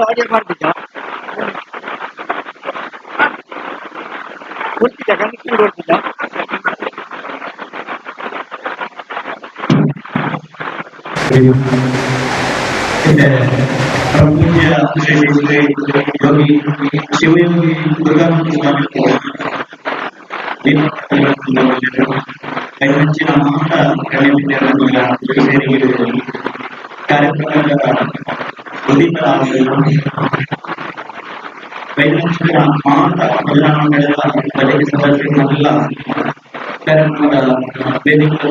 Order ಮಾಡ್ತಿದ್ದ ಕೊಡ್ತಿದ್ದ connection ಕೊಡ್ತಿದ್ದ. ಪೂಜ್ಯ ಶ್ರೀ ಶ್ರೀ ಯೋಗಿ ಶಿವಯೋಗಿ ದುರ್ಗಾನಂದ ಸ್ವಾಮಿ ಕೈಮಂಚಿನ ಮಾತ ಸೇರಿ ಕಾರ್ಯಕ್ರಮದ ಉದ್ದೀಪರಾಗಿರುವ ಕೈಮಂಚಿನ ಮಾತ ಭಜನಾ ಮಂಡಳದ ಬಜೆಟ್ ಸದಸ್ಯರನ್ನೆಲ್ಲ ಕಾರ್ಯಕ್ರಮದ ವೇದಿಕೆ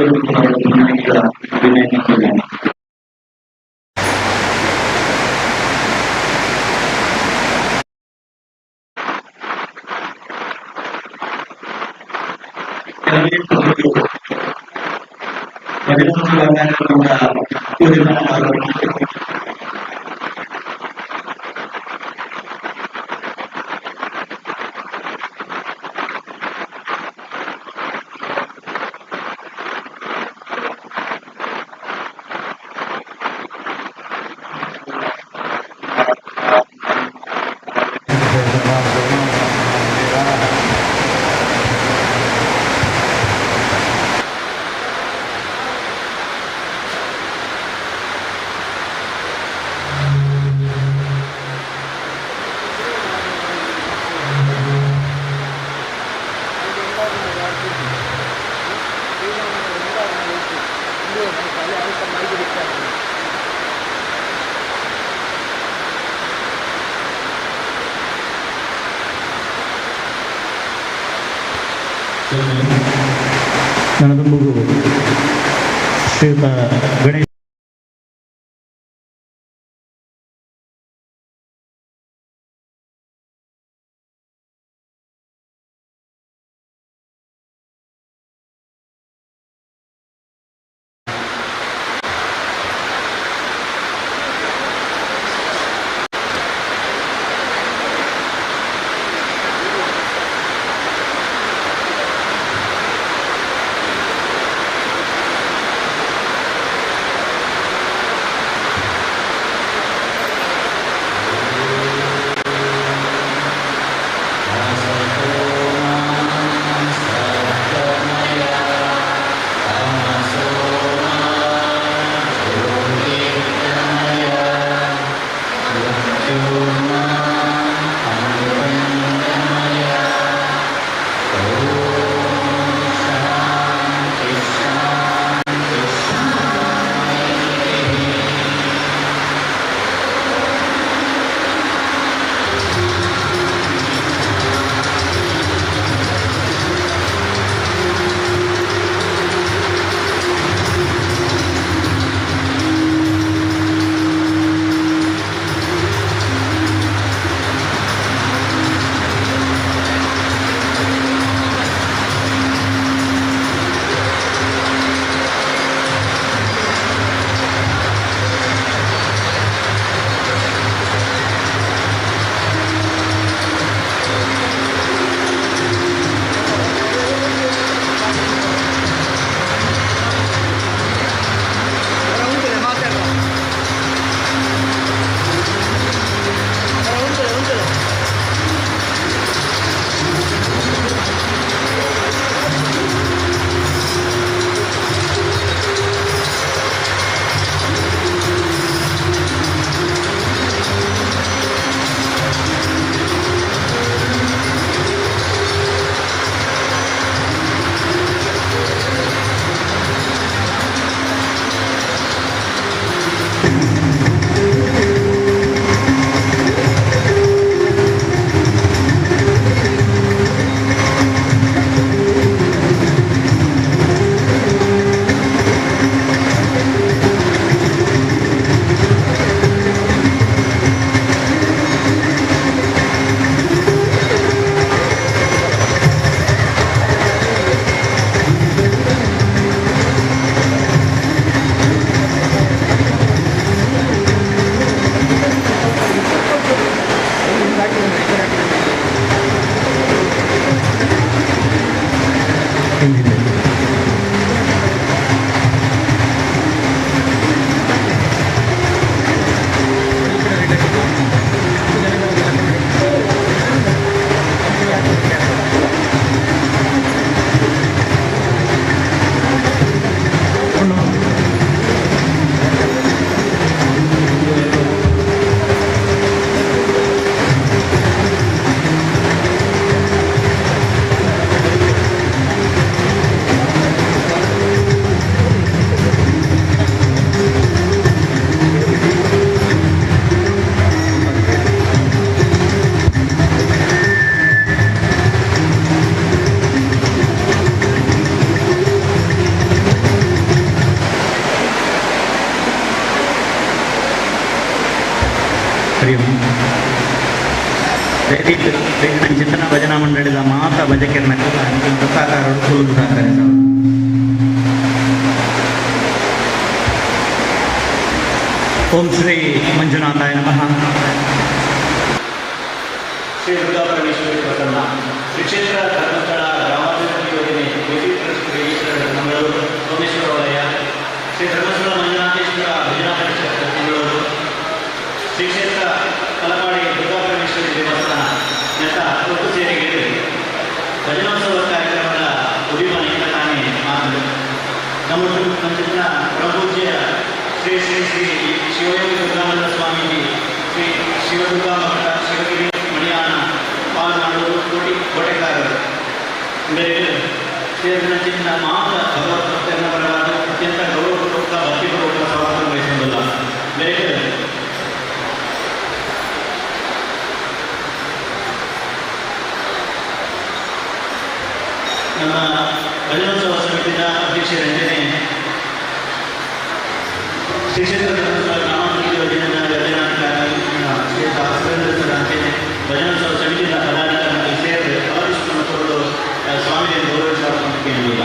ವಿನಂತಿಸಿದ್ದೇನೆ. ಭಜನಾ ಕಾರ್ಯಕ್ರಮದ ಪೂಜೆ. ನನದೊಂಬುಗು ಶ್ರೀಯುತ ಗಣೇಶ್ ಜಯದೀಪ್ ಚಿಂತನ ಭಜನಾ ಮಂಡಳಿದ ಮಾತಾ ಭಜಕರನ ಸಹಕಾರ ಕುಲುಂದು ಸಹಕರಿಸ. ಓಂ ಶ್ರೀ ಮಂಜುನಾಥಾಯ ನಮಃ. ಶ್ರೀ ದುರ್ಗಾ ಪರಮೇಶ್ವರಿ ಪ್ರಸನ್ನ. ಶ್ರೀ ಕ್ಷೇತ್ರ ಧರ್ಮಸ್ಥಳ ಗ್ರಾಮಾಭಿವೃದ್ಧಿ ಯೋಜನೆ baby trust registered, Mangaluru Someshwara ವಲಯ. ಶ್ರೀ ಧರ್ಮಸ್ಥಳ ಮಂಜುನಾಥೇಶ್ವರ ಭಜನಾ ಪರಿಷತ್, ಮಂಗಳೂರು. ಶ್ರೀ ಕ್ಷೇತ್ರ ತಲಪಾಡಿ ದುರ್ಗಾ ಪರಮೇಶ್ವರಿ ದೇವಸ್ಥಾನ ನೆತ್ತ ಒಟ್ಟು ಸೇರಿಗೆಡು ಭಜನೋತ್ಸವ ಕಾರ್ಯಕ್ರಮದ ಉದಿಪನ ತಾನೇ ಮಾತು. ನಮ್ಮ ನಂಚಿನ ಪ್ರಪೂಜ್ಯ ಶ್ರೀ ಶ್ರೀ ಶ್ರೀ ಶಿವಯೋಗಿ ದುರ್ಗಾನಂದ ಸ್ವಾಮೀಜಿ, ಶ್ರೀ ಶಿವದುರ್ಗಾ ಮಠ, ಶಿವಗಿರಿ, ಮಣಿಯಾಣ, ಪಾಲ್ನಾಡು, ಕೋಟಿ ಕೋಟೆಕಾರರು ಬೇರೆ ಸೇರಿದಂಚಿನ ಮಾತ ಭಗವತ್ ಭಕ್ತರನ್ನ ಪರವಾದ ಅತ್ಯಂತ ಗೌರವಪೂರ್ವಕ ಭಕ್ತಿಪೂರ್ವಕ ಸ್ವಾಗತ ವಹಿಸುವುದಿಲ್ಲ. ಬೇರೆ ನಮ್ಮ ಭಜನೋತ್ಸವ ಸಮಿತಿಯ ಅಧ್ಯಕ್ಷರಂಜನೆ ಶ್ರೀ ಕ್ಷೇತ್ರ ಧರ್ಮಸ್ಥಳ ಗ್ರಾಮಾಭಿವೃದ್ಧಿ ಯೋಜನೆಯ ಯೋಜನಾಧಿಕಾರಿ ಶ್ರೀ ಸುರೇಂದ್ರ ಸರ್ ಅಂಚನೆ ಭಜನೋತ್ಸವ ಸಮಿತಿಯ ಪದಾಧಿಕಾರಿಗಳು ಸೇರಿ ಅವರಿಷ್ಟನ್ನು ಕೊಡಲು ಸ್ವಾಮಿಯನ್ನು ಗೌರವಿಸುವ ಕೇಳುವುದಿಲ್ಲ.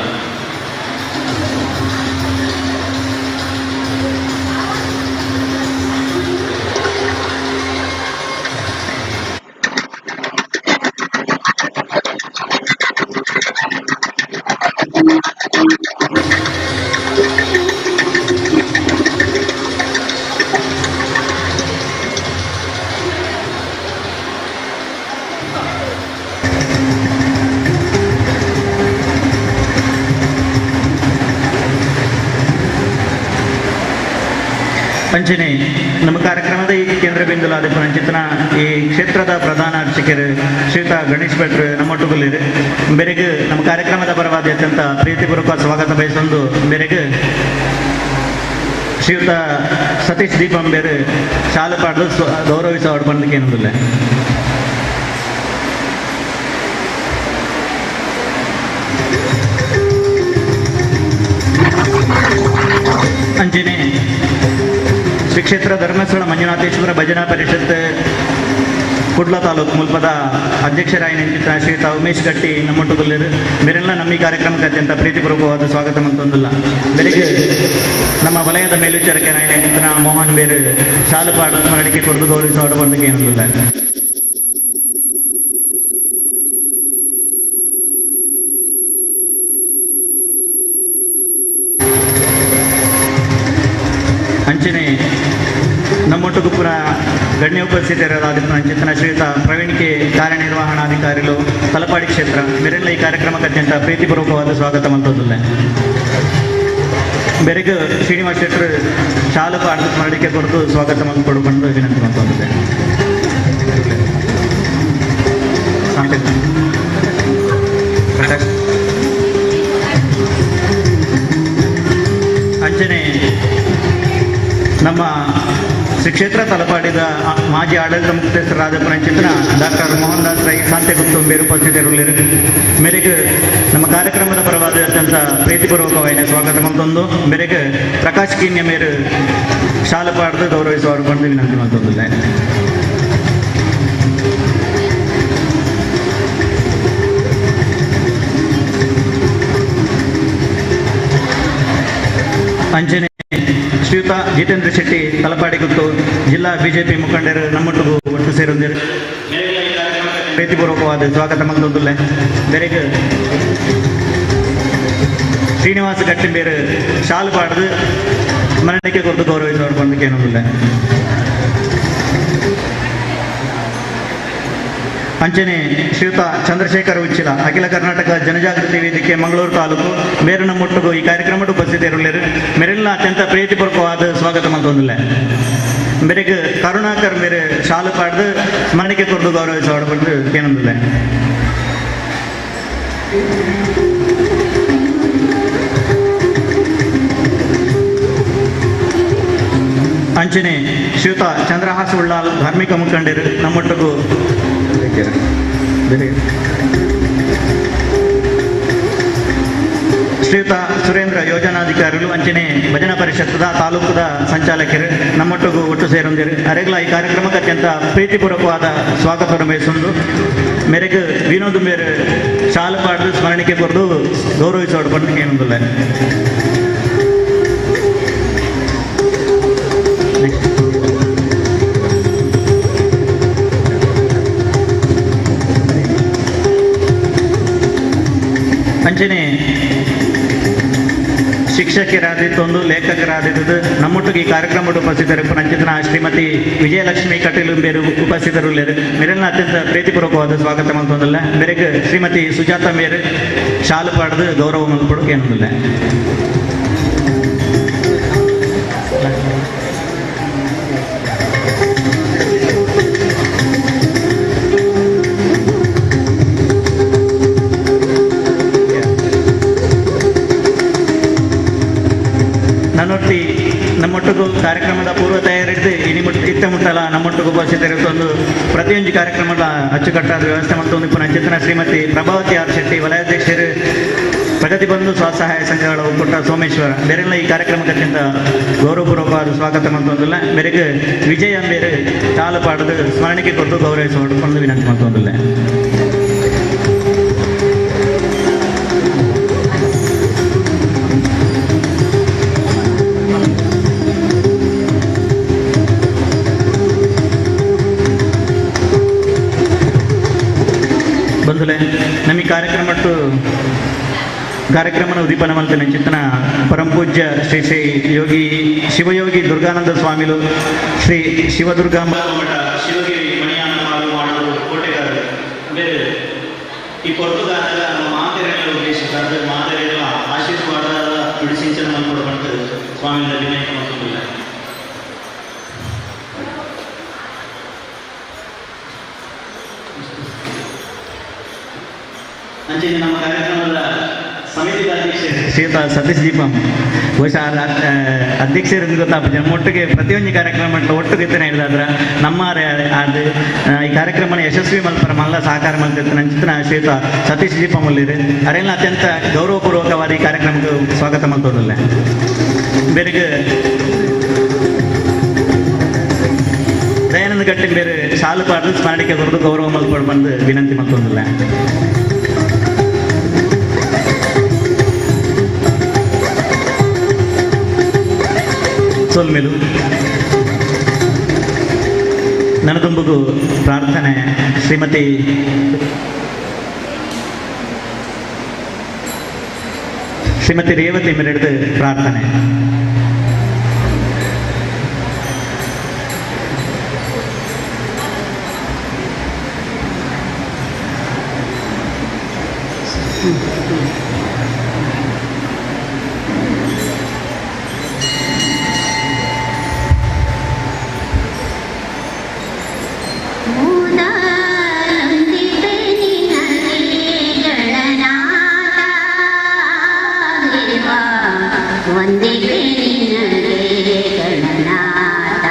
ಅಂಚನೆ ನಮ್ಮ ಕಾರ್ಯಕ್ರಮದ ಈ ಕೇಂದ್ರ ಬಿಂದುಲಾದ ಪುನಂಚಿತನ ಈ ಕ್ಷೇತ್ರದ ಪ್ರಧಾನ ಅರ್ಚಕರು ಶ್ರೀಯುತ ಗಣೇಶ್ ಭಟ್ರು ನಮ್ಮೊಟ್ಟುಗಲ್ಲಿದೆ. ಬೆರೆಗ್ ನಮ್ಮ ಕಾರ್ಯಕ್ರಮದ ಪರವಾದ ಅತ್ಯಂತ ಪ್ರೀತಿಪೂರ್ವಕ ಸ್ವಾಗತ ಬಯಸೊಂದು ಬೆರೆಗ್ ಶ್ರೀಯುತ ಸತೀಶ್ ದೀಪಂಬೇರು ಶಾಲು ಪಾಡ್ದು ಗೌರವಿಸ ಬಂದಕ್ಕೆ ಏನೊಂದಿಲ್ಲ. ಅಂಚನೆ ಶ್ರೀ ಕ್ಷೇತ್ರ ಧರ್ಮಸ್ಥಳ ಮಂಜುನಾಥೇಶ್ವರ ಭಜನಾ ಪರಿಷತ್ ಕುಡ್ಲ ತಾಲೂಕು ಮುಲ್ಪದ ಅಧ್ಯಕ್ಷರಾಗಿ ನಿಂತಿದ್ದ ಶ್ರೀಯುತ ಉಮೇಶ್ ಗಟ್ಟಿ ನಮ್ಮೊಟ್ಟುಗಲ್ಲಿರು. ಮೇರೆಲ್ಲ ನಮ್ಮ ಈ ಕಾರ್ಯಕ್ರಮಕ್ಕೆ ಅತ್ಯಂತ ಪ್ರೀತಿಪೂರ್ವಕವಾದ ಸ್ವಾಗತ ಅಂತಂದಿಲ್ಲ. ಬೆಳಿಗ್ಗೆ ನಮ್ಮ ವಲಯದ ಮೇಲ್ವಿಚಾರಕರಾಗಿ ನಿಂತಿದ್ದ ಮೋಹನ್ ಬೇರು ಶಾಲು ಪಾಡು ಸ್ಮರಣಿಕೆ ಕೊಡದು ಗೌರವಿಸುವ ಬಂದಕ್ಕೆ ಏನೊಂದಿಲ್ಲ. ಅಂಚನೆ ನಮ್ಮೊಟ್ಟುಗುಪ್ಪುನ ಗಣ್ಯ ಉಪಸ್ಥಿತರಾದ ಚಿಂತನ ಶ್ರೀಯುತ ಪ್ರವೀಣ್ ಕೆ ಕಾರ್ಯನಿರ್ವಹಣಾಧಿಕಾರಿಗಳು ತಲಪಾಡಿ ಕ್ಷೇತ್ರ ಮೇರೆಲ್ಲ ಈ ಕಾರ್ಯಕ್ರಮಕ್ಕೆ ಅತ್ಯಂತ ಪ್ರೀತಿಪೂರ್ವಕವಾದ ಸ್ವಾಗತ ಮಂತೊಂದಿಲ್ಲ. ಬೆರಗು ಶ್ರೀನಿವಾಸ ಶೆಟ್ಟರು ಶಾಲು ಪಾಡ್ದು ಸ್ಮರಣಿಕೆ ಕೊಡದು ಸ್ವಾಗತ ಕೊಡು ಬಂದು ವಿನಂತಿ ಮಂತೊಂದಿದೆ. ಪ್ರಕಾಶ್. ಅಂಚನೆ ನಮ್ಮ ಶ್ರೀ ಕ್ಷೇತ್ರ ತಲಪಾಡಿದ ಮಾಜಿ ಆಡಳಿತ ಮುಖ್ಯಸ್ಥರಾದ ಪುನಂಚಿತನ ಡಾಕ್ಟರ್ ಮೋಹನ್ ದಾಸ್ ರೈ ಶಾಂತಿಗುಪ್ತ ಬೇರು ಉಪಸ್ಥಿತರುಳ್ಳಿರು. ಮೇರೆಗೆ ನಮ್ಮ ಕಾರ್ಯಕ್ರಮದ ಪರವಾದ ಅತ್ಯಂತ ಪ್ರೀತಿಪೂರ್ವಕವಾದ ಸ್ವಾಗತ ಮಂತೊಂದು ಮೇರೆಗೆ ಪ್ರಕಾಶ್ ಕಿನ್ಯ ಮೇರು ಶಾಲು ಪಾಡ್ದು ಗೌರವಿಸುವವರು ಬಂದು ವಿನಂತಿ ಮಂತೊಂದಿಲ್ಲ. ಅಂಚನೆ ಶ್ರೀಯುತ ಜಿತೇಂದ್ರ ಶೆಟ್ಟಿ ತಲಪಾಡಿ ಗುತ್ತು ಜಿಲ್ಲಾ ಬಿಜೆಪಿ ಮುಖಂಡರು ನಮ್ಮೊಟ್ಟಿಗೂ ಒಟ್ಟು ಸೇರೊಂದಿರು. ಮೇರೆಲ್ಲ ಈ ಕಾರ್ಯಕ್ರಮಕ್ಕೆ ಪ್ರೀತಿಪೂರ್ವಕವಾದ ಸ್ವಾಗತ ಮಂತೊಂದುಲ್ಲೆ. ಬೆರೆಗ್ ಶ್ರೀನಿವಾಸ ಗಟ್ಟಿಂಬೇರು ಶಾಲು ಪಾಡ್ದು ಸ್ಮರಣಿಕೆ ಕೊಟ್ಟು ಗೌರವಿಸುವ ಬಂದಕ್ಕೆ ಏನೊಂದಿಲ್ಲ. ಅಂಚನೆ ಶ್ರೀಯುತ ಚಂದ್ರಶೇಖರ ಉಚ್ಚಿಲ ಅಖಿಲ ಕರ್ನಾಟಕ ಜನಜಾಗೃತಿ ವೇದಿಕೆ ಮಂಗಳೂರು ತಾಲೂಕು ಮೇರಿನ ಮುಟ್ಟುಗು ಈ ಕಾರ್ಯಕ್ರಮಕ್ಕೆ ಉಪಸ್ಥಿತರುಳ್ಳರು. ಮೇರೆಲ್ಲ ಅತ್ಯಂತ ಪ್ರೀತಿಪೂರ್ವಕವಾದ ಸ್ವಾಗತ ಮಂತೊಂದಿಲ್ಲ. ಮೇರೆಗೆ ಕರುಣಾಕರ್ ಮೇರೆ ಶಾಲು ಪಾಡ್ದು ಸ್ಮರಣಿಕೆ ಕೊಟ್ಟು ಗೌರವಿಸುವ ಬಂದು ಏನೊಂದಿಲ್ಲ. ಅಂಚನೆ ಶ್ರೀಯುತ ಚಂದ್ರಹಾಸ ಉಳ್ಳಾಲ್ ಧಾರ್ಮಿಕ ಮುಖಂಡರು ನಮ್ಮೊಟ್ಟಿಗೂ ಶ್ರೀಯುತ ಸುರೇಂದ್ರ ಯೋಜನಾಧಿಕಾರಿಗಳು ಅಂಚನೆ ಭಜನಾ ಪರಿಷತ್ತದ ತಾಲೂಕುದ ಸಂಚಾಲಕರು ನಮ್ಮೊಟ್ಟಿಗೂ ಒಟ್ಟು ಸೇರೊಂದಿರು. ಅರೆಗ್ಲ ಈ ಕಾರ್ಯಕ್ರಮಕ್ಕೆ ಅತ್ಯಂತ ಪ್ರೀತಿಪೂರ್ವಕವಾದ ಸ್ವಾಗತವನ್ನು ಬಯಸುಂಡು. ಮೇರೆಗೆ ವಿನೋದ್ ಮೇರೆ ಶಾಲು ಪಾಡ್ದು ಸ್ಮರಣಿಕೆ ಕೊರದು ಗೌರವಿಸೋಡು ಪಂಡು ಕೇನೊಂದುಲ್ಲ. ಅಂಚನೆ ಶಿಕ್ಷಕರಾದಿತ್ತೊಂದು ಲೇಖಕರಾದಿದ್ದು ನಮ್ಮೊಟ್ಟಿಗೆ ಈ ಕಾರ್ಯಕ್ರಮದ ಉಪಸ್ಥಿತರು ರಂಜಿತನ ಶ್ರೀಮತಿ ವಿಜಯಲಕ್ಷ್ಮಿ ಕಟೀಲು ಬೇರು ಉಪಸ್ಥಿತರು ಮೇರೆಲ್ಲ ಅತ್ಯಂತ ಪ್ರೀತಿಪೂರ್ವಕವಾದ ಸ್ವಾಗತ ಮಂತೊಂದಿಲ್ಲ. ಮೇರೆಗೆ ಶ್ರೀಮತಿ ಸುಜಾತ ಮೇರು ಶಾಲು ಪಾಡ್ದು ಗೌರವ ಮಲ್ಪಡು ಏನೊಂದಿಲ್ಲ. ನನ್ನೊಟ್ಟಿ ನಮ್ಮೊಟ್ಟಿಗೂ ಕಾರ್ಯಕ್ರಮದ ಪೂರ್ವ ತಯಾರಿದ್ದು ಇನಿ ಮುಟ್ಟ ಇತ್ತ ಮುಟ್ಟಲ ನಮ್ಮೊಟ್ಟಿಗೂ ಉಪಸ್ಥಿತರಿರುತ್ತೊಂದು ಪ್ರತಿಯೊಂದು ಕಾರ್ಯಕ್ರಮದ ಅಚ್ಚುಕಟ್ಟಾದ ವ್ಯವಸ್ಥೆ ಮತ್ತು ಪುನಃ ಚಿತ್ರನ ಶ್ರೀಮತಿ ಪ್ರಭಾವತಿ ಆರ್ ಶೆಟ್ಟಿ ವಲಯಾಧ್ಯಕ್ಷರು ಪ್ರಗತಿ ಬಂಧು ಸ್ವಸಹಾಯ ಸಂಘಗಳ ಒಕ್ಕೂಟ ಸೋಮೇಶ್ವರ ಬೇರೆಲ್ಲ ಈ ಕಾರ್ಯಕ್ರಮಕ್ಕೆ ಅತ್ಯಂತ ಗೌರವಪೂರ್ವಕವಾದ ಸ್ವಾಗತ ಮಂತೊಂದಿಲ್ಲ. ಮೇರೆಗೆ ವಿಜಯ ಅಂಬೇರು ಚಾಲು ಪಾಡದು ಸ್ಮರಣಿಕೆ ಕೊಟ್ಟು ಗೌರವಿಸಿಕೊಂಡು ವಿನಂತಿ ಮಂತೊಂದಿಲ್ಲ. ಬಂಧುಲೆ ನಮ್ಮ ಈ ಕಾರ್ಯಕ್ರಮನ ಉದ್ದೀಪನ ಮಲ್ತಿನ ಚಿತ್ತನ ಪರಮಪೂಜ್ಯ ಶ್ರೀ ಶ್ರೀ ಯೋಗಿ ಶಿವಯೋಗಿ ದುರ್ಗಾನಂದ ಸ್ವಾಮಿಲು ಶ್ರೀ ಶಿವದುರ್ಗಾಂಬ ಮಠ ಶಿವಗಿರಿ ಮಣಿಯಾನಮಾರು ಮಾಡಲು ಕೋಟೆಗಾರರು ಬೇರೆ ಈ ಪೊರ್ತುಗಾಲದ ನಮ್ಮ ಮಾತೆರೆಗಳ ಉದ್ದೇಶಿಸಾದ ಮಾತೆರೆಗಳ ಆಶೀರ್ವಾದದ ಬಿಡಿಸಿಂಚನ ಮಲ್ಪಡು ಬಂತು ಸ್ವಾಮಿಗಳ ವಿನಯಕ ಮತ್ತೊಂದಿಲ್ಲ. ಅಂಚನೆ ನಮ್ಮ ಕಾರ್ಯಕ್ರಮದ ಸಮಿತಿದ ಅಧ್ಯಕ್ಷರು ಶ್ರೀಯುತ ಸತೀಶ್ ದೀಪಂ ಬಹುಶಃ ಅಧ್ಯಕ್ಷರು ಗೊತ್ತಾಪ ಒಟ್ಟಿಗೆ ಪ್ರತಿಯೊಂದು ಕಾರ್ಯಕ್ರಮ ಒಟ್ಟಿಗೆ ಇತ್ತನೆ ಹೇಳಿದ್ರ ನಮ್ಮ ಅದು ಈ ಕಾರ್ಯಕ್ರಮನ ಯಶಸ್ವಿ ಮಲ್ಪರ ಮಲ್ಲ ಸಹಕಾರ ಮಲ್ತಿತ್ತು ನಂಚಿತನ ಶ್ರೀಯುತ ಸತೀಶ್ ದೀಪಂ ಉಲ್ಲಿರು ಅರೆಲ್ಲ ಅತ್ಯಂತ ಗೌರವಪೂರ್ವಕವಾದ ಈ ಕಾರ್ಯಕ್ರಮಕ್ಕೆ ಸ್ವಾಗತ ಮಲ್ತೋದಿಲ್ಲ. ಬೇರೆಗೆ ದಯಾನಂದ ಗಟ್ಟಿ ಬೇರೆ ಶಾಲು ಪಾಡ್ದು ಸ್ಮರಣಿಕೆ ಕೊರದು ಗೌರವ ಮಲ್ಪಡು ಬಂದು ವಿನಂತಿ ಮಲ್ತೊಂದಿಲ್ಲ. ಸೊಲ್ಮೆಲು ನನದುಂಬುಗು ಪ್ರಾರ್ಥನೆ ಶ್ರೀಮತಿ ಶ್ರೀಮತಿ ರೇವತಿ ಮೆರೆಡ್ದು ಪ್ರಾರ್ಥನೆ. ಗಣನಾಥ.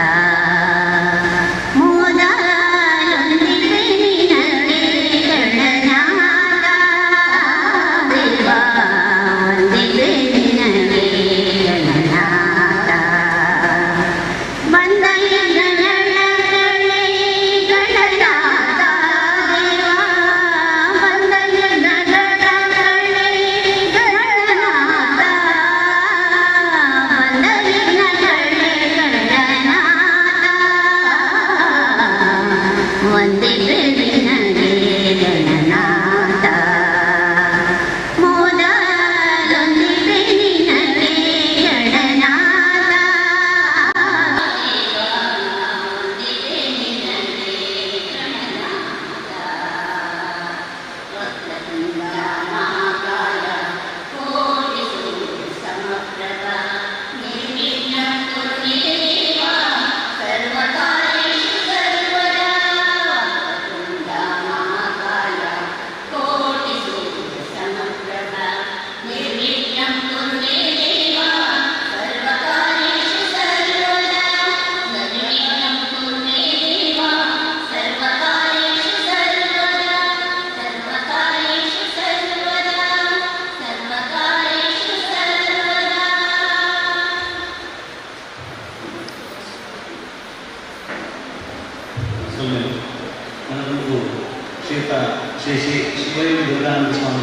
ಶ್ರೀಯುತ ಶ್ರೀ ಶ್ರೀ ಶಿವಯೋಗಿ ದುರ್ಗಾನಂದ ಸ್ವಾಮಿ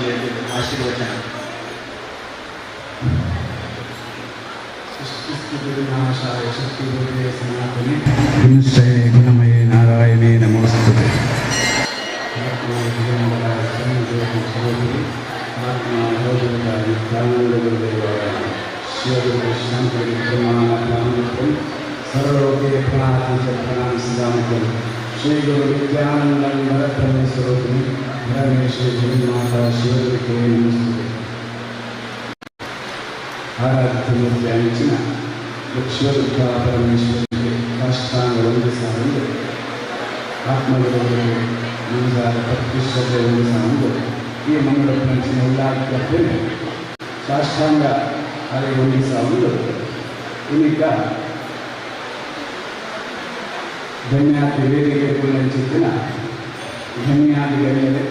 ಆಶೀರ್ವಚನ. ಸೃಷ್ಟಿಸ್ಥಿತಿವಿನಾಶಾಯ ಶಕ್ತಿರೂಪೇ ಸನಾತನೆ ವಿನುಶ್ರಯೇ ಗುಣಮಯೇ ನಾರಾಯಣೇ ನಮೋಸ್ತುತೆ. ಸರ್ವಲೋಕೆ ಪ್ರಣಾತಿ ಚ ಪ್ರಣಾಮಿ ಸದಾನಿತ್ಯಂ. ಶ್ರೀ ಗುರು ನಿತ್ಯಾನಂದ ಪರಬ್ರಹ್ಮ ಸ್ವರೂಪಿಣಿ ಪರಮೇಶ್ವರಿ ಜಗನ್ಮಾತಾ ಶಿವಗುರುಕೇ ನಮಸ್ತುತೆ. ಆರಾಧಿತ ಮೂರ್ತಿ ಅಂಚಿನ ಶಿವದುರ್ಗಾ ಪರಮೇಶ್ವರಿಗೆ ಕಾಷ್ಟಾಂಗ ವಂದಿಸಾರೆಂದು, ಆತ್ಮಗುರುಗಳಿಗೆ ಮಂಜಾರ ಭಕ್ತಿ ಶ್ರದ್ಧೆ ವಂದಿಸಾರೆಂದು, ಈ ಮಂಗಳಪ್ರಂಚಿನ ಉಲ್ಲಾಖ ಸಾಷ್ಟಾಂಗ ಅರೆ ವಂದಿಸಾರೆಂದು ಇನ್ನೀಗ ಧನ್ಯಾತಿ ವೇದಿಕೆ ಕುಲಂಚಿತ್ತಿನ ಧನ್ಯಾದಿ ಗಣ್ಯರೇ,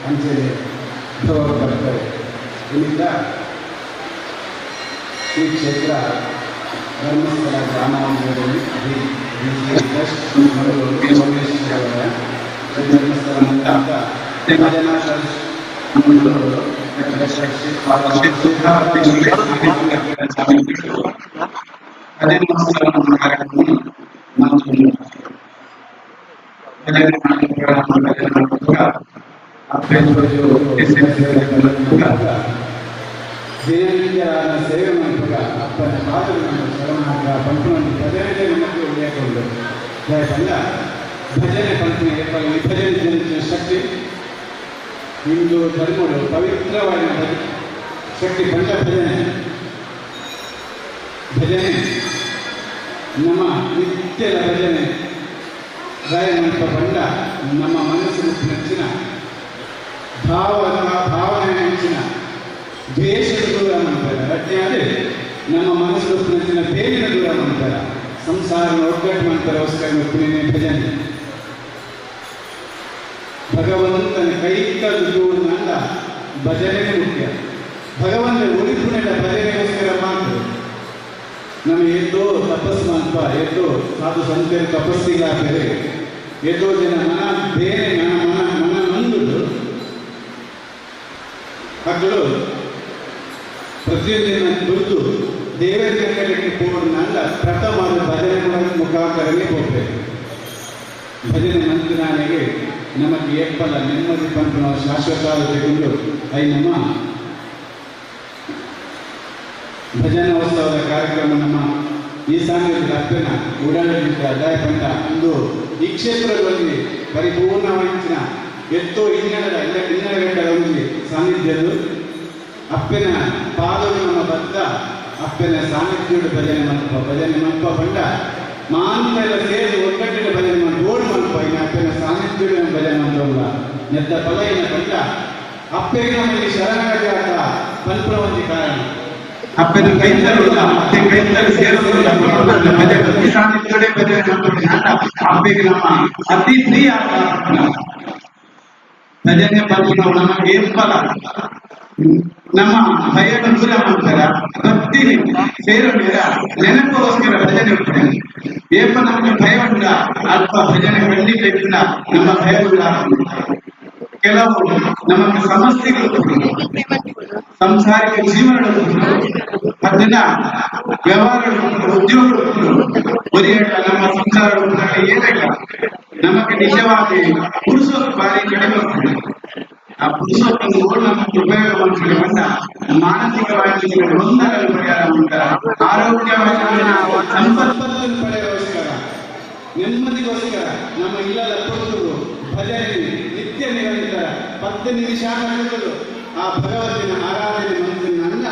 ಅಂಚೆನೆ ಭವ ಭಕ್ತರೆ, ಇಲ್ಲಿಂದ ಶ್ರೀ ಕ್ಷೇತ್ರ ಧರ್ಮಸ್ಥಳ ಗ್ರಾಮಾಂತರದಲ್ಲಿ ಟ್ರಸ್ಟ್ ಮಂಗಳೂರು ಸೋಮೇಶ್ವರ ಶ್ರೀ ಧರ್ಮಸ್ಥಳ ಮಂಜುನಾಥ ಭಜನಾ ಟ್ರಸ್ಟ್ ಮಂಗಳೂರು. ದಿನನಿತ್ಯ ಸೇವೆ ಮಾಡುವಾಗ ಅಪ್ಪನ ಪಾದಗಳನ್ನು ಶರಣಾಗ ಪಂಪುವನ್ನು ಭಜನೆ ನಮಗೆ ಉಳಿಯಕೊಂಡು ದಯಪಂಡ ಭಜನೆ ಪಂಪಿನ ವಿಭಜನೆ ಜನಿಸಿದ ಶಕ್ತಿ ಹಿಂದೂ ಧರ್ಮಗಳು ಪವಿತ್ರವಾದ ಶಕ್ತಿ ಪಂಡ ಭಜನೆ. ಭಜನೆ ನಮ್ಮ ನಿತ್ಯದ ಭಜನೆ ದಯಮಂತ ಪಂಡ ನಮ್ಮ ಮನಸ್ಸಿನ ನೆಚ್ಚಿನ ಭಾವನೆ ನೆಚ್ಚಿನ ದ್ವೇಷದ ದೂರ ಮಾಡ್ತಾರೆ. ಅದೇ ನಮ್ಮ ಮನಸ್ಸು ನೆಚ್ಚಿನ ಬೇರಿನ ದೂರ ಮಾಡ್ತಾರೆ. ಸಂಸಾರ ಒಗ್ಗಟ್ಟು ಮಾಡ್ತಾರೆ. ಹೊಸ್ಕರ ಭಜನೆ ಭಗವಂತನ ಕೈಕಲ್ ದೂರ ಭಜನೆ ಮುಖ್ಯ. ಭಗವಂತ ಉಳಿಪುಣೆಯ ಭಜನೆಗೋಸ್ಕರ ಮಾತ್ರ ನಮ್ಮ ಎದ್ದೋ ತಪಸ್ಸು ಮಾಡ್ಪ ಎದ್ದೋ ಸಾಧು ಸಂತರು ತಪಸ್ಸಿಗಾದರೆ ಎದ್ದೋ ಜನ ಮನ ಬೇರೆ ಮನ ಮನ ಮನ ನೊಂದುದು ಮಕ್ಕಳು ಪ್ರತಿಯೊಂದಿನ ದುಡ್ಡು ದೇವರ ಕಡೆಗೆ ಪೋಡ್ನಲ್ಲ ಪ್ರಥಮ ಭಜನೆ ಮುಖಾಂತರನೇ ಹೋಗ್ಬೇಕು. ಭಜನೆ ಮಂತ್ರಾನೆಗೆ ನಮಗೆ ಏಪ್ಪಲ ನೆಮ್ಮದಿ ಪಂಪು ನಾವು ಶಾಶ್ವತ ತೆಗೊಂಡು I ನಮ್ಮ ಭಜನಾ ಉತ್ಸವದ ಕಾರ್ಯಕ್ರಮ ನಮ್ಮ ಈ ಸಾಂಸ್ಕೃತಿಕ ಅಪ್ಪನ ಉಡಾಡಲಿದ್ದ ದಯಪಂಡ ಅಂದು ಈ ಕ್ಷೇತ್ರದಲ್ಲಿ ಪರಿಪೂರ್ಣವಾಗಿನ ಎತ್ತೋ ಹಿನ್ನೆಲೆದ ಹಿನ್ನೆಲೆಗಟ್ಟದ ಒಂದು ಸಾನ್ನಿಧ್ಯದ್ದು ಅಪ್ಪನ ಪಾದವು ನಮ್ಮ ಬದ್ಧ ಅಪ್ಪನ ಸಾನ್ನಿಧ್ಯದ ಭಜನೆ ಮಲ್ಪ ಭಜನೆ ಮಲ್ಪ ಪಂಡ ಮಾಂತೆಲ್ಲ ಸೇರಿ ಒಗ್ಗಟ್ಟಿನ ಭಜನೆ ಮಾಡಿ ಓಡ್ ಮಲ್ಪ ಇನ್ನು ಅಪ್ಪನ ಸಾನ್ನಿಧ್ಯದ ಭಜನೆ ಮಂತ್ರವಲ್ಲ ನೆದ್ದ ಫಲ ಇನ ಪಂಡ ಅಪ್ಪಗೆ ನಮಗೆ ಶರಣಾಗತಿ ಆತ ಪಲ್ಪನ ಒಂದು ಕಾರಣ. ಅಪ್ಪನ ಕೈತಲು ಮತ್ತೆ ಕೈತಲು ಸೇರಿಸೋದಿಲ್ಲ. ಭಜನೆ ಸಾನ್ನಿಧ್ಯದೊಡೆ ಭಜನೆ ಅಪ್ಪಗೆ ನಮ್ಮ ಅತಿ ಪ್ರಿಯ ಭಜನೆ ಪಲ್ಪನ ನಮ್ಮ ಏರ್ಪಲ ನಮ್ಮ ಭಯದ ದೂರ ಮಾಡ್ತಾರ ಭಕ್ತಿ ಸೇರೋಣಿರ ನೆನಪುಗೋಸ್ಕರ ಭಜನೆ ಉಂಟು. ಏಪ ನಮಗೆ ಭಯ ಉಂಟ ಅಲ್ಪ ಭಜನೆ ಖಂಡಿತ ಇಲ್ಲ ನಮ್ಮ ಭಯ ದೂರ. ಕೆಲವು ನಮ್ಮ ಸಮಸ್ಯೆಗಳು ಸಂಸಾರಿಕ ಜೀವನ ಅದನ್ನ ವ್ಯವಹಾರಗಳು ಉದ್ಯೋಗಗಳು ಒರಿಯಲ್ಲ ನಮ್ಮ ಸಂಸಾರ ಏನಿಲ್ಲ ನಮಗೆ ನಿಜವಾಗಿ ಪುರುಷ ಬಾರಿ ಕಡಿಮೆ. ಆ ಪುರುಷೋತ್ತಮ ನಮಗೆ ಉಪಯೋಗ ಮಾಡ್ತಾರೆ ಮಾನಸಿಕವಾಗಿ ಗೊಂದಲ ಪರಿಹಾರ ಮಾಡ್ತಾರೆ, ಆರೋಗ್ಯವಾಗಿ ಸಂಪತ್ತನ್ನು ಪಡೆಯೋಸ್ಕರ ನೆಮ್ಮದಿಗೋಸ್ಕರ ನಮ್ಮ ಇಲ್ಲದ ಪುರುಷರು ಭಜನೆ ನಿತ್ಯ ನಿರಂತರ 10 ನಿಮಿಷ ಆ ಭಗವತಿನ ಆರಾಧನೆ ಮಂತ್ರನಲ್ಲ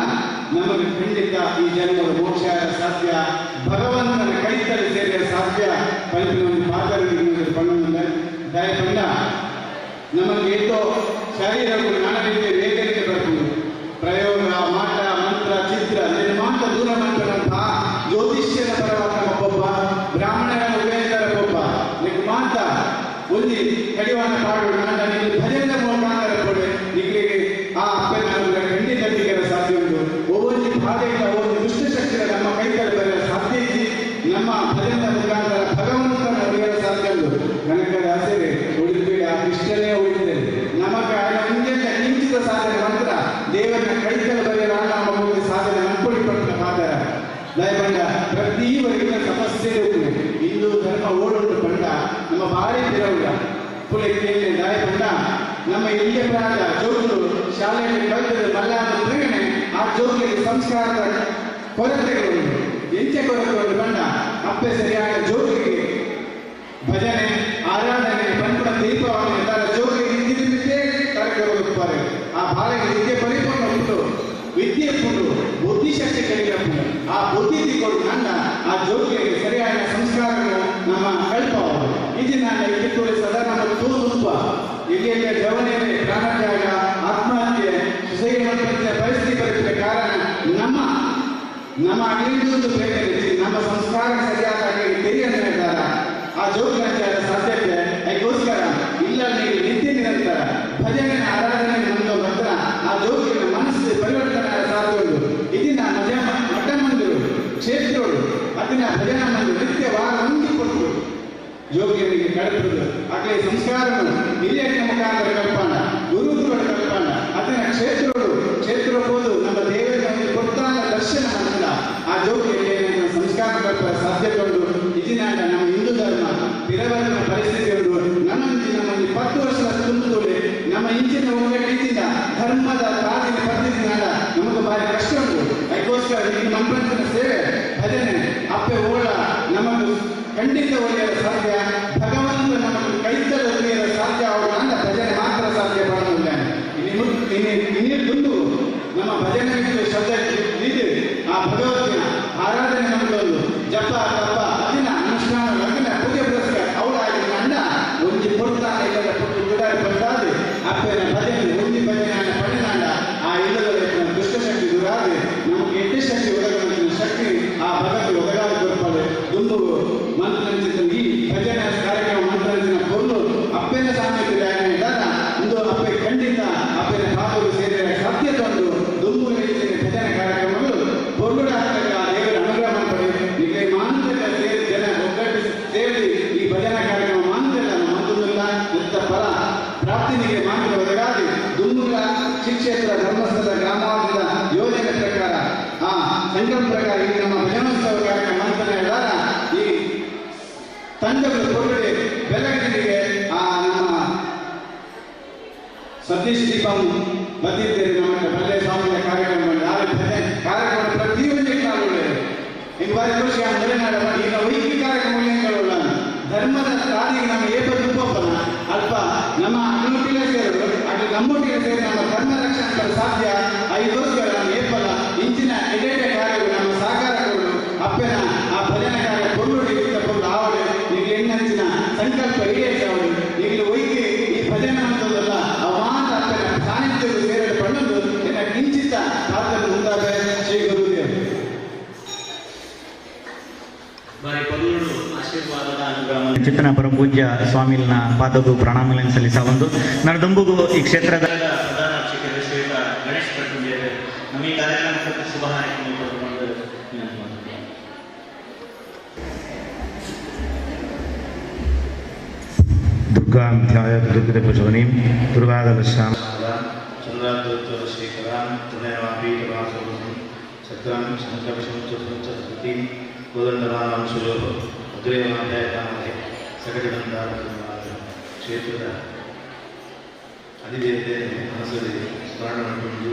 ನಮಗೆ ಖಂಡಿತ ಈ ಜನ್ಮದ ಮೋಕ್ಷ ಸಾಧ್ಯ, ಭಗವಂತನ ಕೈತಲೆ ಸೇರಿಯ ಸಾಧ್ಯ. ಪಲ್ಪಿನ ಪಾತ್ರ ಪಣ್ಣು ದಯಪಂಡ ನಮಗೆ ಏತೋ ಶರೀರವು ನಾನಾ ರೀತಿಯ ವೇದನೆಗೆ ಬರ್ತದೆ. ಪ್ರಯೋಗ ಮಾಟ ಮಂತ್ರ ಚಿತ್ರ ಮಾತ್ರ ದೂರ ಮಾಡ್ತಾರಂತಹ ಜ್ಯೋತಿಷ್ಯನ ಪರವಾದ ಒಬ್ಬೊಬ್ಬ ಬ್ರಾಹ್ಮಣರ ಉಪಯೋಗರ ಒಬ್ಬ ನಿಗ್ ಮಾತ ಒಂದು ಕಡಿವಾಣ ಪಾಡು ನಿಮಗೆ ಭಜನೆ ಮುಖಾಂತರ ಕೊಡೆ ನಿಮಗೆ ಆ ಅಪ್ಪನ ಖಂಡಿತ ಸಾಧ್ಯ ಉಂಟು. ಒಬ್ಬೊಂದು ಬಾಧೆಯಿಂದ ಒಂದು ದುಷ್ಟಶಕ್ತಿಯ ನಮ್ಮ ಕೈತಲೆ ಬರೆಯ ಸಾಧ್ಯ ಇದ್ದು ನಮ್ಮ ಭಜನೆ ಮುಖಾಂತರ ಭಗವಂತನ ಅರಿಯಲು ಸಾಧ್ಯ ಉಂಟು. ಕನಕದಾಸರೇ ಉಳಿದ ಕೃಷ್ಣನೇ ಉಳಿದ ಪುಲೆ ದಾಯ ನಮ್ಮ ಎಲ್ಲಿಯ ಪ್ರಾಂತ ಜೋಗರು ಶಾಲೆಯಲ್ಲಿ ಕಲಿತದೆ ಮಲ್ಲಾದ ಪ್ರೇರಣೆ ಆ ಜೋಗಿಗೆ ಸಂಸ್ಕಾರದ ಕೊರತೆಗಳು ಎಂಚೆ ಕೊರತೆಗಳು ಬಣ್ಣ ಅಪ್ಪೆ ಸರಿಯಾದ ಜೋಗಿಗೆ ಭಜನೆ ಆರಾಧನೆ ಪಂಪನ ದೀಪವನ್ನು ತನ್ನ ಜೋಗಿಗೆ ಇಂದಿದ್ದೇ ತರಗರುತ್ತಾರೆ. ಆ ಬಾಲೆಗೆ ವಿದ್ಯೆ ಪರಿಪೂರ್ಣ ಉಂಟು, ವಿದ್ಯೆ ಉಂಟು, ಬುದ್ಧಿಶಕ್ತಿ ಕಡಿಮೆ ಉಂಟು. ಆ ಬುದ್ಧಿ ತಿಕ್ಕೊಡು ನನ್ನ ಆ ಜೋಗಿಗೆ ಸರಿಯಾದ ಸಂಸ್ಕಾರಗಳು ನಮ್ಮ ಕಲ್ಪವರು. ಇದು ನಾನು ಕಿತ್ತೂರು ಸದಾ ನಮ್ಮ ತೂದುಪ್ಪ ಇಲ್ಲಿ ಜವನೆಯಲ್ಲಿ ಪ್ರಾಣತ್ಯಾಗ, ಆತ್ಮಹತ್ಯೆ, ಸುಸೈಡ್ ಪರಿಸ್ಥಿತಿ ಬರುತ್ತಿದ್ದ ಕಾರಣ ನಮ್ಮ ನಮ್ಮ ಅಗಿಲಿಂದು ಪ್ರೇರಣೆ ನಮ್ಮ ಸಂಸ್ಕಾರ ಸರಿಯಾದ ತಿಳಿಯಂತ ಆ ಜೋಗಿನ ಸಾಧ್ಯತೆ. ಅದಕ್ಕೋಸ್ಕರ ಇಲ್ಲ ನೀವು ನಿತ್ಯ ನಿರಂತರ ಭಜನೆ ಆರಾಧನೆ ನಂದು ನಂತರ ಆ ಜೋಗಿನ ಮನಸ್ಸು ಪರಿವರ್ತನೆ ಸಾಧ್ಯ ಉಂಟು. ಇದನ್ನ ಮಠ ಮಂದಿರು ಕ್ಷೇತ್ರಗಳು ಅದನ್ನ ಭಜನಾ ಮಂದಿರ ನಿತ್ಯ ವಾರ ಒಂದು ಕೊಟ್ಟು ಜೋಗಿಯರಿಗೆ ಕಳಪುದು ಆಕೆ ಸಂಸ್ಕಾರಗಳು ಹಿರಿಯರ ಮುಖಾಂತರ ಕಲ್ಪಾಣ, ಗುರುಗುರುಗಳ ಕಲ್ಪಾಣ, ಅದನ್ನ ಕ್ಷೇತ್ರಗಳು ಕ್ಷೇತ್ರ ಹೋದು ನಮ್ಮ ದೇವರ ಕೊಟ್ಟಾದ ದರ್ಶನ ಮಾಡಿದ ಆ ಜೋಗಿಯರಿಗೆ ಸಂಸ್ಕಾರ ಕಲ್ಪ ಸಾಧ್ಯತೆ ಉಂಟು. ಇದನ್ನ ನಮ್ಮ ಹಿಂದೂ ಧರ್ಮ ಪಿರವರ್ಣ ಪರಿಸ್ಥಿತಿ ಉಂಟು. ನಮ್ಮ ನಮ್ಮಲ್ಲಿ 10 ವರ್ಷ ತುಂಬಿದೋಳೆ ನಮ್ಮ ಇಂಚಿನ ಒಗ್ಗಟ್ಟಿನಿಂದ ಧರ್ಮದ ತಾದಿನ ಪದ್ಧತಿನಾಡ ನಮಗೆ ಭಾರಿ ಕಷ್ಟ ಉಂಟು. ಅದಕ್ಕೋಸ್ಕರ ಈ ಮನ್ಪಂಚನ ಸೇವೆ ಭಜನೆ ಅಪ್ಪೆ ಓಳ ನಮಗೆ ಖಂಡಿತ ಒಳ್ಳೆಯ ಸಾಧ್ಯ. ಭಗವಂತ ನಮಗೆ ಕೈತಲ ಒಳ್ಳೆಯ ಸಾಧ್ಯ ಅವರ ಭಜನೆ ಮಾತ್ರ ಸಾಧ್ಯ ಪಡೋದಿಲ್ಲ. ಇನ್ನೀರು ದುಂಡು ನಮ್ಮ ಭಜನೆ ಶಬ್ದ ಇದೆ. ಆ ಭಗವತಿನ ಆರಾಧನೆ ಮಾಡೋದು ಜಪ ತಪ ಅದಿನ ಅನುಷ್ಠಾನ ಅದಿನ ಪೂಜೆ ಪುರಸ್ಕಾರ ಅವಳಾಗಿ ಅಣ್ಣ ಒಂಜಿ ಪೊರ್ತಾನ ಇಲ್ಲದ ಪುಟ್ಟು ಗುಡಾರಿ ಪೊರ್ತಾದೆ ಅಪ್ಪನ ಭಜನೆ ಒಂಜಿ ಭಜನೆ ಪಡೆದಾಂಡ ಆ ಇಲ್ಲದ ದುಷ್ಟಶಕ್ತಿ ದೂರಾದೆ ನಮಗೆ ಎಡ್ಡೆ ಶಕ್ತಿ ಒದಗಿದ ಶಕ್ತಿ ಆ ಭಗವತಿ ಒದಗಾದ ಕೊಡ್ಪಾಳೆ. ದುಂಡು ಮಂತ್ರಂಚಿತ ಈ ಭಜನೆ ಕಾರ್ಯಕ್ರಮ ಮಂತ್ರಂಚಿನ ಪೊರ್ಲು ಅಪ್ಪನ ಸಾಮರ್ಥ್ಯ ಒಂದು ಅಪ್ಪೆ ಖಂಡಿತ ಅಪ್ಪನ ಪಾದವು ಸೇರಿದ ಸಾಧ್ಯತೆ ಒಂದು ದುಂಬು ಭಜನೆ ಕಾರ್ಯಕ್ರಮಗಳು ಪೊರ್ಲು ದೇವರ ಅನುಗ್ರಹ ಮಾಡ್ತಾರೆ. ಈಗ ಮಾಂತ್ರಿಕ ಸೇರಿ ಜನ ಒಗ್ಗಟ್ಟು ಸೇರಿ ಈ ಭಜನಾ ಕಾರ್ಯಕ್ರಮ ಮಾಂತ್ರಿಕ ಮಾತೊಂದಿಲ್ಲ ಮುಕ್ತ ಫಲ ಪ್ರಾಪ್ತಿನಿಗೆ ಮಾತ್ರ ಒದಗಾದಿ ದುಂಬುಗಳ ಶ್ರೀಕ್ಷೇತ್ರ ಧರ್ಮಸ್ಥಳ ಗ್ರಾಮಾಂತರ ಯೋಜನೆ ಪ್ರಕಾರ ಆ ಸಂಕಲ್ಪ ಪ್ರಕಾರ ಈ ನಮ್ಮ ಭಜನೋತ್ಸವ ಕಾರ್ಯಕ್ರಮ ಮಂತ್ರಾಲಯದ ಈ ತಂಡದ ಕೊಡುಗೆ ಬೆಳಗಿನಿಗೆ ಆ ನಮ್ಮ ಸತೀಶ್ ದೀಪಂ ಬಂದಿದ್ದೇನೆ ನಮ್ಮ ಬಲ್ಲೆ ಸ್ವಾಮಿಯ ಕಾರ್ಯಕ್ರಮ ಭಜನೆ ಕಾರ್ಯಕ್ರಮ ಪ್ರತಿಯೊಂದು ಈಗ ಬಾರಿ ಖುಷಿ ಮಲೆನಾಡ ಈಗ ವೈದಿಕ ಕಾರ್ಯಕ್ರಮಗಳು ಧರ್ಮದ ತಾದಿಗೆ ನಮ್ಮ ಏಪದ ಉಪೋಪನ ಅಲ್ಪ ನಮ್ಮ ಅಗ್ನೊಟ್ಟಿಗೆ ಸೇರಲು ಅದು ನಮ್ಮೊಟ್ಟಿಗೆ ಸೇರಿ ನಮ್ಮ ಧರ್ಮ ರಕ್ಷಣೆ ಸಾಧ್ಯ. ಐದೋಸ್ಕರ ನಮ್ಮ ಏಪಲ್ಲ ಇಂಚಿನ ಎಡೆಡೆ ಕಾರ್ಯಗಳು ನಮ್ಮ ಸಹಕಾರಗಳು ಅಪ್ಪನ ಆ ಭಜನೆ ಕಾರ್ಯ ಕೊಲ್ಲುಡಿ ಕೊಲ್ಲು ಆವಡೆ ಈಗ ಎಣ್ಣಂಚಿನ ಸಂಕಲ್ಪ ಈಡೇರಿಸವಳು ಈಗಲೂ ವೈದ್ಯ ಈ ಭಜನೆ ಅಂತದಲ್ಲ ಆ ಮಾತ ಅಪ್ಪನ ಸಾನ್ನಿಧ್ಯವು ಸೇರಲು ಪಡೆದು ಎನ್ನ ಕಿಂಚಿತ ಪಾತ್ರ ಮುಂದಾದ ಶ್ರೀ ಗುರುದೇವ್ ಚಿತ್ತನ ಪರಮಪೂಜ್ಯ ಸ್ವಾಮಿನ ಪಾದಗೂ ಪ್ರಣಾಮಗಳನ್ನು ಸಲ್ಲಿಸ ಒಂದು ನಾನು ದುಂಬುಗು ಈ ಕ್ಷೇತ್ರದ ಪ್ರಧಾನ ಅರ್ಚಕರು ಶ್ರೀಯುತ ಗಣೇಶ್ ಭಟ್ ನಮ್ಮ ಈ ಕಾರ್ಯಕ್ರಮಕ್ಕೆ ಶುಭ ಹಾರೈಕೆ ಕೊಟ್ಟುಕೊಂಡು ವಿನಂತಿ ಮಾಡುತ್ತೇನೆ. ದುರ್ಗಾಂ ಧ್ಯಾಯ ದುರ್ಗದಪಶವನೀಂ ದುರ್ಗಾದಲಶ್ಯಾಂ ಚಂದ್ರಾದ್ವೈತಶೇಖರಾಂ ತ್ರಿನಯನಾಪೀಠವಾಸೋಂ ಸತ್ರಾಂ ಶಂಕರಶಂಚ ಕೋದಂಡರಾಂ ಸುಜೋ ಅಗ್ರೇವಾಧ್ಯಾಯಕಾಮಹೆ ಸಕಟಬಂಧಾರ ಕ್ಷೇತ್ರದ ಅಧಿದೇವತೆ ಮನಸ್ಸಲ್ಲಿ ಸ್ಮರಣೆ ಮಾಡಿಕೊಂಡು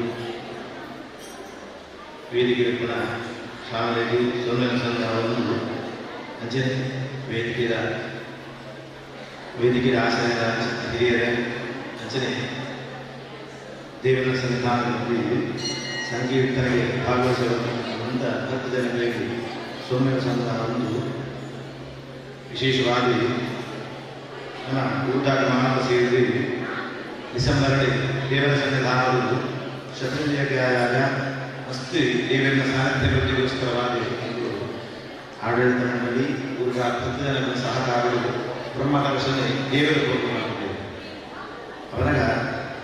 ವೇದಿಕೆ ಪುನಃ ಶಾಲೆಗೆ ಸೊನ್ನೆ ಸಂಧಾನವನ್ನು ಅಂಚನೆ ವೇದಿಕೆಯ ವೇದಿಕೆಯ ಆಸನದ ಹಿರಿಯರೇ ಅಂಚನೆ ದೇವರ ಸನ್ನಿಧಾನದಲ್ಲಿ ಸಂಕೀರ್ತನೆಗೆ ಭಾಗವಹಿಸಿರುವಂಥ ಭಕ್ತ ಜನಗಳಿಗೆ ಸೌಮ್ಯ ಸಂಧಾನವನ್ನು ವಿಶೇಷವಾಗಿ ನಮ್ಮ ಊಟಾಗ ಮಾನವ ಸೇರಿದ ಡಿಸೆಂಬರಲ್ಲಿ ದೇವರ ಸನ್ನಿಧಾನವನ್ನು ಶತ್ರುಂಜಯಕ್ಕೆ ಮಸ್ತ್ ದೇವರ ಸಾನ್ನಿಧ್ಯ ವೃದ್ಧಿಗೋಸ್ಕರವಾಗಿ ಒಂದು ಆಡಳಿತ ಮಂಡಳಿ ಊರಿನ ಭಕ್ತ ಜನಗಳ ಸಹಕಾರಗಳು ಬ್ರಹ್ಮಕಲಶನೆ ದೇವರ ಕೊರತೆ ಮಾಡಿದ್ದೇವೆ. ಅವರಾಗ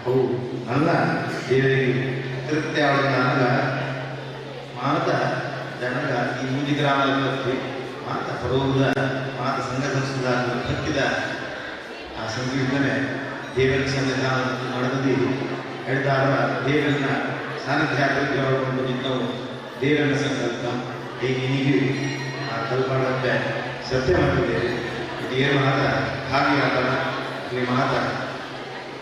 ಅವು ನನ್ನ ದೇವರಿಗೆ ತೃಪ್ತಿ ಆವನ್ನ ಮಾತ ಜನಗ ಈ ಮೂಜಿ ಗ್ರಾಮದ ಭಕ್ತಿ ಮಾತ ಪರೋದ ಮಾತ ಸಂಘ ಸಂಸ್ಥೆದ ಭಕ್ತಿದ ಆ ಸಂಕೀರ್ತನೆ ದೇವರ ಸನ್ನಿಧಾನ ನಡೆದಿ ಹೇಳ್ತಾರ ದೇವರನ್ನ ಸಾನ್ನಿಧ್ಯ ನಾವು ದೇವರನ್ನ ಸಂಕಲ್ಪ ಹೀಗೆ ಹೀಗೆ ಆ ಕಲ್ಪನಂತೆ ಸತ್ಯ ಮಾಡ್ತಿದ್ದೇವೆ. ಇದು ಏನು ಮಾತ ಹಾಗೆ ಆತನ ಅಕ್ಲಿ ಮಾತ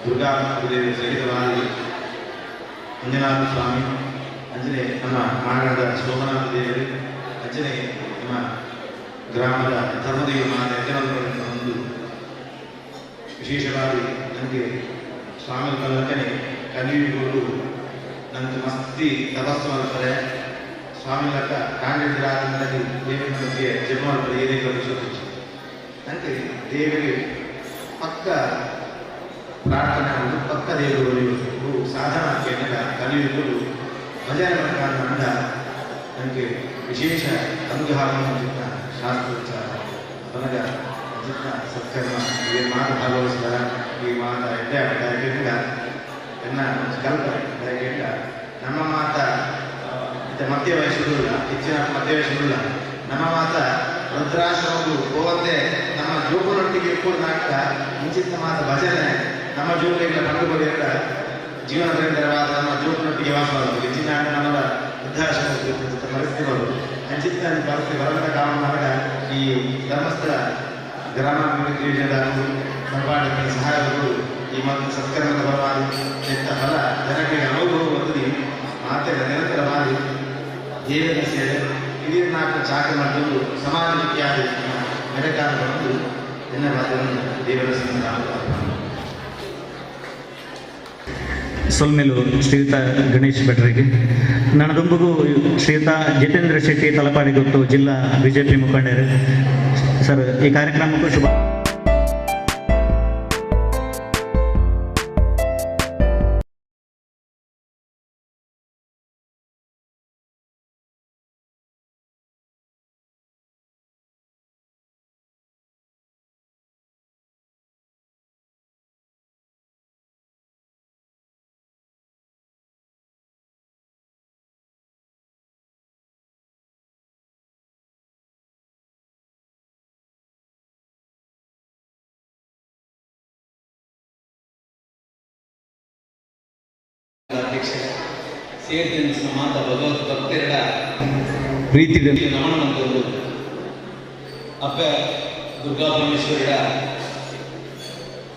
ದುರ್ಗಾ ದೇವಿ ಸಹಿತವಾಗಿ ಮಂಜುನಾಥ ಸ್ವಾಮಿ ಅಂಜನೆ ನಮ್ಮ ಮಾಗಣದ ಸೋಮನಾಥ ದೇವರು ಅಂಜನೆ ನಮ್ಮ ಗ್ರಾಮದ ಧರ್ಮದೇವಿ ಮಾತೆ ಅಂಜನಾಥ ಒಂದು ವಿಶೇಷವಾಗಿ ನನಗೆ ಸ್ವಾಮಿ ಕಲ್ಪನೆ ಕಲಿಯುಗಗಳು ನಂಗೆ ಮಸ್ತಿ ತಪಸ್ಸು ಮಾಡ್ತಾರೆ. ಸ್ವಾಮಿ ಲಕ್ಕ ಕಾಂಡಿರಾದಲ್ಲಿ ದೇವರ ಬಗ್ಗೆ ಜಪ ಮಾಡ್ತಾರೆ. ಏನೇ ವಿಶ್ವಪೂಜೆ ನನಗೆ ದೇವರಿಗೆ ಪಕ್ಕ ಪ್ರಾರ್ಥನೆ ಆಗುವುದು, ಪಕ್ಕ ದೇವರು ಸಾಧನ ಕೇಂದ್ರ ಕಲಿಯುಗಗಳು ಭಜನೆ ಮಾಡ್ಕೊಂಡ ನನಗೆ ವಿಶೇಷ ಅನುಗ್ರಹವನ್ನು ಚಿತ್ತ ಶಾಸ್ತ್ರ ವಿಚಾರ ಅಪನಗ ಚಿತ್ತ ಸತ್ಕರ್ಮ ಈ ಮಾತು ಭಾಗವಹಿಸಿದ ಈ ಮಾತ ಎಡ್ಡೆ ಯಾಕೆಂದ ಎನ್ನ ಕಲ್ಪನೆ ಯಾಕೆಂದ ನಮ್ಮ ಮಾತ ಮಧ್ಯ ವಯಸ್ಸುಲ್ಲ, ಹೆಚ್ಚಿನ ಮಧ್ಯ ವಯಸ್ಸುಲ್ಲ. ನಮ್ಮ ಮಾತ ವೃದ್ಧಾಶ್ರಮವು ಹೋಗಂತೆ ನಮ್ಮ ಜೋಕುನೊಟ್ಟಿಗೆ ನಾಟ ಮುಂಚಿತ ಮಾತ ಭಜನೆ ನಮ್ಮ ಜೋಕುಗಳಿಗೆ ಕಂಡುಕೊಡಿಯಲ್ಲ ಜೀವನ ಪರ್ಯಂತರವಾದ ನಮ್ಮ ಜೋಕುನೊಟ್ಟಿಗೆ ವಾಸವಾಗುವುದು. ಹೆಚ್ಚಿನ ನಮ್ಮ ವೃದ್ಧಾಶ್ರಮ ಪರಿಸ್ಥಿತಿ ಬರುವುದು ಅಂಚಿತ ಪರಿಸ್ಥಿತಿ ಬರಂತ ಕಾರಣ ಈ ಧರ್ಮಸ್ಥಳ ಗ್ರಾಮಾಭಿವೃದ್ಧಿ ಯೋಜನೆಯ ಸಹಪಾಠಿಗಳ ಸಹಾಯಗಳು ಈ ಮತ್ತು ಸತ್ಕರ್ಮದ ಪರವಾಗಿ ಎಂಥ ಫಲ ಜನರಿಗೆ ಅನುಭವ ಬಂದದಿ ಮಾತೆಲ್ಲ ನಿರಂತರವಾಗಿ ದೇವರ ಸೇವೆ ಇದೇ ನಾಲ್ಕು ಚಾಕ ಮಾಡಿಕೊಂಡು ಸಮಾಜಕ್ಕೆ ಆದ ನೆಲೆಕಾಲ ಬಂದು ಎನ್ನ ಮಾತನ್ನು ದೇವರ ಸನ್ನಿಧಾನ. ಸೊಲ್ಮೆಲು ಶ್ರೀಯುತ ಗಣೇಶ್ ಭಟ್ರಿಗೆ. ನನದೊಂಬುಗು ಶ್ರೀಯುತ ಜಿತೇಂದ್ರ ಶೆಟ್ಟಿ ತಲಪಾಡಿ ಗೊತ್ತು ಜಿಲ್ಲಾ ಬಿಜೆಪಿ ಮುಖಂಡರು ಸರ್ ಈ ಕಾರ್ಯಕ್ರಮಕ್ಕೂ ಶುಭ. ಅಧ್ಯಕ್ಷ ಸೇರ್ತಿನ ಮಾತ ಭಗವತ್ ಭಕ್ತರ ಪ್ರೀತಿ ನಮನ ಮಂತೊಂದು ಅಪ್ಪ ದುರ್ಗಾ ಪರಮೇಶ್ವರಿಡ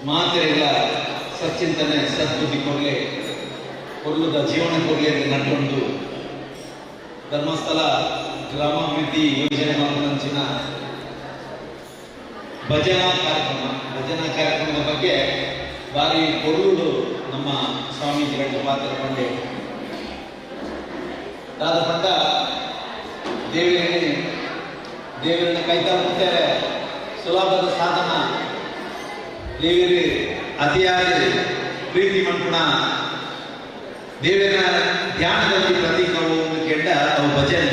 ಮಾತೆರೆಲ್ಲ ಸಚ್ಚಿಂತನೆ ಸದ್ಬುದ್ಧಿ ಕೊಡ್ಲೆ ಕೊರ್ಲುದ ಜೀವನ ಕೊಡ್ಲೆ ಅಂತ ನಟ್ಕೊಂಡು ಧರ್ಮಸ್ಥಳ ಗ್ರಾಮಾಭಿವೃದ್ಧಿ ಯೋಜನೆ ಮಂಚಿನ ಭಜನಾ ಕಾರ್ಯಕ್ರಮ, ಭಜನಾ ಕಾರ್ಯಕ್ರಮದ ಬಗ್ಗೆ ಬಾರಿ ಕೊಡುವುದು ನಮ್ಮ ಸ್ವಾಮೀಜಿಗಳ ಪಾತ್ರ ಪಂಡೆ ದಾದ ಪಂಡ ದೇವರನ್ನ ದೇವರನ್ನ ಕೈತಾ ಮುಟ್ತಾರೆ ಸುಲಭದ ಸಾಧನ ದೇವರು ಅತಿಯಾಗಿ ಪ್ರೀತಿ ಮನ್ಪುಣ ದೇವರ ಧ್ಯಾನದಲ್ಲಿ ಪ್ರತೀಕವು ಕೆಂಡ ಅವು ಭಜನೆ.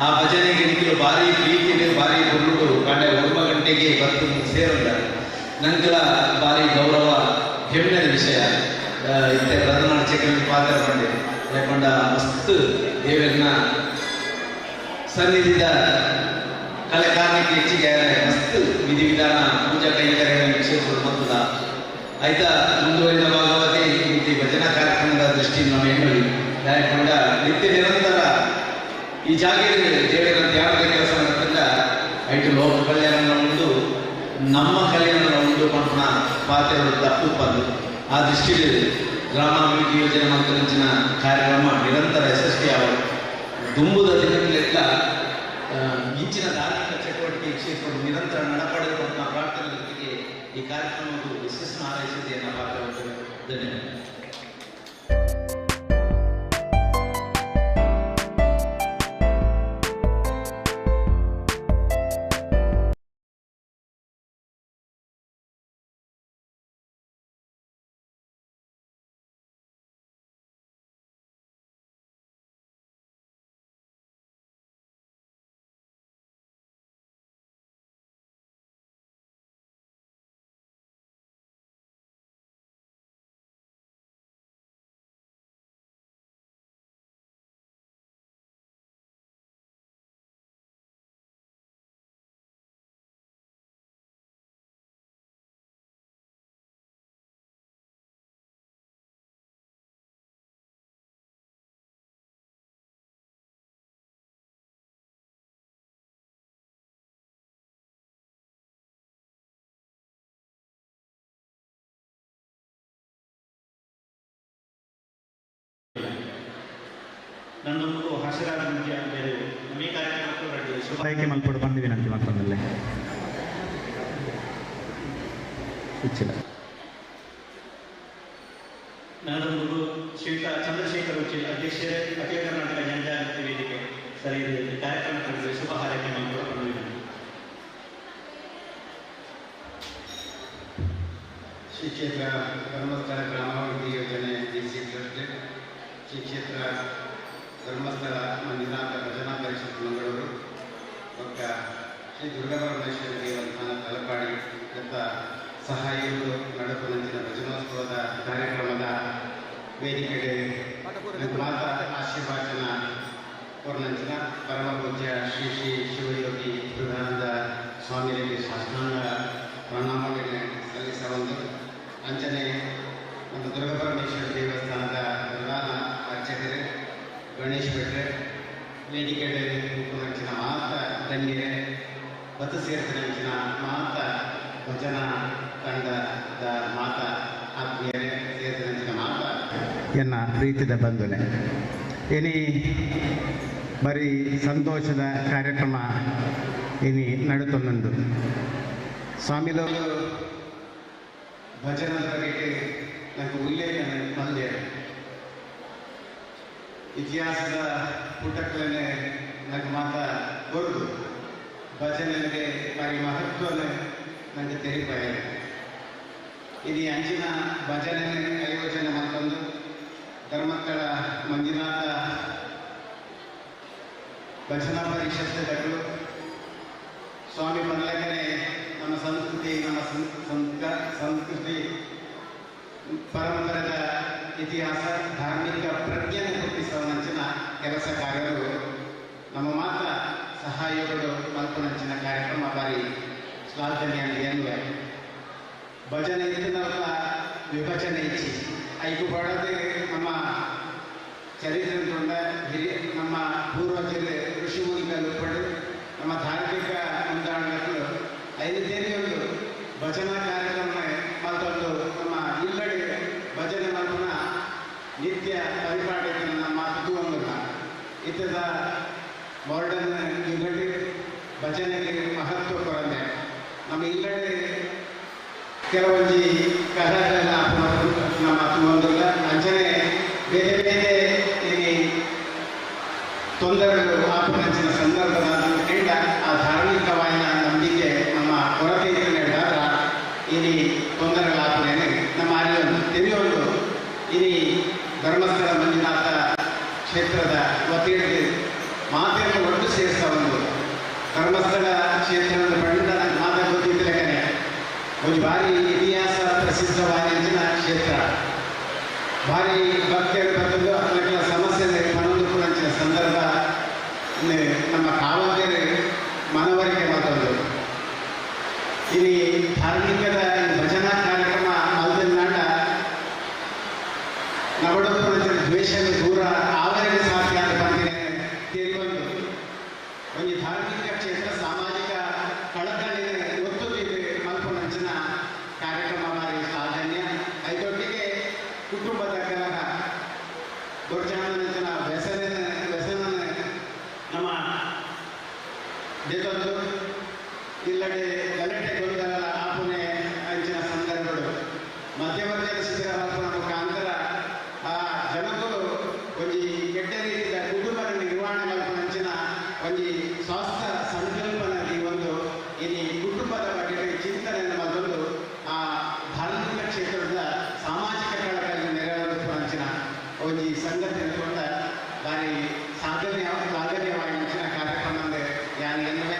ಆ ಭಜನೆಗೆ ನಿಖಲು ಭಾರಿ ಪ್ರೀತಿ ಭಾರಿ ಕೊಡುವುದು ಕಂಡ 9 ಗಂಟೆಗೆ ಬಂದು ಸೇರಂದ ನಂತರ ಭಾರಿ ಗೌರವ ಹೆಮ್ಮೆಯ ವಿಷಯ. ಇತ್ತೆ ಪ್ರಧಾನ ಚಕ್ರ ಪಾತ್ರ ಬಂದೆ ಯಾಕಂಡ ಮಸ್ತ್ ದೇವರನ್ನ ಸನ್ನಿಧಿದ ಕಲೆ ಕಾರಣಕ್ಕೆ ಹೆಚ್ಚಿಗೆ ಮಸ್ತ್ ವಿಧಿವಿಧಾನ ಪೂಜಾ ಕೈಂಕರ್ಯಗಳನ್ನು ವಿಶೇಷ ಮಂತದ ಆಯ್ತಾ ಮುಂದುವರಿದ ಭಾಗವತಿ ಈ ಭಜನಾ ಕಾರ್ಯಕ್ರಮದ ದೃಷ್ಟಿಯಿಂದ ನಾವು ಹೇಳಿ ಯಾಕಂಡ ನಿತ್ಯ ನಿರಂತರ ಈ ಜಾಗೆಯಲ್ಲಿ ದೇವರ ಧ್ಯಾನದ ಕೆಲಸ ನಡೆದ ಐಟು ಲೋಕ ಕಲ್ಯಾಣ ಉಂಟು ನಮ್ಮ ಕಲ್ಯಾಣ ಉಂಟು ಪಂಪನ ಪಾತ್ರೆಗಳು ತಪ್ಪು ಬಂದು ಆ ದೃಷ್ಟಿಯಲ್ಲಿ ಗ್ರಾಮಾಭಿವೃದ್ಧಿ ಯೋಜನೆ ಮಂತ್ರಿನ ಕಾರ್ಯಕ್ರಮ ನಿರಂತರ ಯಶಸ್ವಿ ಆಗ ದುಂಬುದ ದಿನಗಳೆಲ್ಲ ಇಂಚಿನ ಧಾರ್ಮಿಕ ಚಟುವಟಿಕೆ ಕ್ಷೇತ್ರ ನಿರಂತರ ನಡಪಡೆದ ಪ್ರಾರ್ಥನೆ ಜೊತೆಗೆ ಈ ಕಾರ್ಯಕ್ರಮವು ಯಶಸ್ಸನ್ನು ಹಾರೈಸಿದೆ ಎನ್ನುವ ಪಾತ್ರವನ್ನು ಧನ್ಯವಾದ. ನನ್ನೊಂದು ಹಸರಾದ ಬೇರೆ ನಮ್ಮ ಈ ಕಾರ್ಯಕ್ರಮಕ್ಕೆ ಶುಭ ಆಯ್ಕೆ ಮಲ್ಪಡು ಬಂದು ವಿನಂತಿ ಮತ್ತೊಂದಲ್ಲೇ ಉಚ್ಚಿಲ. ನನ್ನೊಂದು ಶ್ರೀಯುತ ಚಂದ್ರಶೇಖರ್ ಉಚ್ಚಿಲ್, ಅಧ್ಯಕ್ಷರೇ, ಅಖಿಲ ಕರ್ನಾಟಕ ಜನಜಾಗೃತಿ ವೇದಿಕೆ. ಸರಿ, ಇದು ಕಾರ್ಯಕ್ರಮಕ್ಕೆ ಶುಭ ಹಾರೈಕೆ ಮಲ್ಪಡು ಬಂದು ವಿನಂತಿ. ಶ್ರೀ ಕ್ಷೇತ್ರ ಧರ್ಮಸ್ಥಳ ಗ್ರಾಮಾಭಿವೃದ್ಧಿ ಯೋಜನೆ ಡಿಸಿ ಟ್ರಸ್ಟ್, ಶ್ರೀ ಕ್ಷೇತ್ರ ಧರ್ಮಸ್ಥಳ ಮಂಜುನಾಥ ಭಜನಾ ಪರಿಷತ್ ಮಂಗಳೂರು, ಬೊಕ್ಕ ಶ್ರೀ ದುರ್ಗಾಪರಮೇಶ್ವರಿ ದೇವಸ್ಥಾನ ತಲಪಾಡಿ ದತ್ತ ಸಹಾಯಗಳು ನಡಪುನಂಚಿನ ಭಜನೋತ್ಸವದ ಕಾರ್ಯಕ್ರಮದ ವೇದಿಕೆಗೆ ಮಾತಾ ಆಶೀರ್ವಾಚನ ಕೊರ್ನಂಚಿನ ಪರಮ ಪೂಜ್ಯ ಶ್ರೀ ಶ್ರೀ ಶಿವಯೋಗಿ ದುರ್ಗಾನಂದ ಸ್ವಾಮಿಗಳಿಗೆ ಸಾಷ್ಟಾಂಗ ಪ್ರಣಾಮಗಳನ್ನು ಸಲ್ಲಿಸಬಹುದು. ಅಂಚನೆ ನಮ್ಮ ದುರ್ಗಾಪರಮೇಶ್ವರ ದೇವಸ್ಥಾನದ ಪ್ರಧಾನ ಅರ್ಚಕರು ಗಣೇಶ್ ಭಟ್ರೆ, ವೇದಿಕೆಡೆ ಉಪನಂಚಿನ ಮಾತ ಗಣ್ಯರೇ, ಬತ್ತು ಸೇರಿಸಿನಂಚಿನ ಮಾತ ಭಜನಾ ತಂಡದ ಮಾತ ಆತ್ಮೀಯರೇ, ಸೇರಿಸಿನಂಚಿನ ಮಾತ ಎನ್ನ ಪ್ರೀತಿದ ಬಂಧುನೆ, ಇನಿ ಬರೀ ಸಂತೋಷದ ಕಾರ್ಯಕ್ರಮ ಇನಿ ನಡುತ್ತೊಂದು. ಸ್ವಾಮಿಲು ಭಜನದ ಬಗ್ಗೆ ನನಗೆ ಉಲ್ಲೇಖ ಬಂದೆ. ಇತಿಹಾಸದ ಪುಟಗಳನ್ನೇ ನನಗೆ ಮಾತ ಕೊರದು ಭಜನೆಗೆ ಬಾರಿ ಮಹತ್ವನೇ ನನಗೆ ತಿಳಿಪಾಯ. ಇದು ಅಂಚಿನ ಭಜನೆ ಆಯೋಜನೆ ಮತ್ತೊಂದು ಧರ್ಮಸ್ಥಳ ಮಂಜುನಾಥ ಭಜನಾ ಪರಿಷತ್ತುಗಳು ಸ್ವಾಮಿ ಬಂದಲಗನೆ ನಮ್ಮ ಸಂಸ್ಕೃತಿ, ನಮ್ಮ ಸಂಸ್ಕೃತಿ ಪರಂಪರೆದ ಇತಿಹಾಸ, ಧಾರ್ಮಿಕ ಪ್ರಜ್ಞೆಯನ್ನು ಗುರುತಿಸುವ ಕೆಲಸ ಕಾರ್ಯಗಳು ನಮ್ಮ ಮಾತ ಸಹಾಯಗಳು ಮಲ್ಪನಂಚಿನ ಕಾರ್ಯಕ್ರಮ ಬಾರಿ ಶ್ಲಾಘನೀಯ ಎನ್ನುವೆ. ಭಜನೆ ಇತ್ತಿನಲ್ಲ ವಿಭಜನೆ ಇಚ್ಚಿ ಐಕು ಬಡದೆ ನಮ್ಮ ಚರಿತ್ರೆ ತೊಂಡ ಹಿರಿಯ ನಮ್ಮ ಪೂರ್ವಜರು ಋಷಿ ಮುನಿಗಳು ಪಡೆದು ನಮ್ಮ ಧಾರ್ಮಿಕ ಮುಂದಾಣಗಳು ಐದು ತೇರಿಯೊಂದು ಭಜನಾ ಕಾರ್ಯಕ್ರಮ ಮತ್ತೊಂದು ನಮ್ಮ ಇಲ್ಲಡೆ ಭಜನೆ ಮಲ್ಪನ ನಿತ್ಯ ಪರಿಪಾಠ ನಮ್ಮ ಮಾತು ಇತದ ಮಾಡರ್ನ್ ಯುಗಡೆ ಭಜನೆಗೆ ಮಹತ್ವ ಕೊರತೆ. ನಮ್ಮ ಇಲ್ಲಡೆ ಕೆಲವೊಂದು ಕಥೆಗಳ ನಮ್ಮ ಒಂದಲ್ಲ ಅಂಚನೆ ಬೇರೆ ಬೇರೆ ಈ ತೊಂದರೆಗಳು ಆಪನಂಚಿನ ಸಂದರ್ಭದ ಕಂಡ ಆ ಧಾರ್ಮಿಕವಾದ ನಂಬಿಕೆ ನಮ್ಮ ಕೊರತೆ ಇದ್ದರೆ ಇಲ್ಲಿ ತೊಂದರೆಗಳಾಪನೆ ನಮ್ಮ ಅರಿಯೊಂದು ತಿಳಿಯೊಂದು. ಇಲ್ಲಿ ಧರ್ಮಸ್ಥಳ ಮಂಜುನಾಥ ಕ್ಷೇತ್ರದ ವತಿಯಲ್ಲಿ ಮಾತೆಯನ್ನು ಒಟ್ಟು ಸೇರಿಸ ಒಂದು ಧರ್ಮಸ್ಥಳ ಕ್ಷೇತ್ರದ ಪಂಡ ಮಾತಾ ಗೊತ್ತಿದ್ದಲೇನೆ ಒಂದು ಭಾರಿ ಇತಿಹಾಸ ಪ್ರಸಿದ್ಧವಾದ ಕ್ಷೇತ್ರ. ಭಾರಿ ಭಕ್ತಿಯಲ್ಲಿ ಬಂದು ಅದಕ್ಕೆಲ್ಲ ಸಮಸ್ಯೆ ಮನೊಂದು ಸಂದರ್ಭ ನಮ್ಮ ಕಾವಂತೆಯರು ಮನವರಿಕೆ ಮತ್ತೊಂದು. ಇಲ್ಲಿ ಧಾರ್ಮಿಕದ ಭಜನಾ ಕಾರ್ಯಕ್ರಮ ಮಲ್ದಿನಾಡ ನವಡೊಬ್ಬರ ದ್ವೇಷ ದೂರ ಆವರಿಗೆ ಸಾಧ್ಯ ಅಂತ ಬಂದಿದೆ ತೀರ್ಕೊಂಡು ಒಂದು ಧಾರ್ಮಿಕ ಕ್ಷೇತ್ರ ಸಾಮಾಜಿಕ ಕಳಕಳಿ ಒತ್ತು ಮಲ್ಪನಂಚಿನ ಕಾರ್ಯಕ್ರಮ ಮಾರಿ ಶ್ಲಾಘನೀಯ. ಐದೊಟ್ಟಿಗೆ ಕುಟುಂಬದ ಕಲಹ ದೊಡ್ಡ ವ್ಯಸನ ವ್ಯಸನ ನಮ್ಮ ದೇತೊಂದು ಇಲ್ಲಡೆ ಗಲಾಟೆ ಗೊಂದಲ ಆಪುನೆ ಅಂಚಿನ ಸಂದರ್ಭಗಳು ಮಧ್ಯವರ್ಗದ ಶಿಬಿರ ಮಲ್ಪನ ಮುಖಾಂತರ ಆ ಜನಗಳು ಒಂಜಿ ಕೆಟ್ಟ ರೀತಿಯ ಕುಟುಂಬದ ನಿರ್ವಹಣೆ ಮಲ್ಪನಂಚಿನ ಒಂಜಿ ಸ್ವಾಸ್ಥ್ಯ ಸಂಕಲ್ಪನ ಒಂದು ಇಲ್ಲಿ ಕುಟುಂಬದ ಬಗ್ಗೆ ಚಿಂತನೆಯನ್ನು ಮತ್ತೊಂದು ಆ ಧಾರ್ಮಿಕ ಕ್ಷೇತ್ರದ ಸಾಮಾಜಿಕ ಕಳಕಳಿ ನೆರವೇರಿಸುವ ಒಂಜಿ ಸಂಗತಿ ಕೊಂಡ ಬಾರಿ ಸಾಧನ್ಯವಾಗಿ ಕಾರ್ಯಕ್ರಮ ಅಂದರೆ ಯಾನು ಎನ್ನುವೆ.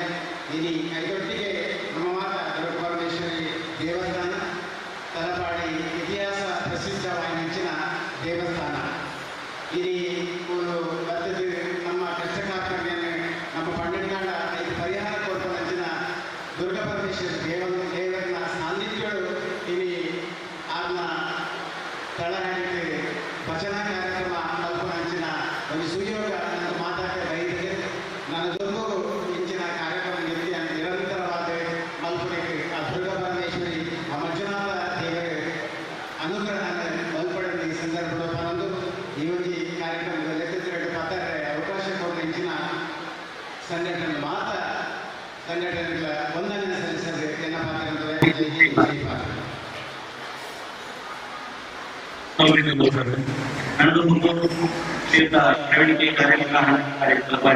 ಇಲ್ಲಿ ಐದೊಟ್ಟಿಗೆ ನಮ್ಮ ಮಾತ ದುರ್ಗಪರಮೇಶ್ವರಿ ದೇವಸ್ಥಾನ ತಲಪಾಡಿ ಇತಿಹಾಸ ಪ್ರಸಿದ್ಧವಾದ ದೇವಸ್ಥಾನ. ಇಲ್ಲಿ ಬರ್ತದೆ ನಮ್ಮ ಕಷ್ಟಕಾರ್ಪಣ್ಯನೆ ನಮ್ಮ ಪಂಡಿತಾಡ ಐದು ಪರಿಹಾರ ಕೊಡ್ಪನಂಚಿನ ದುರ್ಗಪರಮೇಶ್ವರಿ ದೇವರನ ಸಾನ್ನಿಧ್ಯಗಳು ಇಲ್ಲಿ ಆದ್ನ ತಳಹಳ್ಳಿ ಭಜನಾ ಕಾರ್ಯಕ್ರಮ ಮಲ್ಪನಂಚಿನ ಒಂದು ಸುಯೋಗ ನನ್ನ ಮಾತಾಟ ಬೈದಿದೆ. ನನ್ನ ದುರ್ಗವು ಇಂಚಿನ ಕಾರ್ಯಕ್ರಮ ನಿತ್ಯ ನಿರಂತರವಾದ ಮಲ್ಪನೆಗೆ ಆ ದುರ್ಗಪರಮೇಶ್ವರಿ ಆ ಮಂಜುನಾಥ ದೇವರ ಅನುಗ್ರಹ ಮಲ್ಪಡೆ ಈ ಸಂದರ್ಭದ ಬಂದು ಈ ಒಂದು ಕಾರ್ಯಕ್ರಮದ ಲೆಕ್ಕದಿರಡು ಪತ್ತಾರೆ ಶ್ರೀಯುತ ಪ್ರವೀಣ್ ಕೆ ಕಾರ್ಯಕ್ರಮ ಕಾರ್ಯಕ್ರಮದ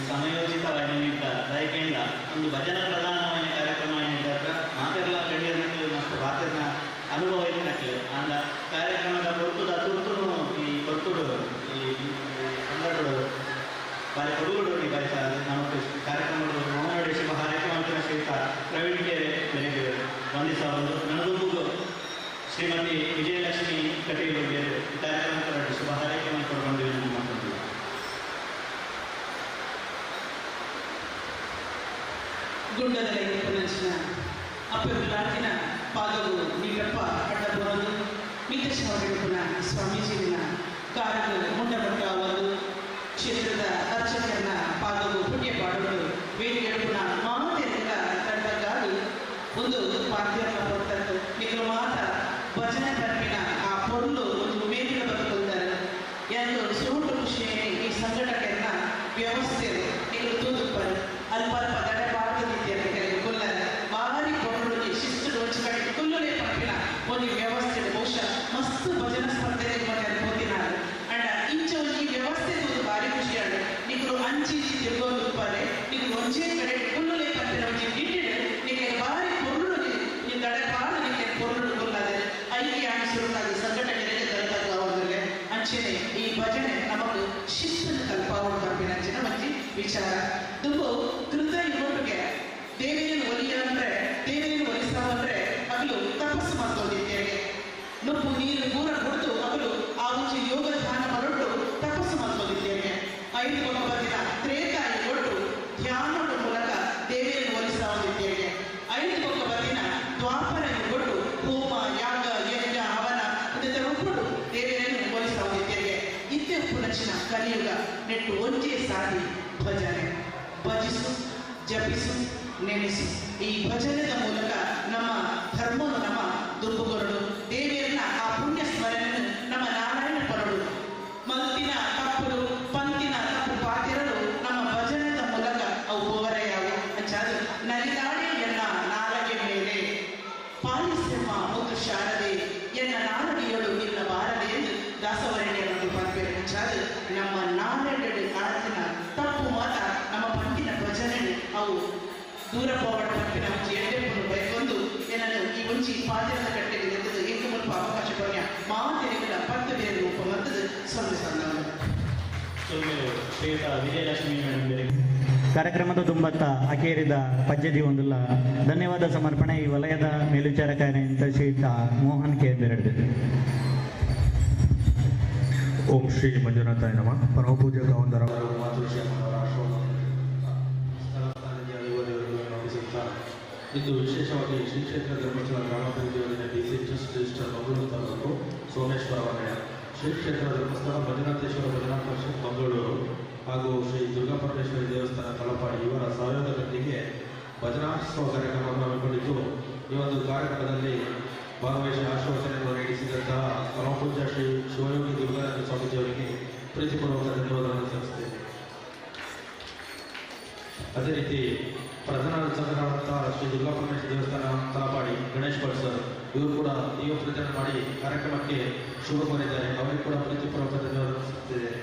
ಸಮಯೋಚಿತವಾಗಿ ದಯಕೆಯಿಂದ ಒಂದು ಭಜನಾ ಪ್ರಧಾನವಾದ ಕಾರ್ಯಕ್ರಮ ಏನಿದೆ ಮಾತೆಲ್ಲ ಗಣ್ಯರು ಮತ್ತು ಮಾತಿನ ಅನುಭವ ಇತ್ತು ಅಂದ ಕಾರ್ಯಕ್ರಮದ ಕೊರ್ತುದ ತುರ್ತುನು ಈ ಕೊರ್ತುಡು ಈ ಸಂದರ್ಭಗಳು ಬಾರಿ ಕೊಡುಗುಡು ನಿಭಾಯಿಸಾದ ನಮ್ಮ ಕಾರ್ಯಕ್ರಮಗಳು ಮೋಹನಡಿ ಶುಭ ಹಾರೈಕೆ ಶ್ರೀಯುತ ಪ್ರವೀಣ್ ಕೆ ಬೆನೆಗೆ ವಂದಿಸಬಹುದು. ನನದುಂಬುಗು ಶ್ರೀಮತಿ ವಿಜಯಲಕ್ಷ್ಮಿ ಕಟೀಲು ಬೇರೆ ಕಾರ್ಯಕ್ರಮದ ಶುಭ ಹಾರೈಕೆ ಮಾಡಿಕೊಂಡು ಮಾತಾಡ್ತೀವಿ. ಗುಂಡದ ಪುನರ್ಚನ ಅಪ್ಪಗುಲಾಟಿನ ಪಾದವು ನೀರಪ್ಪ ಅಡ್ಡಬರೋದು ಮಿತಶಾವಡಿಪುನ ಸ್ವಾಮೀಜಿನ ಕಾರನ್ನು ಮುಂಡಪಟ್ಟ ಒಂದು ಕ್ಷೇತ್ರದ ಅರ್ಚಕರನ್ನ ಪಾದವು ಪುಣ್ಯ ಪಾಡೋದು ವೇದಿಕೆಡುಪುನ ಮಾತೆಲ್ಲ ತಂಡಕ್ಕಾಗಿ ಒಂದು ಪಾತ್ಯನ ಕೊಟ್ಟದ್ದು ನಿಗಲು ಮಾತ ಭಜನೆ ತರ್ಪಿನ ಆ ಪೊರ್ಲು ಒಂದು ಮೇಲಿನ ಬದುಕೊಳ್ತಾರೆ ಎಂದು ಸುರುಟು ಖುಷಿಯಲ್ಲಿ ಈ ಸಂಘಟಕರನ್ನ ವ್ಯವಸ್ಥೆ ನಿಗಲು ತೂದುಪ್ಪರು ಅಲ್ಪ ಅಲ್ಪ ದಡ ಪಾಡದಿದ್ದೀರ ಕುಲ್ಲರ ಭಾರಿ ಪೊರ್ಲು ಶಿಸ್ತು ಒಂಚು ಕುಲ್ಲುಲೇ ಪಂಪಿನ ಒಂದು ವ್ಯವಸ್ಥೆ ಬಹುಶಃ ಮಸ್ತ್ ಭಜನಾ ಸ್ಪರ್ಧೆ ಮತ್ತೆ ಪೋತಿನಾರು ಅಂಡ್ ಇಂಚ ಒಂಜಿ ವ್ಯವಸ್ಥೆ ತೂದು ಭಾರಿ ಖುಷಿಯಾಡು ನಿಕುಲು ಅಂಚಿ ಇಂಚಿ ತಿರ್ಗೊಂದು ಉಪ್ಪಾರೆ ನಿಕುಲು ಒಂಜೇ ಕಡೆ ಕುಲ್ಲುಲೇ ಪಂಪಿನ ಒಂಜಿ ನಿಟ್ಟಿಡು ನಿಕ್ಲೆ ಭಾರಿ ಪೊರ್ಲು ನೀವು ದಡ ಪಾಡು ನಿಕ್ಲೆ ಪೊರ್ಲು ಕುಲ್ಲಾದರೆ ಐಕೆ ಆಣಿ ಸುರುಕಾಗಿ ಸಂಘಟನೆಗೆ ದೊರಕಾಗುವುದಿಲ್ಲ. ಅಂಚೆನೆ ಈ ಭಜನೆ ನಮಗ್ ಶಿಸ್ತನ್ನು ಕಲ್ಪಾವಣ ಪಂಪಿನ ಅಂಚಿನ ಒಂಜಿ ವಿಚಾರ ದುಂಬು ಕೃತ ಇವೊಟ್ಟಿಗೆ ದೇವಿಯನ್ನು ಒಲಿಯ ಅಂದ್ರೆ ದೇವಿಯನ್ನು ಒಲಿಸಾವಂದ್ರೆ ಅಗಲು ತಪಸ್ಸು ಮಾಡ್ಕೊಂಡಿದ್ದೇವೆ. ನುಪ್ಪು ನೀರು ಪೂರ ಕೊಡ್ತು ಅಗಲು ಆ ಒಂಜಿ ಯೋಗ ಧ್ಯಾನ ಮರೊಟ್ಟು ತಪಸ್ಸು ಮಾಡ್ಕೊಂಡಿದ್ದೇವೆ. 5 ದಿನ ತ್ರೇತಾಯಿ ಕೊಟ್ಟು ಧ್ಯಾನದ ಮೂಲಕ ದೇವಿಯನ್ನು ಒಲಿಸಾವಂದಿದ್ದೇವೆ. 5 ದಿನ ದ್ವಾಪರ ಕೊಟ್ಟು ಹೋಮ ಯಾಗ ಯಜ್ಞ ಹವನ ಇದರ ಒಪ್ಪುಡು ದೇವಿಯನ್ನು ಒಲಿಸಾವಂದಿದ್ದೇವೆ. ಇತ್ತೆ ಪುನಚಿನ ಕಲಿಯುಗ ನೆಟ್ಟು ಒಂಜೇ ಸಾರಿ ಭಜನೆ ಭಜಿಸು ಜಪಿಸು ನೆನೆಸು. ಈ ಭಜನೆದ ಮೂಲಕ ನಮ್ಮ ಧರ್ಮನು ನಮ್ಮ ದುಂಬುಗೊರಡು ದೇವಿಯನ್ನ ಆ ಪುಣ್ಯ ಸ್ಮರಣೆಯನ್ನು ನಮ್ಮ ನಾರಾಯಣ ಪರಡು ಮಂತಿನ ತಪ್ಪುಡು ಪಂತಿನ ತಪ್ಪು ಪಾತಿರಲು ನಮ್ಮ ಭಜನೆದ ಮೂಲಕ ಅವು ಹೋಗರೆಯಾವು. ಅಂಚಾದು ನಲಿದಾಡಿ ಎನ್ನ ನಾಲಗೆ ಮೇಲೆ ಪಾಲಿಸೆಮ್ಮ ಮುದ್ದು ಶಾರದೆ ಎನ್ನ ನಾಲಗೆಯಳು ಇಲ್ಲ ಬಾರದೆ ಎಂದು ದಾಸವರಣ್ಯವನ್ನು ಪಂಪೆ. ಅಂಚಾದು ನಮ್ಮ ನಾಲೆಡೆ ಆತಿನ ತಪ್ಪು ಮಾತ ನಮ್ಮ ಪಂತಿನ ಭಜನೆ ಅವು ದೂರ ಪೋವಡ ಪಂಪಿನ ಒಂಜಿ ಎಡ್ಡೆಪ್ಪುನು ಬೈಕೊಂದು ಏನನ್ನು ಈ ಒಂಜಿ ಪಾತ್ರದ ಕಟ್ಟೆಗೆ ಎತ್ತದು ಎಂಕು ಮುಲ್ಪ ಅವಕಾಶ ಕೊರ್ಯ ಮಾತೆರೆಗಳ 10 ಬೇರೆ ರೂಪ ಮತ್ತದು ಸೊನ್ನೆ ಸೊನ್ನೆ. ಶ್ರೀಯುತ ವಿಜಯಲಕ್ಷ್ಮಿ ಮೇಡಮ್ ಕಾರ್ಯಕ್ರಮದ ದುಂಬತ್ತ ಅಕೇರಿದ ಪಜ್ಜೆದಿ ಒಂದುಲ್ಲ ಧನ್ಯವಾದ ಸಮರ್ಪಣೆ ಈ ವಲಯದ ಮೇಲ್ವಿಚಾರಕ ಶ್ರೀಯುತ ಮೋಹನ್ ಕೆ ಬೆರಡು. ಓಂ ಶ್ರೀ ಮಂಜುನಾಥಾಯ ನಮಃ. ಪರಮಪೂಜ್ಯ ಗಾವಂದರ ಇಂದು ವಿಶೇಷವಾಗಿ ಶ್ರೀ ಕ್ಷೇತ್ರ ಧರ್ಮಸ್ಥಳ ಗ್ರಾಮಾಭಿವೃದ್ಧಿ ಯೋಜನೆ ಬಿಸಿ ಟ್ರಸ್ಟ್ ರಿಜಿಸ್ಟರ್ ಮಂಗಳೂರು ತಾಲೂಕು ಸೋಮೇಶ್ವರ ವಲಯ, ಶ್ರೀ ಕ್ಷೇತ್ರ ಧರ್ಮಸ್ಥಳ ಮಂಜುನಾಥೇಶ್ವರ ಭಜನಾ ಪರಿಷತ್ ಮಂಗಳೂರು ಹಾಗೂ ಶ್ರೀ ದುರ್ಗಾ ಪರಮೇಶ್ವರಿ ದೇವಸ್ಥಾನ ತಲಪಾಡಿ ಇವರ ಸಹಯೋಗದೊಂದಿಗೆ ಭಜನಾತ್ಸವ ಕಾರ್ಯಕ್ರಮವನ್ನು ಹಮ್ಮಿಕೊಂಡಿದ್ದು, ಈ ಒಂದು ಕಾರ್ಯಕ್ರಮದಲ್ಲಿ ಭಾಗವಹಿಸಿ ಆಶೀರ್ವಚನೆಯನ್ನು ನೀಡಿಸಿದಂತಹ ಪರಮಪೂಜ್ಯ ಶ್ರೀ ಶಿವಯೋಗಿ ದುರ್ಗಾನಂದ ಸ್ವಾಮೀಜಿಯವರಿಗೆ ಪ್ರೀತಿಪೂರ್ವಕ ಧನ್ಯವಾದಗಳನ್ನು ಸಲ್ಲಿಸುತ್ತೇನೆ. ಅದೇ ರೀತಿ ಪ್ರಧಾನ ಅರ್ಚಕರಾದಂತಹ ಶ್ರೀ ದುರ್ಗಾ ಪರಮೇಶ್ವರಿ ದೇವಸ್ಥಾನ ತಲಪಾಡಿ ಗಣೇಶ್ ಭಟ್ ಸರ್ ಇವರು ಕೂಡ ದೀಪ ಪ್ರಜ್ವಲನೆ ಮಾಡಿ ಕಾರ್ಯಕ್ರಮಕ್ಕೆ ಶುಭ ಕೋರಿದ್ದಾರೆ. ಅವರಿಗೆ ಕೂಡ ಪ್ರೀತಿಪೂರ್ವಕ ಧನ್ಯವಾದ ಸಲ್ಲಿಸುತ್ತಿದ್ದೇನೆ.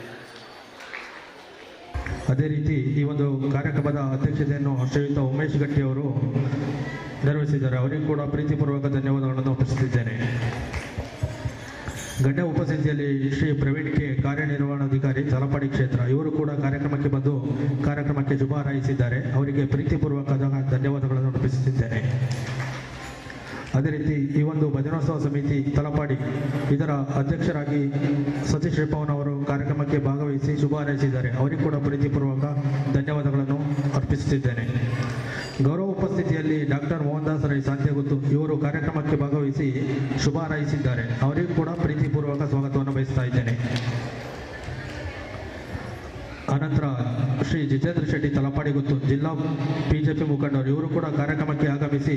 ಅದೇ ರೀತಿ ಈ ಒಂದು ಕಾರ್ಯಕ್ರಮದ ಅಧ್ಯಕ್ಷತೆಯನ್ನು ಶ್ರೀಯುತ ಉಮೇಶ್ ಗಟ್ಟಿ ಅವರು ನೆರವೇರಿಸಿದ್ದಾರೆ. ಅವರಿಗೂ ಕೂಡ ಪ್ರೀತಿಪೂರ್ವಕ ಧನ್ಯವಾದಗಳನ್ನು ಅರ್ಪಿಸುತ್ತಿದ್ದೇನೆ. ಗಣ್ಯ ಉಪಸ್ಥಿತಿಯಲ್ಲಿ ಶ್ರೀ ಪ್ರವೀಣ್ ಕೆ ಕಾರ್ಯನಿರ್ವಹಣಾಧಿಕಾರಿ ತಲಪಾಡಿ ಕ್ಷೇತ್ರ ಇವರು ಕೂಡ ಕಾರ್ಯಕ್ರಮಕ್ಕೆ ಬಂದು ಕಾರ್ಯಕ್ರಮಕ್ಕೆ ಶುಭ ಹಾರೈಸಿದ್ದಾರೆ. ಅವರಿಗೆ ಪ್ರೀತಿಪೂರ್ವಕ ಧನ್ಯವಾದಗಳನ್ನು ಅರ್ಪಿಸುತ್ತಿದ್ದೇನೆ. ಅದೇ ರೀತಿ ಈ ಒಂದು ಭಜನೋತ್ಸವ ಸಮಿತಿ ತಲಪಾಡಿ ಇದರ ಅಧ್ಯಕ್ಷರಾಗಿ ಸತೀಶ್ ರಿಪವನ್ ಅವರು ಕಾರ್ಯಕ್ರಮಕ್ಕೆ ಭಾಗವಹಿಸಿ ಶುಭ ಹಾರೈಸಿದ್ದಾರೆ. ಅವರಿಗೂ ಕೂಡ ಪ್ರೀತಿಪೂರ್ವಕ ಧನ್ಯವಾದಗಳನ್ನು ಅರ್ಪಿಸುತ್ತಿದ್ದೇನೆ. ಗೌರವ ಉಪಸ್ಥಿತಿಯಲ್ಲಿ ಡಾಕ್ಟರ್ ಮೋಹನ್ ದಾಸ್ ರೈ ಸಾಂತ್ಯಗುತ್ತು ಇವರು ಕಾರ್ಯಕ್ರಮಕ್ಕೆ ಭಾಗವಹಿಸಿ ಶುಭ ಹಾರೈಸಿದ್ದಾರೆ. ಅವರಿಗೂ ಕೂಡ ಪ್ರೀತಿಪೂರ್ವಕ ಸ್ವಾಗತವನ್ನು ಬಯಸ್ತಾ ಇದ್ದೇನೆ. ಅನಂತರ ಶ್ರೀ ಜಿತೇಂದ್ರ ಶೆಟ್ಟಿ ತಲಪಾಡಿ ಗುತ್ತು ಜಿಲ್ಲಾ ಬಿಜೆಪಿ ಮುಖಂಡರು ಇವರು ಕೂಡ ಕಾರ್ಯಕ್ರಮಕ್ಕೆ ಆಗಮಿಸಿ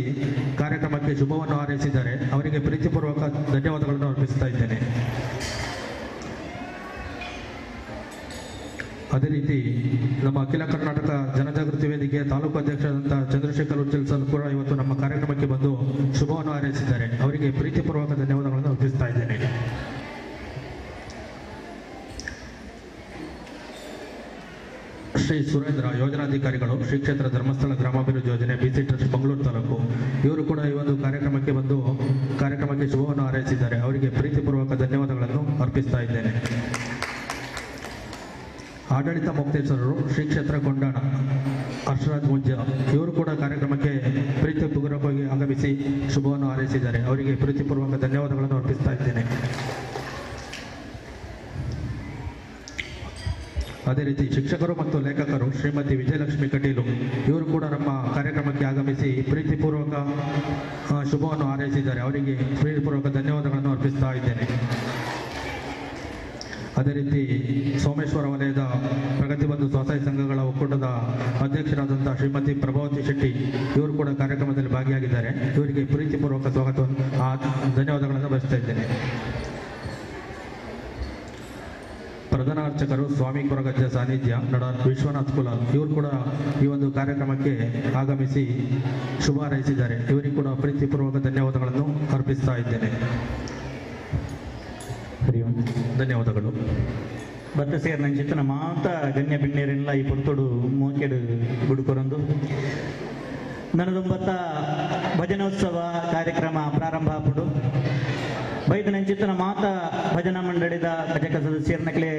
ಕಾರ್ಯಕ್ರಮಕ್ಕೆ ಶುಭವನ್ನು ಹಾರೈಸಿದ್ದಾರೆ. ಅವರಿಗೆ ಪ್ರೀತಿಪೂರ್ವಕ ಧನ್ಯವಾದಗಳನ್ನು ಅರ್ಪಿಸುತ್ತಾ ಇದ್ದೇನೆ. ಅದೇ ರೀತಿ ನಮ್ಮ ಅಖಿಲ ಕರ್ನಾಟಕ ಜನಜಾಗೃತಿ ಜಾಗೃತಿ ವೇದಿಕೆಯ ತಾಲೂಕು ಅಧ್ಯಕ್ಷರಾದಂಥ ಚಂದ್ರಶೇಖರ್ ಉಚ್ಚಿಲ್ ಸರ್ ಕೂಡ ಇವತ್ತು ನಮ್ಮ ಕಾರ್ಯಕ್ರಮಕ್ಕೆ ಬಂದು ಶುಭವನ್ನು ಹಾರೈಸಿದ್ದಾರೆ. ಅವರಿಗೆ ಪ್ರೀತಿಪೂರ್ವಕ ಧನ್ಯವಾದಗಳನ್ನು ಅರ್ಪಿಸ್ತಾ ಇದ್ದೇನೆ. ಶ್ರೀ ಸುರೇಂದ್ರ, ಯೋಜನಾಧಿಕಾರಿಗಳು, ಶ್ರೀ ಕ್ಷೇತ್ರ ಧರ್ಮಸ್ಥಳ ಗ್ರಾಮಾಭಿವೃದ್ಧಿ ಯೋಜನೆ, ಬಿಸಿ ಟ್ರಸ್ಟ್, ಮಂಗಳೂರು ತಾಲೂಕು, ಇವರು ಕೂಡ ಈ ಒಂದು ಕಾರ್ಯಕ್ರಮಕ್ಕೆ ಬಂದು ಕಾರ್ಯಕ್ರಮಕ್ಕೆ ಶುಭವನ್ನು ಹಾರೈಸಿದ್ದಾರೆ. ಅವರಿಗೆ ಪ್ರೀತಿಪೂರ್ವಕ ಧನ್ಯವಾದಗಳನ್ನು ಅರ್ಪಿಸ್ತಾ ಇದ್ದೇನೆ. ಆಡಳಿತ ಮೊಕ್ತೇಶ್ವರರು, ಶ್ರೀ ಕ್ಷೇತ್ರ ಕೊಂಡಾಣ ಹರ್ಷರಾಜ್ ಮುಂಜ, ಇವರು ಕೂಡ ಕಾರ್ಯಕ್ರಮಕ್ಕೆ ಪ್ರೀತಿಪೂರ್ವಕವಾಗಿ ಆಗಮಿಸಿ ಶುಭವನ್ನು ಹಾರೈಸಿದ್ದಾರೆ. ಅವರಿಗೆ ಪ್ರೀತಿಪೂರ್ವಕ ಧನ್ಯವಾದಗಳನ್ನು ಅರ್ಪಿಸ್ತಾ ಇದ್ದೇನೆ. ಅದೇ ರೀತಿ ಶಿಕ್ಷಕರು ಮತ್ತು ಲೇಖಕರು ಶ್ರೀಮತಿ ವಿಜಯಲಕ್ಷ್ಮಿ ಕಟೀಲು, ಇವರು ಕೂಡ ನಮ್ಮ ಕಾರ್ಯಕ್ರಮಕ್ಕೆ ಆಗಮಿಸಿ ಪ್ರೀತಿಪೂರ್ವಕ ಶುಭವನ್ನು ಹಾರೈಸಿದ್ದಾರೆ. ಅವರಿಗೆ ಪ್ರೀತಿಪೂರ್ವಕ ಧನ್ಯವಾದಗಳನ್ನು ಅರ್ಪಿಸ್ತಾ ಇದ್ದೇನೆ. ಅದೇ ರೀತಿ ಸೋಮೇಶ್ವರ ವಲಯದ ಪ್ರಗತಿ ಬಂಧು ಸ್ವಸಹಾಯ ಸಂಘಗಳ ಒಕ್ಕೂಟದ ಅಧ್ಯಕ್ಷರಾದಂಥ ಶ್ರೀಮತಿ ಪ್ರಭಾವತಿ ಶೆಟ್ಟಿ, ಇವರು ಕೂಡ ಕಾರ್ಯಕ್ರಮದಲ್ಲಿ ಭಾಗಿಯಾಗಿದ್ದಾರೆ. ಇವರಿಗೆ ಪ್ರೀತಿಪೂರ್ವಕ ಸ್ವಾಗತವನ್ನು ಧನ್ಯವಾದಗಳನ್ನು ಬಯಸ್ತಾ ಇದ್ದೇನೆ. ಪ್ರಧಾನ ಅರ್ಚಕರು ಸ್ವಾಮಿ ಕೊರಗಜ್ಜ ಸಾನ್ನಿಧ್ಯ ನಡ ವಿಶ್ವನಾಥ್ ಕುಲಾಲ್, ಇವರು ಕೂಡ ಈ ಒಂದು ಕಾರ್ಯಕ್ರಮಕ್ಕೆ ಆಗಮಿಸಿ ಶುಭ ಹಾರೈಸಿದ್ದಾರೆ. ಇವರಿಗೆ ಕೂಡ ಪ್ರೀತಿಪೂರ್ವಕ ಧನ್ಯವಾದಗಳನ್ನು ಅರ್ಪಿಸ್ತಾ ಇದ್ದೇನೆ. ಧನ್ಯವಾದಗಳು. ಬತ್ತ ಸೇರ್ ನಂಚಿತ್ತನ ಮಾತ ಗಣ್ಯ ಬಿಣ್ಣೇರೆಲ್ಲ ಈ ಪೊರ್ತುಡು ಮೋಕೆಡು ಬುಡುಕೊರಂದು ನನದೊಂಬತ್ತ ಭಜನೋತ್ಸವ ಕಾರ್ಯಕ್ರಮ ಪ್ರಾರಂಭ ಆಪುಡು. ಬೈದ ನಂಚಿತ್ತನ ಮಾತ ಭಜನಾ ಮಂಡಳಿದ ಭಜಕ ಸದಸ್ಯರ್ನಕ್ಲೆ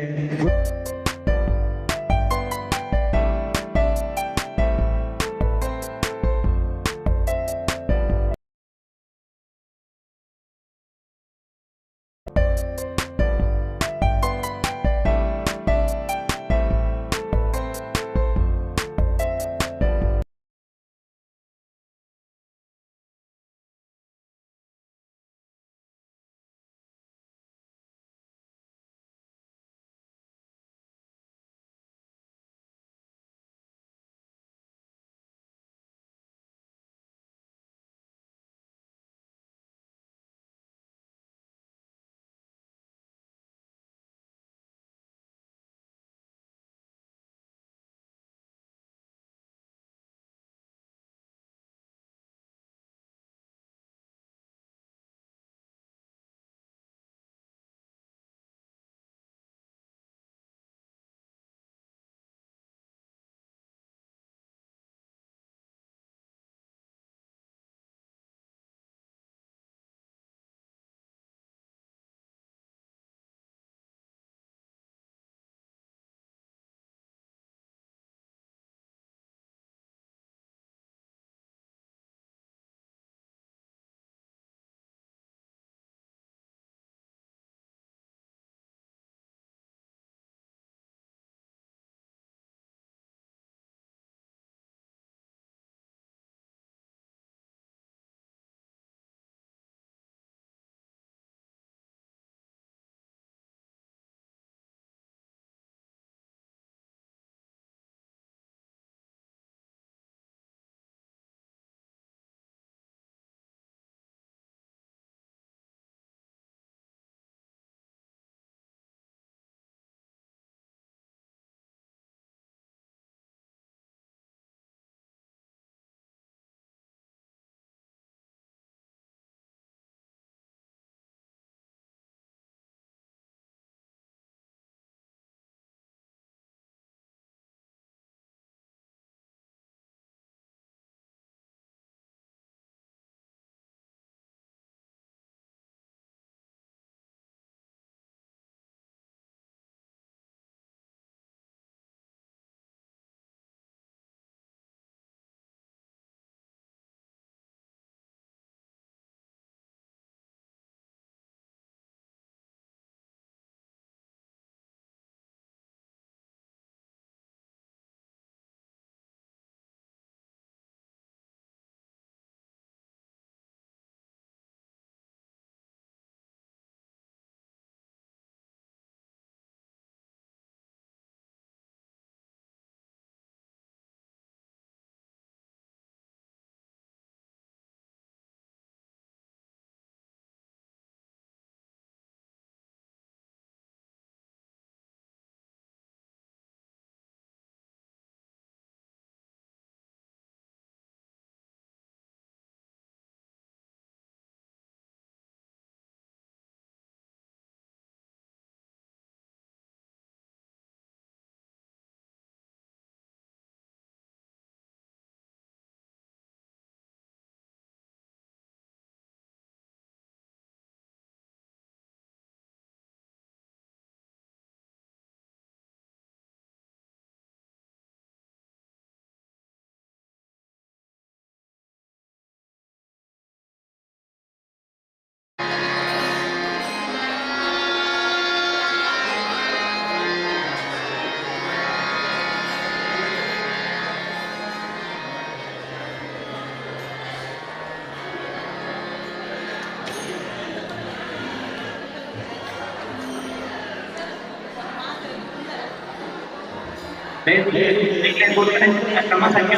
ಕ್ರಮ ಸಂಖ್ಯೆ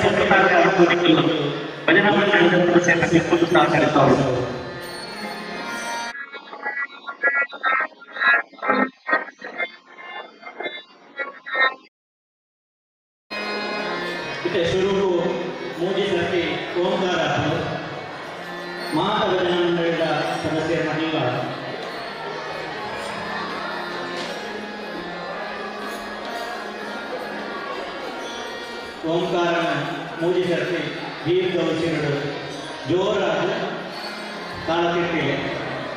ಭಜನಾ ಮಂಡಳಿದ ಸದಸ್ಯರು ಸಹಕರಿಸಬಹುದು. ಇತ್ತೆ ಶುರುವು ಮೂಜಿ ಸರ್ತಿ ಓಂಕಾರ ಮಾತ ಭಜನಾ ಮಂಡಳಿದ ಸದಸ್ಯರನ್ನೆಲ್ಲ ಓಂಕಾರನ ಮೂಜಿ ಸರ್ತಿ ದೀರ್ಘ ಉಸಿರುಡು ಜೋರಾದ ತಾಳತಿಟ್ಟಿಗೆ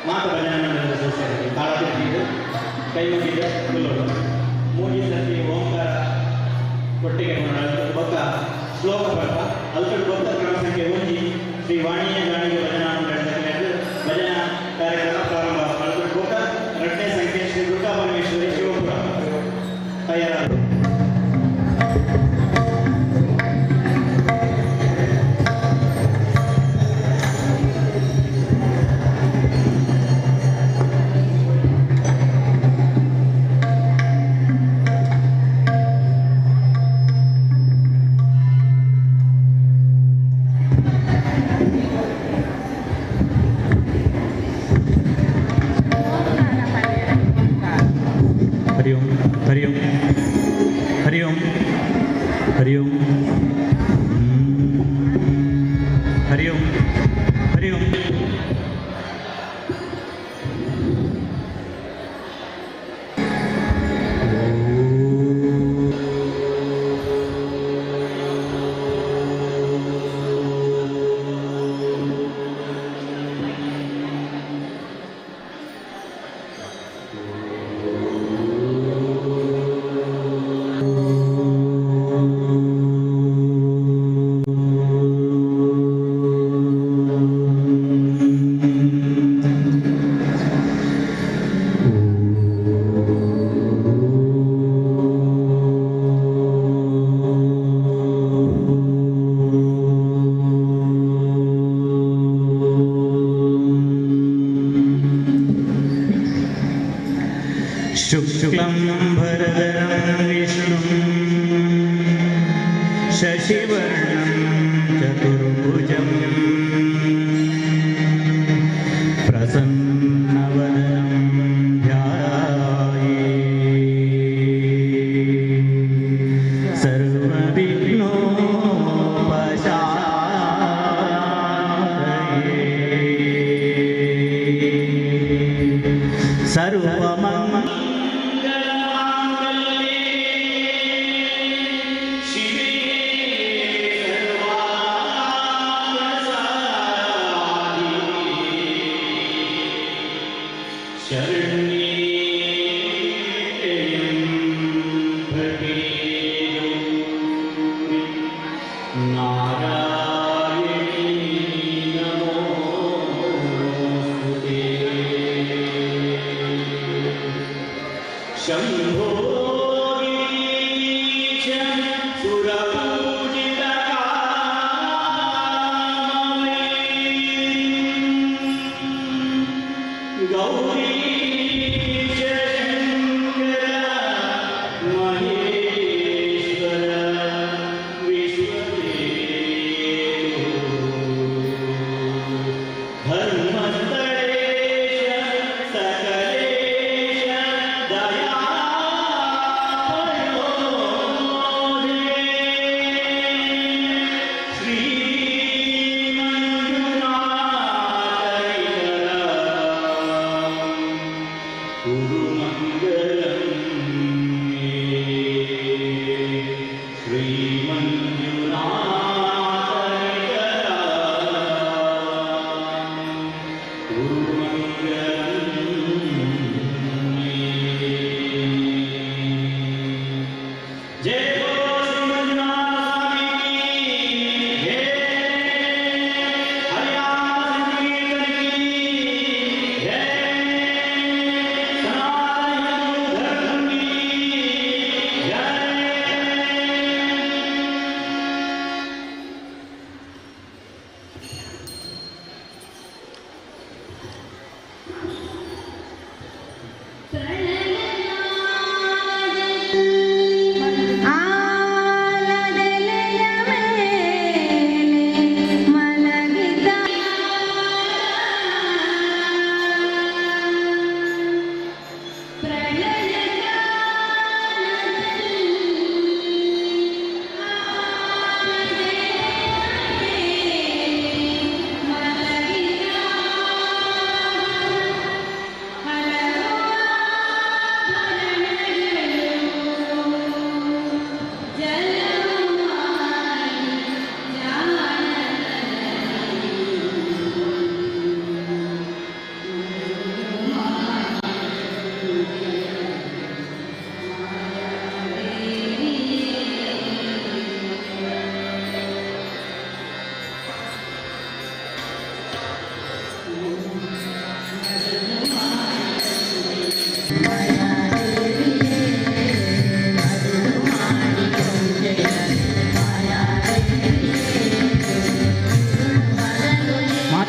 ಮಾತ ಭಜನಾ ಮಂಡಳಿದ ಸದಸ್ಯರಿಗೆ ತಾಳತಿಟ್ಟಿಗೆ ಕೈ ಮುಗಿದ ಕುಲ್ಲೋಡು ಮೂಜಿ ಸರ್ತಿ ಓಂಕಾರ ಒಟ್ಟಿಗೆ ಬೊಕ್ಕ ಶ್ಲೋಕ ಪಲ್ಪ ಅಲ್ಕಡ್ ಬೊಕ್ಕ ಕ್ರಮ ಸಂಖ್ಯೆ ಒಂಜಿ ಶ್ರೀ ವಾಣಿಯ ಗಾಣಿಗೆ ಭಜನಾ ಮಂಡಳಿದ ಭಜನಾ ಕಾರ್ಯಕ್ರಮ ಪ್ರಾರಂಭ. ಅಲ್ಕಡ್ ಬೊಕ್ಕ ಎರಡನೇ ಸಂಖ್ಯೆ ಶ್ರೀ ದುರ್ಗಾ ಪರಮೇಶ್ವರಿ ಶಿವಪುರ ತಯಾರಾದ. ಹರಿ ಓಂ ಹರಿ ಓಂ ಹರಿ ಓಂ ಹರಿ ಓಂ ಹರಿ ಓಂ ಹರಿ ಓಂ. शुक्लं भरदरं विष्णुं शशिवर्णं चतुर्भुजं प्रसन्नवदनं ध्याये सर्वविघ्नोपशान्तये सर्वमङ्गलमाङ्गल्ये शिवे सर्वार्थसाधिके शरण्ये त्र्यम्बके गौरि नारायणी नमोऽस्तुते।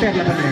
ಮಾತೆರ್ಲ ಬನ್ನಿ.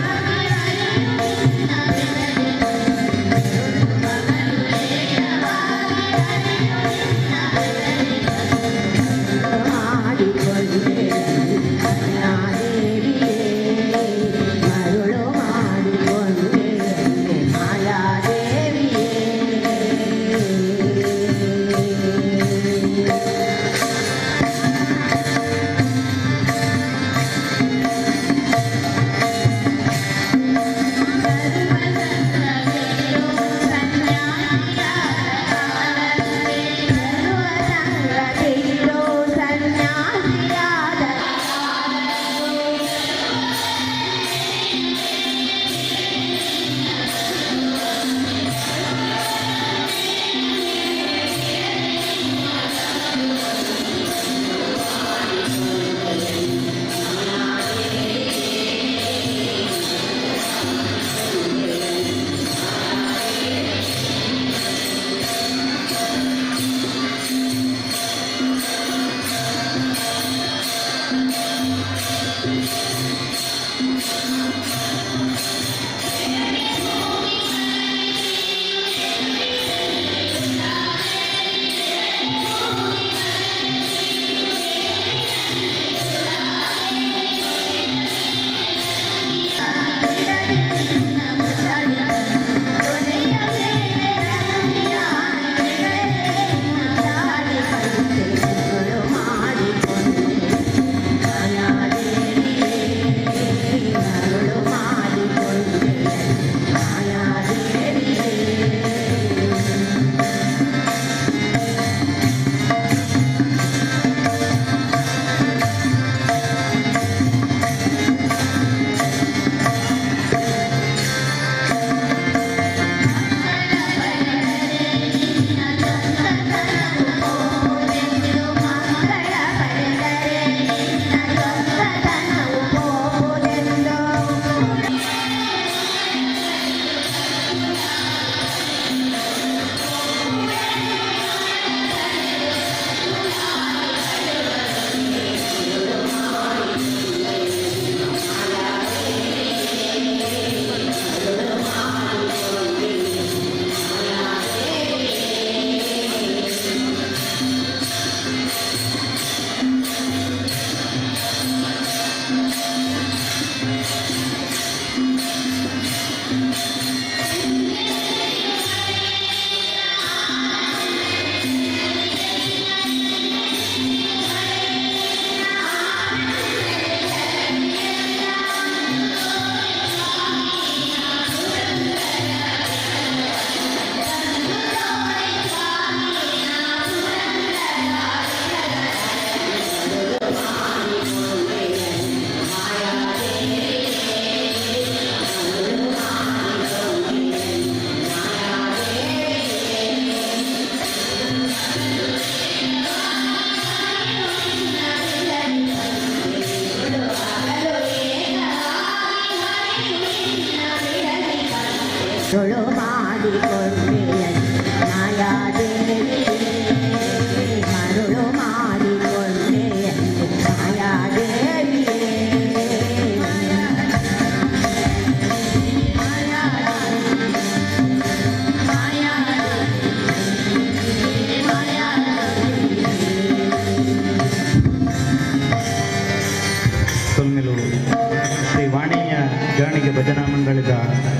ಶ್ರೀ ವಾಣಿಯ ಜಾಣಿಗೆ ಭಜನಾ ಮಂಡಳಿದ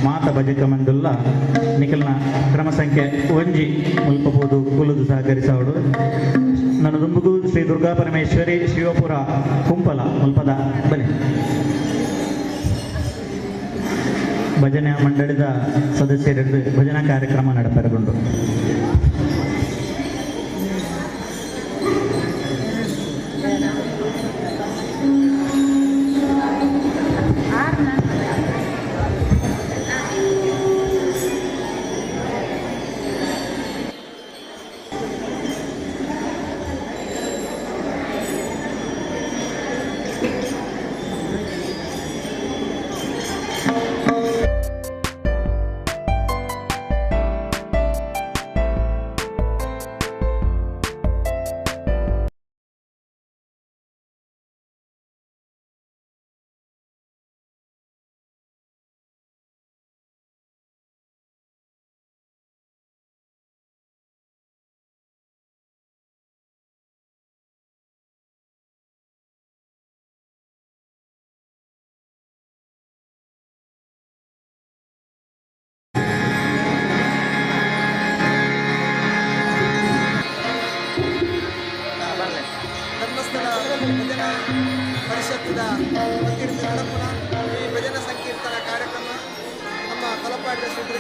ಮಾತ ಭಜಕ ಮಂದುಲ್ಲ ನಿಖಲ್ನ ಕ್ರಮ ಸಂಖ್ಯೆ ಒಂಜಿ ಮುಲ್ಪಬೋದು ಕುಲುದು ಸಹಕರಿಸವಡು. ನನ್ನ ದುಂಬುಗು ಶ್ರೀ ದುರ್ಗಾ ಪರಮೇಶ್ವರಿ ಶಿವಪುರ ಕುಂಪಲ ಮುಲ್ಪದ ಬಲಿ ಭಜನಾ ಮಂಡಳಿದ ಸದಸ್ಯರೆಂದು ಭಜನಾ ಕಾರ್ಯಕ್ರಮ ನಡೆಪೆರಗೊಂಡು.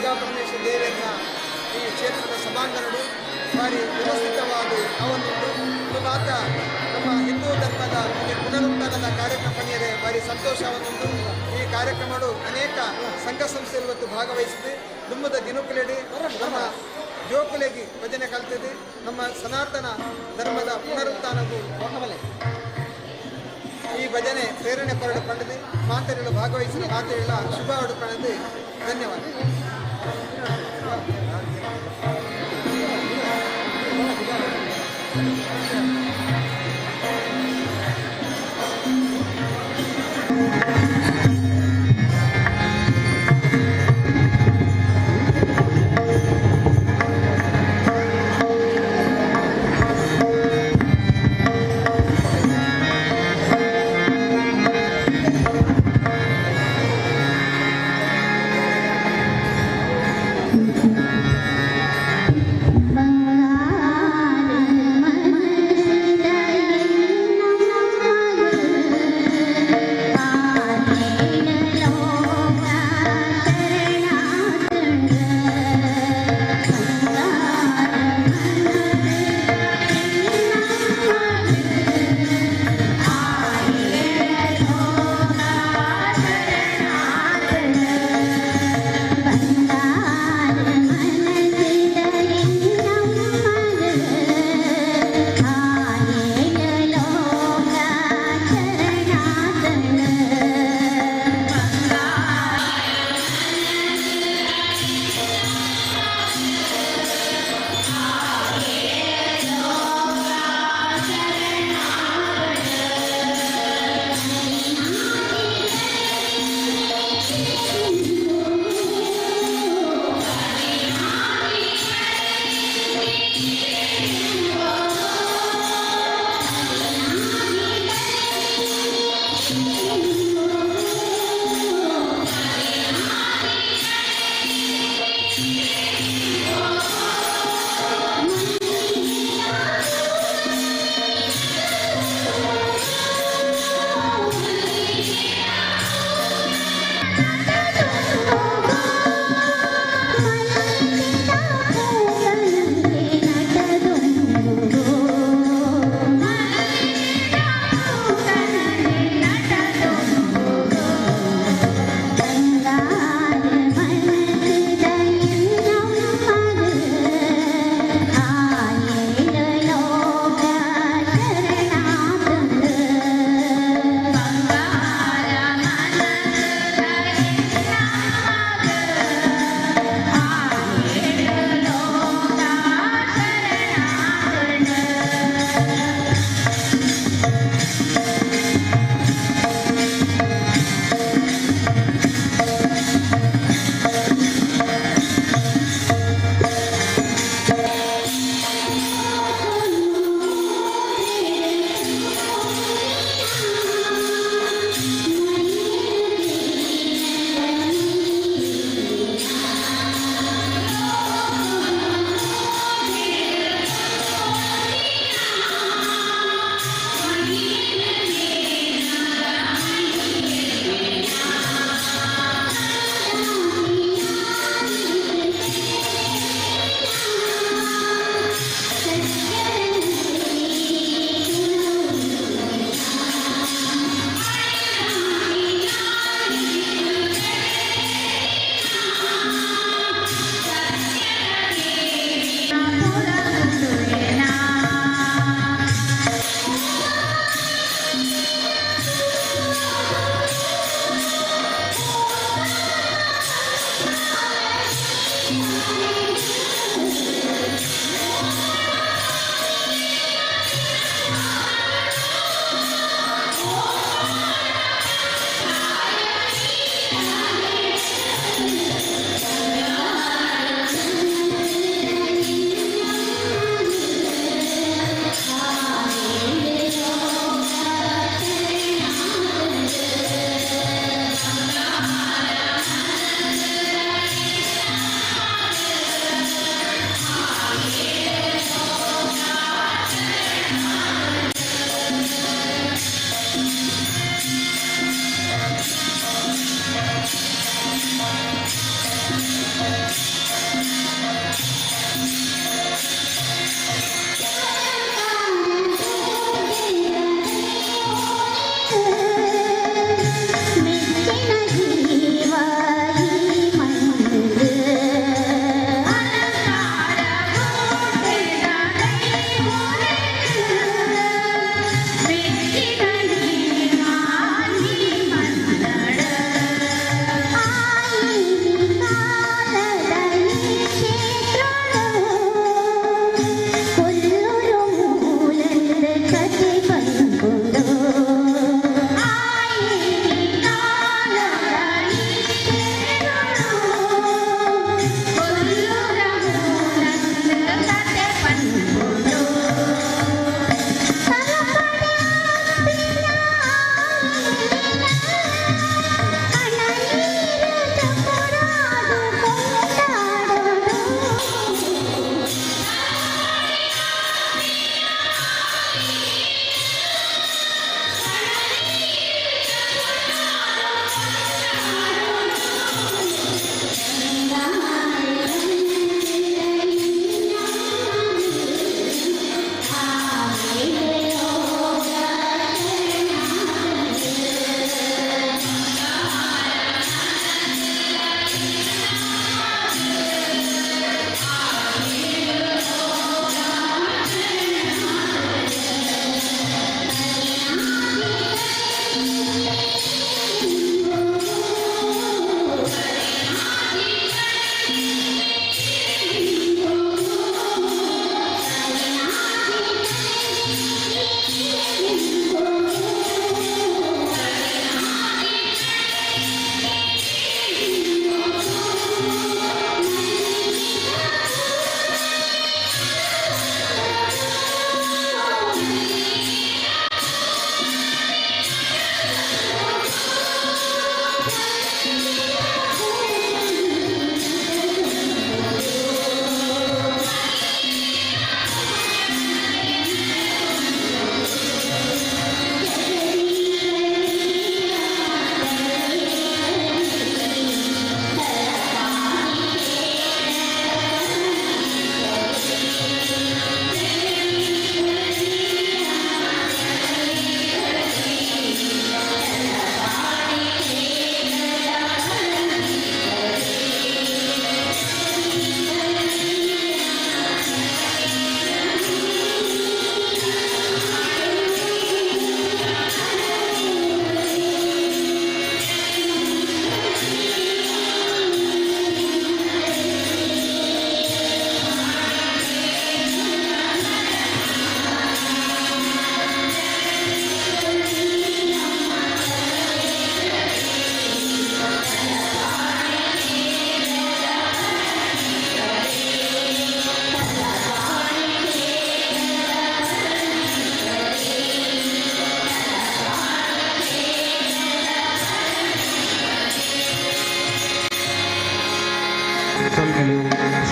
ದುರ್ಗಾ ಪರಮೇಶ್ವರ ದೇವರನ್ನ ಈ ಕ್ಷೇತ್ರದ ಸಭಾಂಗಣಡು ಭಾರಿ ವ್ಯವಸ್ಥಿತವಾದ ಅವನುಂಟು. ಇದು ಮಾತ ನಮ್ಮ ಹಿಂದೂ ಧರ್ಮದ ಈ ಪುನರುತ್ಥಾನದ ಕಾರ್ಯಕ್ರಮ ಪಣಿಯರೆ ಭಾರಿ ಸಂತೋಷವನ್ನುಂಟು. ಈ ಕಾರ್ಯಕ್ರಮಡು ಅನೇಕ ಸಂಘ ಸಂಸ್ಥೆಗಳು ಇವತ್ತು ಭಾಗವಹಿಸಿದೆ. ದುಮ್ಮದ ದಿನಕುಲೆಡಿ ನಮ್ಮ ಜೋಕುಲೆಗಿ ಭಜನೆ ಕಲ್ತಿದೆ. ನಮ್ಮ ಸನಾತನ ಧರ್ಮದ ಪುನರುತ್ಥಾನವು ಈ ಭಜನೆ ಪ್ರೇರಣೆ ಕೊರಡು ಪಡೆದು ಮಾತೆರೆಲ್ಲ ಭಾಗವಹಿಸಿದ ಮಾತೆರೆಲ್ಲ ಶುಭ ಪಡೆದು ಧನ್ಯವಾದ. ಬಂಗಾರ ಮನಸ್ಸಿದ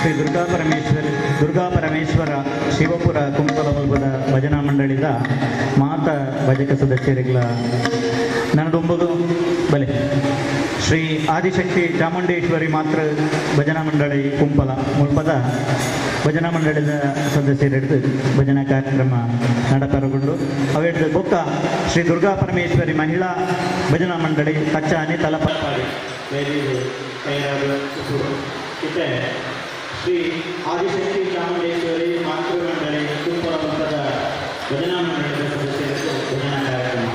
ಶ್ರೀ ದುರ್ಗಾ ಪರಮೇಶ್ವರಿ ದುರ್ಗಾ ಪರಮೇಶ್ವರ ಶಿವಪುರ ಕುಂಪಲ ಮುಲ್ಪದ ಭಜನಾ ಮಂಡಳಿದ ಮಾತ ಭಜಕ ಸದಸ್ಯರಿಗಳ ನನದೊಂಬುದು ಬಲೆ ಶ್ರೀ ಆದಿಶಕ್ತಿ ಚಾಮುಂಡೇಶ್ವರಿ ಮಾತೃ ಭಜನಾ ಮಂಡಳಿ ಕುಂಪಲ ಮುಲ್ಪದ ಭಜನಾ ಮಂಡಳಿದ ಸದಸ್ಯರಿಡ್ದು ಭಜನಾ ಕಾರ್ಯಕ್ರಮ ನಡಪರಗೊಂಡು ಅವೆಡ್ದು ಬೊಕ್ಕ ಶ್ರೀ ದುರ್ಗಾ ಪರಮೇಶ್ವರಿ ಮಹಿಳಾ ಭಜನಾ ಮಂಡಳಿ ಕಚ್ಚಾನಿ ತಲಪಾಡಿ ಇತ್ತೆ ಶ್ರೀ ಆದಿಶಕ್ತಿ ಚಾಮುಂಡೇಶ್ವರಿ ಮಾತೃ ಮಂಡಳಿ ಕುಂಪಲ ಮುಲ್ಪದ ಭಜನಾ ಮಂಡಳಿದ ಸದಸ್ಯರಿದ್ದು ಭಜನಾ ಕಾರ್ಯಕ್ರಮ.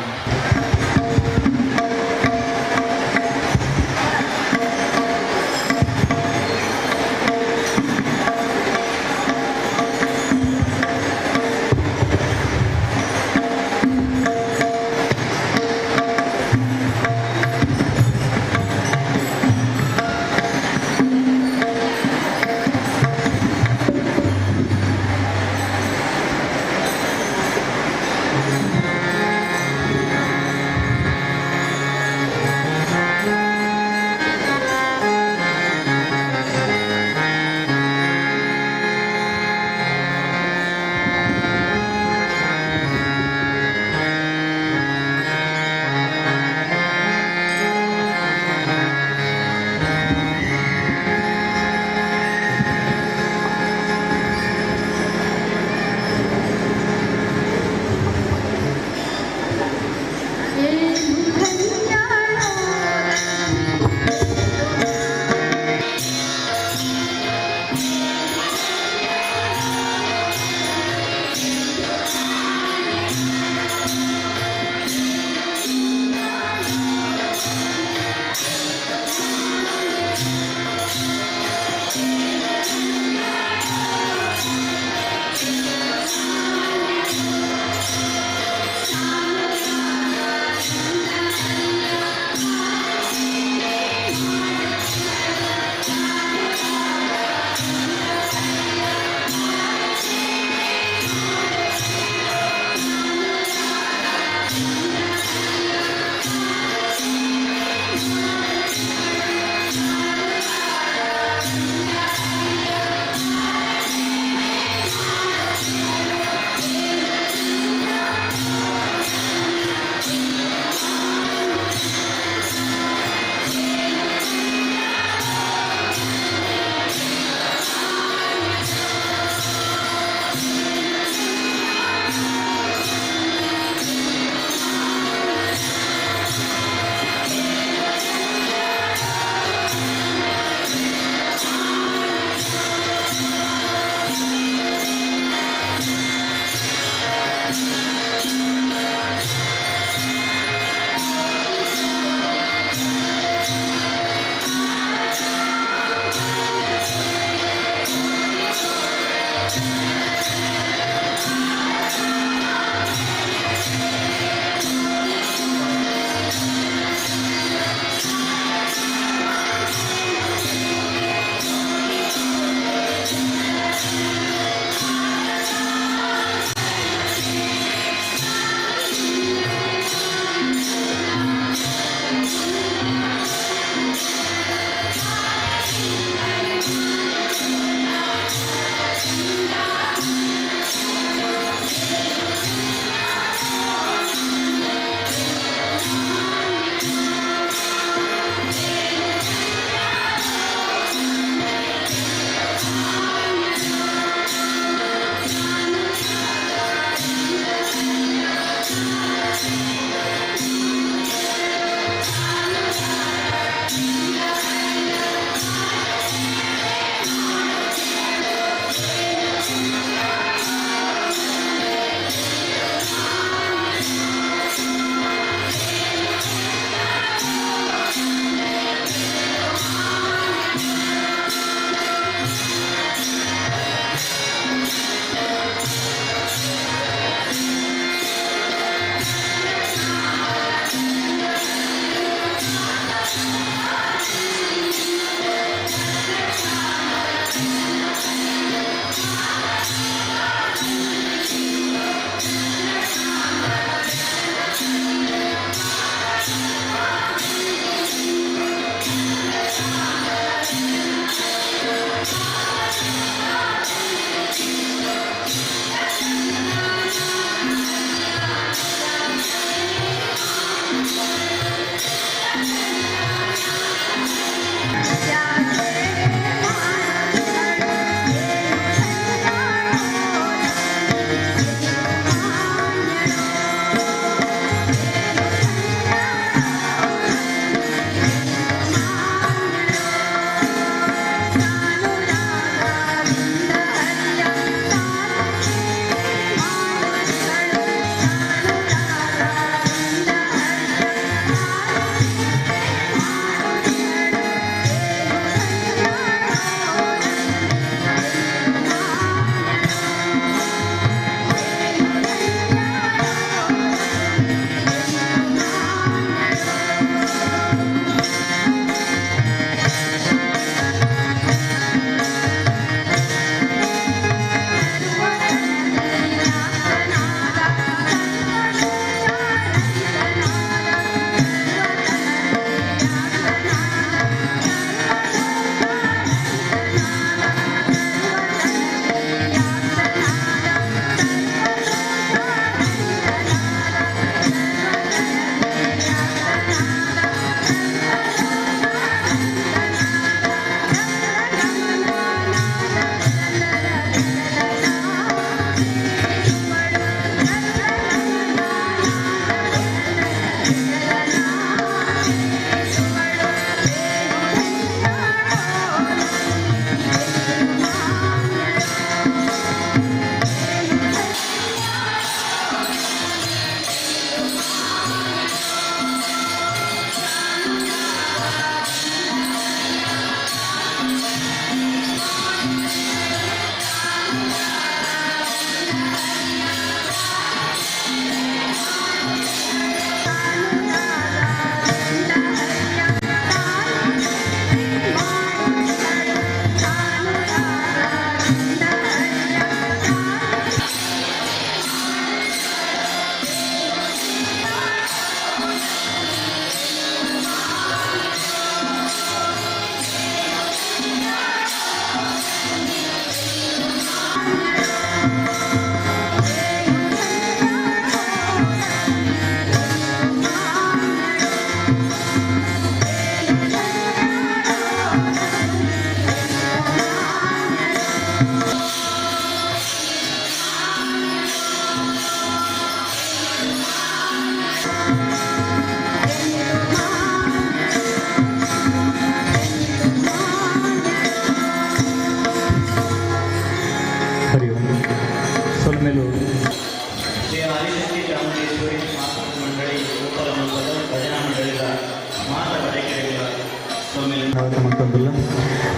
ಸ್ವಾಗತ ಮಲ್ತೊಂದುಲ್ಲ.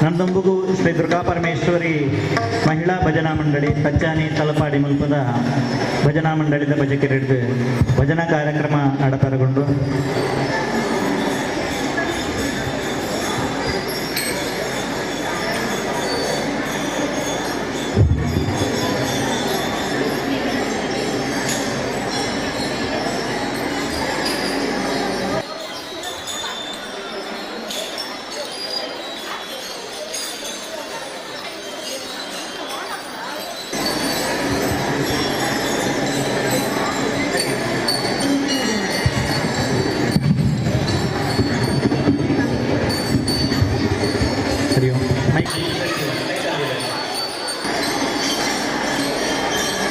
ನಂದೊಂಬುಗು ಶ್ರೀ ದುರ್ಗಾ ಪರಮೇಶ್ವರಿ ಮಹಿಳಾ ಭಜನಾ ಮಂಡಳಿ ತಚ್ಚಾನಿ ತಲಪಾಡಿ ಮುಲ್ಪದ ಭಜನಾ ಮಂಡಳಿದ ಭಜಕಿರಿಡ್ದು ಭಜನಾ ಕಾರ್ಯಕ್ರಮ ನಡಪರಗೊಂಡು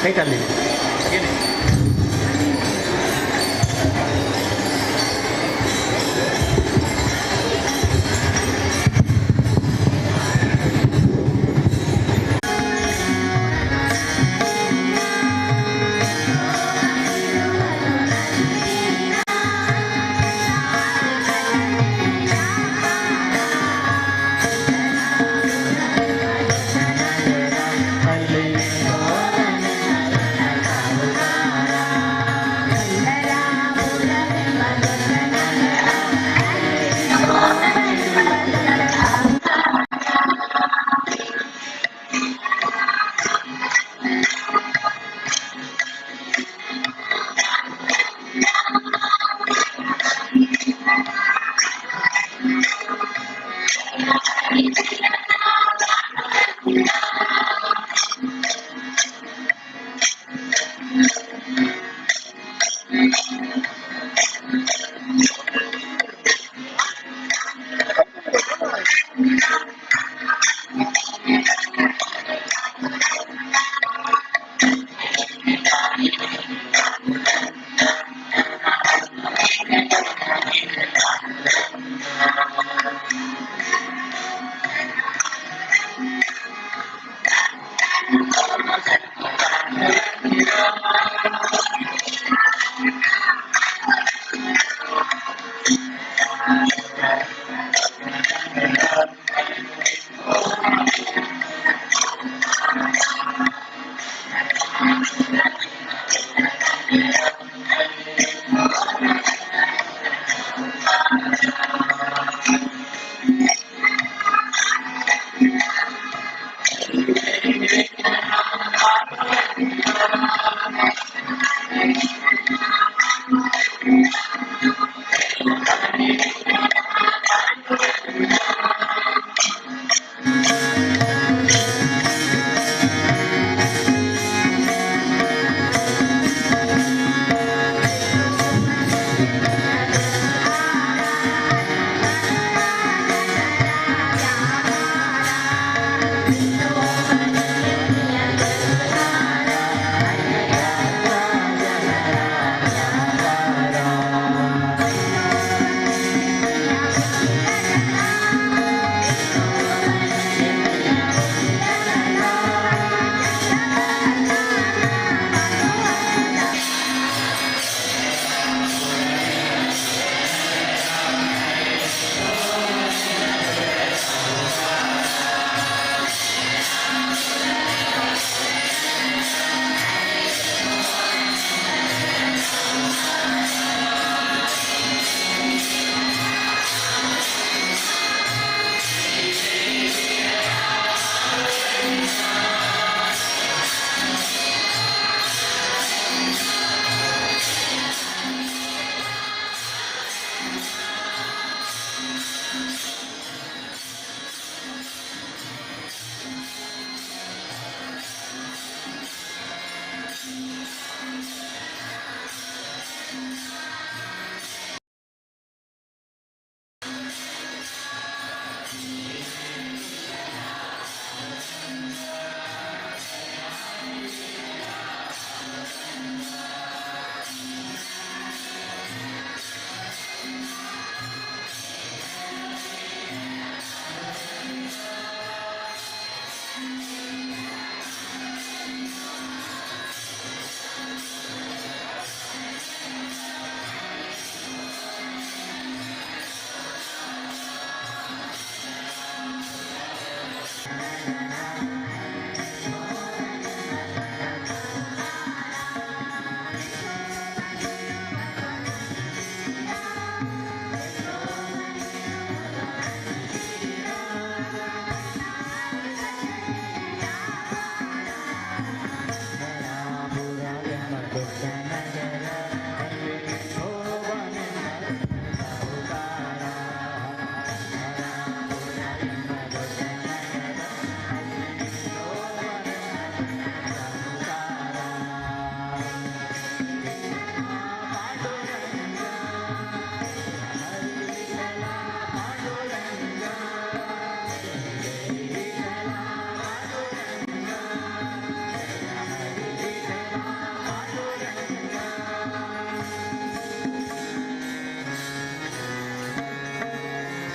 ಕೈಟಲ್ಲಿ ಅಲ್ಲಿ.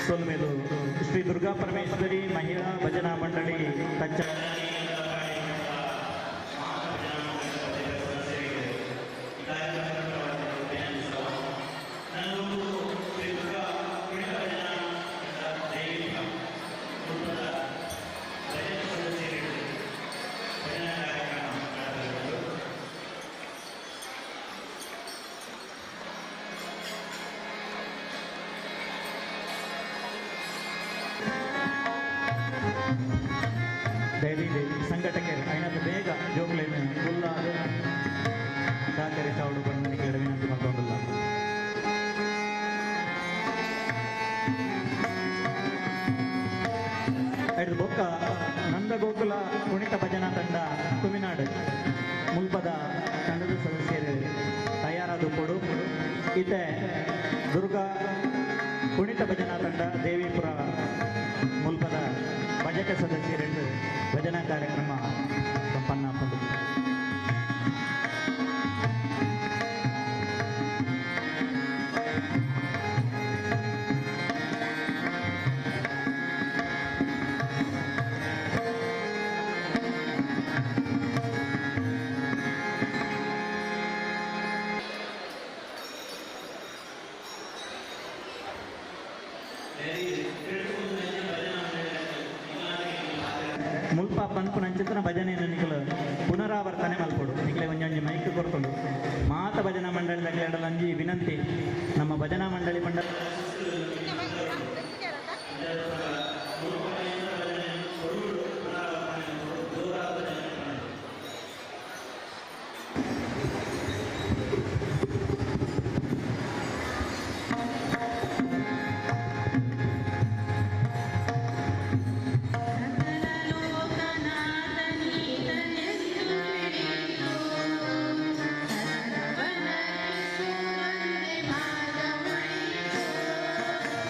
ಸೊಲ್ಮೆಲು. ಶ್ರೀ ದುರ್ಗಾ ಪರಮೇಶ್ವರಿ ಮಹಿಳಾ ಭಜನಾ ಮಂಡಳಿ ಕಚ್ಚ ದಯವಿಟ್ಟು ಸಂಘಟಕರು ಐನದ್ದು ಬೇಗ ಜೋಕ್ಲೇನು ಫುಲ್ಲಾದ ಸಹಕರಿಸಾವಡು ಬಂದು ವಿನಂತಿ ಮಾಡ್ಕೊಂಡಿಲ್ಲ. ಐದು ಬೊಕ್ಕ ನಂದಗೋಕುಲ ಕುಣಿತ ಭಜನಾ ತಂಡ ತುಮಿನಾಡು ಮುಲ್ಪದ ತಂಡದ ಸದಸ್ಯರು ತಯಾರಾದ ಕೊಡು. ಈತೆ ದುರ್ಗಾ ಕುಣಿತ ಭಜನಾ ತಂಡ ದೇವಿಪುರ ಮುಲ್ಪದ ಭಜಕ ಸದಸ್ಯರೆಂದು ಭಜನಾ ಕಾರ್ಯಕ್ರಮ ಸಂಪನ್ನ. ಮುಲ್ಪ ಪನ್ಪುನಂಚಿತನ ಭಜನೆಯನ್ನು ನಿಕಲು ಪುನರಾವರ್ತನೆ ಮಲ್ಪೊಡು. ನಿಕಲೆ ಒಂಜೊಂಜಿ ಮೈಕ್ ಕೊರ್ತುಂಡು. ಮಾತ ಭಜನಾ ಮಂಡಳಿ ಅಂಜಿ ವಿನಂತಿ, ನಮ್ಮ ಭಜನಾ ಮಂಡಳಿ ಮಂಡಲ Bye.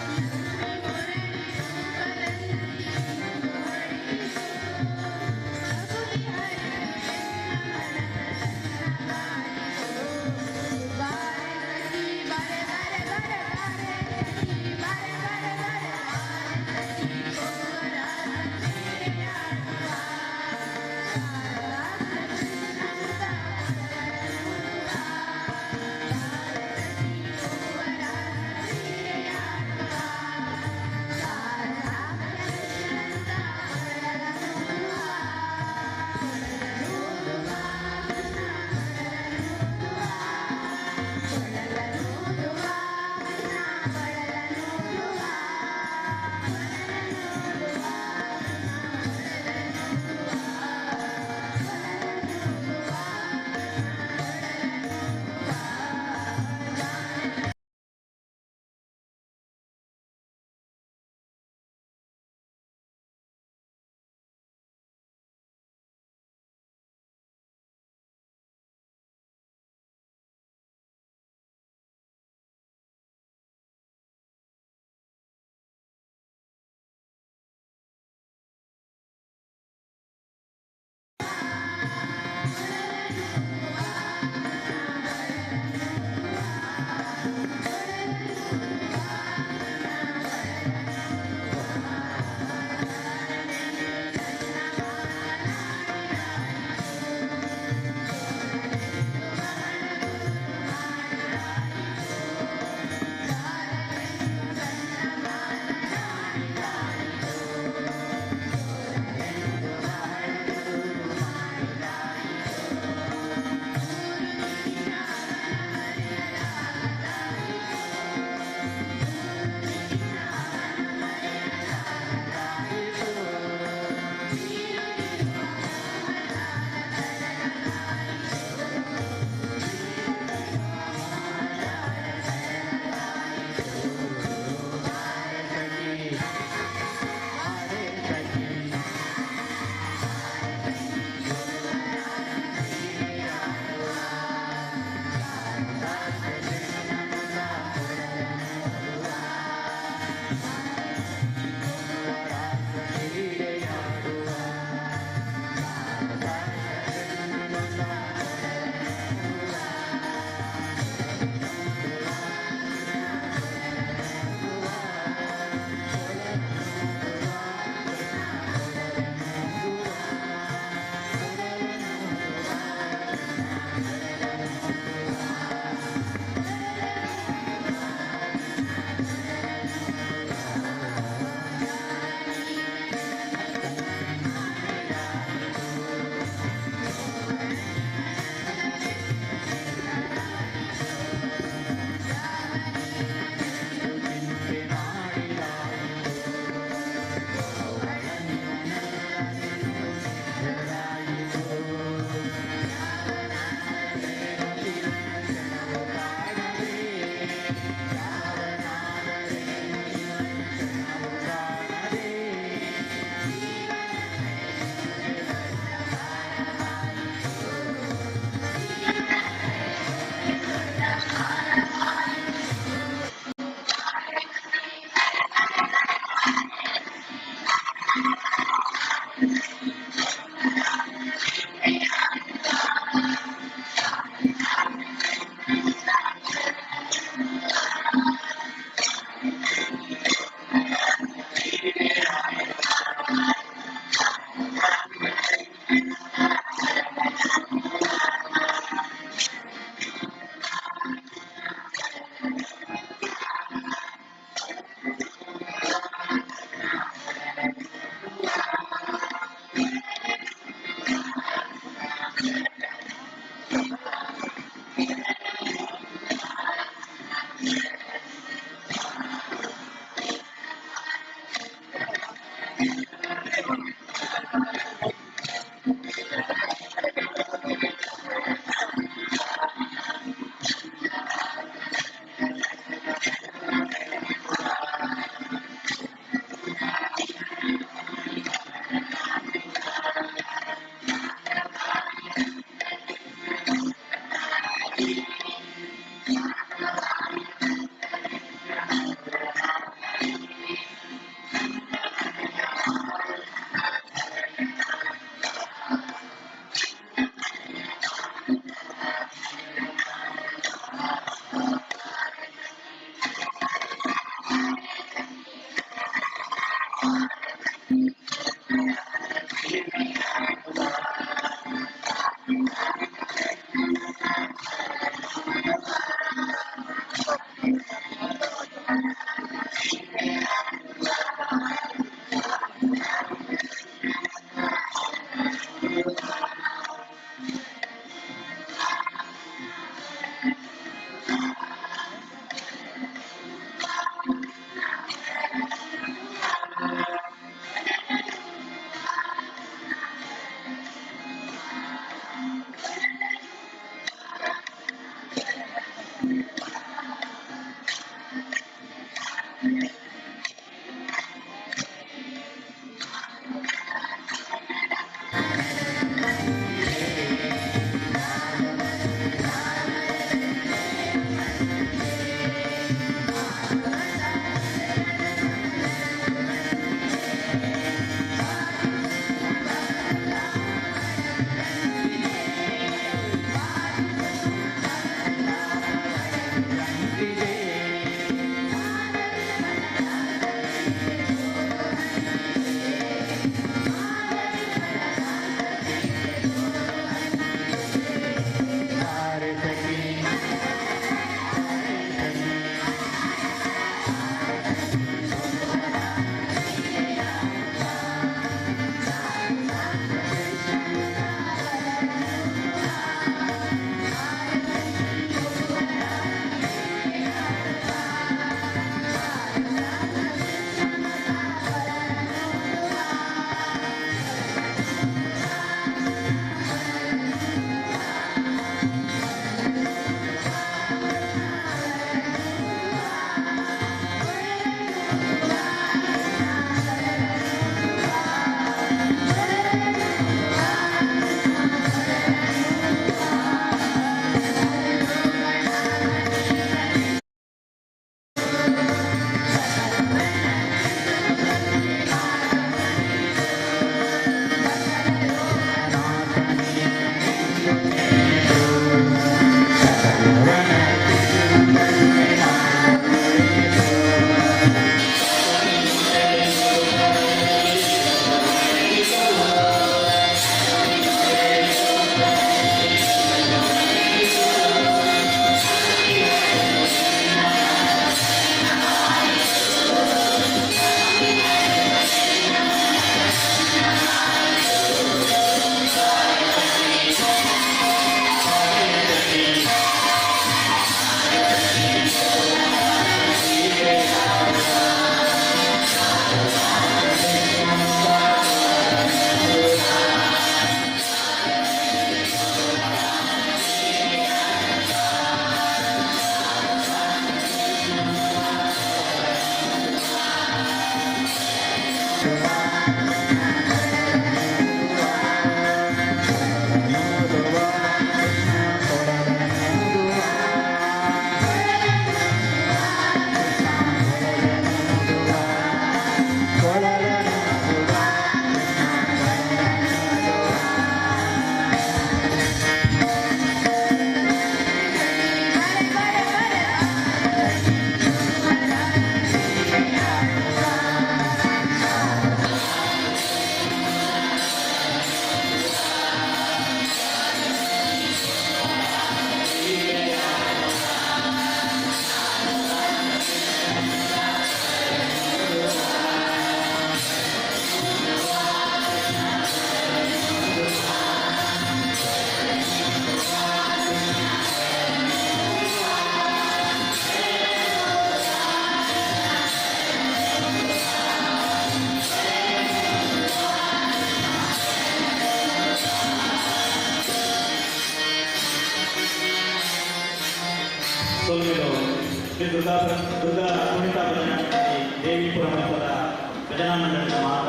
ಭಜನಾ ಮಂಡಳಿದ ಮಾತ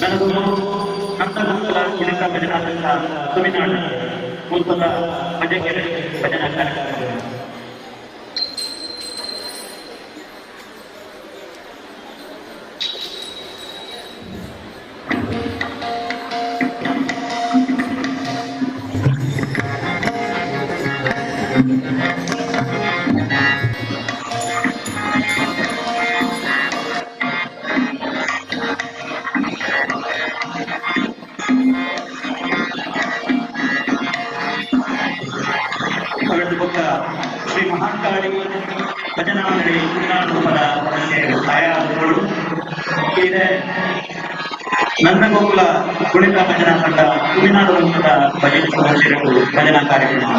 ನಂದಗೋಕುಲ ಕುಣಿತ ಭಜನಾ ತಂಡ ತುಮಿನಾಡು ಮುಲ್ಪದ ಭಜಕೆರೆ ಭಜನಾ ಕಾರ್ಯಕ್ರಮ. ಅವರದ್ದು ಬೊಕ್ಕ ಶ್ರೀ ಮಹಾಕಾಳಿ ಭಜನಾ ಮಂಡಳಿ ತುಮಿನಾಡು ರೂಪದ ತಯಾರಗಳು ಇದೆ. ನಂದಗೋಕುಲ ಕುಣಿತ ಭಜನಾ ತಂಡ ತುಮಿನಾಡು ರೂಪದ ಭಜನೆ ಸದಸ್ಯರು ಭಜನಾ ಕಾರ್ಯಕ್ರಮ.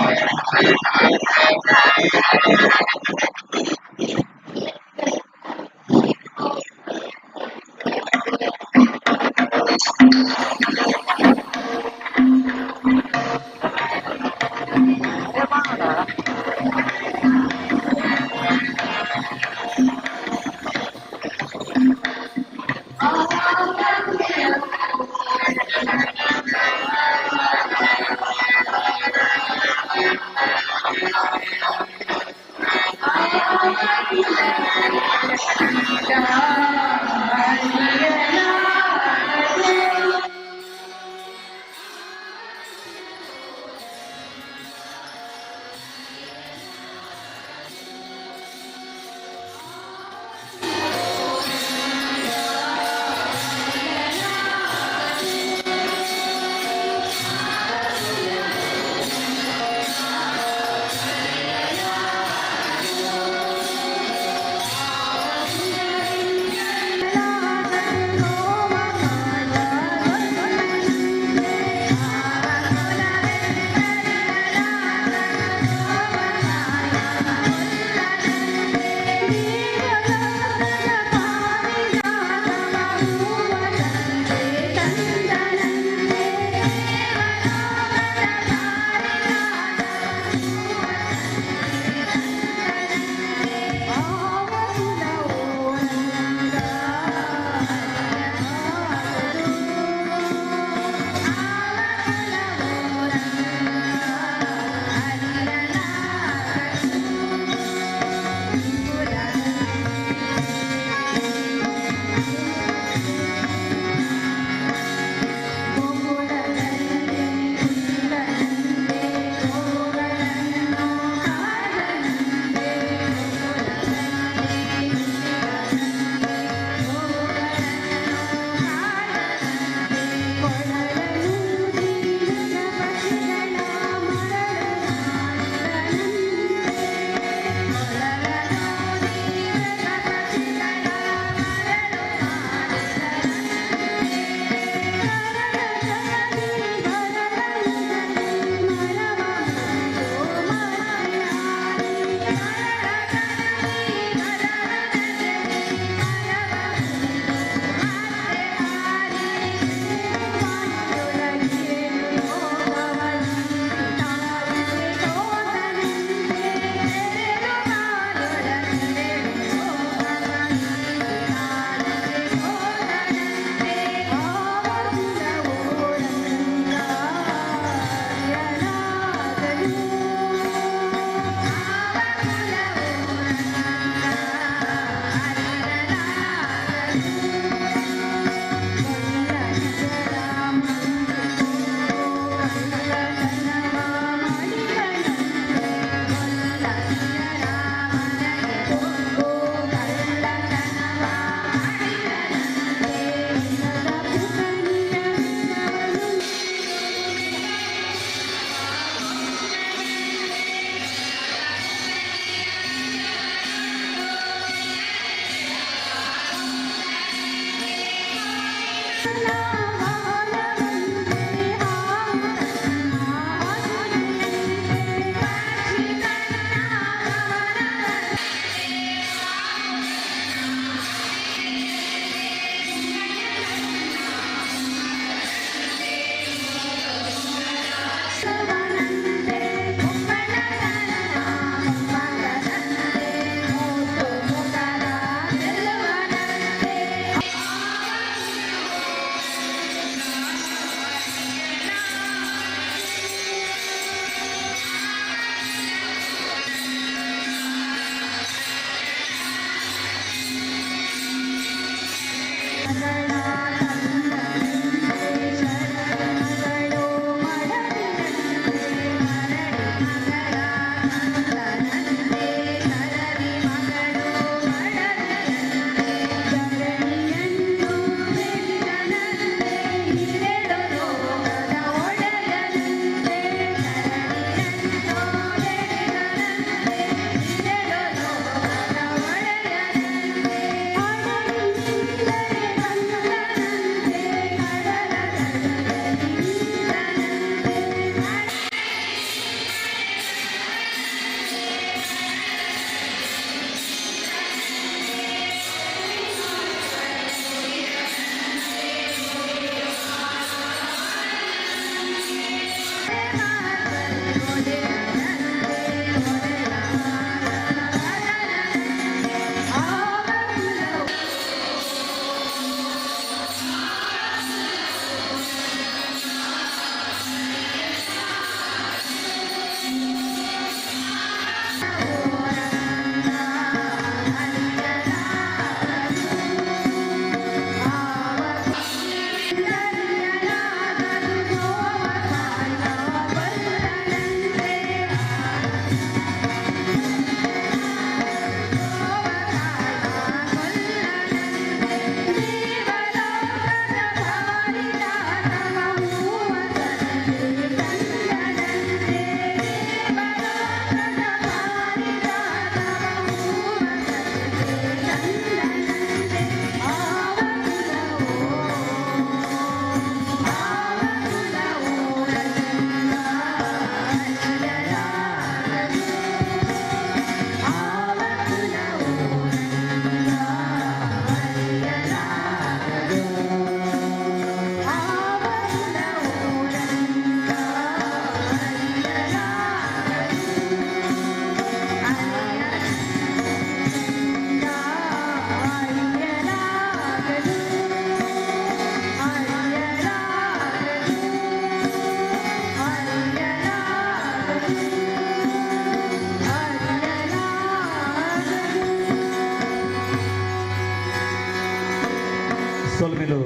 ಸೊಲ್ಮೆಲು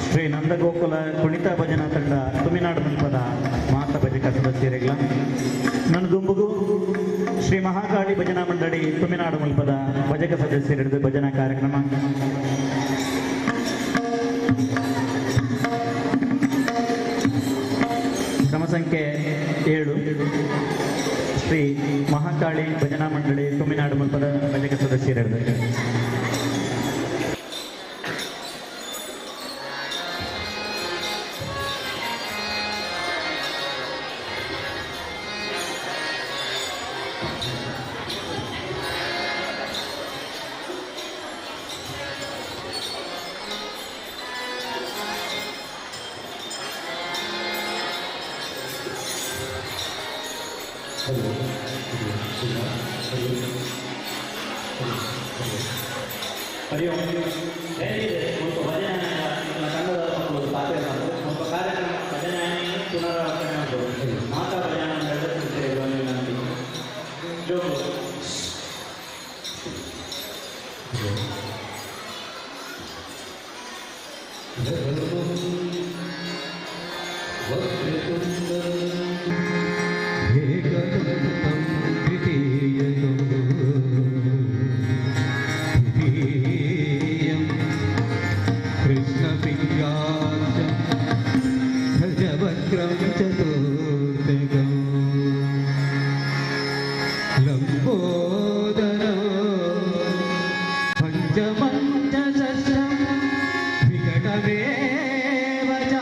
ಶ್ರೀ ನಂದಗೋಕುಲ ಕುಣಿತ ಭಜನಾ ತಂಡ ತುಮಿನಾಡು ಮುಲ್ಪದ ಮಾತ ಭಜಕ ಸದಸ್ಯರಿಗಳ ನನ್ನ ದುಂಬುಗು ಶ್ರೀ ಮಹಾಕಾಳಿ ಭಜನಾ ಮಂಡಳಿ ತುಮಿನಾಡು ಮುಲ್ಪದ ಭಜಕ ಸದಸ್ಯರಿದ್ದು ಭಜನಾ ಕಾರ್ಯಕ್ರಮ. ಕ್ರಮ ಸಂಖ್ಯೆ 7 ಶ್ರೀ ಮಹಾಕಾಳಿ ಭಜನಾ ಮಂಡಳಿ ತುಮಿನಾಡು ಮುಲ್ಪದ ಭಜಕ ಸದಸ್ಯರಿದ್ದು. पंचमञ्चसस्रं विकटमेव च।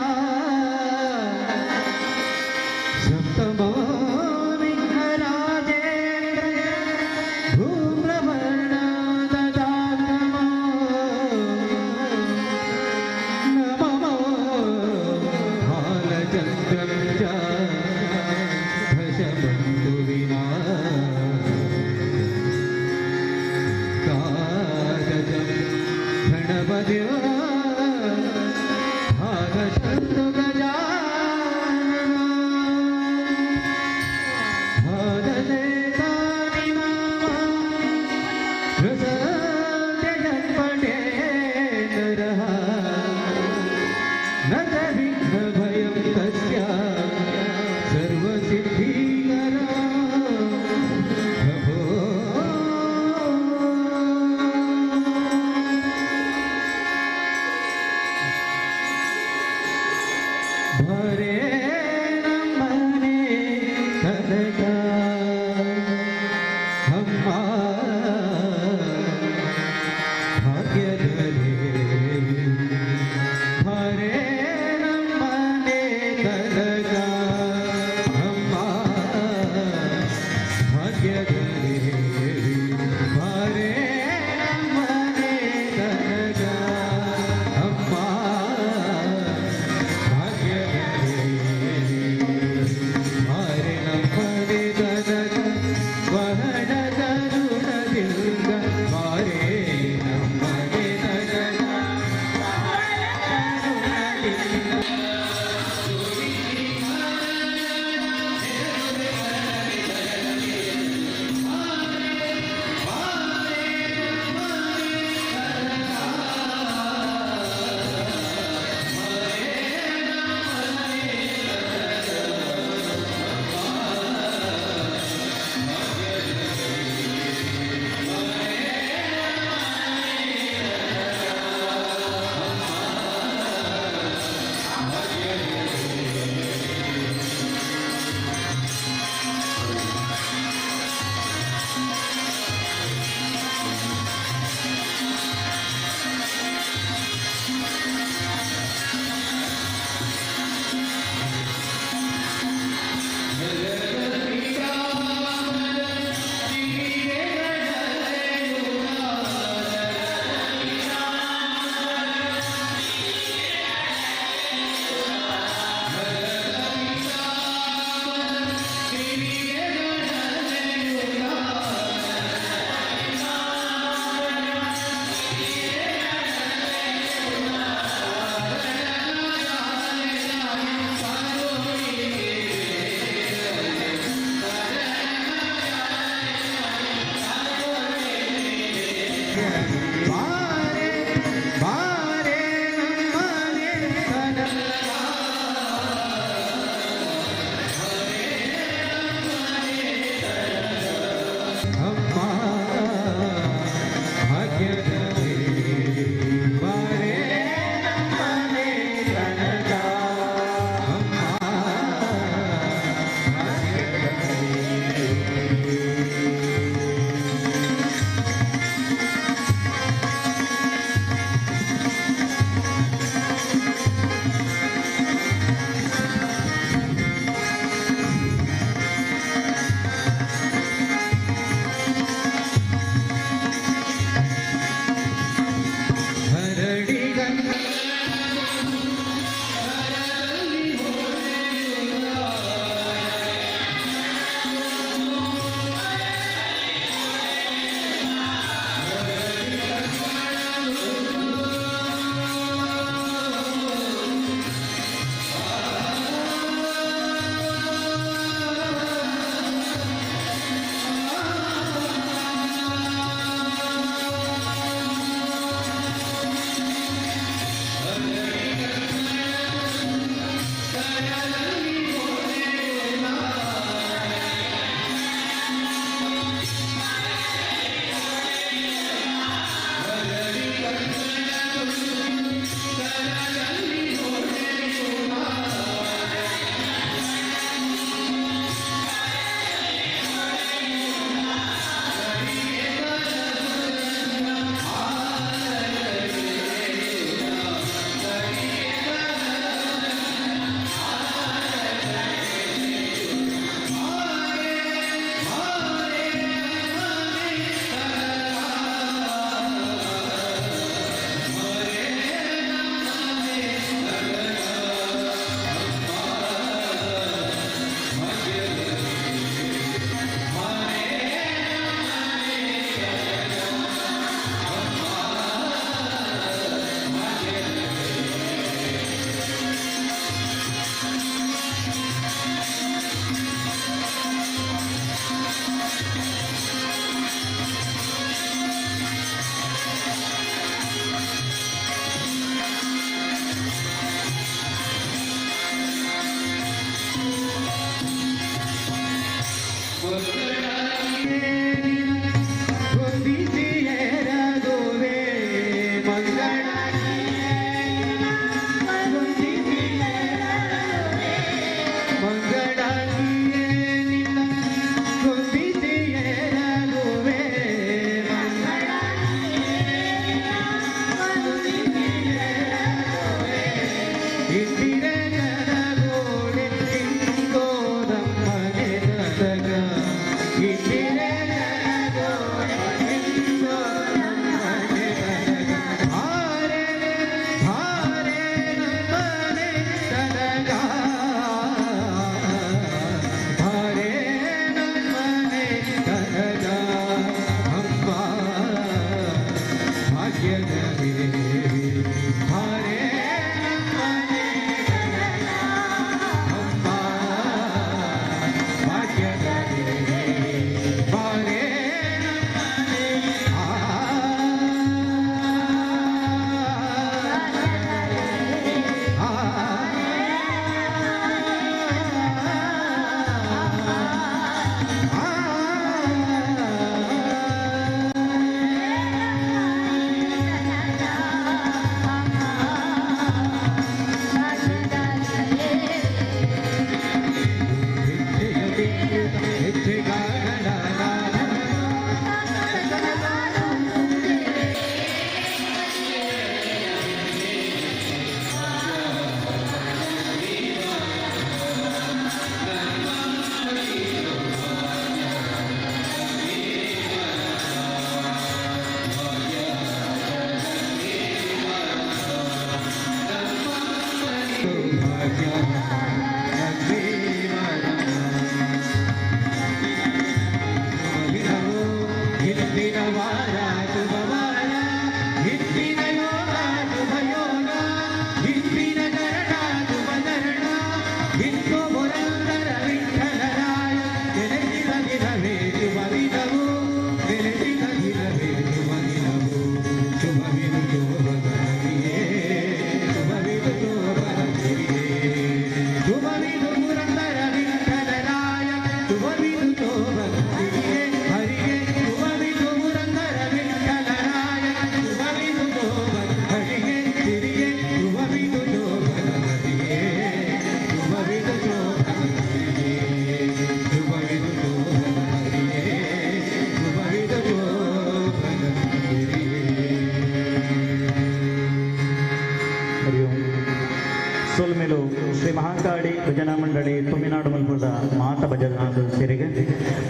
ಮಹಾಕಾಳಿ ಭಜನಾ ಮಂಡಳಿ ತುಮಿನಾಡು ಮಲ್ಪದ ಮಾತ ಭಜನಾ ಸದಸ್ಯರಿಗೆ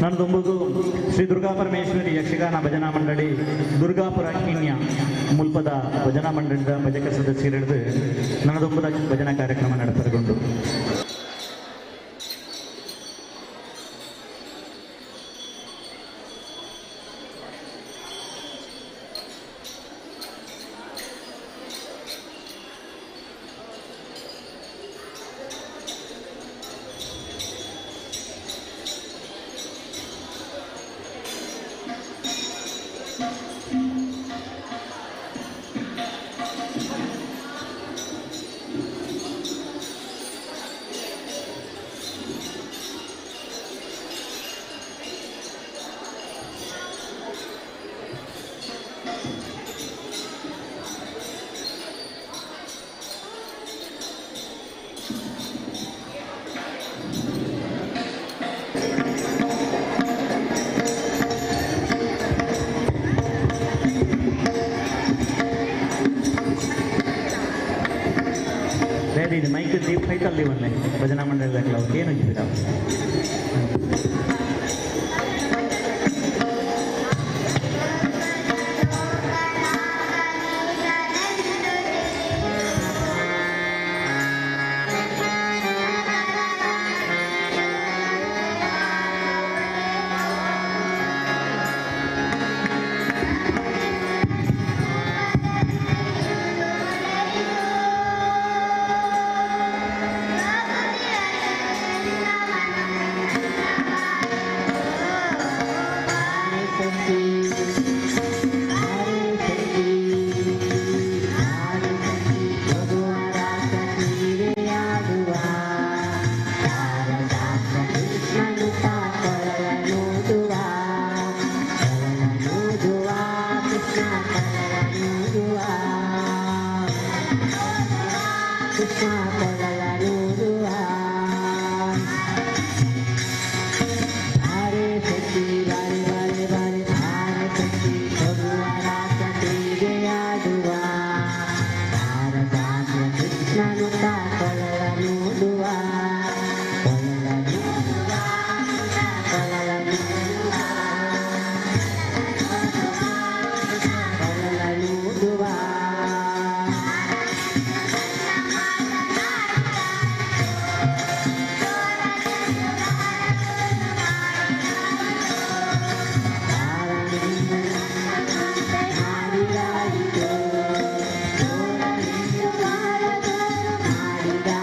ನಾನು ದುಂಬುಗು ಶ್ರೀ ದುರ್ಗಾ ಪರಮೇಶ್ವರಿ ಯಕ್ಷಗಾನ ಭಜನಾ ಮಂಡಳಿ ದುರ್ಗಾಪುರ ಕಿನ್ಯ ಮುಲ್ಪದ ಭಜನಾ ಮಂಡಳಿದ ಭಜಕ ಸದಸ್ಯರಿಡಿದು ನನ್ನ ದುಂಬುದ ಭಜನಾ ಕಾರ್ಯಕ್ರಮ ನಡೆಪರಗೊಂಡು. ಇದು ಮೈಕ್ ದೀಪ್ ಐತಲ್ಲಿ ಒನ್ನೆ ಭಜನಾ ಮಂಡಳಿ ಏನು ಜಿಬಿರ. ಮಾಡಿದ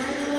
Thank you.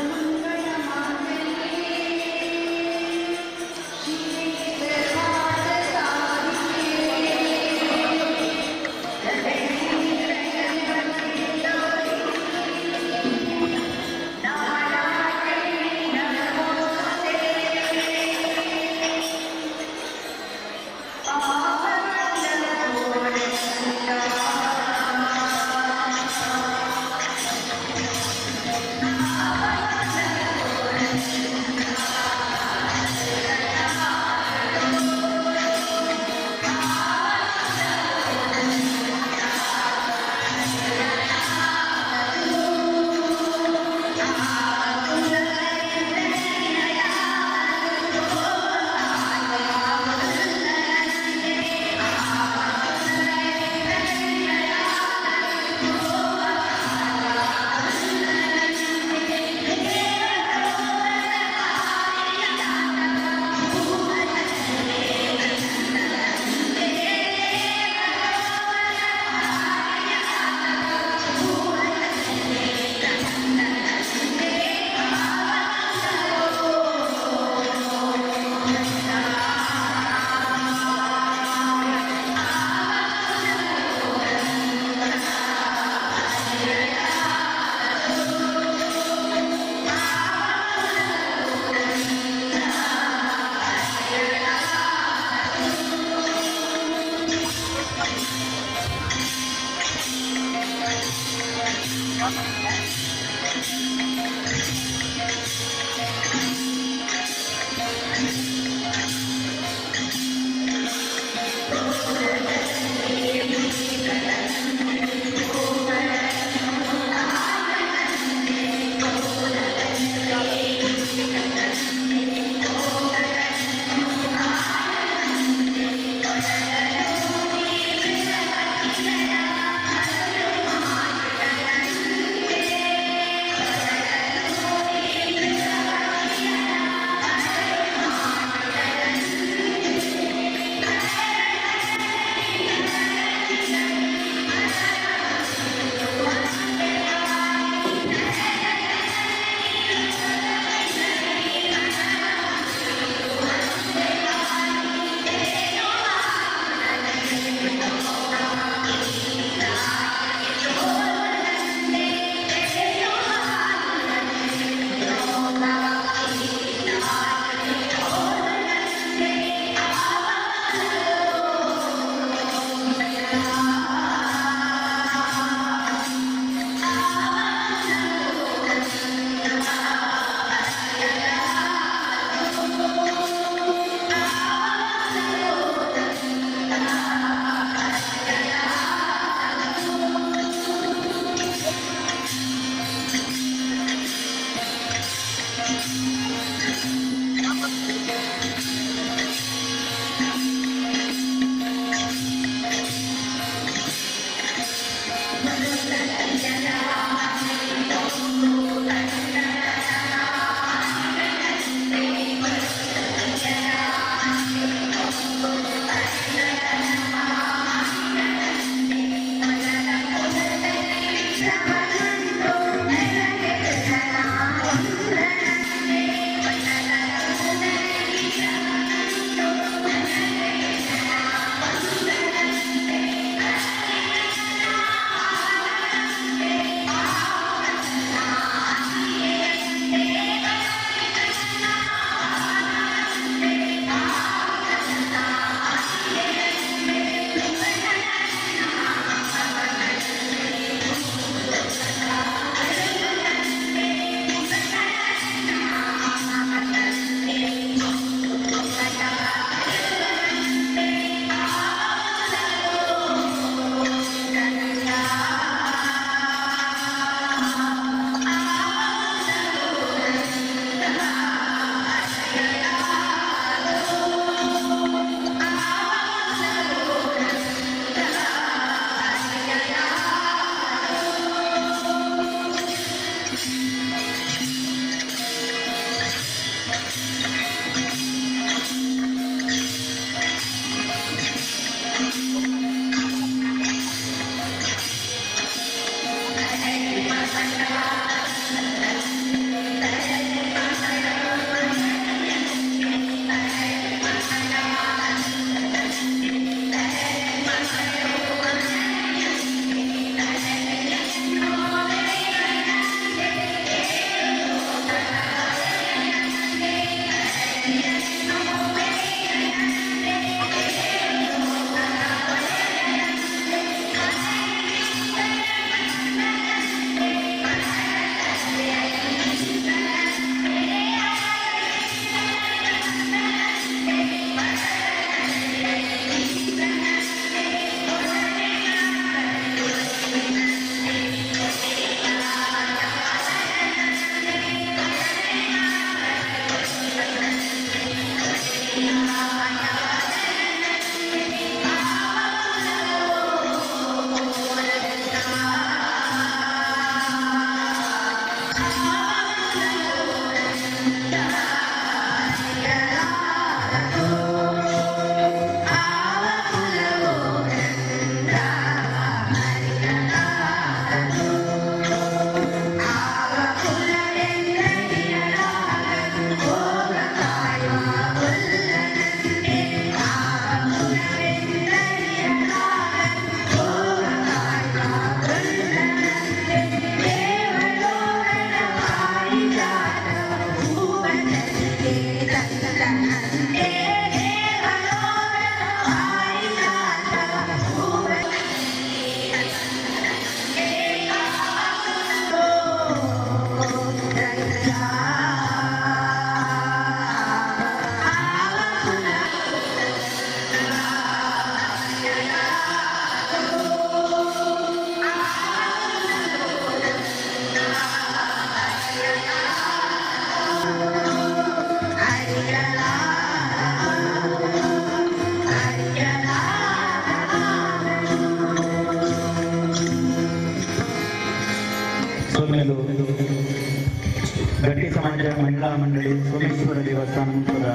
ಗಟ್ಟಿ ಸಮಾಜ ಮಹಿಳಾ ಮಂಡಳಿ ಸೋಮೇಶ್ವರ ದೇವಸ್ಥಾನ ಮುಖದ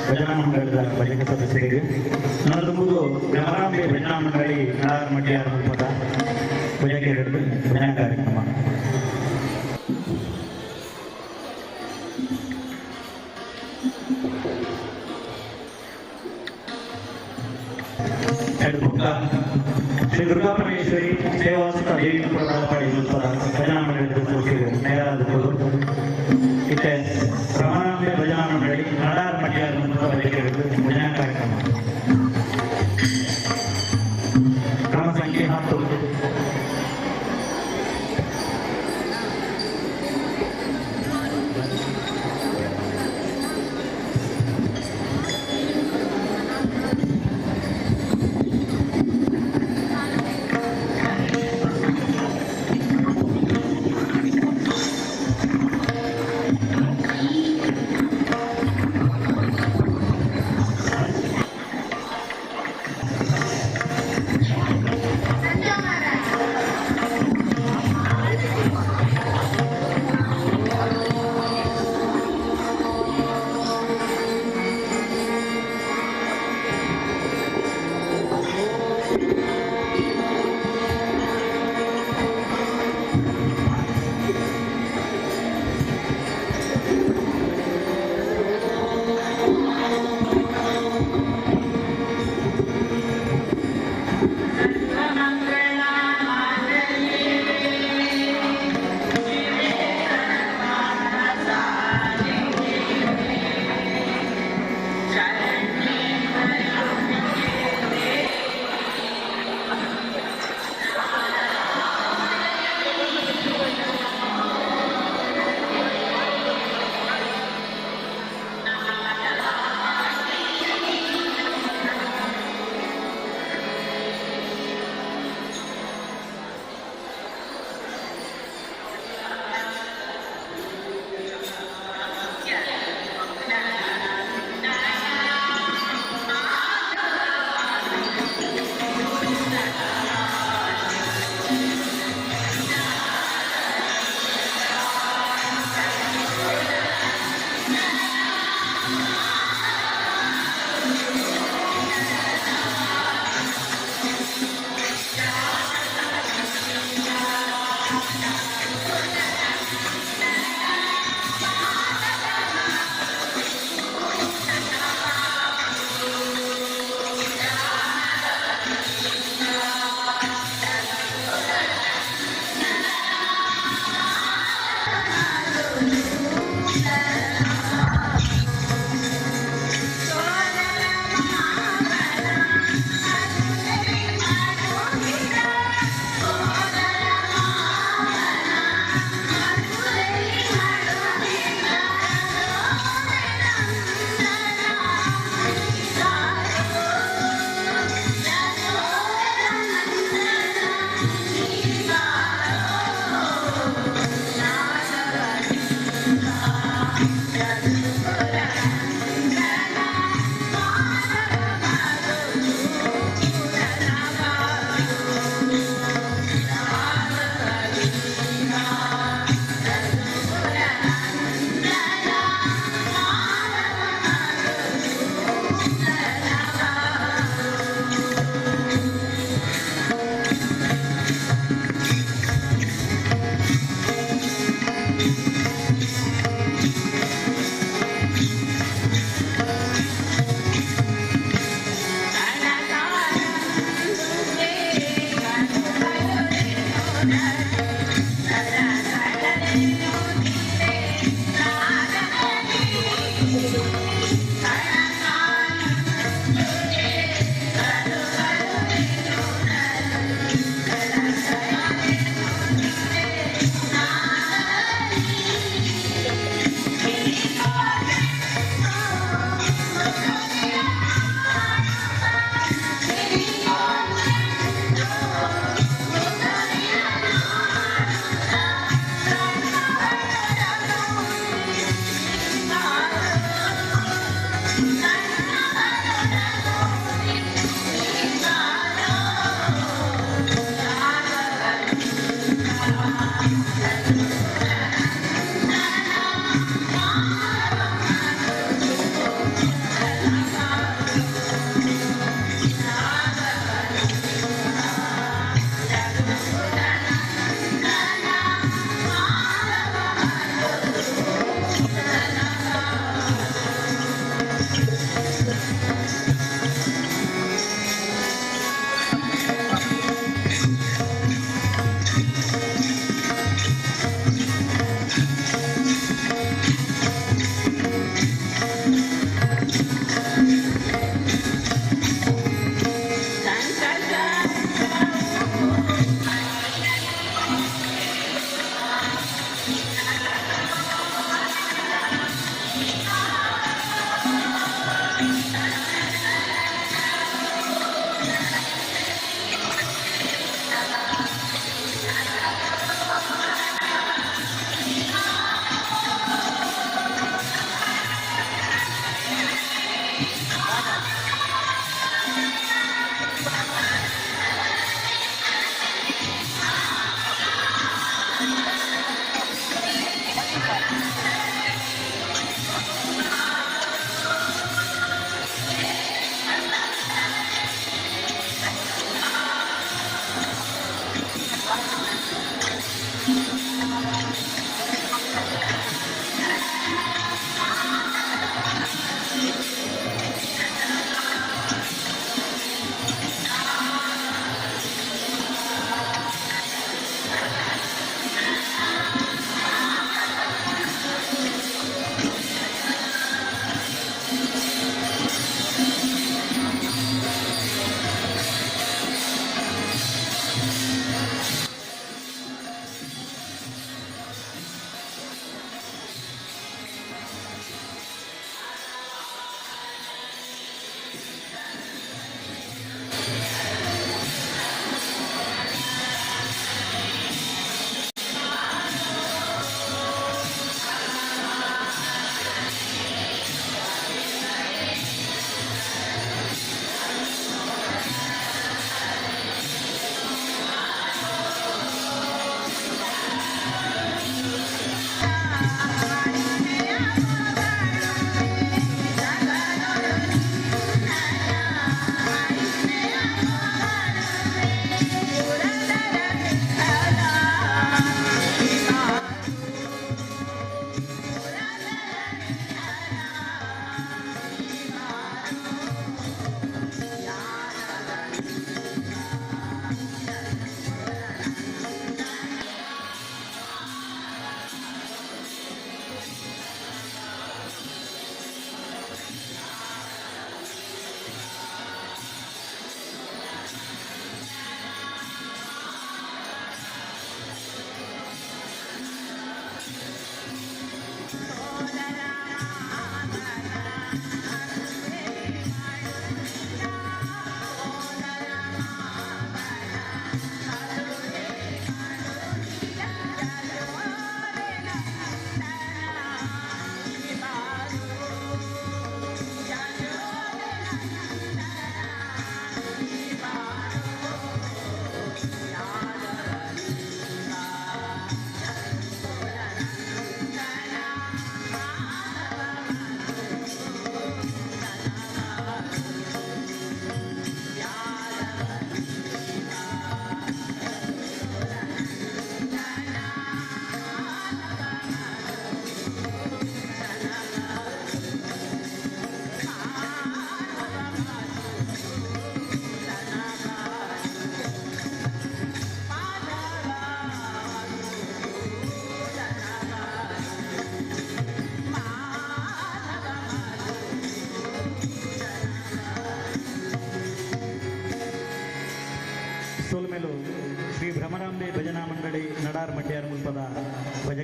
ಭಜನಾ ಮಂಡಳದ ಭಜಕ ಸದಸ್ಯರಿಗೆ ನನ್ನದುಂಬುದು ಭ್ರಮರಾಂಬೆ ಭಜನಾ ಮಂಡಳಿ ನಾಡಾರ್ ಮಡ್ಯಾರ್ ಮುಲ್ಪದ ಭಜಕ ಭಜನಾ ಕಾರ್ಯಕ್ರಮ. ಶ್ರೀ ದುರ್ಗಾ ಪರಮೇಶ್ವರಿ ಸೇವಾಸುತ ದೇವಿ ಮುಲ್ಪದ ಭಜನಾ ಮಂಡಳಿದ ಸದಸ್ಯರು ತಯಾರಾಗುವುದು. ಇತ್ತೆ ರಮಣಾಂಬೆ ಭಜನಾ ಮಂಡಳಿ ನಾಡಾರ್ ಮಡ್ಯಾರ್ ಮುಲ್ಪದ ಭಜಕರಿಗೆ ಭಜನಾ ಕಾರ್ಯಕ್ರಮ. ಕ್ರಮ ಸಂಖ್ಯೆ 10.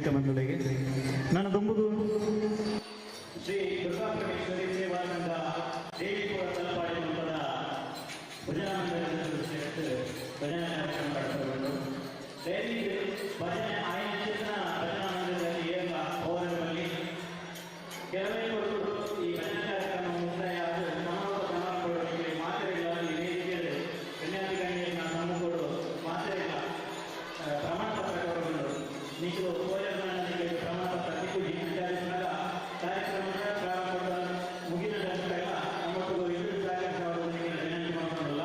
ವೇದಿಕೆ ಬಂಧುಗಳಿಗೆ ನನ್ನ ದುಂಬುಗು ಶ್ರೀ ದುರ್ಗಾ ಪರಮೇಶ್ವರಿ ಸೇವಾ ಸಂಘ ದೇವಿಪುರ ತಲಪಾಡಿ ಮೂಲದ ಭಜನಾ ಮಂಡಲದ ಸದಸ್ಯರು ಭಜನಾ ಕಾರ್ಯಕ್ರಮ ನಡೆಸಿಕೊಂಡು ದಯವಿಟ್ಟು ಭಜನೆ ಆಯೋಜಿತ ಭಜನಾ ಮಂಡಲದಲ್ಲಿ ಏರ್ಲ ಹೋದರಲ್ಲಿ ಕೆಲವೇ ಕೊಟ್ಟು ಈ ಭಜನಾ ಕಾರ್ಯಕ್ರಮ ಮುಕ್ತಾಯ ಆದ ಸಮಾರೋಪ ಸಮಾರಂಭಗಳಿಗೆ ಮಾತ್ರೆಗಳ ಈ ವೇದಿಕೆಯಲ್ಲಿ ಕನ್ಯಾಧಿಕಾರಿಯನ್ನ ಸಮ್ಮುಖರು ಮಾತ್ರೆಗಳ ಪ್ರಮಾಣ ಪತ್ರ ಕೊಡಲು ನೀವು ಭೋಜನ ಪ್ರಮಾಣ ಪತ್ರ ಸಿಕ್ಕುಜಿ ಅಂಚಾದಿಸಿದಾಗ ಕಾರ್ಯಕ್ರಮದ ಪ್ರಾರಂಭದ ಮುಗಿದ ನಂತರ ನಮ್ಮೊಟ್ಟಿಗೆ ಎದುರು ಸಹಕರಿಸುವ ವಿನಂತಿ ಮಾಡಿಕೊಳ್ಳಲ್ಲ.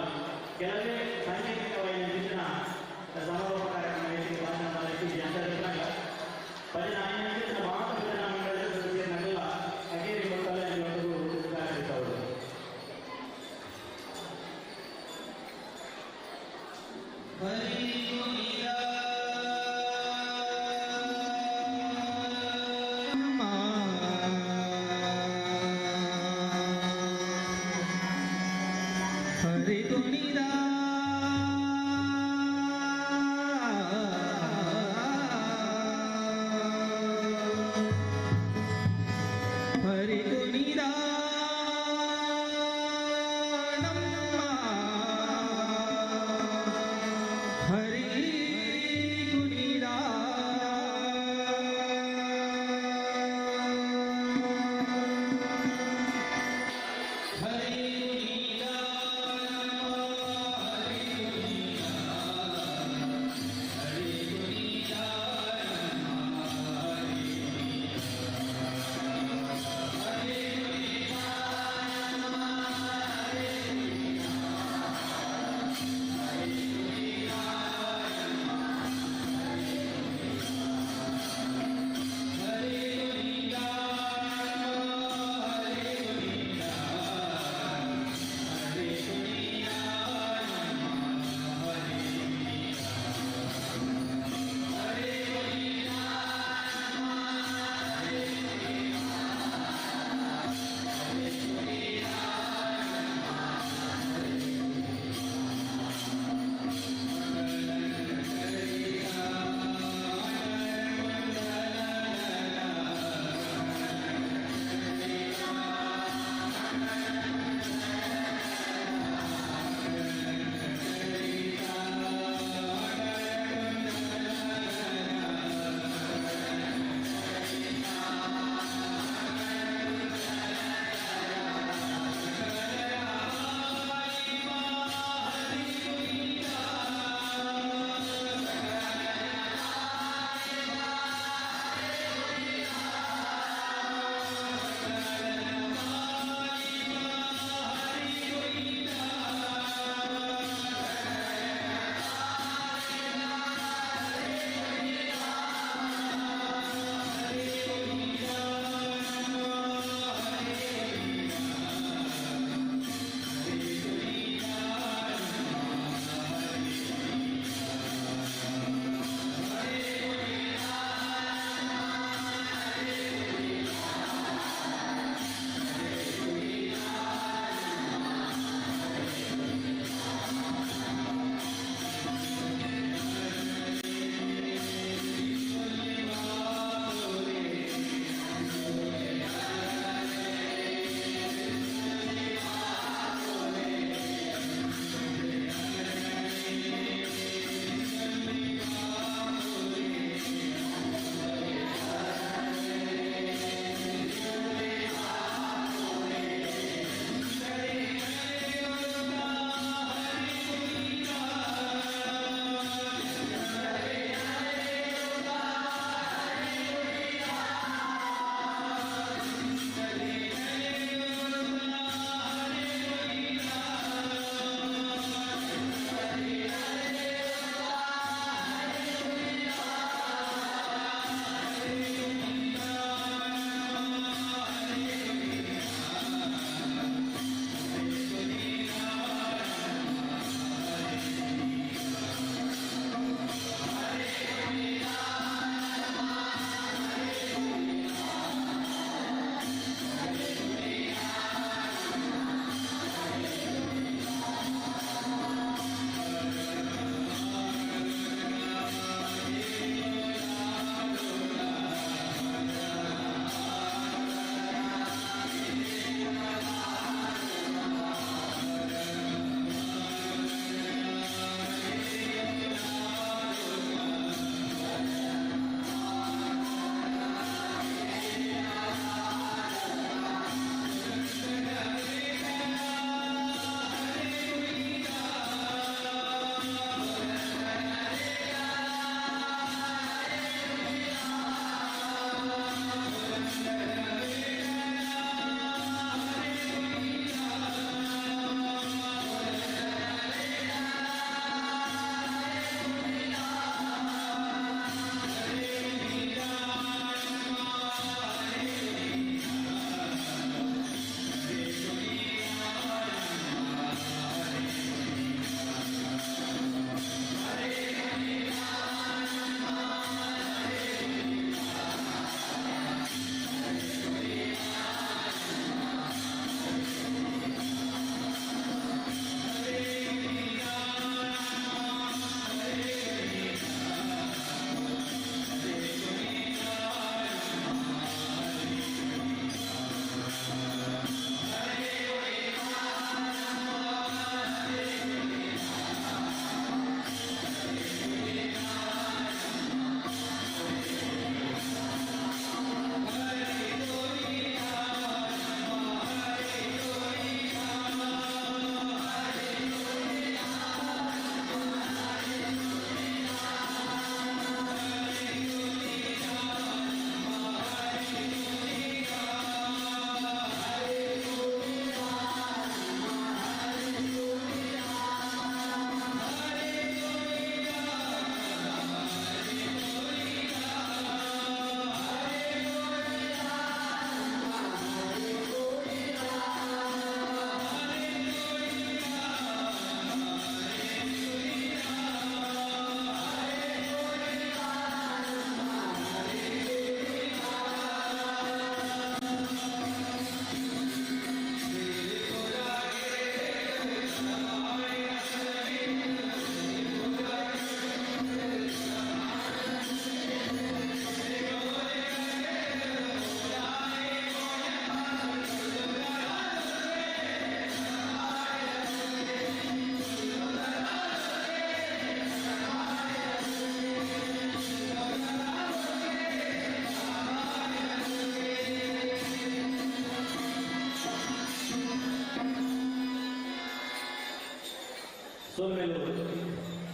ಸೋಲ್ಮೇಲೂರು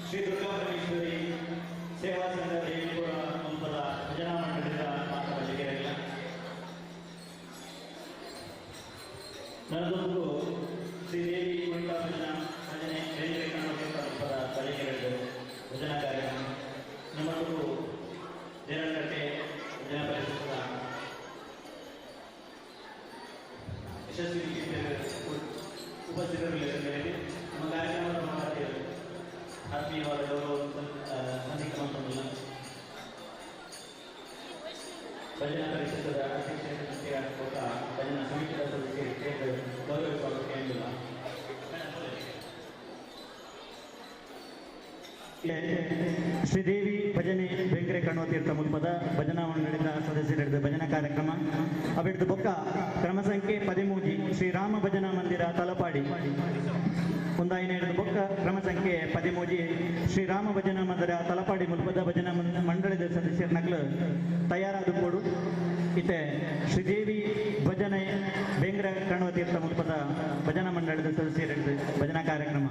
ಶ್ರೀ ದುರ್ಗಾ ಪರಮೇಶ್ವರಿ ಸೇವಾ ಸಂಘ ದೇವಿಪುರ ಮುಂಪದ ಭಜನಾ ಮಂಡಳಿದ ಮಾತ ಬಜೆಗೆರಲ್ಲ. ನನದೊಂದು ಶ್ರೀದೇವಿ ಕುಣಿತ ಭಜನಾ ಭಜನೆ ಬೇಂದ್ರೆ ಕಣ್ಣು ಬಜೆಗೆರಡು ಭಜನಾ ಕಾರ್ಯಕ್ರಮ. ನಮ್ಮೊಟ್ಟಿಗೂ ದೇರಳಕಟ್ಟೆ ಭಜನಾ ಪರಿಷತ್ನ ಯಶಸ್ವಿ ಉಪಸ್ಥಿತರಲ್ಲಿ ನಮ್ಮ ಕಾರ್ಯಕ್ರಮದ ಮಾತಾಡಿದರು ಆತ್ಮೀಯವಾದ ಗೌರವ ಸಂದಿಗ್ಧವಂತಲ್ಲ ಭಜನಾ ಪರಿಷತ್ದ ಅಧ್ಯಕ್ಷ ಕೊಟ್ಟ ಭಜನಾ ಸಮಿತಿಯ ಸದಸ್ಯರಿಗೆ ಗೌರವಿಸುವ ಕೇಂದ್ರ. ಶ್ರೀದೇವಿ ಭಜನೆ ಬೆಂಗ್ರೆ ಕಣ್ವತೀರ್ಥ ಮುಲ್ಪದ ಭಜನಾ ಮಂಡಳಿದ ಸದಸ್ಯರಿಡಿದ ಭಜನಾ ಕಾರ್ಯಕ್ರಮ. ಅಬಿಡ್ದು ಬೊಕ್ಕ ಕ್ರಮ ಸಂಖ್ಯೆ 13 ಶ್ರೀರಾಮ ಭಜನಾ ಮಂದಿರ ತಲಪಾಡಿ. ಒಂದಾಯಿನ ಹಿಡಿದು ಬೊಕ್ಕ ಕ್ರಮ ಸಂಖ್ಯೆ 13 ಶ್ರೀರಾಮ ಭಜನಾ ಮಂದಿರ ತಲಪಾಡಿ ಮುಲ್ಪದ ಭಜನಾ ಮಂಡಳಿದ ಸದಸ್ಯರ ನಕಲು ತಯಾರಾದ ಕೊಡು. ಇತ್ತೆ ಶ್ರೀದೇವಿ ಭಜನೆ ಬೆಂಗ್ರೆ ಕಣ್ವತೀರ್ಥ ಮುಲ್ಪದ ಭಜನಾ ಮಂಡಳಿದ ಸದಸ್ಯರಿಡಿದ ಭಜನಾ ಕಾರ್ಯಕ್ರಮ.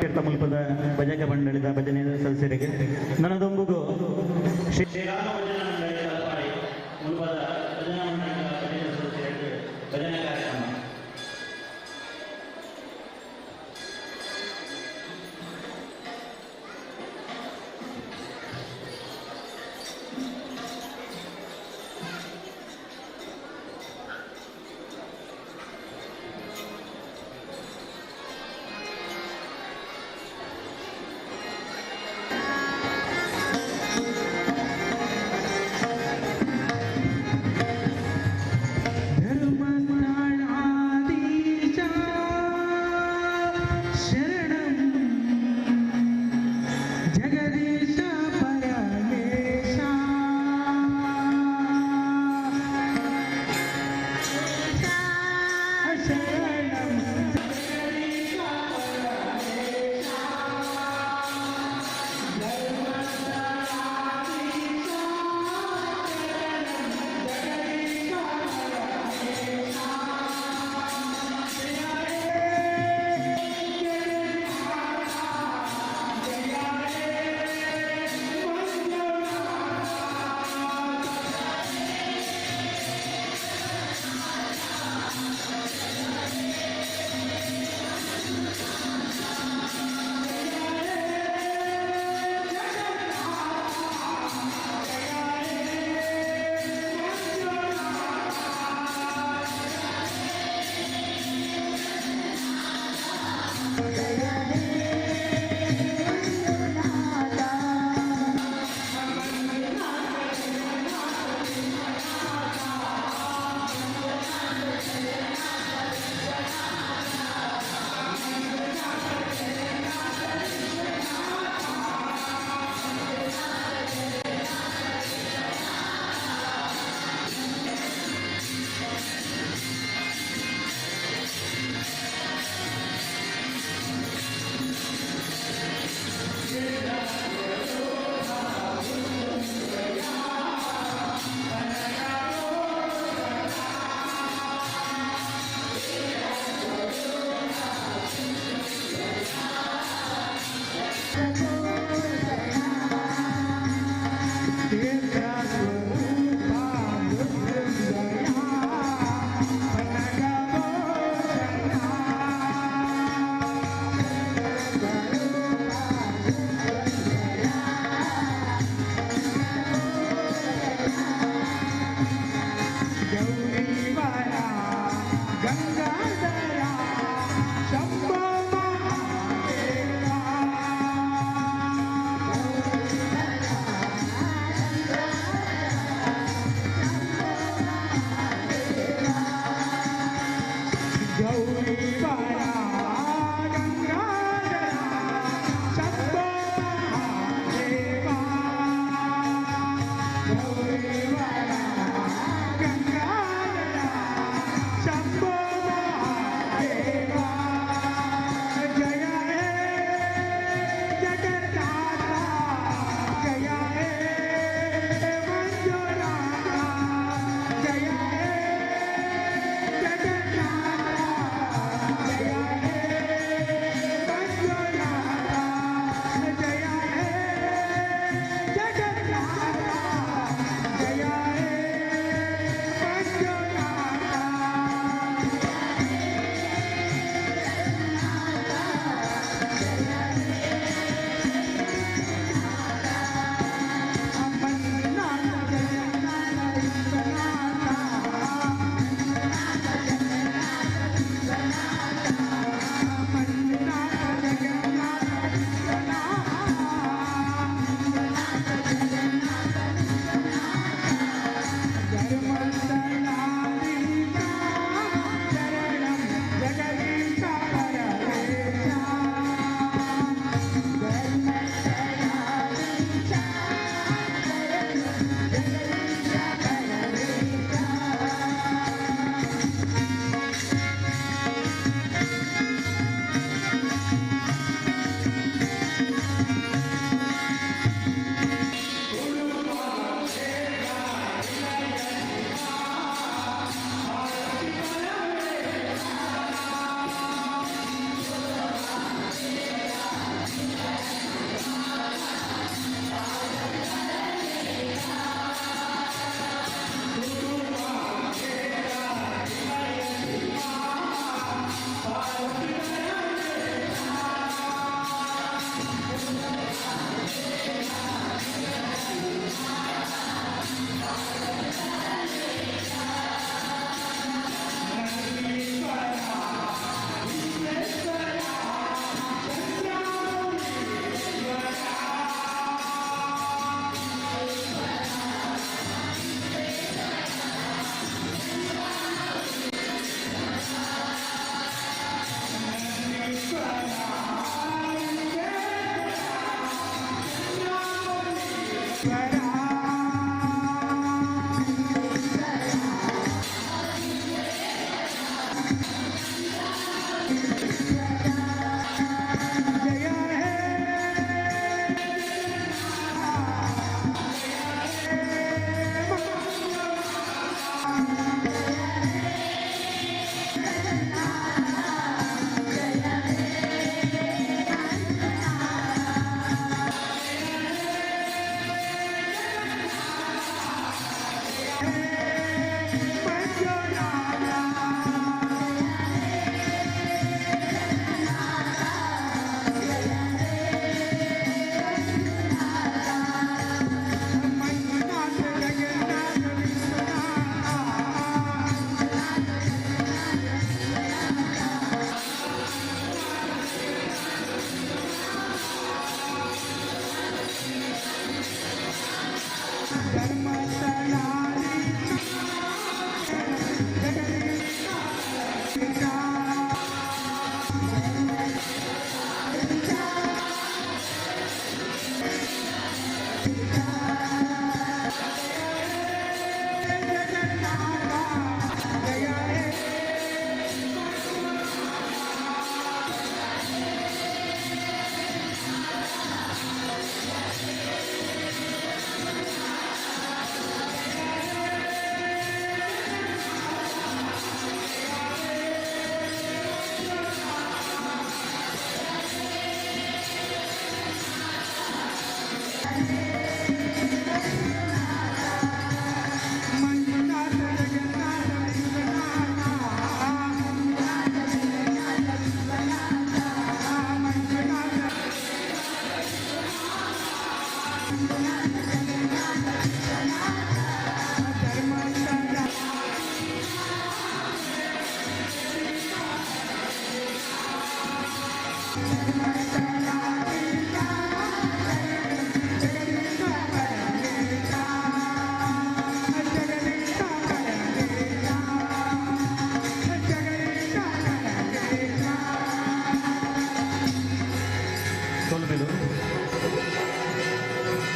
ತೀರ್ಥ ಮುಲ್ಪದ ಭಜಕ ಮಂಡಳಿದ ಭಜನೆ ಸದಸ್ಯರಿಗೆ ನನದೊಂಬುಗು ಶ್ರೀರಾಮ ಭಜನಾ ಮಂಡಳಿ ತಲಪಾಡಿ ಮುಲ್ಪದ ಭಜನಾ ಮಂಡಳಿದ ಭಜನೆ ಸದಸ್ಯರಿಗೆ ಭಜನಾ ಕಾರ್ಯಕ್ರಮ. ಿ.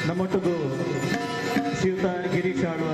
ನಮ್ಮೊಟ್ಟಿಗೂ ಶ್ರೀಯುತ ಗಿರೀಶ್ ಆಳ್ವ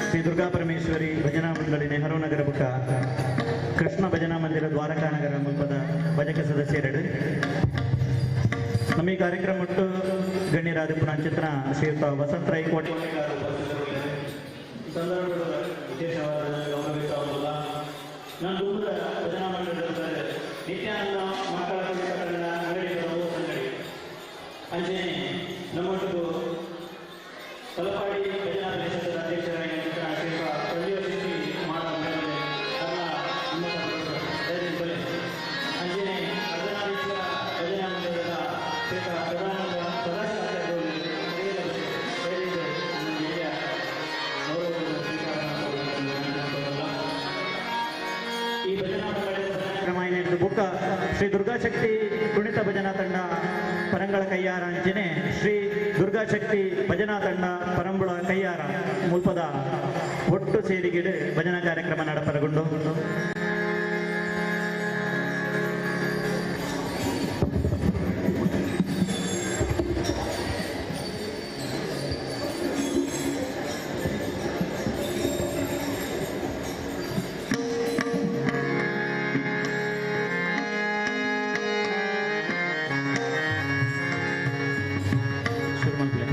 ಶ್ರೀ ದುರ್ಗಾ ಪರಮೇಶ್ವರಿ ಭಜನಾ ಮಂಡಳಿ ನೆಹರು ನಗರ ಬುಕ್ಕ ಕೃಷ್ಣ ಭಜನಾ ಮಂದಿರ ದ್ವಾರಕಾನಗರ ಮುಲ್ಪದ ಭಜಕ ಸದಸ್ಯರೆಡು. ನಮ್ಮ ಈ ಕಾರ್ಯಕ್ರಮ ಒಟ್ಟು ಗಣ್ಯರಾದ ಪುನಃ ಶ್ರೀಯುತ ವಸಂತ ರೈ ಕೋಟೆ ಸಂದರ್ಭದ ವಿಶೇಷವಾದ ಗಮನಬೇಕಾಗುವುದಿಲ್ಲ. ನಾನು ದೂರದ ಭಜನಾ ಮಂಡಳಿದ ನಿತ್ಯಾನಂದ ಮಕ್ಕಳ ತಂಡ ಅಂಗಡಿಗಳು ಸಂಗಡಿ ಅಂಚನೆ ನಮ್ಮೊಟ್ಟಿಗೂ ತಲಪಾಡಿ ಭಜನಾ ಪರಿಷತ್ತರ ಅಧ್ಯಕ್ಷರಾಗಿ ಶ್ರೀಯುತ ಪ್ರದೀಪ ಶೆಟ್ಟಿ ಅಂಚನೆ ಅರ್ಧನಾರೀಶ್ವರ ಭಜನಾ ಮಂಡಳದ ಶ್ರೀಯುತ ಸದಾನಂದ ಸದಾಶಿವಾಚಾರ್ಯರು ಈ ಭಜನಾ ಮಂಡಳಿಯ ಕ್ರಮ ಬುಕ್ಕ ಶ್ರೀ ದುರ್ಗಾಶಕ್ತಿ ಕುಣಿತ ಭಜನಾ ತಂಡ ಪರಂಗಳ ಕೈಯಾರ ಅಂಚನೆ ಶ್ರೀ ದುರ್ಗಾಶಕ್ತಿ ಭಜನಾ ತಂಡ ಪರಂಬುಳ ಕೈಯಾರ ಮುಲ್ಪದ ಒಟ್ಟು ಸೇರಿಗಿಡು ಭಜನಾ ಕಾರ್ಯಕ್ರಮ ನಡಪರಗೊಂಡು. ಶುರು ಮಾಡ್ಲೆ.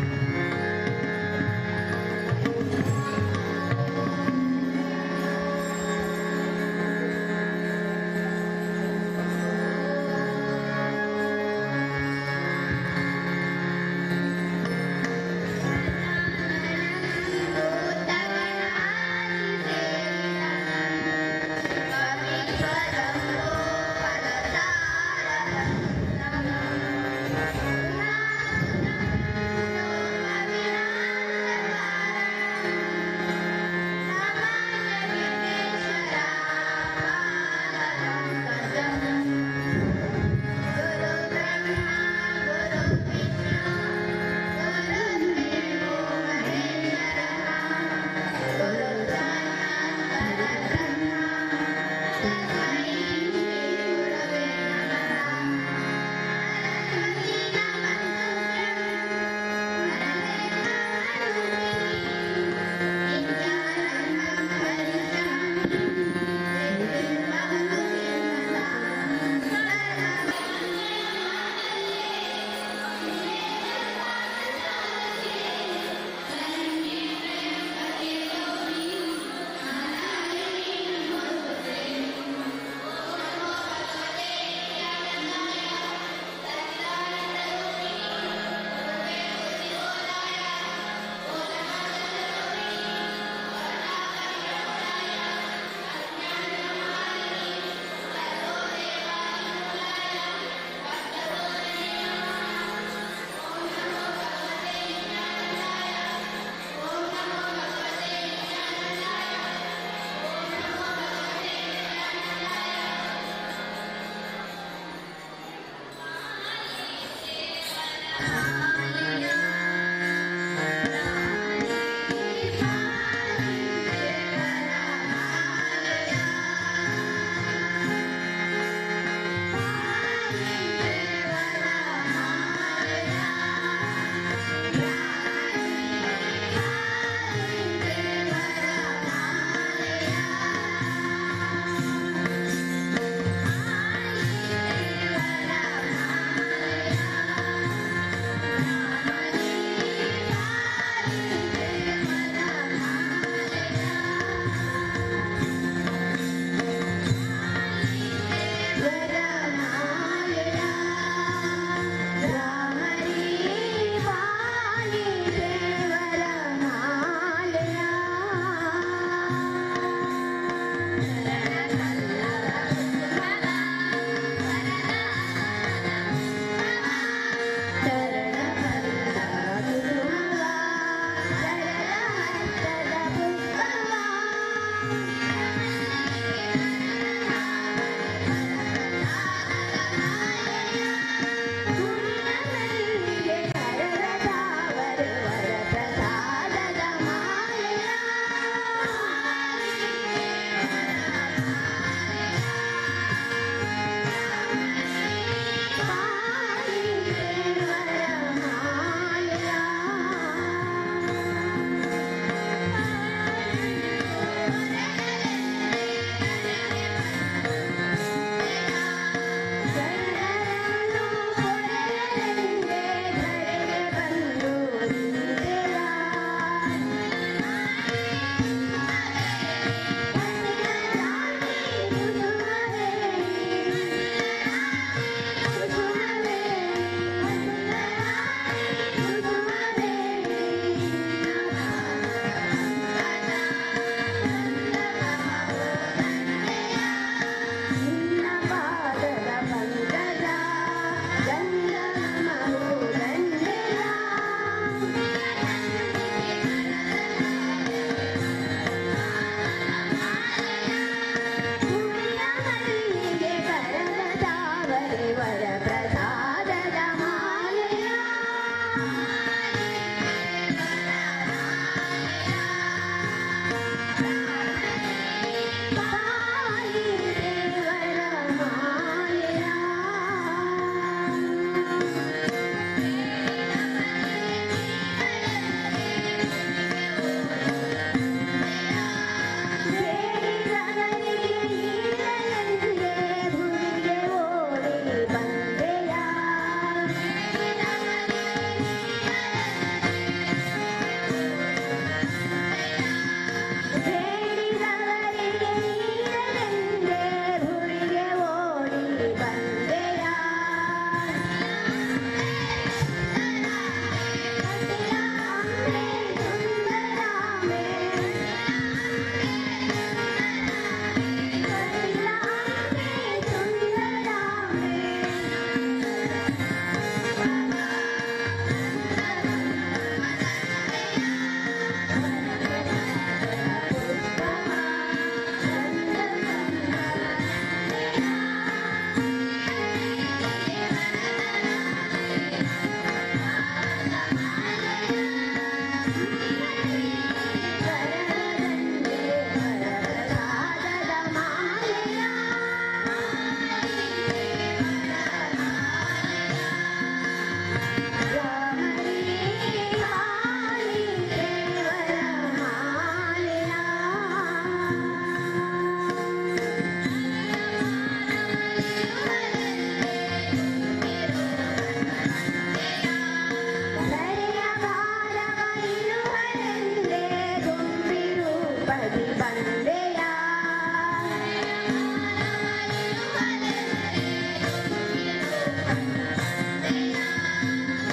ದುಂಬಿರೂಪದಿ ಬಂದೆಯ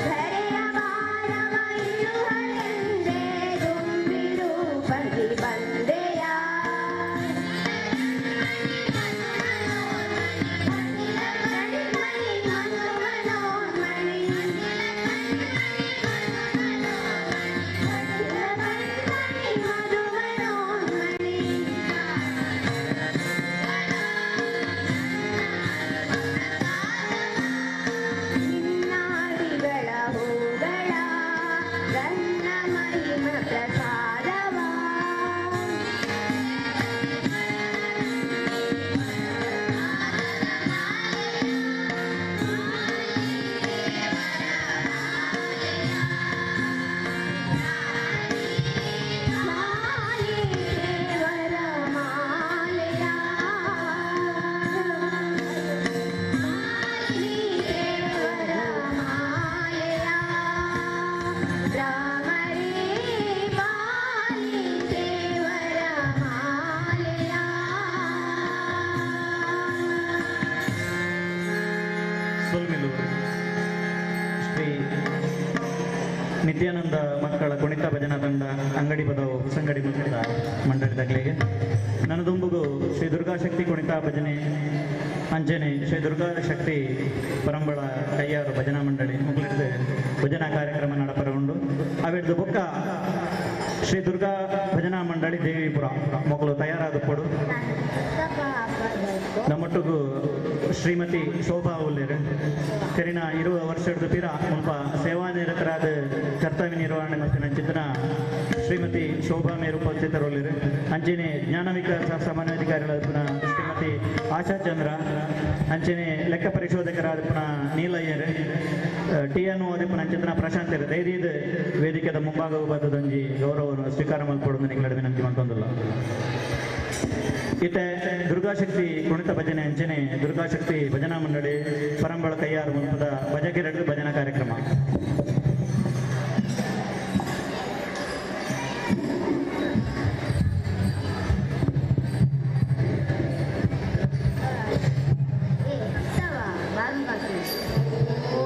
ಧರೆಯ ಭಾರವ ಇರುವಲೆಂದೇ ದುಂಬಿರೂಪದಿ ಬಂದೆಯ ನಿನ್ನಾಡಿಗಳ ಹೂಗಳ ನನ್ನ ಮಹಿಮ ಪ್ರಸಾದವ ಮಾಲಿಕೆ ವರಮಾಲೆಯ ವರಮಾಲೆಯ ರಾಮರೇ ಮಾಲಿಕೆ ವರಮಾಲೆಯ ಸೊಲ್ಮೆಲು ಶ್ರೀ ನಿತ್ಯಾನಂದ ಮಕ್ಕಳ ಕುಣಿತ ಭಜನಾ ತಂಡ ಅಂಗಡಿ ಪದವು ಹೊಸಂಗಡಿ ಮುಖದ ಮಂಡಳಿದಾಗಲಿಗೆ ನನದುಂಬುಗು ಶ್ರೀ ದುರ್ಗಾಶಕ್ತಿ ಕುಣಿತ ಭಜನೆ ಅಂಚನೆ ಶ್ರೀ ದುರ್ಗಾಶಕ್ತಿ ಪರಂಬಳ ಕೈಯಾರು ಭಜನಾ ಮಂಡಳಿ ಮುಗುಳಿದ ಭಜನಾ ಕಾರ್ಯಕ್ರಮ ನಡಪರ ಉಂಡು ಅವೆಡ್ದು ಬೊಕ್ಕ ಶ್ರೀ ದುರ್ಗಾ ಭಜನಾ ಮಂಡಳಿ ದೇವಿಪುರ ಮೊಗಲು ತಯಾರಾದ ಪೊಡು ನಮ್ಮೊಟ್ಟಿಗೂ ಶ್ರೀಮತಿ ಶೋಭಾ ಉಲ್ಲೇರು ಕರಿನ ಇರುವ ವರ್ಷದ ಪಿರ ಮುಲ್ಪ ಸೇವಾನಿರತರಾದ ಕರ್ತವ್ಯ ನಿರ್ವಹಣೆ ಮತ್ತು ನಂಚಿತನ ಶ್ರೀಮತಿ ಶೋಭಾ ಮೇರು ಉಪಸ್ಥಿತರುಳ್ಳೇರು. ಅಂಚನೆ ಜ್ಞಾನ ವಿಕಾಸ ಸಮನ್ವಯಾಧಿಕಾರಿಗಳಾದ ಪುನಃ ಶ್ರೀಮತಿ ಆಶಾ ಚಂದ್ರ, ಅಂಚನೆ ಲೆಕ್ಕ ಪರಿಶೋಧಕರಾದ ಪುನಃ ನೀಲಯ್ಯರ್, ಟಿ ಎನ್ ಓದಿ ಪುನಃ ಅಂಚಿತನ ಪ್ರಶಾಂತ್ ಧೈರ್ಯದ ವೇದಿಕೆದ ಮುಂಭಾಗ ಬದ್ದದೊಂಜಿ ಗೌರವವನ್ನು ಸ್ವೀಕಾರ ಮಲ್ಪೊಡು ನಿಂಗಳ ವಿನಂತಿ ಮಾಡ್ಕೊಂದಿಲ್ಲ. ಇತ್ತೆ ದುರ್ಗಾಶಕ್ತಿ ಕುಣಿತ ಭಜನೆ ಅಂಚನೆ ದುರ್ಗಾಶಕ್ತಿ ಭಜನಾ ಮಂಡಳಿ ಪರಂಬಳ ಕೈಯಾರು ಮುಲ್ಪದ ಭಜಕಿರಡು ಭಜನಾ ಕಾರ್ಯಕ್ರಮ. ಓ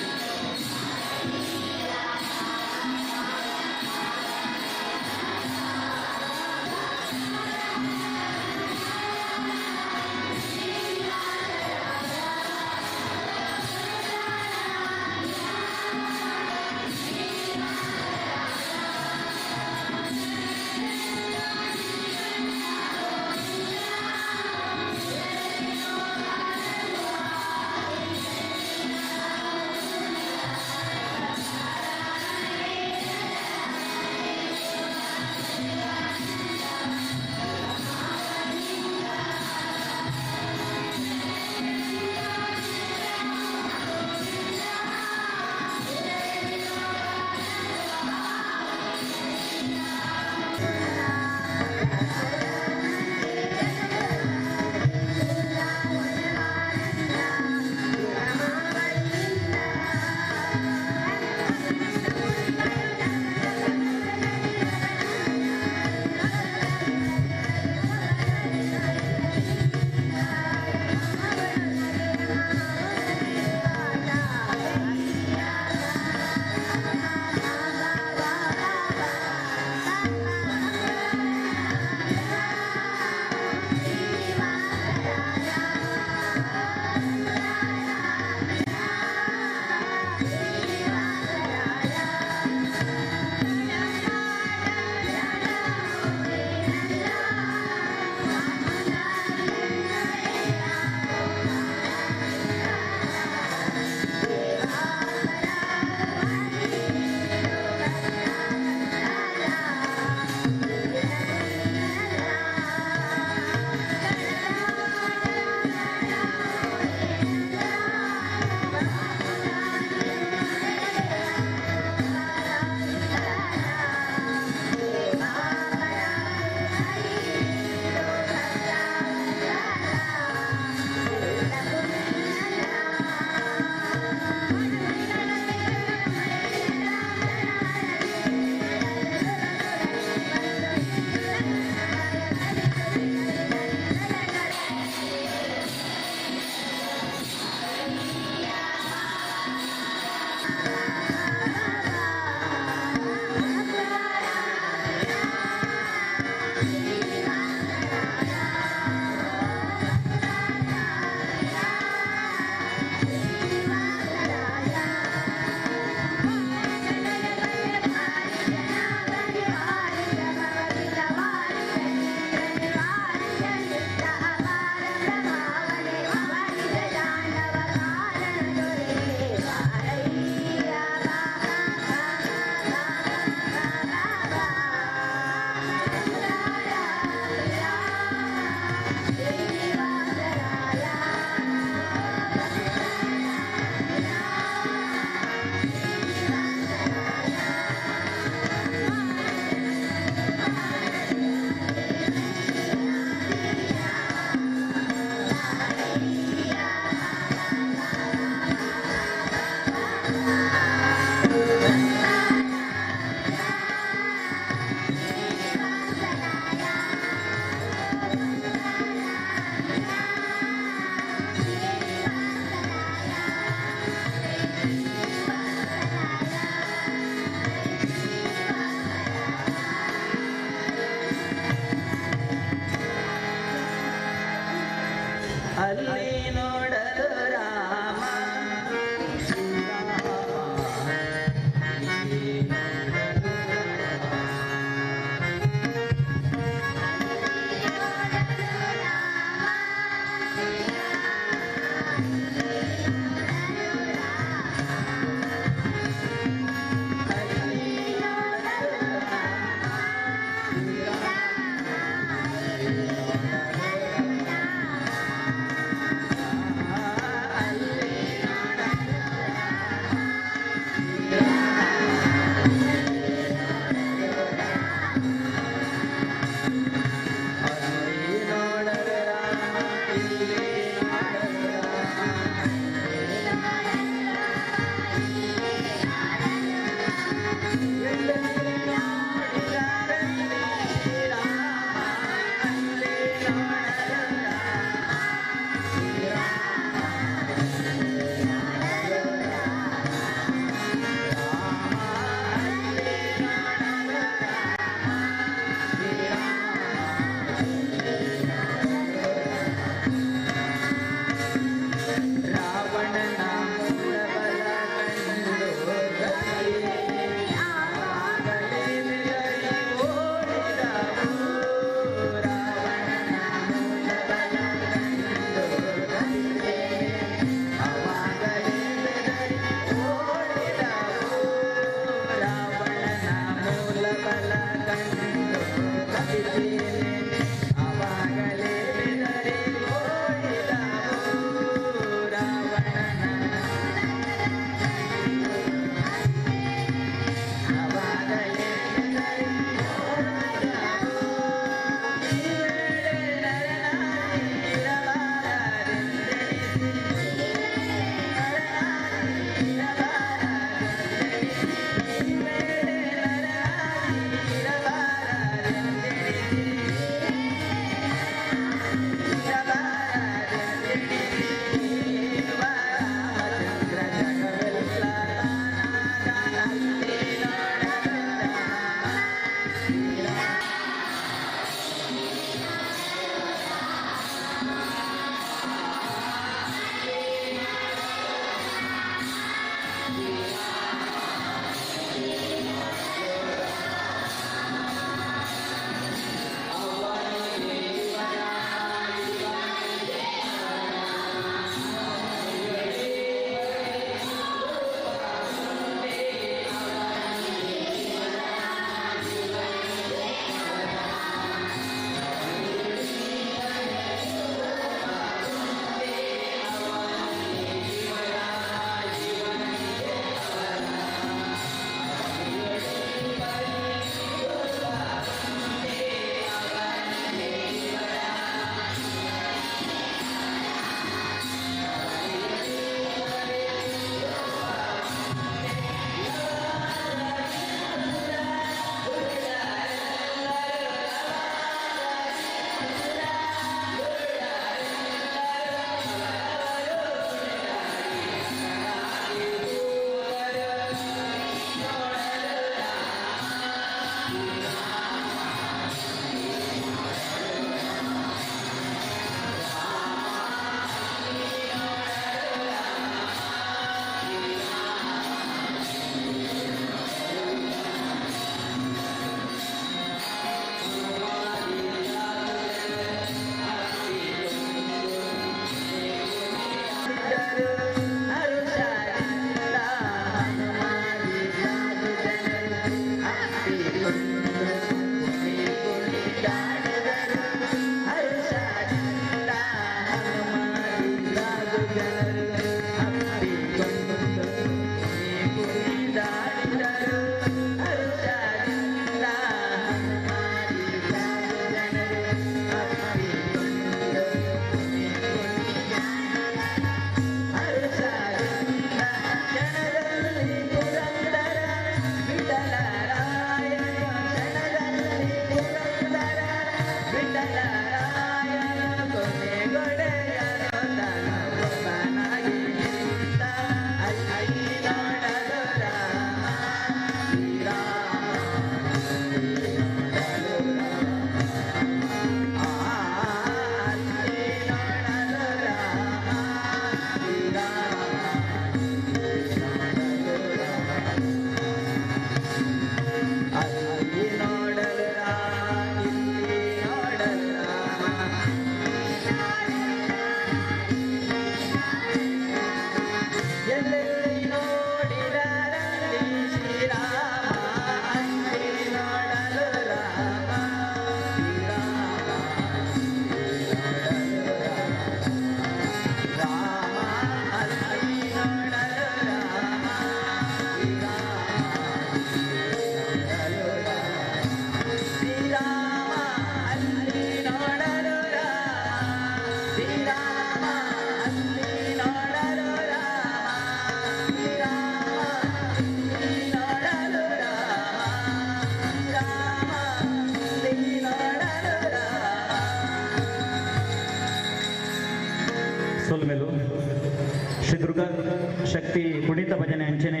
ದುರ್ಗಾ ಶಕ್ತಿ ಕುಣಿತ ಭಜನೆ ಅಂಚನೆ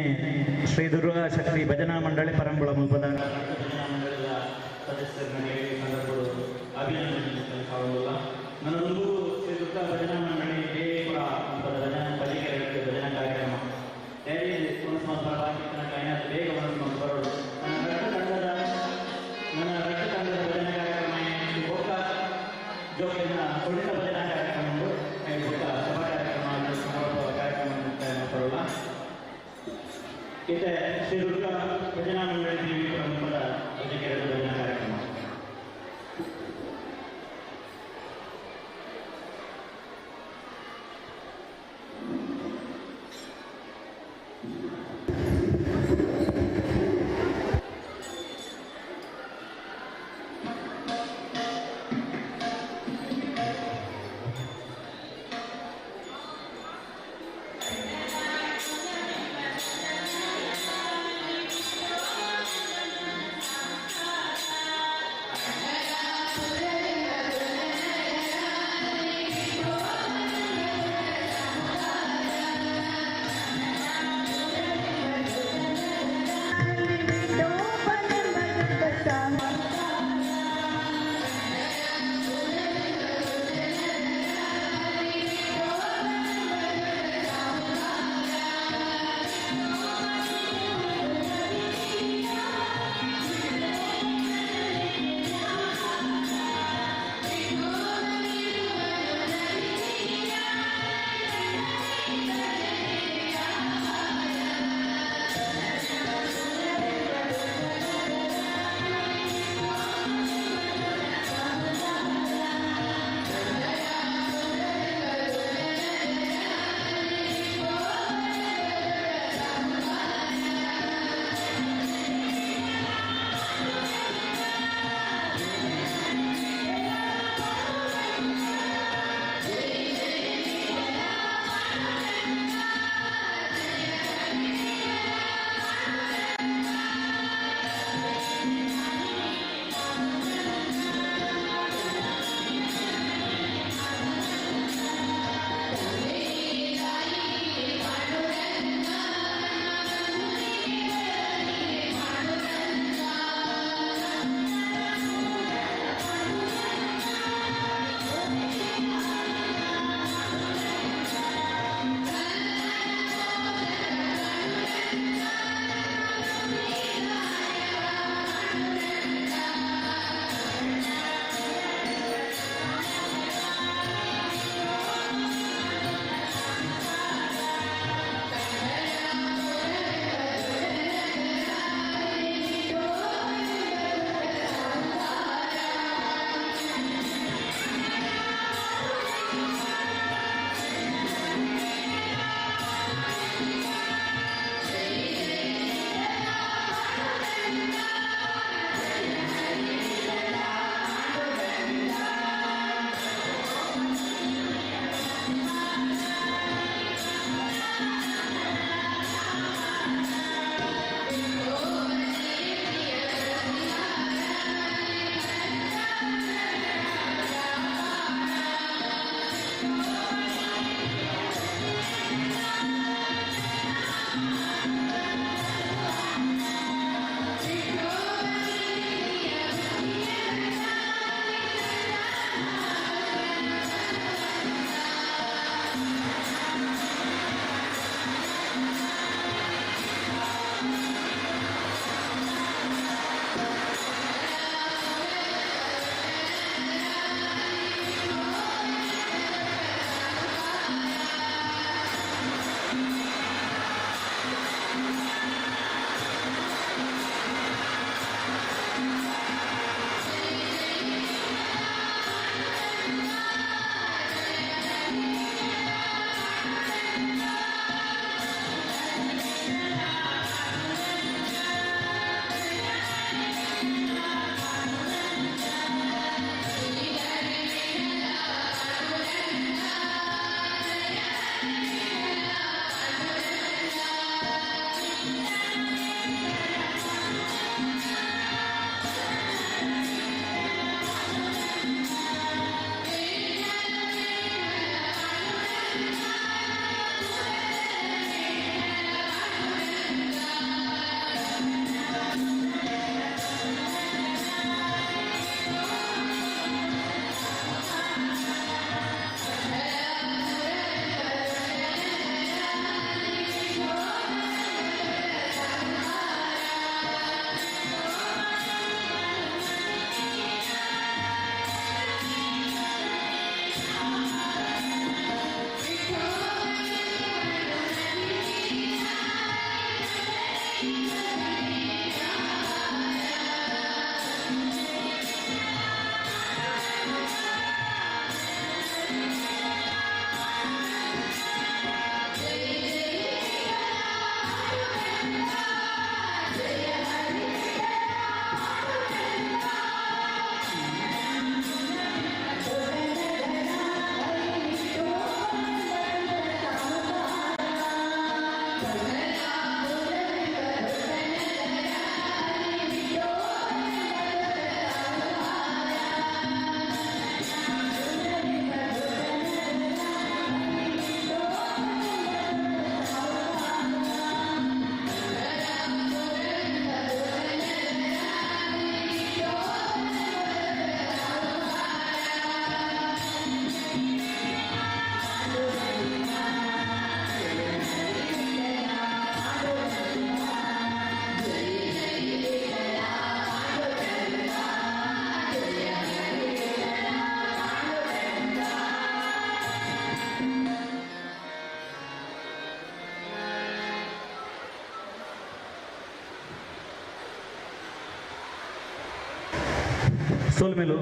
ಶ್ರೀ ದುರ್ಗಾ ಶಕ್ತಿ ಭಜನಾ ಮಂಡಳಿ ಪರಂಬುಳ ಮುಲ್ಪದ ಭಜನಾ ಮಂಡಳಿದ ಸದಸ್ಯರನ್ನ ಈ ಸಂದರ್ಭದಲ್ಲಿ ಅಭಿನಂದನೆ ಸಲ್ಲಿಸುವುದಿಲ್ಲ. ನನ್ನೊಂದು ಶ್ರೀ ದುರ್ಗಾ ಭಜನಾ ಮಂಡಳಿ ದೇವಪುರ ಮುಲ್ಪದ ಭಜನಾ ಬಲಿಕೆರೆ ಭಜನಾ ಕಾರ್ಯಕ್ರಮ ಡೈರಿ ಮನಸ್ಸು ಬಾಕಿ ತನಕ ಏನಾದರೂ ಬೇಗ ಮನಸ್ಸು ಬರೋದು. ನನ್ನ ರಕ್ತ ತಂಡದ ಭಜನಾ ಕಾರ್ಯಕ್ರಮ ಬೊಕ್ಕ ಜೋಕಿನ ಕುಣಿತ ಭಜನಾ ಕಾರ್ಯಕ್ರಮ ಉಂಟು. ಬೊಕ್ಕ ಸಭಾ ಕಾರ್ಯಕ್ರಮ, ಸಮಾರೋಪ ಕಾರ್ಯಕ್ರಮ ಬರೋಲ್ಲ. ಇತ್ತೆ ಶ್ರೀ ದುರ್ಗಾ ಭಜನಾ ಮಂಡಳಿ ದೇವಿಪುರ ಮುಲ್ಪದ ಭಜಕೆರೆ ಭಜನಾ ಕಾರ್ಯಕ್ರಮ. Thank ಸೋಲ್ಮೇಲು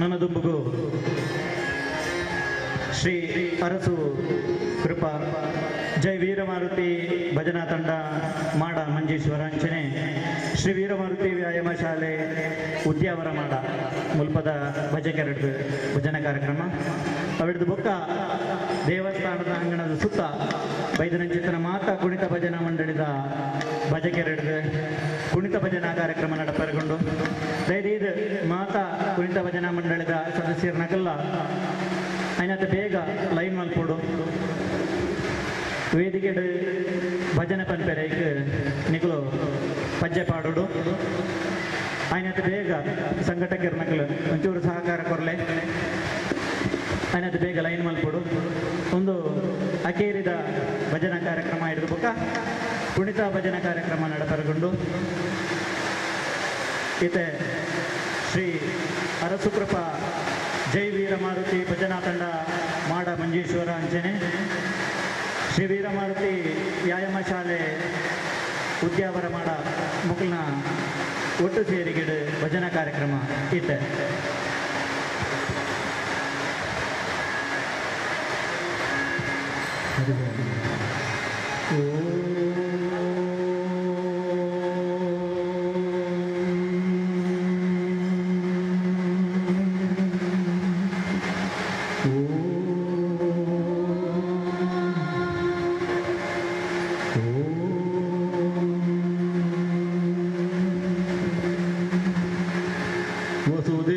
ನನ್ನ ದುಂಬುಗು ಶ್ರೀ ಅರಸು ಕೃಪಾ ಜೈ ವೀರಮಾರುತಿ ಭಜನಾ ತಂಡ ಮಾಡ ಮಂಜೇಶ್ವರ ಅಂಚನೆ ಶ್ರೀ ವೀರಮಾರುತಿ ವ್ಯಾಯಾಮ ಶಾಲೆ ಉದ್ಯಾವರ ಮಾಡ ಮುಲ್ಪದ ಭಜಕೆರಡು ಭಜನಾ ಕಾರ್ಯಕ್ರಮ ಅವಿಡ್ದು ಬೊಕ್ಕ ದೇವಸ್ಥಾನದ ಅಂಗಣದ ಸುತ್ತ ಬೈದನಂಚಿತನ ಮಾತಾ ಕುಣಿತ ಭಜನಾ ಮಂಡಳಿದ ಭಜಕೆರಡು ಕುಣಿತ ಭಜನಾ ಕಾರ್ಯಕ್ರಮ ನಡಪರಗೊಂಡು ದಯದೀದ್ ಮಾತಾ ಕುಣಿತ ಭಜನಾ ಮಂಡಳಿದ ಸದಸ್ಯರನ್ನಕಲ್ಲ అయినత ಬೇಗ ಲೈನ್ ಮಲ್ಪೊಡು ವೇದಿಕೆಡ್ ಭಜನೆ ಪನ್ಪೆರೆ ಐಕ್ ನಿಕುಲು ಪಜ್ಜೆ ಪಾಡೋಡು అయినత ಬೇಗ ಸಂಘಟಕರ್ನಕಲು ಒಂಚೂರು ಸಹಕಾರ ಕೊರ್ಲೆ అయినత ಬೇಗ ಲೈನ್ ಮಲ್ಪೊಡು ಒಂದು ಅಕೇರಿದ ಭಜನಾ ಕಾರ್ಯಕ್ರಮ ಹಿಡಿದು ಬೊಕ್ಕ ಕುಣಿತ ಭಜನಾ ಕಾರ್ಯಕ್ರಮ ನಡಪರಗೊಂಡು ಇತ್ತೆ ಶ್ರೀ ಅರಸುಕೃಪಾ ಜೈ ವೀರಮಾರುತಿ ಭಜನಾ ತಂಡ ಮಾಡ ಮಂಜೇಶ್ವರ ಅಂಚನೆ ಶ್ರೀ ವೀರಮಾರುತಿ ವ್ಯಾಯಾಮ ಶಾಲೆ ಉದ್ಯಾವರ ಮಾಡ ಮುಕುಲ್ನ ಒಟ್ಟು ಸೇರಿಗೆಡು ಭಜನಾ ಕಾರ್ಯಕ್ರಮ ಇತ್ತೆ.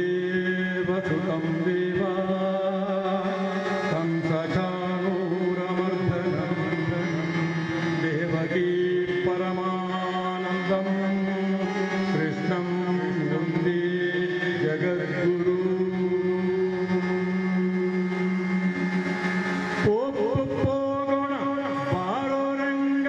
वसुदेवसुतं देवा कंसचाणूरमर्दनं देवकी परमानन्दं कृष्णं वन्दे जगद्गुरु। ಪೋಗುಣ ಬಾರೋ ರಂಗ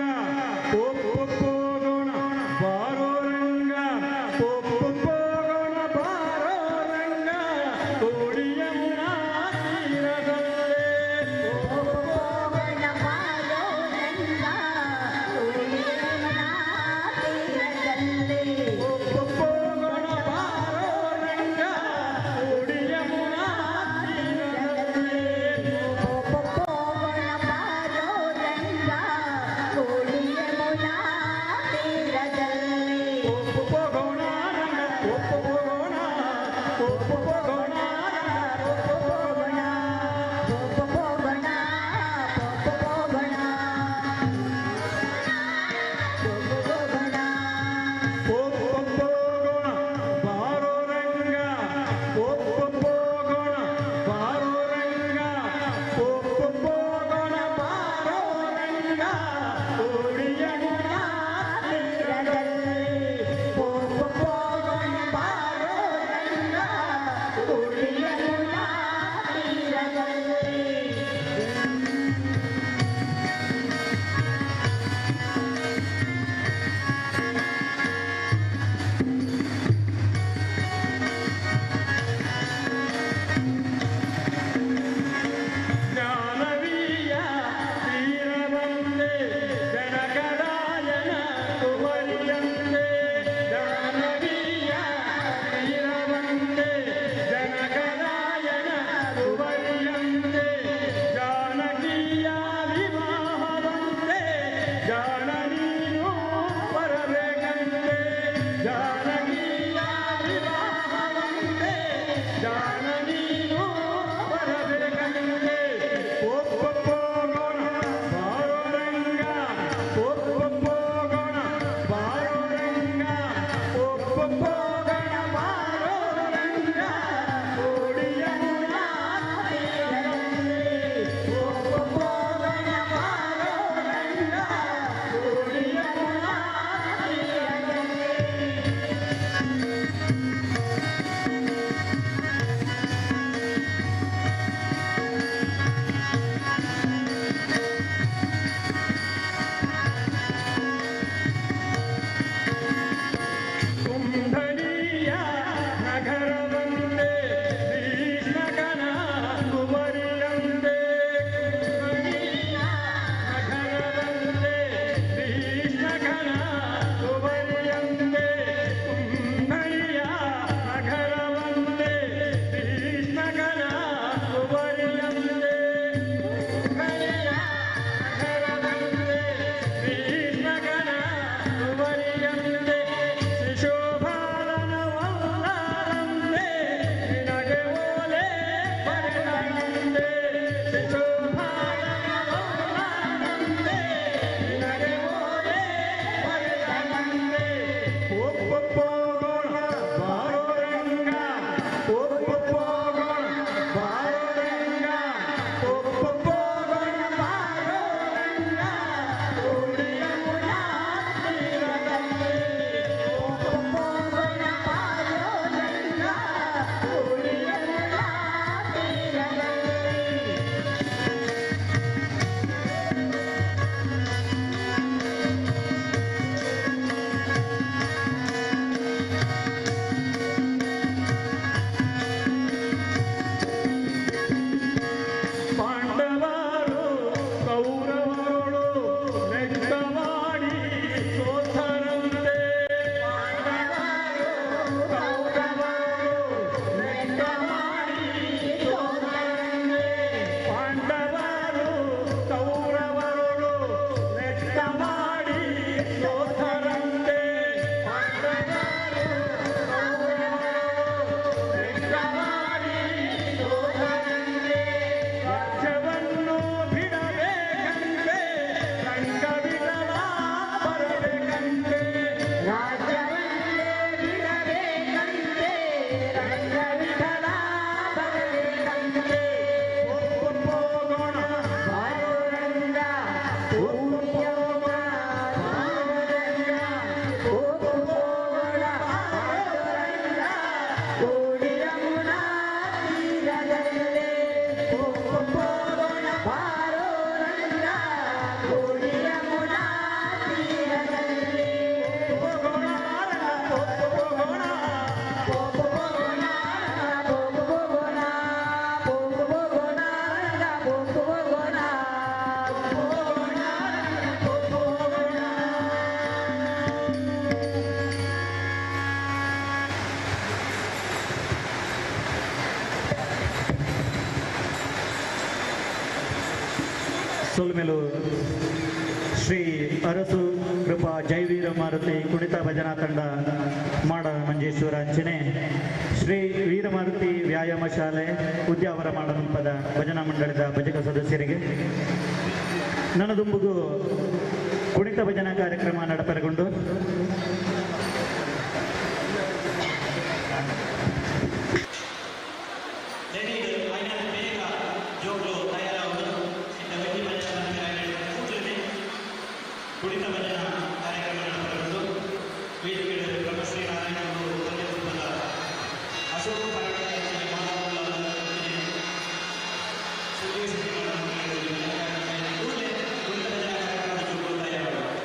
ಮಾಡಿ ಸೋತರಂತೆ. ಪಾಂಡವರು ಕೌರವರು ಲೆಕ್ಕ ಮಾಡಿ ಸೋತರಂತೆ. ರಾಜ್ಯವನ್ನು ಬಿಡಬೇಕಂತೆ, ರಂಗವಿಡಲ ಬರಬೇಕಂತೆ. ರಾಜ್ಯವನ್ನೇ ಬಿಡಬೇಕಂತೆ, ರಂಗವಿಡಲ ಬರಬೇಕಂತೆ. ಹೋಗೋಣ ಬಾರೋರಂಗ, ಹೋಗೋಣ ಬಾರೋರಂಗ, ಹೋಗೋಣ ಬಾರೋರಂಗ, ಕೋಡಿ ಯಮುನಾ ತೀರದಲ್ಲೇ. ಹೋಗೋಣ ಬಾರೋರಂಗ, ಕೋಡಿ ಯಮುನಾ ತೀರದಲ್ಲೇ. ಹೋಗೋಣ ಹೋಗೋಣ ಹೋಗೋಣ ಹೋಗೋಣ ಹೋಗೋಣ ಹೋಗೋಣ ಹೋಗೋಣ. ಸೊಲ್ಮೆಲು ಶ್ರೀ ಅರಸು ಕೃಪಾ ಜೈವೀರ ಮಾರುತಿ ಕುಣಿತ ಭಜನಾ ತಂಡ ಮಾಡ ಮಂಜೇಶ್ವರ ಅಂಚನೆ ಶ್ರೀ ವೀರಮಾರುತಿ ವ್ಯಾಯಾಮ ಶಾಲೆ ಉದ್ಯಾವರ ಮಾಡನುಂಪದ ಭಜನಾ ಮಂಡಳಿದ ಭಜಕ ಸದಸ್ಯರಿಗೆ ನನದುಂಬುಗು ಕುಣಿತ ಭಜನಾ ಕಾರ್ಯಕ್ರಮ ನಡಪರಗೊಂಡು ಕುಣಿತ ಭಜನಾ ಕಾರ್ಯಕ್ರಮ ನಡೆಸಬಹುದು. ವೇದಿಕೆ ಬ್ರಹ್ಮಶ್ರೀ ನಾರಾಯಣ ಗುರು ಪಂದ್ಯಕೂಟದ ಅಶೋಕ ಪರಾಗ ಸುಧೀರ್ ಶೆಟ್ಟಿ ಕೂಡಲೇ ಕುಣಿತ ಭಜನಾ ಕಾರ್ಯಕ್ರಮದ ಜೋಗುಗಳು ತಯಾರಾಗಬೇಕು.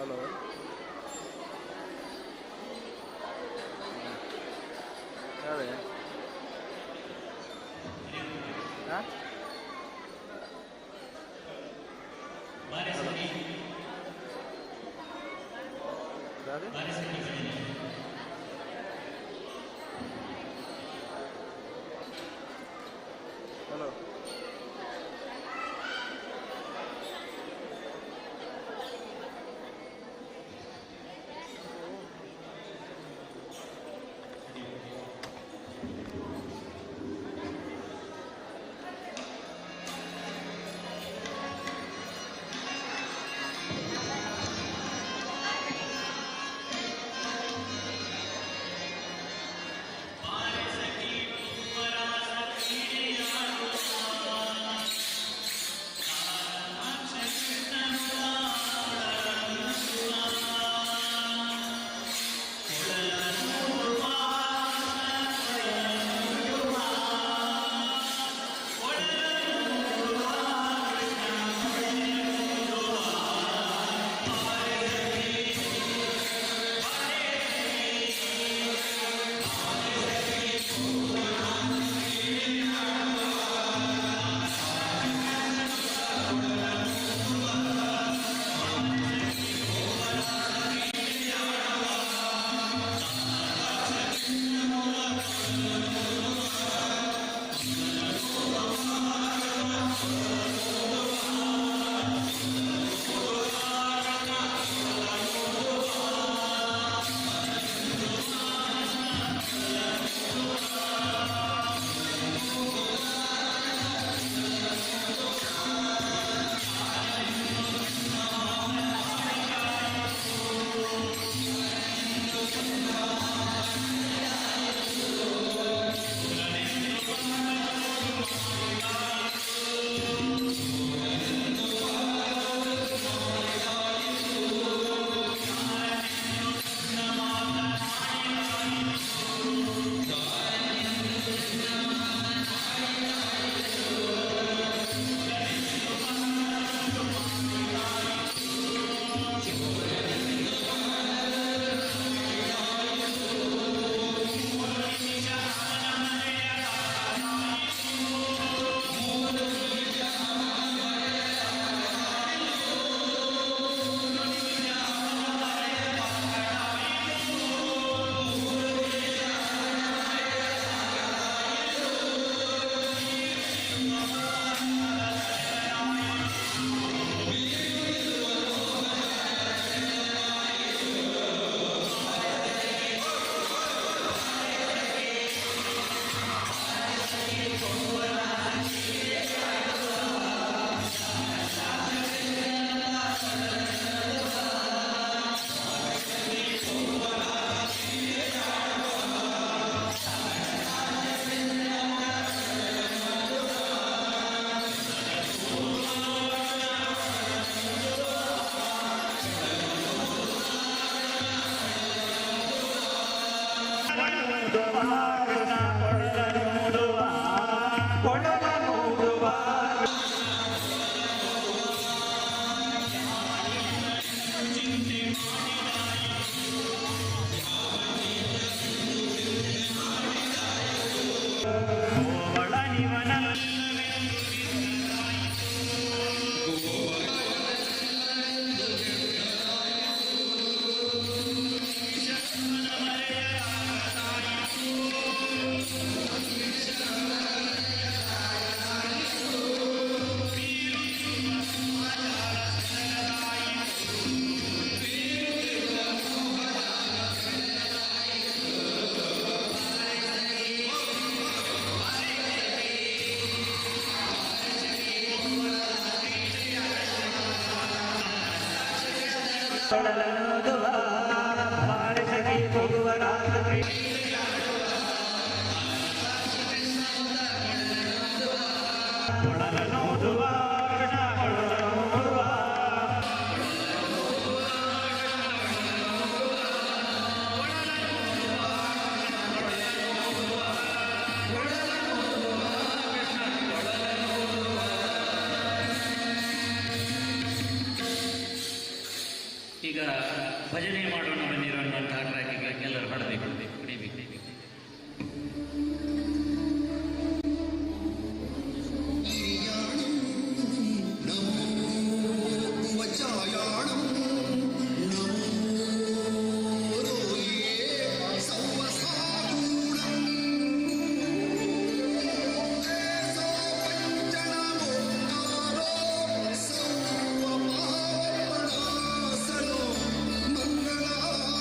ಹಲೋ ಅದೇ ಹಾಂ ಅದೇ ಹಲೋ ಈಗ ಭಜನೆ ಮಾಡೋಣ ಬನ್ನಿರೋ ಅನ್ನುವಂಥ ಆಗ್ರಹಕ್ಕೆ ಎಲ್ಲರೂ ಹೊಡಬೇಕು, ಹೊಡಿಬೇಕು. ಮಂಗಳ.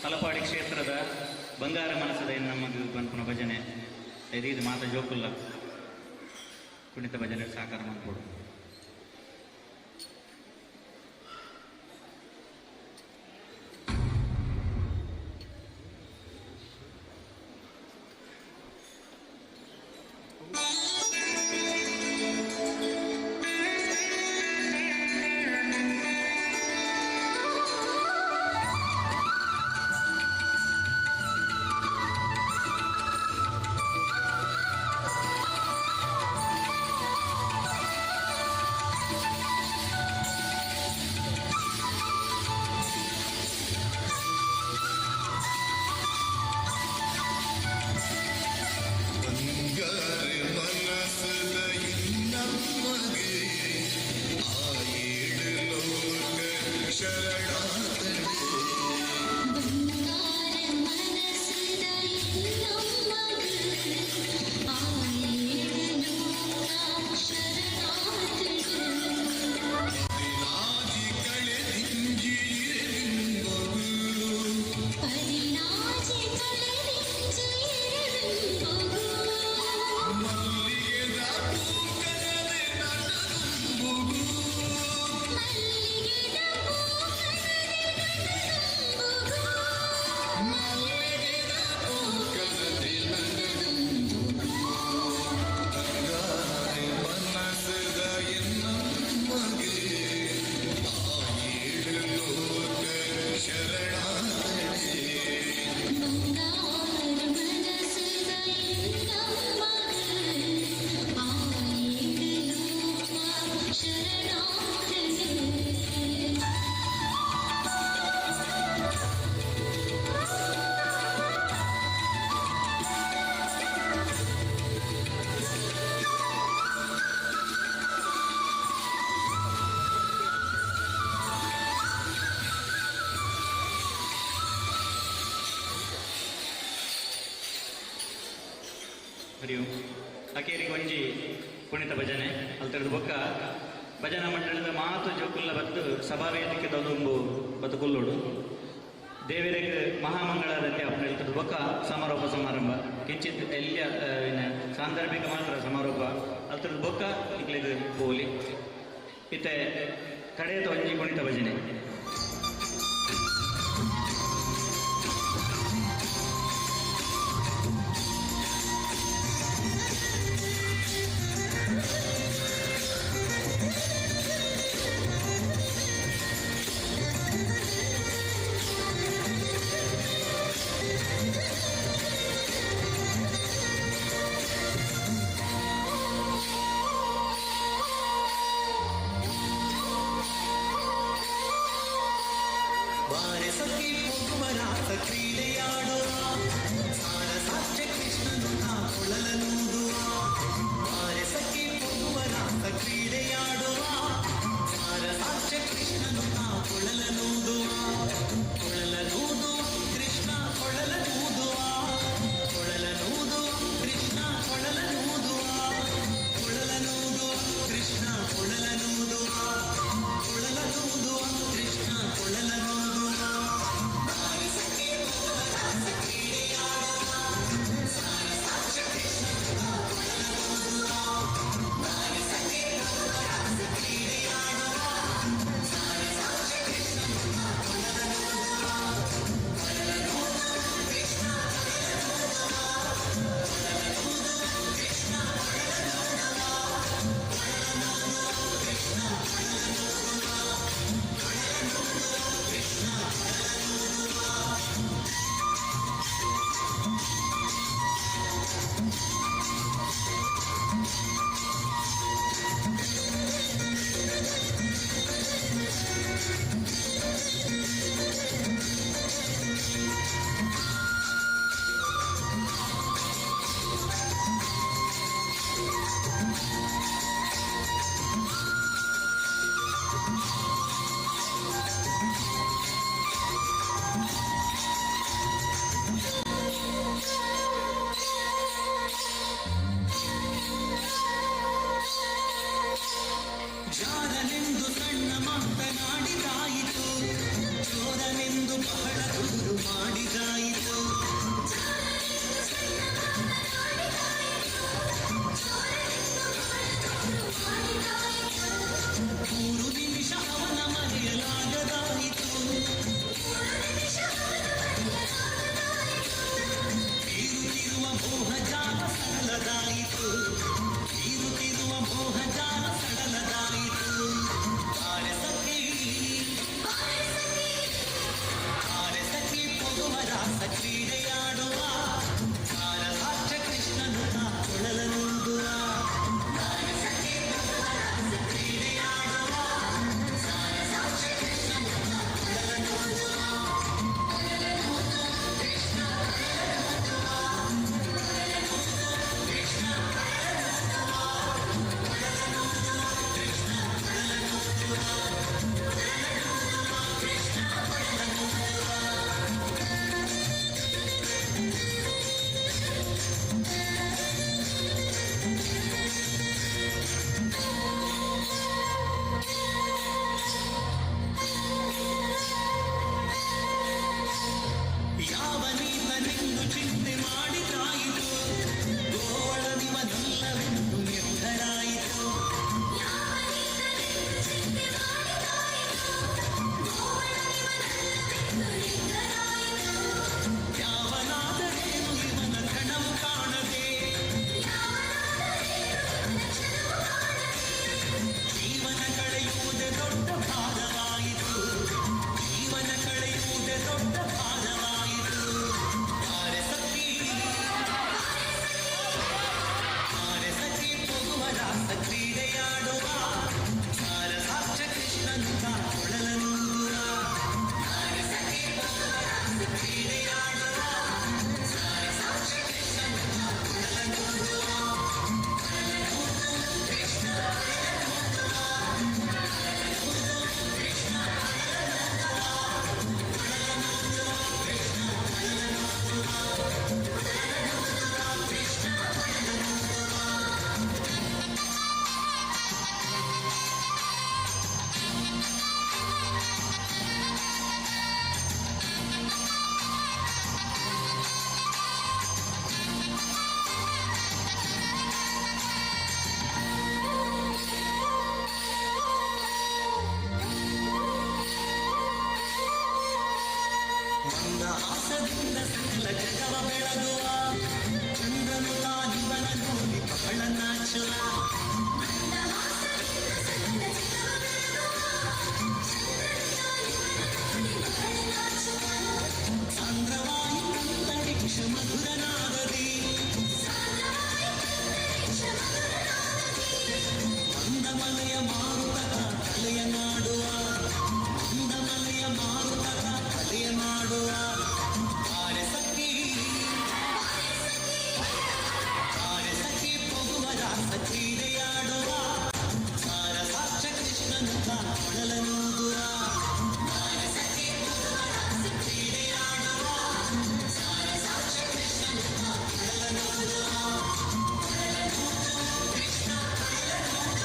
ತಲಪಾಡಿ ಕ್ಷೇತ್ರದ ಬಂಗಾರ ಮನಸ್ಸದ ನಮ್ಮದು ಪನ್ಪುನ ಭಜನೆ ಇದು ಮಾತ ಜೋಕುಲ್ಲ ಕುಣಿತ ಭಜನೆ ಸಾಕಾರ ಮನ್ಪೊಡು. ಅಕೇರಿಗೆ ಒಂಜಿ ಕುಣಿತ ಭಜನೆ ಅಲ್ತರದ ಬೊಕ್ಕ ಭಜನಾ ಮಂಡಳದ ಮಾತು ಜೋಕುಲ್ಲ ಬತ್ತು ಸಭಾವೇದಿಕೆ ದೊಂಬು ಬತ್ತು ಕುಲ್ಲೋಡು ದೇವರಿಗೆ ಮಹಾಮಂಗಳಾರತಿ ಅಪ್ಪನ ಬೊಕ್ಕ ಸಮಾರೋಪ ಸಮಾರಂಭ ಕಿಂಚಿತ್ ಎಲ್ಲಿಯ ಸಾಂದರ್ಭಿಕ ಮಾತ್ರ ಸಮಾರೋಪ ಅಲ್ತರದ ಬೊಕ್ಕ ಇಕ್ಲಿಗೆ ಪೋಲಿ ಇತ್ತೆ ಕಡೆಯದ ಒಂಜಿ ಕುಣಿತ ಭಜನೆ. Oh, ಕ್ರೀಡೆಯಾಡುವ ಸಾರಸಾಕ್ಷ ಕೃಷ್ಣನು ಕೊಳಲನೂದುವ ಕ್ರೀಡೆಯಾಡುವ ಸಾರಸಾಕ್ಷ ಕೃಷ್ಣನು ಕೊಳಲನೂದುವ ಕೃಷ್ಣ ಕೃಷ್ಣ ಯಾವನೀತನೆಂದು ಚಿಂತೆ ಮಾಡಿದಾಯಿತು ಗೋವಳನಿವನಲ್ಲವೆಂದು ನಿರ್ಧರಾಯಿತು ಯಾವನಾದರೇನು ಇವನ ಕಣವು ಕಾಣದೆ ಜೀವನ ಕಳೆಯುವುದೇ ದೊಡ್ಡ ಭಾರವಾಯಿತು ಜೀವನ ಕಳೆಯುವುದೇ ದೊಡ್ಡ ಭಾರವಾಯಿತು ತಾರೆ ಸಖಿ ತಾರೆ ಸಖಿ ಹೋಗುವ ರಾಸ ಕ್ರೀಡೆಯಾಡುವ ಸಾರಸಾಕ್ಷ ಕೃಷ್ಣನು ಕೊಳಲನೂದುವ ತಾರೆ ಸಖಿ ಹೋಗುವ ರಾಸ ಕ್ರೀಡೆಯಾಡುವ ಸಾರಸಾಕ್ಷ ಕೃಷ್ಣನು ಕೊಳಲನೂದುವ ಕೃಷ್ಣ ಮಂದಹಾಸದಿಂದ ಸಕಲ ಜಗವ ಬೆಳಗುವ ಚಂದ್ರನು ತಾನಿವನ ನೋಡಿ ಬಹಳ ನಾಚುವ ಸಾಂದ್ರವಾಯು ಅಂತರಿಕ್ಷ ಮಧುರನಾಗದಿ ಮಂದಮಲಯ ಮಾರುತ ಕಲೆಯ ನಾಡುವ ಮಂದಮಲಯ ಮಾರುತ ಕಲೆಯ ನಾಡುವ ತಾರೆ ಸಖಿ ತಾರೆ ಸಖಿ ಪೊಗುವ ರಾಸ ಕ್ರೀಡೆಯಾಡುವ ಸಾರಸಾಕ್ಷ ಕೃಷ್ಣನು ಕೊಳಲನೂದುವ ತಾರೆ ಸಖಿ ಪೊಗುವ ರಾಸ ಕ್ರೀಡೆಯಾಡುವ ಸಾರಸಾಕ್ಷ ಕೃಷ್ಣನು ಕೊಳಲನೂದುವ ಕೃಷ್ಣ ಕೃಷ್ಣ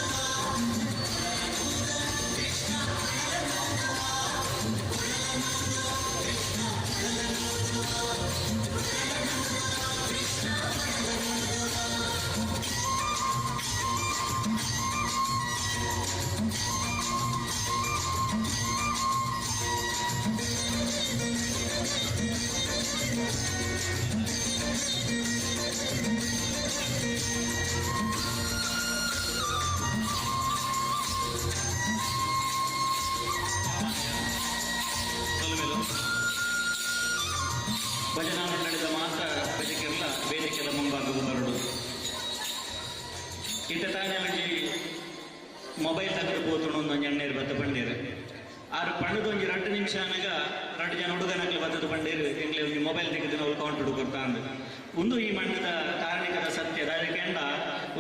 ಭಜನಾ ಮಂಡಳಿದ ಮಾತ ಭಜಕೆಲ್ಲ ವೇದಿಕೆದ ಮುಂಭಾಗವು ಬರಡು ಇತ್ತ ತಾನೇ ಒಂಜಿ ಮೊಬೈಲ್ ತಗದು ಪೋತುಂಡು ಒಂಜಿ ಅಣ್ಣೇರು ಬತ್ತ ಪಂಡೇರು ಆರು ಪಂಡದ ಒಂಜಿ 2 ನಿಮಿಷ ಅನಗ 2 ಜನ ಹುಡುಗನಕ್ಲೆ ಬತ್ತದ ಪಂಡೇರು ಎಂಗ್ಲೆ ಒಂಜಿ ಮೊಬೈಲ್ ತೆಗೆದು ನಾವು ಕೌಂಟ್ ಕೊಡ್ತಾ ಅಂದು ಒಂದು ಈ ಮಣ್ಣದ ಕಾರಣಿಕದ ಸತ್ಯ ದಾರಿಕೆಂಡ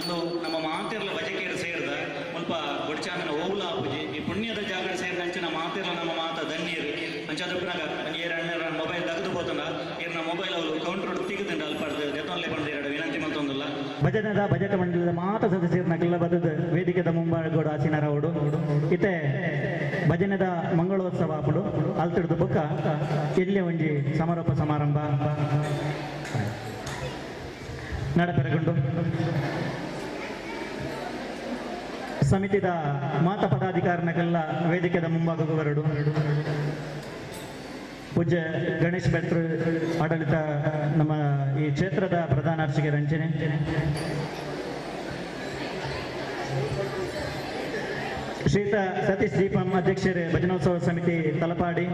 ಒಂದು ನಮ್ಮ ಮಾತೆರ್ಲ ಭಜಕೇರು ಸೇರ್ದ ಮುಲ್ಪ ಬೊಡ್ಚಾಂದನ ಓವುಲ ಆಪುಜಿ ಈ ಪುಣ್ಯದ ಜಾಗರ ಸೇರಿದ ಅಂಚಿನ ಮಾತೆರ್ಲ ನಮ್ಮ ಮಾತ ಧನ್ಯರು ಅಂಚಾದಪ್ಪನಾಗ ಏರ್ ಅಣ್ಣರ ಮೊಬೈಲ್ ತಗದು ಪೋತಂಡ ಏರ್ನ ಮೊಬೈಲ್ ಅವರು ಕೌಂಟರ್ ತಿಗದಂಡ ಅಲ್ಪಾಡ್ದು ಜತೊನ್ಲೆ ಪಂಡ ಎರಡು ವಿನಂತಿ ಮಲ್ತೊಂದುಲ್ಲ ಭಜನದ ಭಜಕ ಮಂಡಲದ ಮಾತ ಸದಸ್ಯರನ್ನ ಬದದ ವೇದಿಕೆದ ಮುಂಬಾಗೋಡು ಆಸಿನರವಡು ಇತ್ತೆ ಭಜನದ ಮಂಗಳೋತ್ಸವ ಆಪುಡು ಅಲ್ತಿಡ್ದು ಬೊಕ್ಕ ಎಲ್ಲಿ ಒಂಜಿ ಸಮಾರೋಪ ಸಮಾರಂಭ ನಡಪೆರಗೊಂಡು ಸಮಿತಿದ ಮಾತ ಪದಾಧಿಕಾರಿನಕ್ಕೆಲ್ಲ ವೇದಿಕೆದ ಮುಂಭಾಗಕ್ಕೆ ಬರಡು ಪೂಜ್ಯ ಗಣೇಶ್ ಭಟ್ರು ಆಡಳಿತ ನಮ್ಮ ಈ ಕ್ಷೇತ್ರದ ಪ್ರಧಾನ ಅರ್ಚಕ ರಂಜನೆ ಶ್ರೀತ ಸತೀಶ್ ದೀಪಂ ಅಧ್ಯಕ್ಷರೇ ಭಜನೋತ್ಸವ ಸಮಿತಿ ತಲಪಾಡಿ.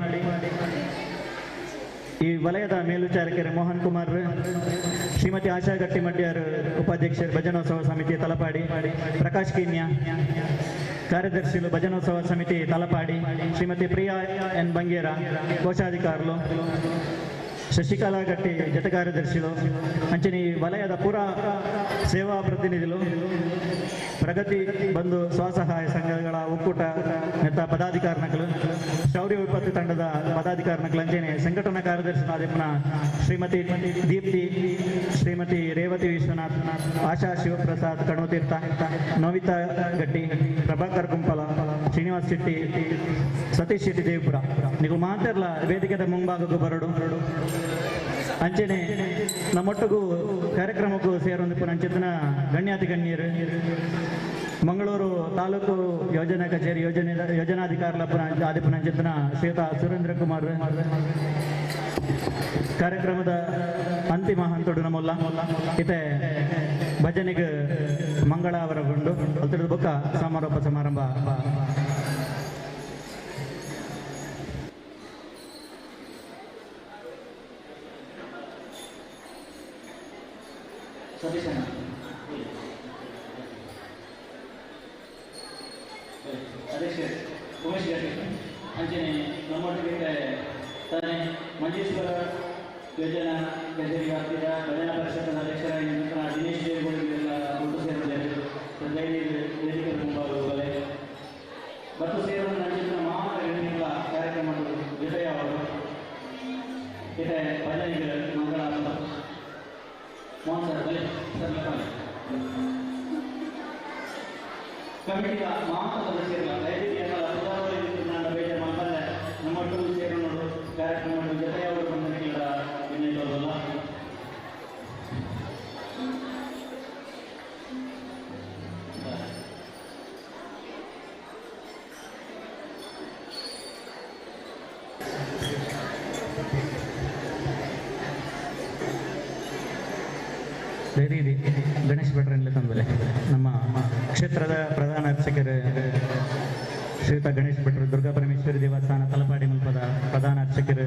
ಈ ವಲಯದ ಮೇಲ್ವಿಚಾರಕರು ಮೋಹನ್ ಕುಮಾರ್, ಶ್ರೀಮತಿ ಆಶಾ ಗಟ್ಟಿಮಡ್ಯಾರ್ ಉಪಾಧ್ಯಕ್ಷರು ಭಜನೋತ್ಸವ ಸಮಿತಿ ತಲಪಾಡಿ, ಪ್ರಕಾಶ್ ಕೀನ್ಯಾ ಕಾರ್ಯದರ್ಶಿಗಳು ಭಜನೋತ್ಸವ ಸಮಿತಿ ತಲಪಾಡಿ, ಶ್ರೀಮತಿ ಪ್ರಿಯಾ ಎನ್ ಬಂಗೇರ ಕೋಶಾಧಿಕಾರುಲು, ಶಶಿಕಲಾ ಗಟ್ಟಿ ಜೊತೆ ಕಾರ್ಯದರ್ಶಿಗಳು, ಅಂಚನೆ ಈ ವಲಯದ ಪೂರ ಸೇವಾ ಪ್ರತಿನಿಧಿಗಳು, ಪ್ರಗತಿ ಬಂಧು ಸ್ವಸಹಾಯ ಸಂಘಗಳ ಒಕ್ಕೂಟ ನೆತ್ತ ಪದಾಧಿಕಾರಿಗಳು, ಶೌರ್ಯ ವಿಪತ್ತು ತಂಡದ ಪದಾಧಿಕಾರಿಗಳು, ಅಂಚನೆ ಸಂಘಟನಾ ಕಾರ್ಯದರ್ಶಿ ಆದಿಪ್ಪನ ಶ್ರೀಮತಿ ದೀಪ್ತಿ, ಶ್ರೀಮತಿ ರೇವತಿ ವಿಶ್ವನಾಥ್, ಆಶಾ ಶಿವಪ್ರಸಾದ್ ಕಣುತೀರ್ಥ, ನವಿತಾ ಗಟ್ಟಿ, ಪ್ರಭಾಕರ್ ಕುಂಪಲ, ಶ್ರೀನಿವಾಸ್ ಶೆಟ್ಟಿ, ಸತೀಶ್ ಶೆಟ್ಟಿ ದೇವಪುರ. ನೀವು ಮಾತಾಡಲ ವೇದಿಕೆದ ಮುಂಭಾಗಕ್ಕೂ ಬರಡು. ಅಂಚನೆ ನಮ್ಮೊಟ್ಟಿಗೂ ಕಾರ್ಯಕ್ರಮಕ್ಕೂ ಸೇರೊಂದು ಪುನಂಚಿತನ ಗಣ್ಯಾತಿ ಗಣ್ಯರು, ಮಂಗಳೂರು ತಾಲೂಕು ಯೋಜನಾ ಕಚೇರಿ ಯೋಜನಾಧಿಕಾರಿಗಳ ಆದಿ ಪುನಂಚಿತನ ಶ್ರೀಯುತ ಸುರೇಂದ್ರ ಕುಮಾರ್. ಕಾರ್ಯಕ್ರಮದ ಅಂತಿಮ ಹಂತಡು ನಮ್ಮಲ್ಲ ಇತ್ತೆ ಭಜನೆಗೆ ಮಂಗಳ ಅವರಗೊಂಡು ಅಲ್ತಿಡಿದ ಬೊಕ್ಕ ಸಮಾರೋಪ ಸಮಾರಂಭ. ಸತೀಶಣ್ಣ ಅಧ್ಯಕ್ಷ ಉಮೇಶ್ ಗಟ್ಟಿ, ಅಂಚನೆ ನಮ್ಮೊಟ್ಟಿಗೆ ತಾನೇ ಮಂಜೇಶ್ವರ ಯೋಜನಾ ಕಚೇರಿ ವ್ಯಾಪ್ತಿಯ ಭಜನಾ ಪರಿಷತ್ತಿನ ಅಧ್ಯಕ್ಷರಾಗಿ ದಿನೇಶ್ ದೇವಗೌಡರಿಗೆಲ್ಲ ಒಟ್ಟು ಸೇರಿದ್ದಾರೆ. ವೇದಿಕೆ ಮುಂಭಾಗದಲ್ಲಿ ಮತ್ತು ಸೇರುವ ನಂಚಿನ ಮಹಾಗಣ್ಯಗಳ ಕಾರ್ಯಕ್ರಮಗಳು ಜೊತೆಯಾವರು. ಇದೆ ಭಜನೆಗೆ ಮಂಗಳ ಮೋಹನ್ ಸರ್ ಬಲೆ ಸರ್ ಕಮಿಟಿಯ ಮಾತ ಸದಸ್ಯರ ದಯವಿಟ್ಟು ಬೇಜಾರು ಮಾಡ್ತಾರೆ. ನಮ್ಮೊಟ್ಟು ಸೇರೋಣ ಕಾರ್ಯಕ್ರಮ ಜೊತೆಯಾವರು ಬಂಧನಗಳ ವಿನಂತಿಸಲ್ಲ. ದಯದೀದಿ ಗಣೇಶ್ ಭಟ್ರಲ್ಲಿ ತಂದಲೆ ನಮ್ಮ ಕ್ಷೇತ್ರದ ಪ್ರಧಾನ ಅರ್ಚಕರು ಶ್ರೀಯುತ ಗಣೇಶ್ ಭಟ್ರು, ದುರ್ಗಾ ಪರಮೇಶ್ವರಿ ದೇವಸ್ಥಾನ ತಲಪಾಡಿ ಮಲ್ಪದ ಪ್ರಧಾನ ಅರ್ಚಕರು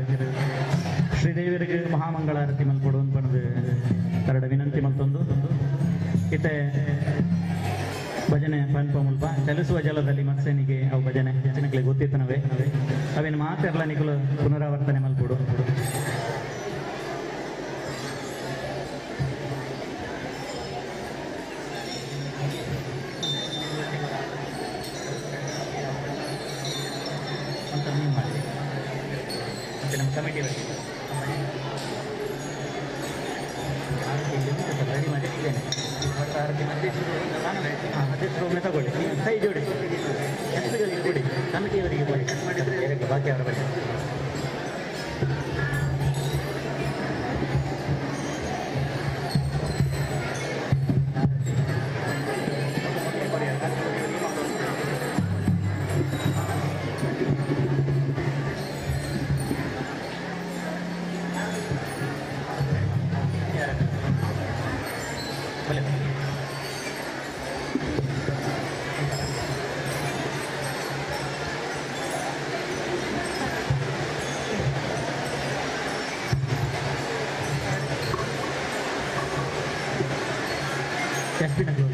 ಶ್ರೀದೇವಿಯರಿಗೆ ಮಹಾಮಂಗಳಾರತಿ ಮಲ್ಪಡು ಅನ್ಪಣದು ಕರಡ ವಿನಂತಿ ಮಲ್ತೊಂದು. ಇತ್ತೆ ಭಜನೆ ಪನ್ಪ ಮುಲ್ಪ ಚಲಿಸುವ ಜಲದಲ್ಲಿ ಮತ್ಸನಿಗೆ ಅವು ಭಜನೆ ಜನಗಳಿಗೆ ಗೊತ್ತಿತ್ತನವೇ ಅವೇನು ಮಾತೆಲ್ಲ ನಿಕಲು ಪುನರಾವರ್ತನೆ ಮಲ್ಪಡು. ಅಂತ ನೀವು ಮಾಡಿ ಮತ್ತು ನಮ್ಮ ಕಮಿಟಿ ಆರತಿ ರೆಡಿ ಮಾಡಿ ಇದ್ದೇನೆ. ಮತ್ತು ಆರತಿ ಅಧ್ಯಕ್ಷರು ನಾನು ಅಧ್ಯಕ್ಷರು ಒಮ್ಮೆ ತಗೊಳ್ಳಿ, ಕೈ ಜೋಡಿಸಿ ಎಸ್ಪಿಗಳಿಗೆ ಕೊಡಿ, ಕಮಿಟಿಯವರಿಗೆ ಕೊಡಿ, ಮಾಡಿದರೆ ಬಾಕಿ ಅವರ ಬಳಿ. ಎಸ್ ಪಿ ನಗರ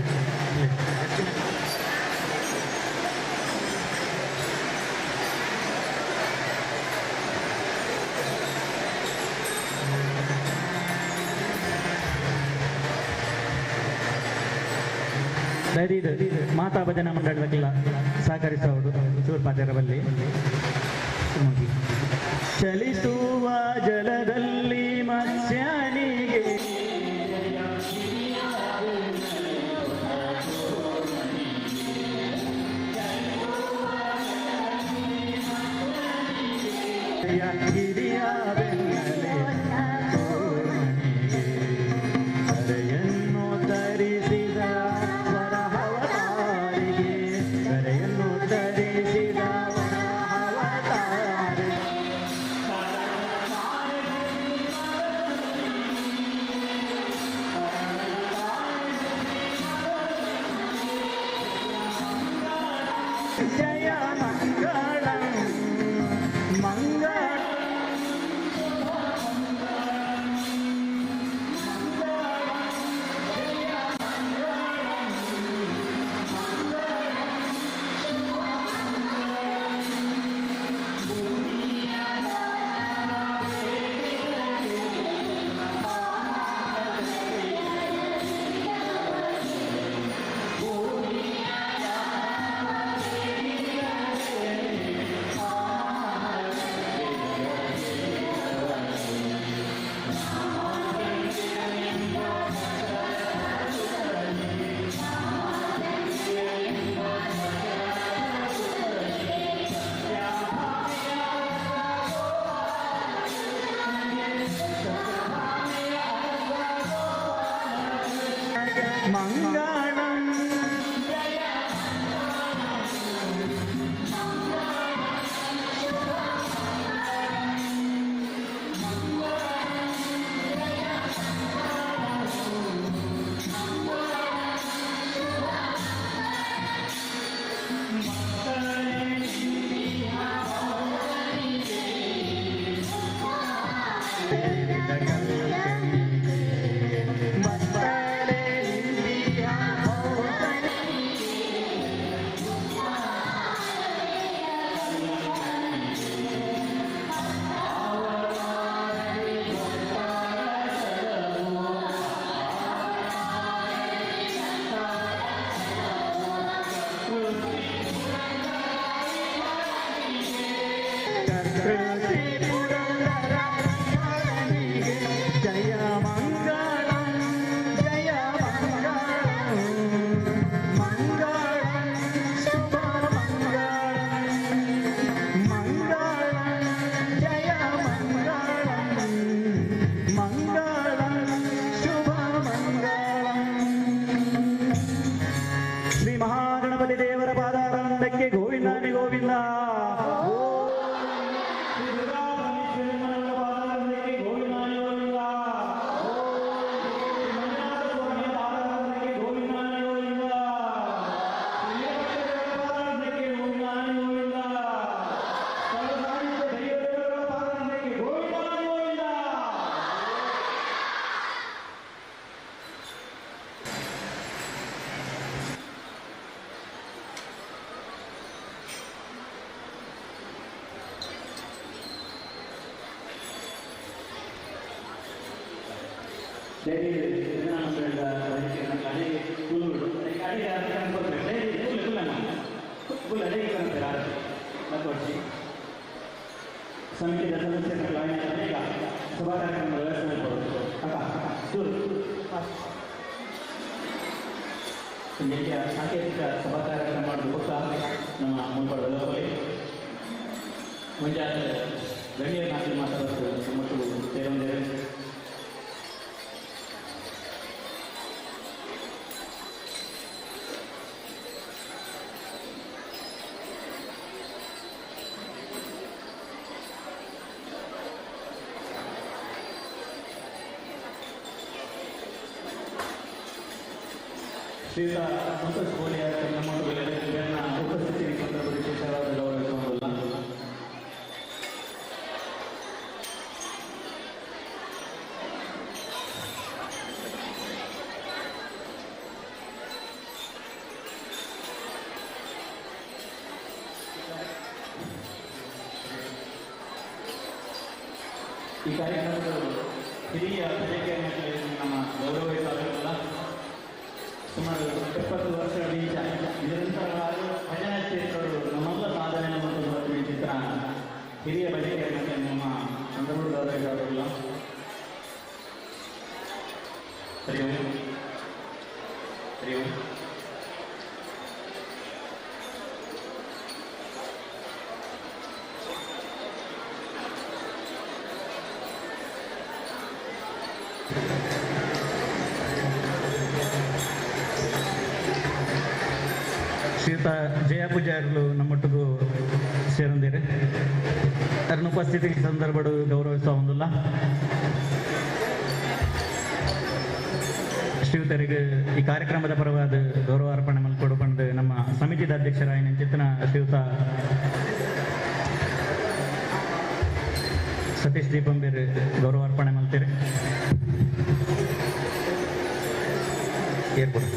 ದಯದೀದು ಮಾತಾ ಭಜನಾ ಮಂಡಳದಕ್ಕೆಲ್ಲ ಸಹಕರಿಸುವವರು ಚೂರು ಪಾತ್ಯರಬಲ್ಲಿ. ಚಲಿಸುವ ಜಲದಲ್ಲಿ ಮತ್ಸ್ಯನಿಗೆ ಹಿರಿಯ ಬೆನ್ನಲೆ ತೋರಣಿಗೆ ಕರೆಯನ್ನು ತರಿಸಿದ ವರಹವತಾರಿಗೆ, ಕರೆಯನ್ನು ತರಿಸಿದ ವರಹವತಾರಿಗೆ. ಜಯ ಮಂಗಳ ಮಂಗಳ. ಮಂಗಳಂ. ಜಯ ಮಂಗಳಂ ಜಯ ಮಂಗಳಂ ಮಂಗಳಂ ಶುಭ ಮಂಗಳಂ ಮಂಗಳಂ ಜಯ ಮಂಗಳಂ ಮಂಗಳಂ ಶುಭ ಮಂಗಳಂ. ಶ್ರೀ ಮಹಾಗಣಪತಿ ದೇವರ ಪಾದಾರವಿಂದಕ್ಕೆ ಗೋವಿಂದಾನಿ ಗೋವಿಂದ. ಸಮಿತಿಯ ಸದಸ್ಯರ ಸಭಾ ಕಾರ್ಯಕ್ರಮದ ವ್ಯವಸ್ಥೆ ನಿತ್ಯ ಸಾಂಕೇತಿಕ ಸಭಾ ಕಾರ್ಯಕ್ರಮ ಮಾಡುವ ನಮ್ಮ ಮುಂಪಡೆದ ಮುಂಜಾನೆ ಗಣ್ಯರ ನಾಟಿ ಮಾತಾಡುತ್ತ ಮತ್ತು ಸೇರೊಂದಿದೆ. ಶ್ರೀಯುತ ಸಂತೋಷ್ ಗೋಲಿಯಾರ್ ನಮ್ಮ ಉಪಸ್ಥಿತಿ ಸಂದರ್ಭ ವಿಶೇಷವಾದ ಗೌರವಿಸುವುದಿಲ್ಲ. ಈ ಕಾರ್ಯಕ್ರಮದ ಹಿರಿಯ ಪ್ರಜೆಯನ್ನು ನಮ್ಮ ಗೌರವಿಸಬೇಕಲ್ಲ. ಸುಮಾರು 70 ವರ್ಷಗಳ ಬೀಜ ನಿರಂತರವಾಗಿ ಭಜನಾ ಕ್ಷೇತ್ರಗಳು ನಮ್ಮೆಲ್ಲ ಸಾಧನೆ ಮತ್ತು ಚಿತ್ರ ಹಿರಿಯ ಭಜನೆಯನ್ನು ನಮ್ಮ ಚಂದ್ರೂರು ಗೌರವಿಸಲ್ಲ. ಹರಿ ಓಂ ಹರಿ ಓಂ. ಶ್ರೀಯುತ ಜಯ ಪೂಜಾರ್ಲು ನಮ್ಮೊಟ್ಟಿಗೂ ಸೇರೊಂದಿರು. ಅದರ ಉಪಸ್ಥಿತಿ ಸಂದರ್ಭಡು ಗೌರವಿಸುವ ಒಂದಿಲ್ಲ. ಶ್ರೀಯುತರಿಗೆ ಈ ಕಾರ್ಯಕ್ರಮದ ಪರವಾದ ಗೌರವ ಅರ್ಪಣೆ ಮಲ್ಕೊಡು ನಮ್ಮ ಸಮಿತಿದ ಅಧ್ಯಕ್ಷರಾಯನ ಚಿತ್ತನ ಶ್ರೀಯುತ ಸತೀಶ್ ದೀಪಂಬೀರ್ ಗೌರವ ಅರ್ಪಣೆ ಮಲ್ತೀರಿ. ಏರ್ಪೋರ್ಟ್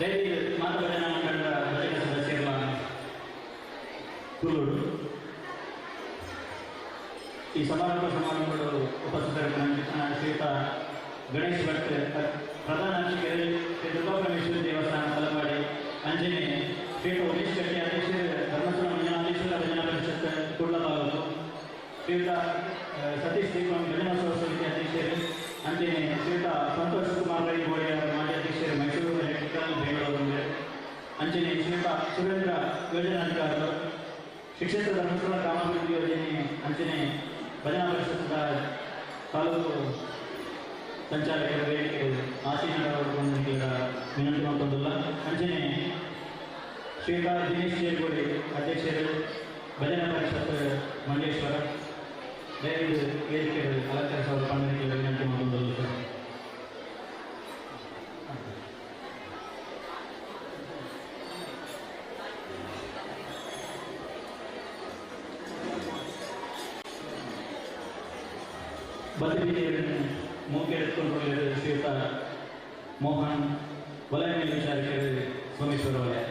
ದಯವಿಟ್ಟು ಮಾತಾ ಭಜನಾ ಮಂಡಳದ ಭಜಕ ಸದಸ್ಯರ ಕುಲ್ಲೂರು ಈ ಸಮಾರಂಭ ಸಮಾರಂಭಗಳು ಉಪಸ್ಥಿತರಿರುವ ಶ್ರೀಯುತ ಗಣೇಶ್ ಭಟ್, ಪ್ರಧಾನ ಅರ್ಚಕರು ಶ್ರೀ ದುರ್ಗಾಪರಮೇಶ್ವರಿ ದೇವಸ್ಥಾನ ತಲಪಾಡಿ, ಅಂಜನೆ ಶ್ರೀಯುತ ಉಮೇಶ್ ಶೆಟ್ಟಿ ಅಧ್ಯಕ್ಷರು ಧರ್ಮಸ್ಥಳ ಮಂಜುನಾಥೇಶ್ವರ ಭಜನಾ ಪರಿಷತ್ ಕುಡ್ಲ ತಾಲೂಕು, ಶ್ರೀಯುತ ಸತೀಶ್ ದೀಪಂ ಭಜನೋತ್ಸವ ಸಮಿತಿ ಅಧ್ಯಕ್ಷರು, ಅಂಜನೆ ಶ್ರೀಯುತ ಸಂತೋಷ್ ಕುಮಾರ್ ರೈ ಬೋಡಿಯ ಮಾಜಿ ಅಧ್ಯಕ್ಷರು ಮೈಸೂರು ಎಲೆಕ್ಟ್ರಿಕಲ್ ಬೆಂಗಳೂರು, ಅಂಜನೆ ಶ್ರೀಯುತ ಸುರೇಂದ್ರ ಯೋಜನಾಧಿಕಾರಿಗಳು ಶಿಕ್ಷಕ ಧರ್ಮಸ್ಥಳ ಗ್ರಾಮಾಭಿವೃದ್ಧಿ ಯೋಜನೆ ಅಂಚನೆ ಭಜನಾ ಪರಿಷತ್ದ ತಾಲೂಕು ಸಂಚಾಲಕರ ವೇದಿಕೆ ಆಸೀನರಾದ ವಿನಂತಿ ಮಾಡಿಕೊಂಡಿಲ್ಲ. ಅಂಚನೆ ಶ್ರೀಯುತ ದಿನೇಶ್ ಚೇರ್ಗೋಡಿ ಅಧ್ಯಕ್ಷರು ಭಜನಾ ಪರಿಷತ್ ಮಂಜೇಶ್ವರ, ದಯವಿಟ್ಟು ವೇದಿಕೆ ಅಲಂಕರಿಸುವ ಪಂಡಿತ ವಿನಂತಿ ಮಾಡಿಕೊಂಡಿಲ್ಲ ಸರ್. ಬದಿಬೀದಿಯನ್ನು ಮೂಕೆ ಎತ್ಕೊಂಡು ಶ್ರೀಯುತ ಮೋಹನ್ ವಲಯ ಮೇಲ್ವಿಚಾರಕರು ಸೋಮೇಶ್ವರ ವಲಯ.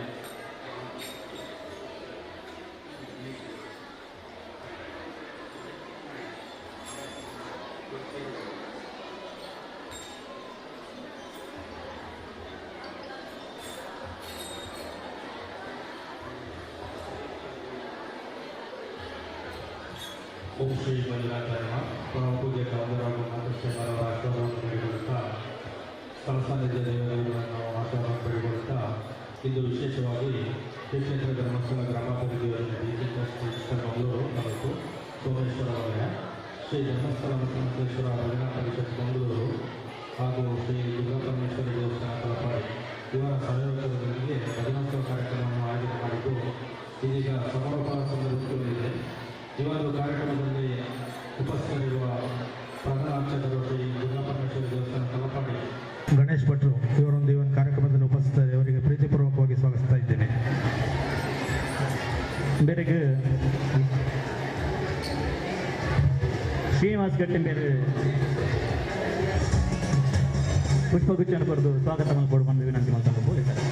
ಓಂ ಶ್ರೀ ಮಂಜುನಾಥಾಯ ಪರಮ ಪೂಜ್ಯ ಕಾಂದರಾಗು ಮಾತೃಶ್ರೀಮರವರ ಆಶೀರ್ವಾದವನ್ನು ಬೇಡಿಕೊಳ್ಳುತ್ತಾ, ಸ್ಥಳ ದೇವರನ್ನು ಆಶೀರ್ವಾದವನ್ನು ಬೇಡಿಕೊಳ್ಳುತ್ತಾ, ಇಂದು ವಿಶೇಷವಾಗಿ ಶ್ರೀ ಕ್ಷೇತ್ರ ಧರ್ಮಸ್ಥಳ ಗ್ರಾಮಾಭಿವೃದ್ಧಿ ಯೋಜನೆ ಬಿ ಟ್ರಸ್ಟ್ ಮಂಗಳೂರು ತಾಲೂಕು ಸೋಮೇಶ್ವರ ವಲಯ, ಶ್ರೀ ಧರ್ಮಸ್ಥಳ ಮಂಜುನಾಥೇಶ್ವರ ಭಜನಾ ಪರಿಷತ್ ಮಂಗಳೂರು ಹಾಗೂ ಶ್ರೀ ದುರ್ಗಾಪರಮೇಶ್ವರಿ ದೇವಸ್ಥಾನ ತಲಪಾಡಿ ಇವರ ಸಹಯೋಗದೊಂದಿಗೆ ಭಜನೋತ್ಸವ ಕಾರ್ಯಕ್ರಮವನ್ನು ಆಯೋಜನೆ ಮಾಡಿದ್ದು ಇದೀಗ ಸಮಾರೋಪ ಸಂದರ್ಭದಲ್ಲಿದೆ. ಈ ಒಂದು ಕಾರ್ಯಕ್ರಮದಲ್ಲಿ ಉಪಸ್ಥಿತರಿರುವ ಪ್ರಧಾನ ಅರ್ಚಕರು ಶ್ರೀ ದುರ್ಗಾಪರಮೇಶ್ವರಿ ದೇವಸ್ಥಾನ ತಲಪಾಡಿ ಗಣೇಶ್ ಭಟ್ರು ಇವರೊಂದು ಈ ಒಂದು ಕಾರ್ಯಕ್ರಮದಲ್ಲಿ ಉಪಸ್ಥಿತರು, ಇವರಿಗೆ ಪ್ರೀತಿಪೂರ್ವಕವಾಗಿ ಸ್ವಾಗತಿಸ್ತಾ ಇದ್ದೇನೆ. ಬೇರೆಗೆ ಶ್ರೀನಿವಾಸ್ ಗಟ್ಟಿಂಬೇರು ಪುಷ್ಪಗುಚ್ಛನ್ನು ಬರೆದು ಸ್ವಾಗತ ಕೊಡು ಬಂದು ವಿನಂತಿ ಮಾಡ್ಕೊಂಡು ಹೋಗಿದ್ದಾರೆ.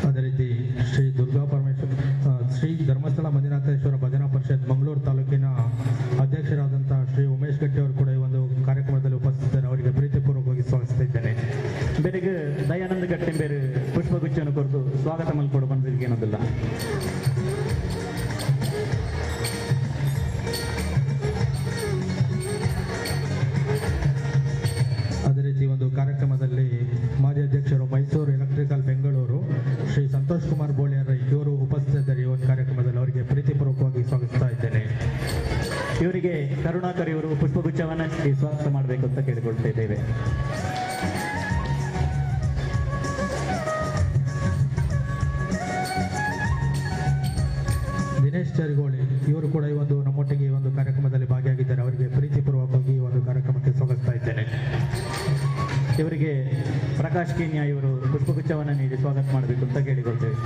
ಅದೇ ರೀತಿ ಶ್ರೀ ದುರ್ಗಾ ಪರಮೇಶ್ವರ ಶ್ರೀ ಧರ್ಮಸ್ಥಳ ಮಂಜುನಾಥೇಶ್ವರ ಭಜನಾ ಪರಿಷತ್ ಮಂಗಳೂರು ತಾಲೂಕಿನ ಅಧ್ಯಕ್ಷರಾದಂಥ ಶ್ರೀ ಉಮೇಶ್ ಗಟ್ಟಿ ಅವರು ಕೂಡ ಈ ಒಂದು ಕಾರ್ಯಕ್ರಮದಲ್ಲಿ ಉಪಸ್ಥಿತರು, ಅವರಿಗೆ ಪ್ರೀತಿಪೂರ್ವಕವಾಗಿ ಸ್ವಾಗತಿಸ್ತಾ ಇದ್ದೇನೆ. ಬೇರೆಗೆ ದಯಾನಂದ ಗಟ್ಟಿಂಬೇರು ಪುಷ್ಪಗುಚ್ಛನ್ನು ಕೊರೆದು ಸ್ವಾಗತ ಮಲ್ಕೊಡು ಬಂದಿದ್ದೇನೋದಿಲ್ಲ. ಅದೇ ರೀತಿ ಒಂದು ಕಾರ್ಯಕ್ರಮದಲ್ಲಿ ಮಾಜಿ ಅಧ್ಯಕ್ಷರು ಮೈಸೂರು ಎಲೆಕ್ಟ್ರಿಕಲ್ ಬೆಂಗಳೂರು ಶ್ರೀ ಸಂತೋಷ್ ಕುಮಾರ್ ಬೋಳಿಯರ್ ಇವರು ಉಪಸ್ಥಿತರಿದ್ದಾರೆ. ಈ ಒಂದು ಕಾರ್ಯಕ್ರಮದಲ್ಲಿ ಅವರಿಗೆ ಪ್ರೀತಿಪೂರ್ವಕವಾಗಿ ಸ್ವಾಗತಿಸ್ತಾ ಇದ್ದೇನೆ. ಇವರಿಗೆ ಕರುಣಾಕರ್ ಇವರು ಪುಷ್ಪಗುಚ್ಛವನ್ನು ಸ್ವಾಗತ ಮಾಡಬೇಕು ಅಂತ ಕೇಳಿಕೊಳ್ತಾ ಇದ್ದೇವೆ. ದಿನೇಶ್ ಚರಿಗೋಳಿ ಇವರು ಕೂಡ ಈ ಒಂದು ನಮ್ಮೊಟ್ಟಿಗೆ ಈ ಒಂದು ಕಾರ್ಯಕ್ರಮದಲ್ಲಿ ಭಾಗಿಯಾಗಿದ್ದಾರೆ, ಅವರಿಗೆ ಪ್ರೀತಿಪೂರ್ವಕವಾಗಿ ಈ ಒಂದು ಕಾರ್ಯಕ್ರಮಕ್ಕೆ ಸ್ವಾಗತಿಸ್ತಾ ಇದ್ದೇನೆ. ಇವರಿಗೆ ಪ್ರಕಾಶ್ ಕೀನ್ಯಾ ಇವರು ಪುಷ್ಪಗುಚ್ಛವನ್ನು ನೀಡಿ ಸ್ವಾಗತ ಮಾಡಬೇಕು ಅಂತ ಕೇಳಿಕೊಳ್ತೇವೆ.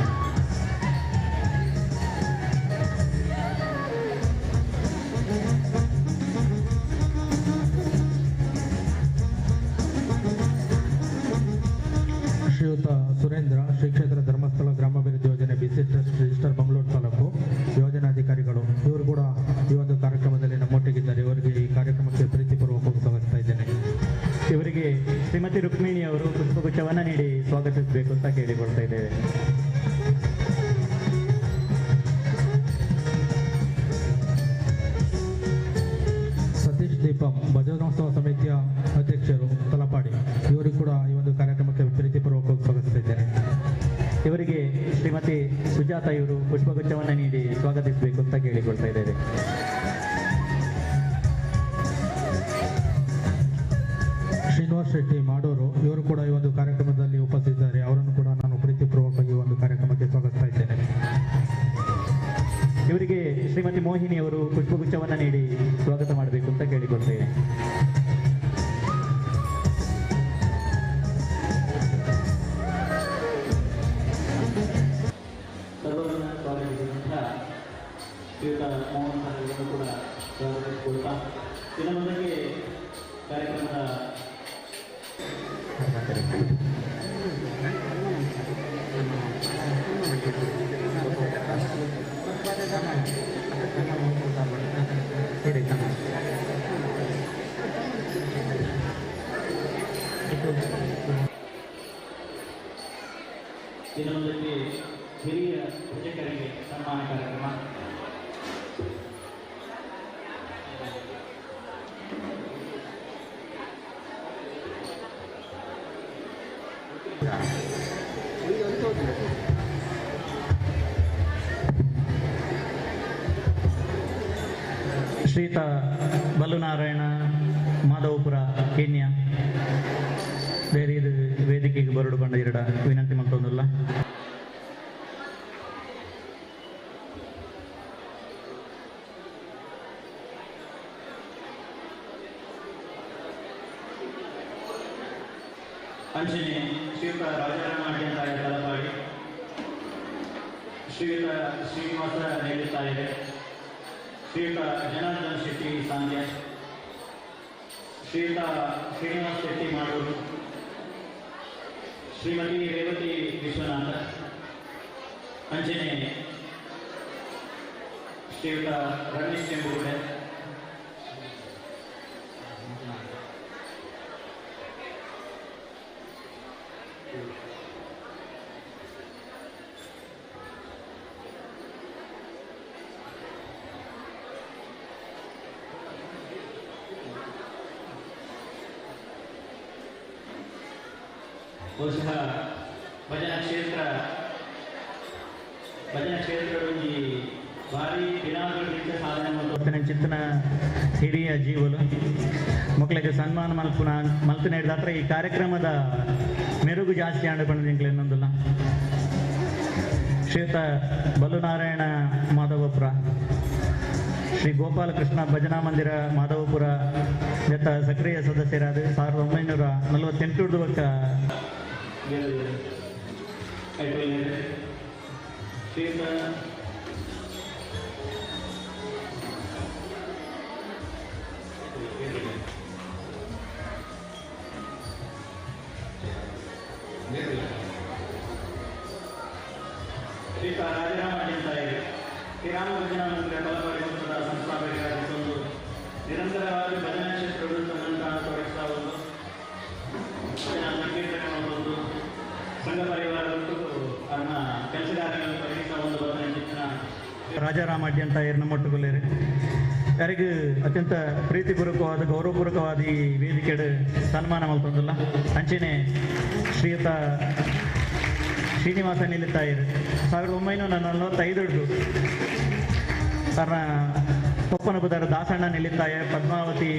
ಶ್ರೀಯುತ ಸುರೇಂದ್ರ ಶ್ರೀ ಕ್ಷೇತ್ರ ಧರ್ಮಸ್ಥಳ ಗ್ರಾಮಾಭಿವೃದ್ಧಿ ಯೋಜನೆ ಬಿಸಿ ಟ್ರಸ್ಟ್ ರಿಜಿಸ್ಟರ್ ಮಂಗಳೂರು ತಾಲೂಕು ಯೋಜನಾಧಿಕಾರಿಗಳು ಇವರು ಕೂಡ ಈ ಒಂದು ಕಾರ್ಯಕ್ರಮದಲ್ಲಿ ನಮ್ಮೊಟ್ಟಿಗಿದ್ದಾರೆ, ಇವರಿಗೆ ಈ ಕಾರ್ಯಕ್ರಮಕ್ಕೆ ಪ್ರೀತಿಪೂರ್ವಕವಾಗಿ ಸ್ವಾಗತಿಸ್ತಾ ಇದ್ದೇನೆ. ಇವರಿಗೆ ಶ್ರೀಮತಿ ರುಕ್ಮಿಣಿ ಅವರು ಪುಷ್ಪಗುಚ್ಛವನ್ನು ನೀಡಿ ಸ್ವಾಗತಿಸಬೇಕು ಅಂತ ಕೇಳಿಕೊಳ್ತಾ ಇದ್ದೇವೆ. ಸತೀಶ್ ದೀಪಂ ಭಜನೋತ್ಸವ ಸಮಿತಿಯ ಅಧ್ಯಕ್ಷರು ತಲಪಾಡಿ ಇವರು ಕೂಡ ಈ ಒಂದು ಕಾರ್ಯಕ್ರಮಕ್ಕೆ ಪ್ರೀತಿಪೂರ್ವಕವಾಗಿ ಸ್ವಾಗತಿಸ್ತಾ ಇದ್ದೇನೆ. ಇವರಿಗೆ ಶ್ರೀಮತಿ ಸುಜಾತ ಇವರು ಪುಷ್ಪಗುಚ್ಛವನ್ನು ನೀಡಿ ಸ್ವಾಗತಿಸಬೇಕು ಅಂತ ಕೇಳಿಕೊಳ್ತಾ ಇದ್ದೇವೆ. ಶ್ರೀನಿವಾಸ್ ಶೆಟ್ಟಿ ಮಾಡೋರು ಇವರು ಕೂಡ ಈ ಒಂದು ಕಾರ್ಯಕ್ರಮದಲ್ಲಿ ಉಪಸ್ಥಿತಿದ್ದಾರೆ, ಅವರನ್ನು ಕೂಡ ನಾನು ಪ್ರೀತಿಪೂರ್ವಕವಾಗಿ ಈ ಒಂದು ಕಾರ್ಯಕ್ರಮಕ್ಕೆ ಸ್ವಾಗತಿಸ್ತಾ ಇದ್ದೇನೆ. ಇವರಿಗೆ ಶ್ರೀಮತಿ ಮೋಹಿನಿ ಅವರು ಪುಷ್ಪಗುಚ್ಛವನ್ನು ನೀಡಿ ಸ್ವಾಗತ ಮಾಡಬೇಕು ಅಂತ ಕೇಳಿಕೊಳ್ತೇನೆ. ಇನ್ನು ಮುಂದಕ್ಕೆ ಕಾರ್ಯಕ್ರಮದ ಇನ್ನು ಮುಂದಕ್ಕೆ ಹಿರಿಯ ಪೂಜಕರಿಗೆ ಸನ್ಮಾನ ಕಾರ್ಯಕ್ರಮ. ಶ್ರೀತ ಬಲ್ಲುನಾರಾಯಣ ಮಾಧವಪುರ ಕೀನ್ಯಾ ಬೇರೆ ಇದು ವೇದಿಕೆಗೆ ಬರಡು ಬಂಡ ಎರಡ ವಿನಂತಿ ಮತ್ತೊಂದಲ್ಲ. ಅಂಚನೆ ಶ್ರೀಯುತ ರಾಜಾರಾಮ ಅಡ್ಯಂತಾಯ ತಲಪಾಡಿ, ಶ್ರೀಯುತ ಶ್ರೀನಿವಾಸ ನೇಳಿತಾಯರೆ, ಶ್ರೀಯುತ ಜನಾರ್ದನ್ ಶೆಟ್ಟಿ ಸಾಂಗ್ಯ, ಶ್ರೀಯುತ ಶ್ರೀನಿವಾಸ ಶೆಟ್ಟಿ ಮಾಡೂರು, ಶ್ರೀಮತಿ ರೇವತಿ ವಿಶ್ವನಾಥ, ಅಂಚನೆ ಶ್ರೀಯುತ ರಮೇಶ್ ಚೆಂಬುಗುಡೆ, ಬಹುಶಃ ಭಜನಾ ಕ್ಷೇತ್ರಗಳು ಈ ಭಾರಿ ದಿನಗಳ ಸಾಧನೆ ಮತ್ತು ಚಿತ್ತನ ಹಿರಿಯ ಜೀವಲು ಮಕ್ಕಳಿಗೆ ಸನ್ಮಾನ ಮಲ್ಪುನ ಮಲ್ಪನ ಹಿಡಿದಾತ್ರ ಈ ಕಾರ್ಯಕ್ರಮದ ಮೆರುಗು ಜಾಸ್ತಿ ಆಂಡು ಬಂದು ಇನ್ನೊಂದಲ್ಲ. ಶ್ರೀಯುತ ಬಲ್ಲುನಾರಾಯಣ ಮಾಧವಪುರ, ಶ್ರೀ ಗೋಪಾಲಕೃಷ್ಣ ಭಜನಾ ಮಂದಿರ ಮಾಧವಪುರ ಜೊತೆ ಸಕ್ರಿಯ ಸದಸ್ಯರಾದ 1948 ಬಕ್ಕ ಶ್ರೀಯುತ ಶ್ರೀಯುತ ರಾಜರಾಮ ಅಡ್ಯಂತಾಯರು ಶ್ರೀರಾಮ ಭಜನಾ ಮಂದಿರ ತಲಪಾಡಿ ಮಠದ ಸಂಸ್ಥಾಪಕರಾಗಿದ್ದು ನಿರಂತರವಾಗಿ ಭಜನಾ ಕ್ಷೇತ್ರಗಳು ತನ್ನನ್ನು ತೊಡಗಿಸುವುದು, ಭಜನಾ ಸಂಕೀರ್ತನೆ ಮಾಡುವುದು, ಸಂಘ ಪರಿವಾರದೊಟ್ಟು ತನ್ನ ಕೆಲಸಗಾರಗಳನ್ನು ತೊಡಗಿಸುವ ಒಂದು ಭಜನೆ ಚಿತ್ರಣ. ರಾಜಾರಾಮ ಅಡ್ಯಂತಾಯರು ನಮ್ಮೊಟ್ಟುಗೊಳ್ಳೇರಿ ಯಾರಿಗೂ ಅತ್ಯಂತ ಪ್ರೀತಿಪೂರ್ವಕವಾದ ಗೌರವಪೂರ್ವಕವಾದ ಈ ವೇದಿಕೆ ಸನ್ಮಾನ ಮಲ್ತೊಂದಲ್ಲ. ಅಂಚನೆ ಶ್ರೀಯುತ ಶ್ರೀನಿವಾಸ ನಿಲ್ಲಿತಾಯರು 1945 ತನ್ನ ಪೊಪ್ಪನ ಬುದಾರ ದಾಸಣ್ಣ ನಿಲ್ಲಿತಾಯ ಪದ್ಮಾವತಿ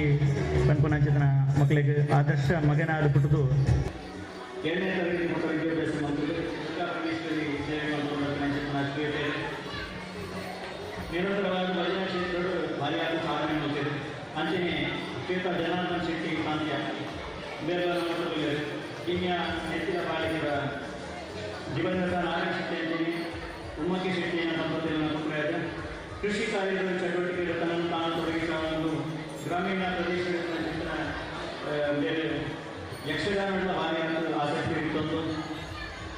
ಪನ್ಪುನಂಚಿತನ ಮಕ್ಕಳಿಗೆ ಆದರ್ಶ ಮಗನಾದ ಪುಟ್ಟದು. 7ನೇ ತರಗತಿ ಮಕ್ಕಳ ವಿದ್ಯಾಭ್ಯಾಸ ಮಂತ್ರಿ ಪರಮೇಶ್ವರಿ ಸೇವೆ ಮಾಡಿಕೊಂಡು ಶ್ರೀಯುತೆ ನಿರಂತರವಾಗಿ ಭಜನಾ ಕ್ಷೇತ್ರಗಳು ಭಾರಿಯಾದ ಸಾಧನೆ ಮಾಡುತ್ತಿದೆ. ಅಂಚನೆ ಶ್ರೀಯುತ ಜನಾರ್ದನ್ ಶೆಟ್ಟಿ ಸಾಂತ್ಯ ಬೇರೆ ಕಿನ್ಯಾ ನೆತ್ತಿನ ಪಾಲಿಕೆಯ ದಿವಂಗತ ನಾರಾಯಣ ಶೆಟ್ಟಿ ಅಂಚನೆ ಉಮ್ಮಕ್ಕಿ ಶೆಟ್ಟಿಯ ದಂಪತಿಗಳ ಪುತ್ರರಾದ ಕೃಷಿ ಕಾರ್ಯಗಳ ಚಟುವಟಿಕೆಗಳ ತನ್ನನ್ನು ತಾನು ತೊಡಗಿಸುವ ಒಂದು ಗ್ರಾಮೀಣ ಪ್ರದೇಶಗಳ ಚಿತ್ರ ಬೇರೆ ಯಕ್ಷಗಾನಗಳ ಭಾರಿಯಾದ ಆಸಕ್ತಿ ಇಟ್ಟೊಂದು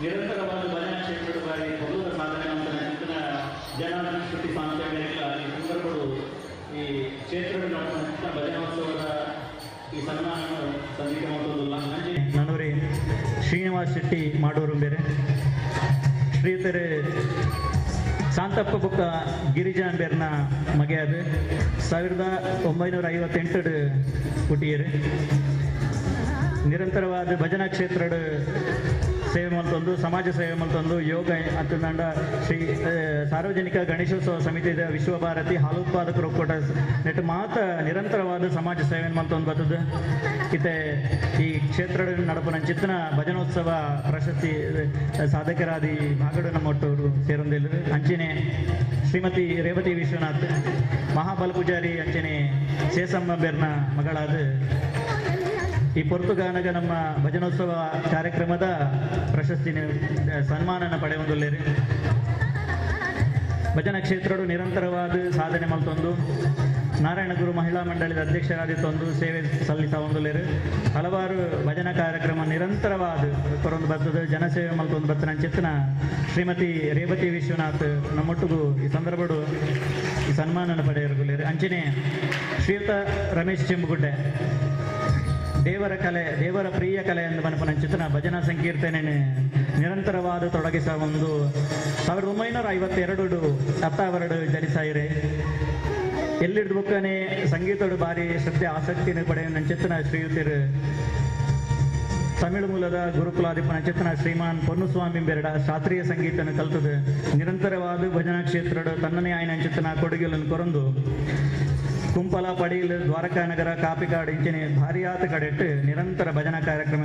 ನಿರಂತರವಾದ ಭಜನಾ ಕ್ಷೇತ್ರದ ಬಾರಿ ಬಹು ಸಾಧನೆ ಅಂತ ಚಿತ್ರ ಜನಾರ್ದನ ಶೆಟ್ಟಿ ಸಾಂತ್ಯ ಮೇರೆಲ್ಲ ಈ ಸಂದರ್ಭಗಳು ಈ ಕ್ಷೇತ್ರಗಳ ಭಜನೋತ್ಸವದ ಈ ಸನ್ಮಾನ ಸಲ್ಲಿಕೆ ಮಾಡೋದಿಲ್ಲ. ನನವರಿ ಶ್ರೀನಿವಾಸ್ ಶೆಟ್ಟಿ ಮಾಡೋರು ಬೇರೆ ಶ್ರೀಯುತರು ಶಾಂತಪ್ಪ ಬುಕ್ಕ ಗಿರಿಜಾ ಅಂಬೇರ್ನ ಮಗೆಯಾದ 1958 ಹುಟ್ಟಿಯರು. ನಿರಂತರವಾದ ಭಜನಾ ಕ್ಷೇತ್ರದ ಸೇವೆ ಮಲ್ತೊಂದು, ಸಮಾಜ ಸೇವೆ ಮಲ್ತೊಂದು, ಯೋಗ ಅಂತಂದ ಶ್ರೀ ಸಾರ್ವಜನಿಕ ಗಣೇಶೋತ್ಸವ ಸಮಿತಿಯ ವಿಶ್ವಭಾರತಿ ಹಾಲೋತ್ಪಾದಕರ ಒಕ್ಕೂಟ ನೆಟ್ಟು ಮಾತ ನಿರಂತರವಾದ ಸಮಾಜ ಸೇವೆ ಮಲ್ತೊಂದು ಬರ್ತದೆ. ಇತ್ತೆ ಈ ಕ್ಷೇತ್ರದ ನಡಪನ ಚಿತ್ತನ ಭಜನೋತ್ಸವ ಪ್ರಶಸ್ತಿ ಸಾಧಕರಾದಿ ಭಾಗಡು ನಮ್ಮೊಟ್ಟವರು ಸೇರೊಂದಿಲ್ಲ. ಅಂಚನೆ ಶ್ರೀಮತಿ ರೇವತಿ ವಿಶ್ವನಾಥ್ ಮಹಾಬಲ ಪೂಜಾರಿ ಅಂಚನೆ ಸೇಸಮ್ಮ ಬೇರ್ನ ಮಗಳಾದ ಈ ಪೊರ್ತುಗಾನಗ ನಮ್ಮ ಭಜನೋತ್ಸವ ಕಾರ್ಯಕ್ರಮದ ಪ್ರಶಸ್ತಿ ಸನ್ಮಾನನ ಪಡೆಯುವುದಿಲ್ಲ. ಭಜನಾ ಕ್ಷೇತ್ರಡು ನಿರಂತರವಾದ ಸಾಧನೆ ಮಲ್ತೊಂದು ನಾರಾಯಣ ಗುರು ಮಹಿಳಾ ಮಂಡಳಿದ ಅಧ್ಯಕ್ಷರಾದಿತ್ತೊಂದು ಸೇವೆ ಸಲ್ಲಿಸ ಹೊಂದುಲೇರು. ಹಲವಾರು ಭಜನಾ ಕಾರ್ಯಕ್ರಮ ನಿರಂತರವಾದ ಕೊರೊಂದು ಬತ್ತದ ಜನಸೇವೆ ಮಲ್ತೊಂದು ಬತ್ತನ ಚಿತ್ತನ ಶ್ರೀಮತಿ ರೇವತಿ ವಿಶ್ವನಾಥ್ ನಮ್ಮೊಟ್ಟಿಗೂ ಈ ಸಂದರ್ಭಡು ಈ ಸನ್ಮಾನನ ಪಡೆಯರುಗುಲೇರು. ಅಂಚನೆ ಶ್ರೀಯುತ ರಮೇಶ್ ಚೆಂಬುಗುಡ್ಡೆ ದೇವರ ಕಲೆ ದೇವರ ಪ್ರಿಯ ಕಲೆ ಎಂದು ಮನಪನ ಚಿತ್ತನ ಭಜನಾ ಸಂಕೀರ್ತನೆ ನಿರಂತರವಾದ ತೊಡಗಿಸ ಒಂದು 1952 ಅತ್ತಾವರಡು ಜನಿಸಾಯಿರೆ. ಎಲ್ಲಿಡ್ದು ಬುಕ್ಕನೆ ಸಂಗೀತಡು ಬಾರಿ ಶ್ರದ್ಧೆ ಆಸಕ್ತಿಯನ್ನು ಪಡೆಯುವ ಚಿತ್ತನ ಶ್ರೀಯುತಿರು ತಮಿಳು ಮೂಲದ ಗುರುಕುಲಾಧಿಪನ ಚಿತ್ತನ ಶ್ರೀಮಾನ್ ಪೊನ್ನುಸ್ವಾಮಿ ಬೆರಡ ಶಾಸ್ತ್ರೀಯ ಸಂಗೀತನ ಕಲ್ತದೆ ನಿರಂತರವಾದ ಭಜನಾ ಕ್ಷೇತ್ರಡು ತನ್ನನೇ ಆಯ್ನ ಚಿತ್ತನ ಕೊಡುಗೆಗಳನ್ನು ಕೊರಂದು ಕುಂಪಲ ಪಡೀಲ್ ದ್ವಾರಕಾ ನಗರ ಕಾಪಿಕಾಡು ಇಂಚಿನ ಭಾರಿಯಾತ ಕಡೆಟ್ಟು ನಿರಂತರ ಭಜನಾ ಕಾರ್ಯಕ್ರಮ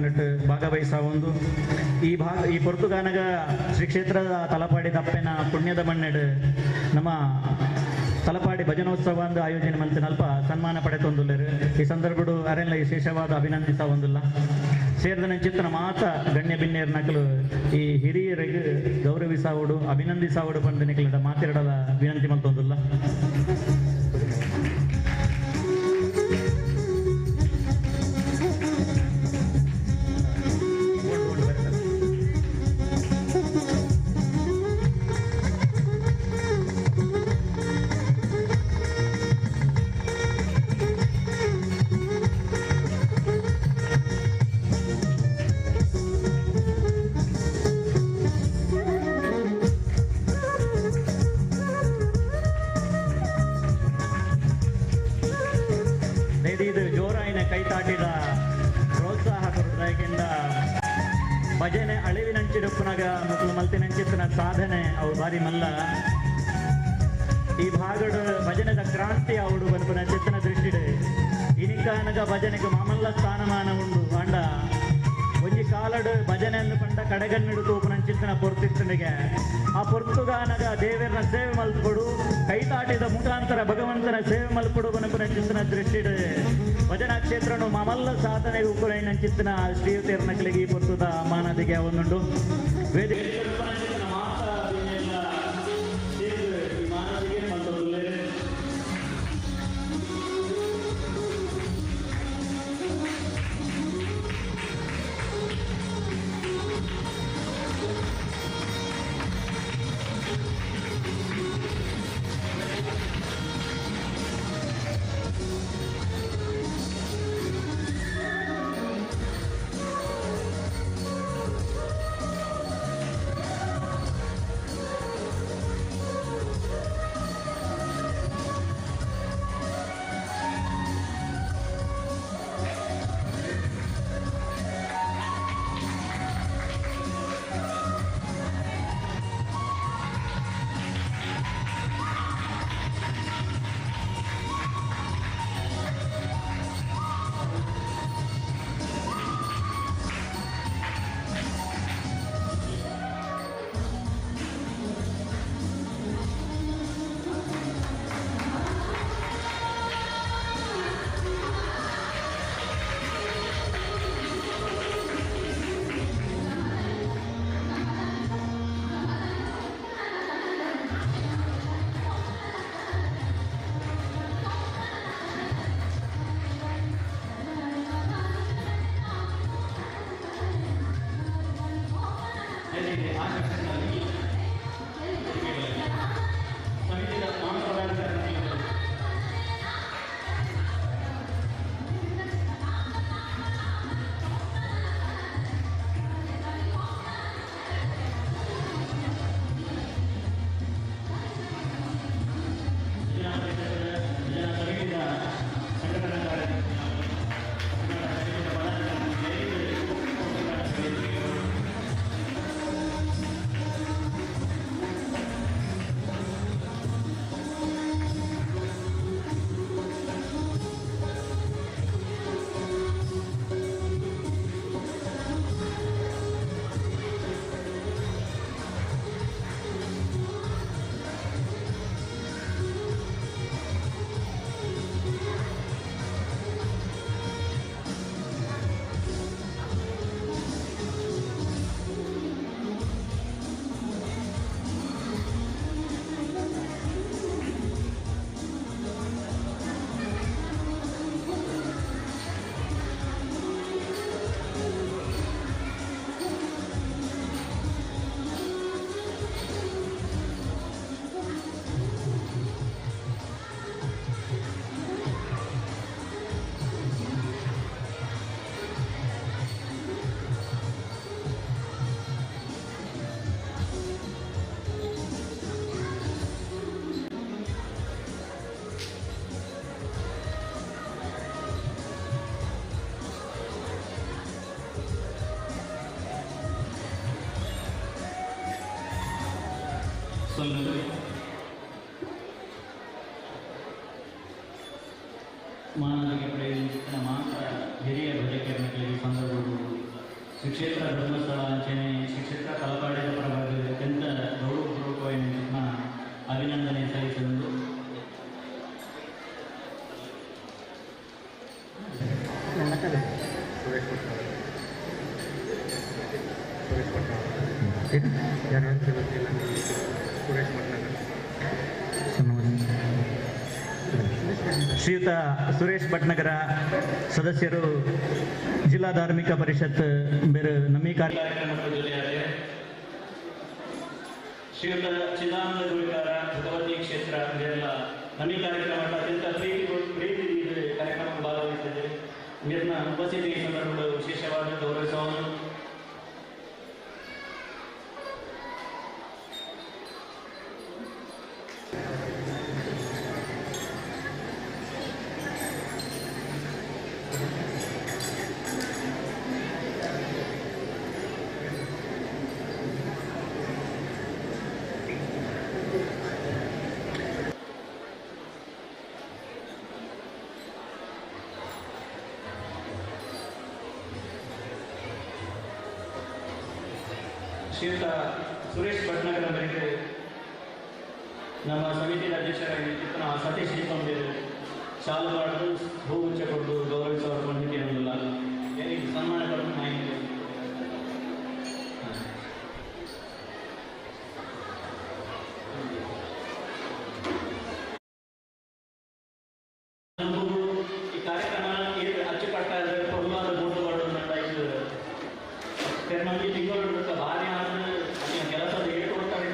ಭಾಗವಹಿಸ ಒಂದು ಈ ಭಾಗ ಈ ಪೊರ್ತುಗಾನಗ ಶ್ರೀ ಕ್ಷೇತ್ರದ ತಲಪಾಡಿ ದಪ್ಪೆನ ಪುಣ್ಯದ ಮಣ್ಣೆಡು ನಮ್ಮ ತಲಪಾಡಿ ಭಜನೋತ್ಸವ ಅಂದು ಆಯೋಜನೆ ಮಂತಿನಲ್ಪ ಸನ್ಮಾನ ಪಡೆತೊಂದುಲ್ಲೇರು. ಈ ಸಂದರ್ಭಡು ಅರೆಲ್ಲ ವಿಶೇಷವಾದ ಅಭಿನಂದಿಸ ಒಂದಿಲ್ಲ ಸೇರಿದ ಚಿತ್ರ ಮಾತ ಗಣ್ಯ ಬಿನ್ನೇರ್ ನಕಲು ಈ ಹಿರಿಯರಿಗೆ ಗೌರವಿಸಾವುಡು ಅಭಿನಂದಿಸಾವುಡು ಪಂಡ ನಿಕಲದ ಮಾತಿರಡಲ ವಿನಂತಿ ಮಲ್ತೊಂದುಲ್ಲ. ಇದು ಜೋರಾಯಿನ ಕೈತಾಟಿದ ಪ್ರೋತ್ಸಾಹ ಕೊರದಾಗಿಂದ ಭಜನೆ ಅಳಿವಿನಂಚಿಡುಪ್ಪನಾಗ ಮತ್ತು ಮಲ್ತಿನಂಚಿತ್ತನ ಸಾಧನೆ ಅವು ಬಾರಿ ಮಲ್ಲ. ಈ ಭಾಗಡು ಭಜನೆದ ಕ್ರಾಂತಿ ಅವಡು ಬನ್ಪುನ ಚಿತ್ತನ ದೃಷ್ಟಿಡು ಇನಿಕಾನಗ ಭಜನೆಗೆ ಮಾಮಲ್ಲ ಸ್ಥಾನಮಾನ ಉಂಡು. ಅಂಡ ಒಂಜಿ ಕಾಲಡು ಭಜನೆ ಅಂದು ಪಂಡ ಕಡೆಗನ್ನಿಡು ತೂಪುನ ಚಿತ್ತನ ಪೊರ್ತಿತ್ತನಿಗೆ ಆ ಪೊರ್ತುಗಾನಗ ದೇವರನ ಸೇವೆ ಮಲ್ಪಡು ಕೈತಾಟಿದ ಮುಖಾಂತರ ಭಗವಂತನ ಸೇವೆ ಮಲ್ಪಡು ಬನಪುನ ಚಿತ್ತನ ದೃಷ್ಟಿಡು ಭಜನಾ ಕ್ಷೇತ್ರನು ಮಾಮಲ್ಲ ಸಾಧನೆ ಉಪ್ಪುರೈನ ಚಿತ್ತನ ಶ್ರೀಯುತೇರ್ನ ಕಲಿಗೆ ಈ ಪೊರ್ತುದ ಮಾನದಿಗೆ ಒಂದುಂಡು. ವೇದಿಕೆ ಮಾನವಿಗೆ ಪ್ರಯೋಜಿಸಿದ ಮಾತ್ರ ಹಿರಿಯ ಭಜಕರಿಗೆ ಸಂದರ್ಭಗಳು ಶ್ರೀ ಕ್ಷೇತ್ರ ಧರ್ಮಸ್ಥಳ ಅಂಚನೆ ಶ್ರೀ ಕ್ಷೇತ್ರ ತಲಪಾಡಿದ ಪರವಾಗಿ ಅತ್ಯಂತ ಗೌರವಪೂರ್ವಕವಾಗಿ ಅಭಿನಂದನೆ ಸಲ್ಲಿಸಿದರು. ಶ್ರೀಯುತ ಸುರೇಶ್ ಭಟ್ನಗರ ಸದಸ್ಯರು ಜಿಲ್ಲಾ ಧಾರ್ಮಿಕ ಪರಿಷತ್ ಬೇರೆ ನಮ್ಮಿ ಕಾರ್ಯಕ್ರಮಕ್ಕೆ ಜೊತೆಯಾದರೆ ಶ್ರೀಯುತ ಚಿದಾನಂದ ಗುರುಕಾರ ಭಗವತಿ ಕ್ಷೇತ್ರ ಬೇರೆಲ್ಲ ನಮ್ಮಿ ಕಾರ್ಯಕ್ರಮ ಅತ್ಯಂತ ಪ್ರೀತಿ ಪ್ರೀತಿ ಕಾರ್ಯಕ್ರಮ ಭಾಗವಹಿಸಿದೆ. ಮೇರಿನ ಉಪಸ್ಥಿತಿ ಈ ಸಂದರ್ಭಗಳು ವಿಶೇಷವಾದ ಗೌರವಿಸುವನ್ನು. ಶ್ರೀಯುತ ಸುರೇಶ್ ಭಟ್ನಗರ ಅವರಿಗೆ ನಮ್ಮ ಸಮಿತಿಯ ಅಧ್ಯಕ್ಷರಾಗಿ ಸತೀಶ್ ದೀಪಂಬೇರು ಶಾಲು ಮಾಡಲು ಹೂಗುಚ್ಛ ಕೊಟ್ಟು ಗೌರವಿಸುವ ಮಾಹಿತಿ ಅನ್ನಲ್ಲ ಸನ್ಮಾನ ಕೊಟ್ಟು ಮಾಹಿತಿ. ನಮಗೂ ಈ ಕಾರ್ಯಕ್ರಮ ಅಚ್ಚುಕಟ್ಟ ಪೊರ್ಲಾದ ಬೋರ್ಡ್ ಮಾಡೋದು ನಮಗೆ ತಿಂಗಳು ಭಾರಿ ಕೆಲಸದ ಹೇಳ್ಕೊಡ್ತಾರೆ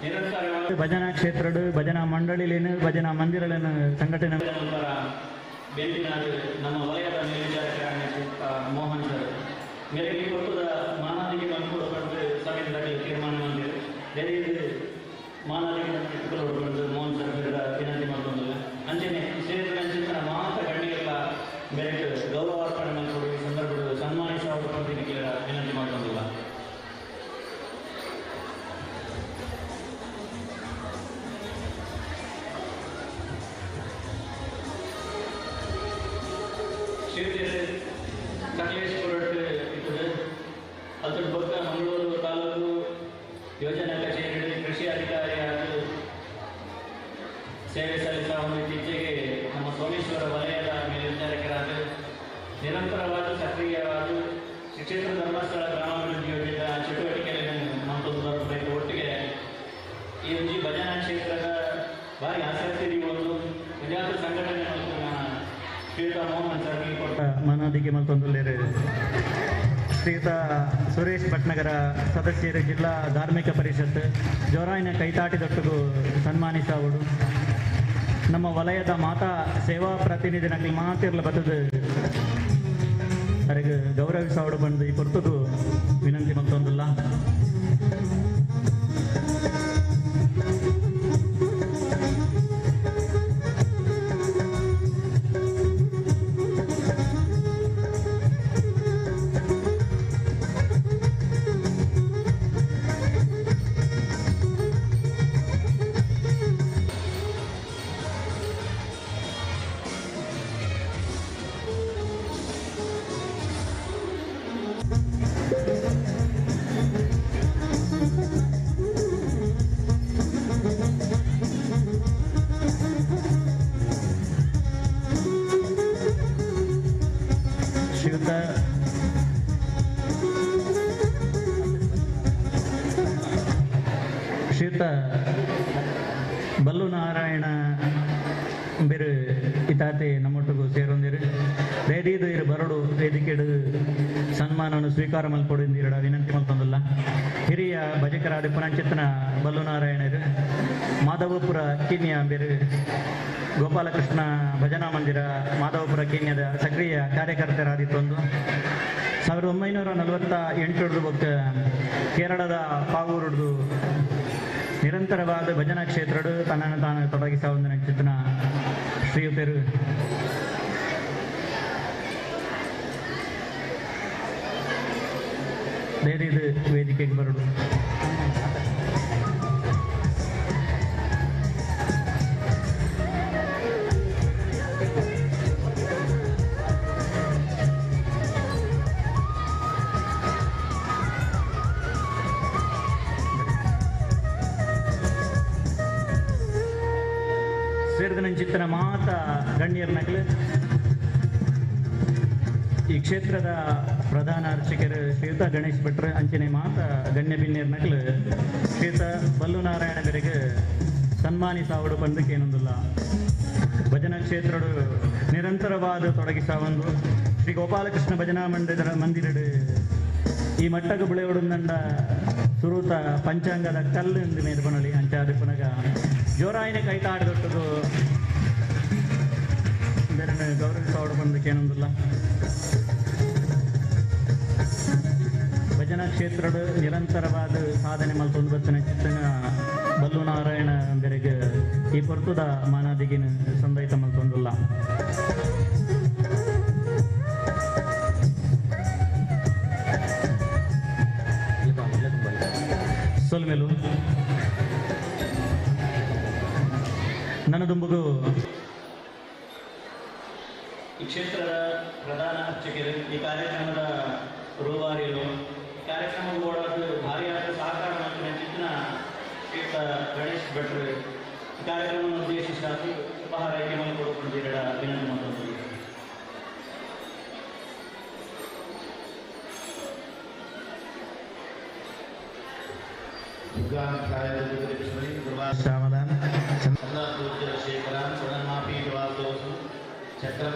ನಿರಂತರವಾಗಿ ಭಜನಾ ಕ್ಷೇತ್ರಡು ಭಜನಾ ಮಂಡಳಿಲೇನು ಭಜನಾ ಮಂದಿರಲೇನು ಸಂಘಟನೆ ಬೆಂದಿನಾದ ನಮ್ಮ ವಲಯದ ಮೇಲ್ವಿಚಾರಕರಾದ ಮೋಹನ್ ಸರ್ ಮೇರೆಗೆ ಕೊಟ್ಟದ ಮಾನಾದಿಗೆ ಮನ್ಕೊಡ್ಕೊಂಡು ಸಭೆಯಲ್ಲಿ ತೀರ್ಮಾನ ಮಾಡಿದೆ. ಬೇರೆ ಮಾನಾದಿಗೆ ಇಟ್ಟುಕೊಂಡು ಮೋಹನ್ ಸರ್ ವಿನಂತಿ ಮಾಡಿಕೊಂಡು ಅಂಚನೆ ಸೇರಿದ ಅಂಚಿನ ಮಾತ ಗಣ್ಯರೆಲ್ಲ ಬೇರೆ ಗೌರವಾರ್ಪಣೆ ಮಾಡಿಕೊಡುವ ಈ ಸಂದರ್ಭದಲ್ಲಿ ಸನ್ಮಾನಿಸುವ ವಿನಂತಿ ಮಾಡಿಕೊಂಡಿಲ್ಲ. ಶ್ರೀ ಸಕಲೇಶ್ಪುರ ಇರ್ತದೆ. ಅದ್ರ ಬೊಕ್ಕ ಮಂಗಳೂರು ತಾಲೂಕು ಯೋಜನಾ ಕಚೇರಿ ಕೃಷಿ ಅಧಿಕಾರಿಯಾಗಿ ಸೇವೆ ಸಲ್ಲಿಸುವ ಒಂದು ಇತ್ತೀಚೆಗೆ ನಮ್ಮ ಸೋಮೇಶ್ವರ ವಲಯದ ಮೇಲ್ವಿಚಾರಕರಾದ ನಿರಂತರವಾದ ಸಕ್ರಿಯವಾದ ಶ್ರೀಕ್ಷೇತ್ರ ಧರ್ಮಸ್ಥಳ ಗ್ರಾಮಾಭಿವೃದ್ಧಿ ಯೋಜನೆಯ ಚಟುವಟಿಕೆಯನ್ನು ಮತ್ತು ಒಟ್ಟಿಗೆ ಈ ಒಂಜಿ ಭಜನಾ ಕ್ಷೇತ್ರದ ಭಾರಿ ಆಸಕ್ತಿ ಒಂದು ವಿದ್ಯಾರ್ಥಿ ಸಂಘಟನೆ ಮತ್ತು ಶ್ರೀಯುತ ಮೋಹನ್ ಸರ್ ಮನೋದಿಗೆ ಮತ್ತೊಂದು ಶ್ರೀಯುತ ಸುರೇಶ್ ಭಟ್ನಗರ ಸದಸ್ಯರು ಜಿಲ್ಲಾ ಧಾರ್ಮಿಕ ಪರಿಷತ್ ಜೋರಾಯಿನ ಕೈತಾಟಿದೊಟ್ಟಿಗೂ ಸನ್ಮಾನಿಸವರು. ನಮ್ಮ ವಲಯದ ಮಾತಾ ಸೇವಾ ಪ್ರತಿನಿಧಿನಲ್ಲಿ ಮಾತಿರಲ ಬತ್ತದು ಅವರಿಗೆ ಗೌರವಿಸವಡು ಬಂದು ಈ ಪೊರ್ತುಗು ವಿನಂತಿ ಮತ್ತೊಂದಿಲ್ಲ. ಶ್ರೀಯುತ ಬಲ್ಲು ನಾರಾಯಣ ಬೇರು ಇತಾತೆ ನಮ್ಮೊಟ್ಟಿಗೂ ಸೇರೊಂದಿರು ದಯದೀದು ಇರು ಬರಡು ವೇದಿಕೆಡು ಸನ್ಮಾನವನ್ನು ಸ್ವೀಕಾರ ಮಲ್ಕೊಡು ಎರಡ ವಿನಂತಿ ಮಲ್ತೊಂದಿಲ್ಲ. ಹಿರಿಯ ಭಜಕರಾದ ಪುನಂಚಿತ್ನ ಬಲ್ಲು ನಾರಾಯಣರು ಮಾಧವಪುರ ಕಿನ್ಯ ಬೇರು ಗೋಪಾಲಕೃಷ್ಣ ಭಜನಾ ಮಂದಿರ ಮಾಧವಪುರ ಕೀನ್ಯದ ಸಕ್ರಿಯ ಕಾರ್ಯಕರ್ತರಾದಿತ್ತೊಂದು 1948 ಬೊಕ್ಕ ಕೇರಳದ ಪಾವೂರುಡ್ದು ನಿರಂತರವಾದ ಭಜನಾ ಕ್ಷೇತ್ರಡು ತನ್ನನ್ನು ತಾನು ತೊಡಗಿಸ ಒಂದು ನಕ್ಷತ್ರ ಶ್ರೀಯುತರು ಧೈರ್ಯದ ವೇದಿಕೆಗೆ ಬರಡು. ಬೈದಿತ್ತಿನ ಮಾತ ಗಣ್ಯರ್ನಕಲು ಈ ಕ್ಷೇತ್ರದ ಪ್ರಧಾನ ಅರ್ಚಕರು ಶ್ರೀಯುತ ಗಣೇಶ್ ಭಟ್ರು ಅಂಚನೆ ಮಾತ ಗಣ್ಯ ಬಿನ್ನಿರ್ನಕಲು ಶ್ರೀಯುತ ಬಲ್ಲುನಾರಾಯಣ ಬೆರೆಗೆ ಸನ್ಮಾನಿಸಾವಡು ಪಂದಕ್ಕೇನೊಂದಿಲ್ಲ. ಭಜನಾ ಕ್ಷೇತ್ರಡು ನಿರಂತರವಾದ ತೊಡಗಿಸಾವೊಂದು ಶ್ರೀ ಗೋಪಾಲಕೃಷ್ಣ ಭಜನಾ ಮಂದಿರ ಮಂದಿರಡು ಈ ಮಟ್ಟకు ಬುಳೆಯೊಡುಂದಂಡ ಸುರೂತ ಪಂಚಾಂಗದ ಕಲ್ಲು ಎಂದು ಮೇರ್ಬನಲಿ ಅಂಚಾದ ಪುನಗ ಜೋರಾಯಿನ ಕೈತಾಡದೊಟ್ಟದು ಗೌರವಿಸಾವಡು ಪಂದಕ್ಕೇನೊಂದಿಲ್ಲ. ಭಜನಾ ಕ್ಷೇತ್ರದ ನಿರಂತರವಾದ ಸಾಧನೆ ಮಲ್ತೊಂದು ಬತ್ತಿನ ಚಿತ್ತನ ಬಲ್ಲುನಾರಾಯಣ ಬೆರೆಗೆ ಈ ಪೊರ್ತುದ ಮಾನಾದಿಗಿನ ಸಂದೈತ ಮಲ್ತೊಂದುಲ್ಲ. ಸೊಲ್ಮೆಲು ನನ್ನದುಂಬುಗು ಈ ಕ್ಷೇತ್ರದ ಪ್ರಧಾನ ಅರ್ಚಕರು ಈ ಕಾರ್ಯಕ್ರಮದ ರೂವಾರಿಗಳು ಕಾರ್ಯಕ್ರಮ ಓಡೋದು ಭಾರಿಯಾದ ಸಹಕಾರ ಮತ್ತು ಚಿತ್ರ ಶ್ರೀಯುತ ಗಣೇಶ್ ಭಟ್ರು ಈ ಕಾರ್ಯಕ್ರಮವನ್ನು ಉದ್ದೇಶಿಸಿ ಉಪಹಾರ ಆಯ್ಕೆ ಕೊಡುಕೊಂಡಿರ ವಿನಂತಿ ಮಾಡ್ತೀನಿ. ಚಕ್ರಂ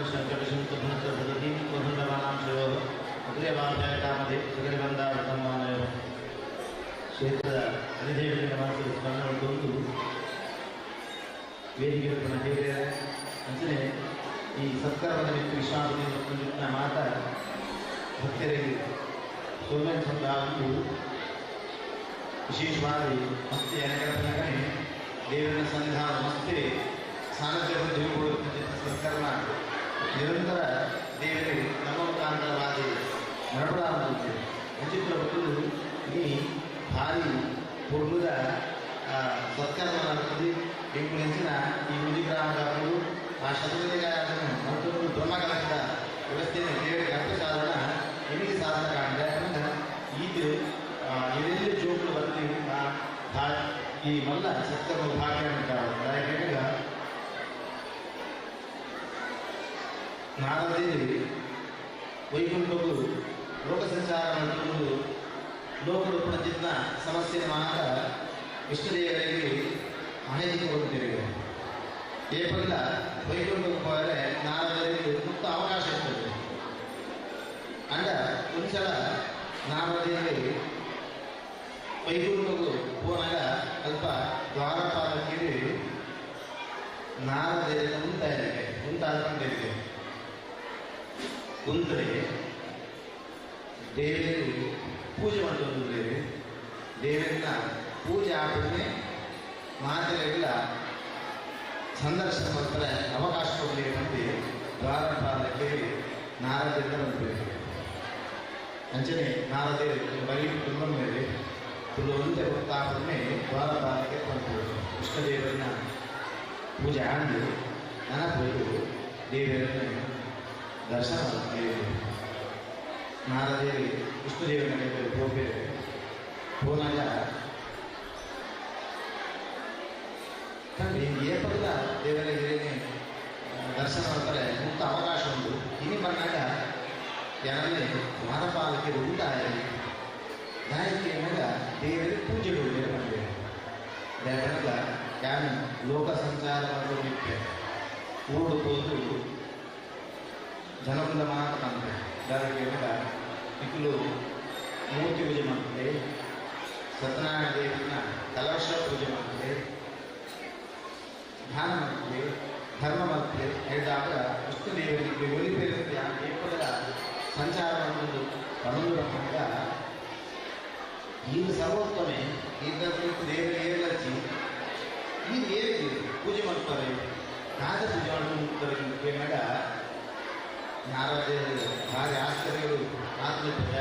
ಕ್ಷೇತ್ರದ ಅಧಿದೇವತೆಯ ಮನಸ್ಸು ಸ್ಮರಣೆ ಉಂಟು ವೇದಿಕೆ ದೇವರ ಅಂಚನೆ ಈ ಸತ್ಕರ್ಮದ ಮಿತ್ತು ವಿಶ್ವಾಸದಿಂದ ಮಾತ ಭಕ್ತರಿಗೆ ಸೋಮೇನ್ ಸಂದ ಒಂದು ವಿಶೇಷವಾಗಿ ಮಸ್ತಿ ಅನಕರನೆ ದೇವರ ಸನ್ನಿಧಾನ ಮಸ್ತಿ ಸಾನ್ನಿಧ್ಯವನ್ನು ದೇವರು ಸತ್ಕರ್ಮ ನಿರಂತರ ದೇವರಿಗೆ ನಮ್ಮ ಮುಖಾಂತರವಾಗಿ ನಡಬಾರದು. ವಿಚಿತ್ರ ಭಕ್ತರು ಈ ಭಾರಿ ಪೊರ್ಲುದ ಸತ್ಕರ್ಮ ನಡಪುಂಡು. ಎಂಕುಲೆಂಚಿನ ಈ ಮುದಿ ಗ್ರಾಮದಾಕುಲು ಆ ಶತಮದಿಗಾಯನ ಮತ್ತೊಂದು ಬ್ರಹ್ಮಕಲಶದ ವ್ಯವಸ್ಥೆಯನ್ನು ದೇವರಿಗೆ ಅರ್ಥ ಸಾಧನ ಎಲ್ಲಿ ಸಾಧನ ಕಾಣ್ರೆ ಈತ ಎಲ್ಲೆಲ್ಲಿ ಜೋಕುಲು ಬರ್ತೀವಿ ಈ ಮಲ್ಲ ಸತ್ಕರ್ಮ ಭಾಗ್ಯ ಅಂತ ನಾರದೇವಿ ವೈಕುಂಠವು ಲೋಕ ಸಂಚಾರ ಮತ್ತು ಲೋಕಡು ಪುಣಚಿತ್ನ ಸಮಸ್ಯೆ ಮಾತ್ರ ವಿಷ್ಣುದೇವರಿಗೆ ಮಾಹಿತಿ ಕೊಡುತ್ತೀರಿ. ಏಪಲ್ಲ ವೈಕುಂಠಕ್ಕೆ ಹೋದರೆ ನಾರದರಿಗೆ ಮುಕ್ತ ಅವಕಾಶ ಇರ್ತದೆ. ಅಂಡ ಒಂದ್ಸಲ ನಾರದೇವಿ ವೈಕುಂಠಕ್ಕೆ ಹೋನಾಗ ಅಲ್ಪ ದ್ವಾರಪಾಲಕಿರಿ ನಾರದೇವಿನ ಉಂಟಾಗಿದೆ ಉಂಟಾಕೊಂಡಿದೆ. ಕುಂತರೆ ದೇವಿಯರು ಪೂಜೆ ಮಾಡ್ತಂದ್ರೆ ದೇವರನ್ನ ಪೂಜೆ ಆದ್ಮೇಲೆ ಮಾತೆಲ್ಲ ಸಂದರ್ಶನ ಮಾಡ್ತಾರೆ ಅವಕಾಶ ಕೊಡಲಿ ಅಂತ ದ್ವಾರಪಾಲಕ್ಕೆ ನಾರದಿಂದ ಬಂದಿದೆ. ಅಂಚನೆ ನಾರದೇವಿ ಬರೀ ತುಂಬ ಮೇಲೆ ತುಳುವಂತೆ ಗೊತ್ತಾದ್ಮೇಲೆ ದ್ವಾರಪಾಲಕ್ಕೆ ಬಂದರು. ಕೃಷ್ಣದೇವರನ್ನ ಪೂಜೆ ಆಡಿ ನನಪೋದು ದೇವರನ್ನು ದರ್ಶನ ದೇವರು ನಾರದೇವಿ ವಿಷ್ಣುದೇವನ ಕೈಯಲ್ಲಿ ಹೋಗ್ಬೇಕು. ಹೋನಾಗ ಏಪಲ್ಲ ದೇವರ ಹಿರಿಯನೇ ದರ್ಶನ ಮಾಡ್ತಾರೆ ಮುಕ್ತ ಅವಕಾಶ ಉಂಟು. ಇನಿ ಬಂದಾಗ ಯಾರನ್ನೇ ದ್ವಾರಪಾಲಕ್ಕೆ ಉಂಟಾಯಲಿ ದಾಯಕ್ಕೆ ಮಗ ದೇವರಿಗೆ ಪೂಜೆಗಳು ಬಂದೆ. ದೇವರಾಗ ಯಾನು ಲೋಕ ಸಂಚಾರ ಮಾಡೋದಿಕ್ಕೆ ಊರು ಹೋದು ಜನಕುಲ ಮಾತ ಬಂದೆ. ದಾರಿಗೆ ಇಕ್ಕಲು ಮೂರ್ತಿ ಪೂಜೆ ಮಾಡ್ತಾರೆ, ಸತ್ಯನಾರಾಯಣ ದೇವರನ್ನ ಕಲಶ ಪೂಜೆ ಮಾಡ್ತಾರೆ, ಧ್ಯಾನ ಮಾಡ್ತಾರೆ, ಧರ್ಮ ಮಾಡ್ತಾರೆ. ಹೇಳಿದಾಗ ವಿಷ್ಣು ದೇವರಿಗೆ ಒಲಿಪೇರುತ್ತೆ. ಆ ಏಪದ ಸಂಚಾರ ಅನ್ನೋದು ಬಂದಾಗ ಈಗ ಸರ್ವೋತ್ತಮೆ ಈಗ ದೇವರಿಗೆ ಏಳಚ್ಚಿ ಈಗ ಏರಿಗೆ ಪೂಜೆ ಮಾಡ್ತಾರೆ, ನಾದ ಪೂಜೆ ಮಾಡ್ತಾರೆ ಕೇಳಿದಾಗ ನಾರದೇವರು ಭಾರಿ ಆಶ್ಚರ್ಯಗಳು ಆತ್ಮೀಯ.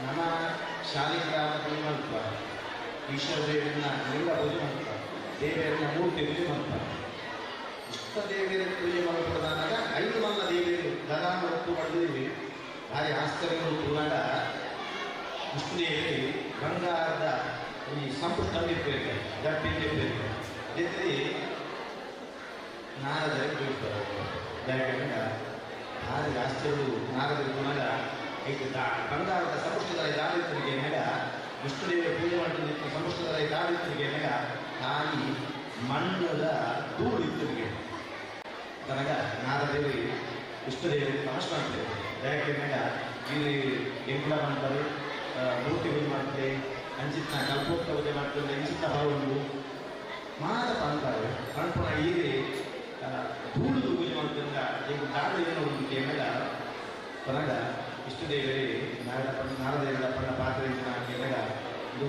ನಮ್ಮ ಶಾಲಿಗ್ರಾಮ ಪೂಜೆ ಮಾಡ್ತಾರೆ, ಈಶ್ವರ ದೇವರನ್ನ ಲಿಂಗ ಪೂಜೆ ಮಾಡ್ತಾರೆ, ದೇವರನ್ನ ಮೂರ್ತಿ ಪೂಜೆ ಮಾಡ್ತಾರೆ. ಇಷ್ಟ ದೇವಿಯರ ಪೂಜೆ ಮಾಡಬಾರ್ದಾಗ ಐದು ಮಲ್ಲ ದೇವಿಯರು ದದಾನ ಒತ್ತು ಮಾಡಿದ್ವಿ. ಭಾರಿ ಆಶ್ಚರ್ಯಗಳು ತೂರಾಗ ವಿಷ್ಣುದೇವಿ ಬಂಗಾರದ ಈ ಸಂಪುಟ ತಂದಿರ್ಬೇಕು, ದಪ್ಪಿದ್ದಿರ್ಬೇಕು. ಜೊತೆ ನಾರದರಿಗೆ ಬೀಳ್ತಾರೆ. ಯಾಕೆಂದ್ರೆ ಭಾರಿ ಆಶ್ಚರ್ಯವು ನಾರದರಿಗೆ ಪುನಃ ಐತೆ ಬಂಗಾರದ ಸಂಪುಷ್ಟದ ದಾರಿತ್ರಿಗೆ ಮೇಡ ವಿಷ್ಣುದೇವರ ಪೂಜೆ ಮಾಡ್ತಿದ್ದ ಸಂಪುಷ್ಟದ ದಾರಿತ್ರಿಗೆ ಮೇಡ ತಾಯಿ ಮಣ್ಣದ ಧೂಳು ಇತ್ತರಿಗೆ. ತನಗ ನಾರದೇವಿ ವಿಷ್ಣುದೇವರಿಗೆ ತಮಶ್ ಮಾಡ್ತೇವೆ. ಯಾಕೆಂದ್ರೆ ಇಲ್ಲಿ ಎಂಕುಲ ಮಾಡ್ತಾರೆ, ಮೂರ್ತಿ ಪೂಜೆ ಮಾಡ್ತಾರೆ, ಅಂಚಿತ್ನ ಕಲ್ಪೋಕ್ತ ಪೂಜೆ ಮಾಡ್ತಾರೆ, ಇಂಚಿತ್ನ ಭಾವ ಉಂಟು ಮಾತ ಪಂತಾರೆ ಪಣಪುಣ ಈರೆ ಧೂಳುದು ಪೂಜೆ ಮಾಡ್ತಿದ್ದ ಈಗ ದಾಳು ಏನೋ ಉಂಟು ಕೇಳಿದ ಪನಗ ಇಷ್ಟದೇವರಿಗೆ ನಾರದೇವರ ಪಣ್ಣ ಪಾತ್ರೆ ಕೇಳಿದ ಇದು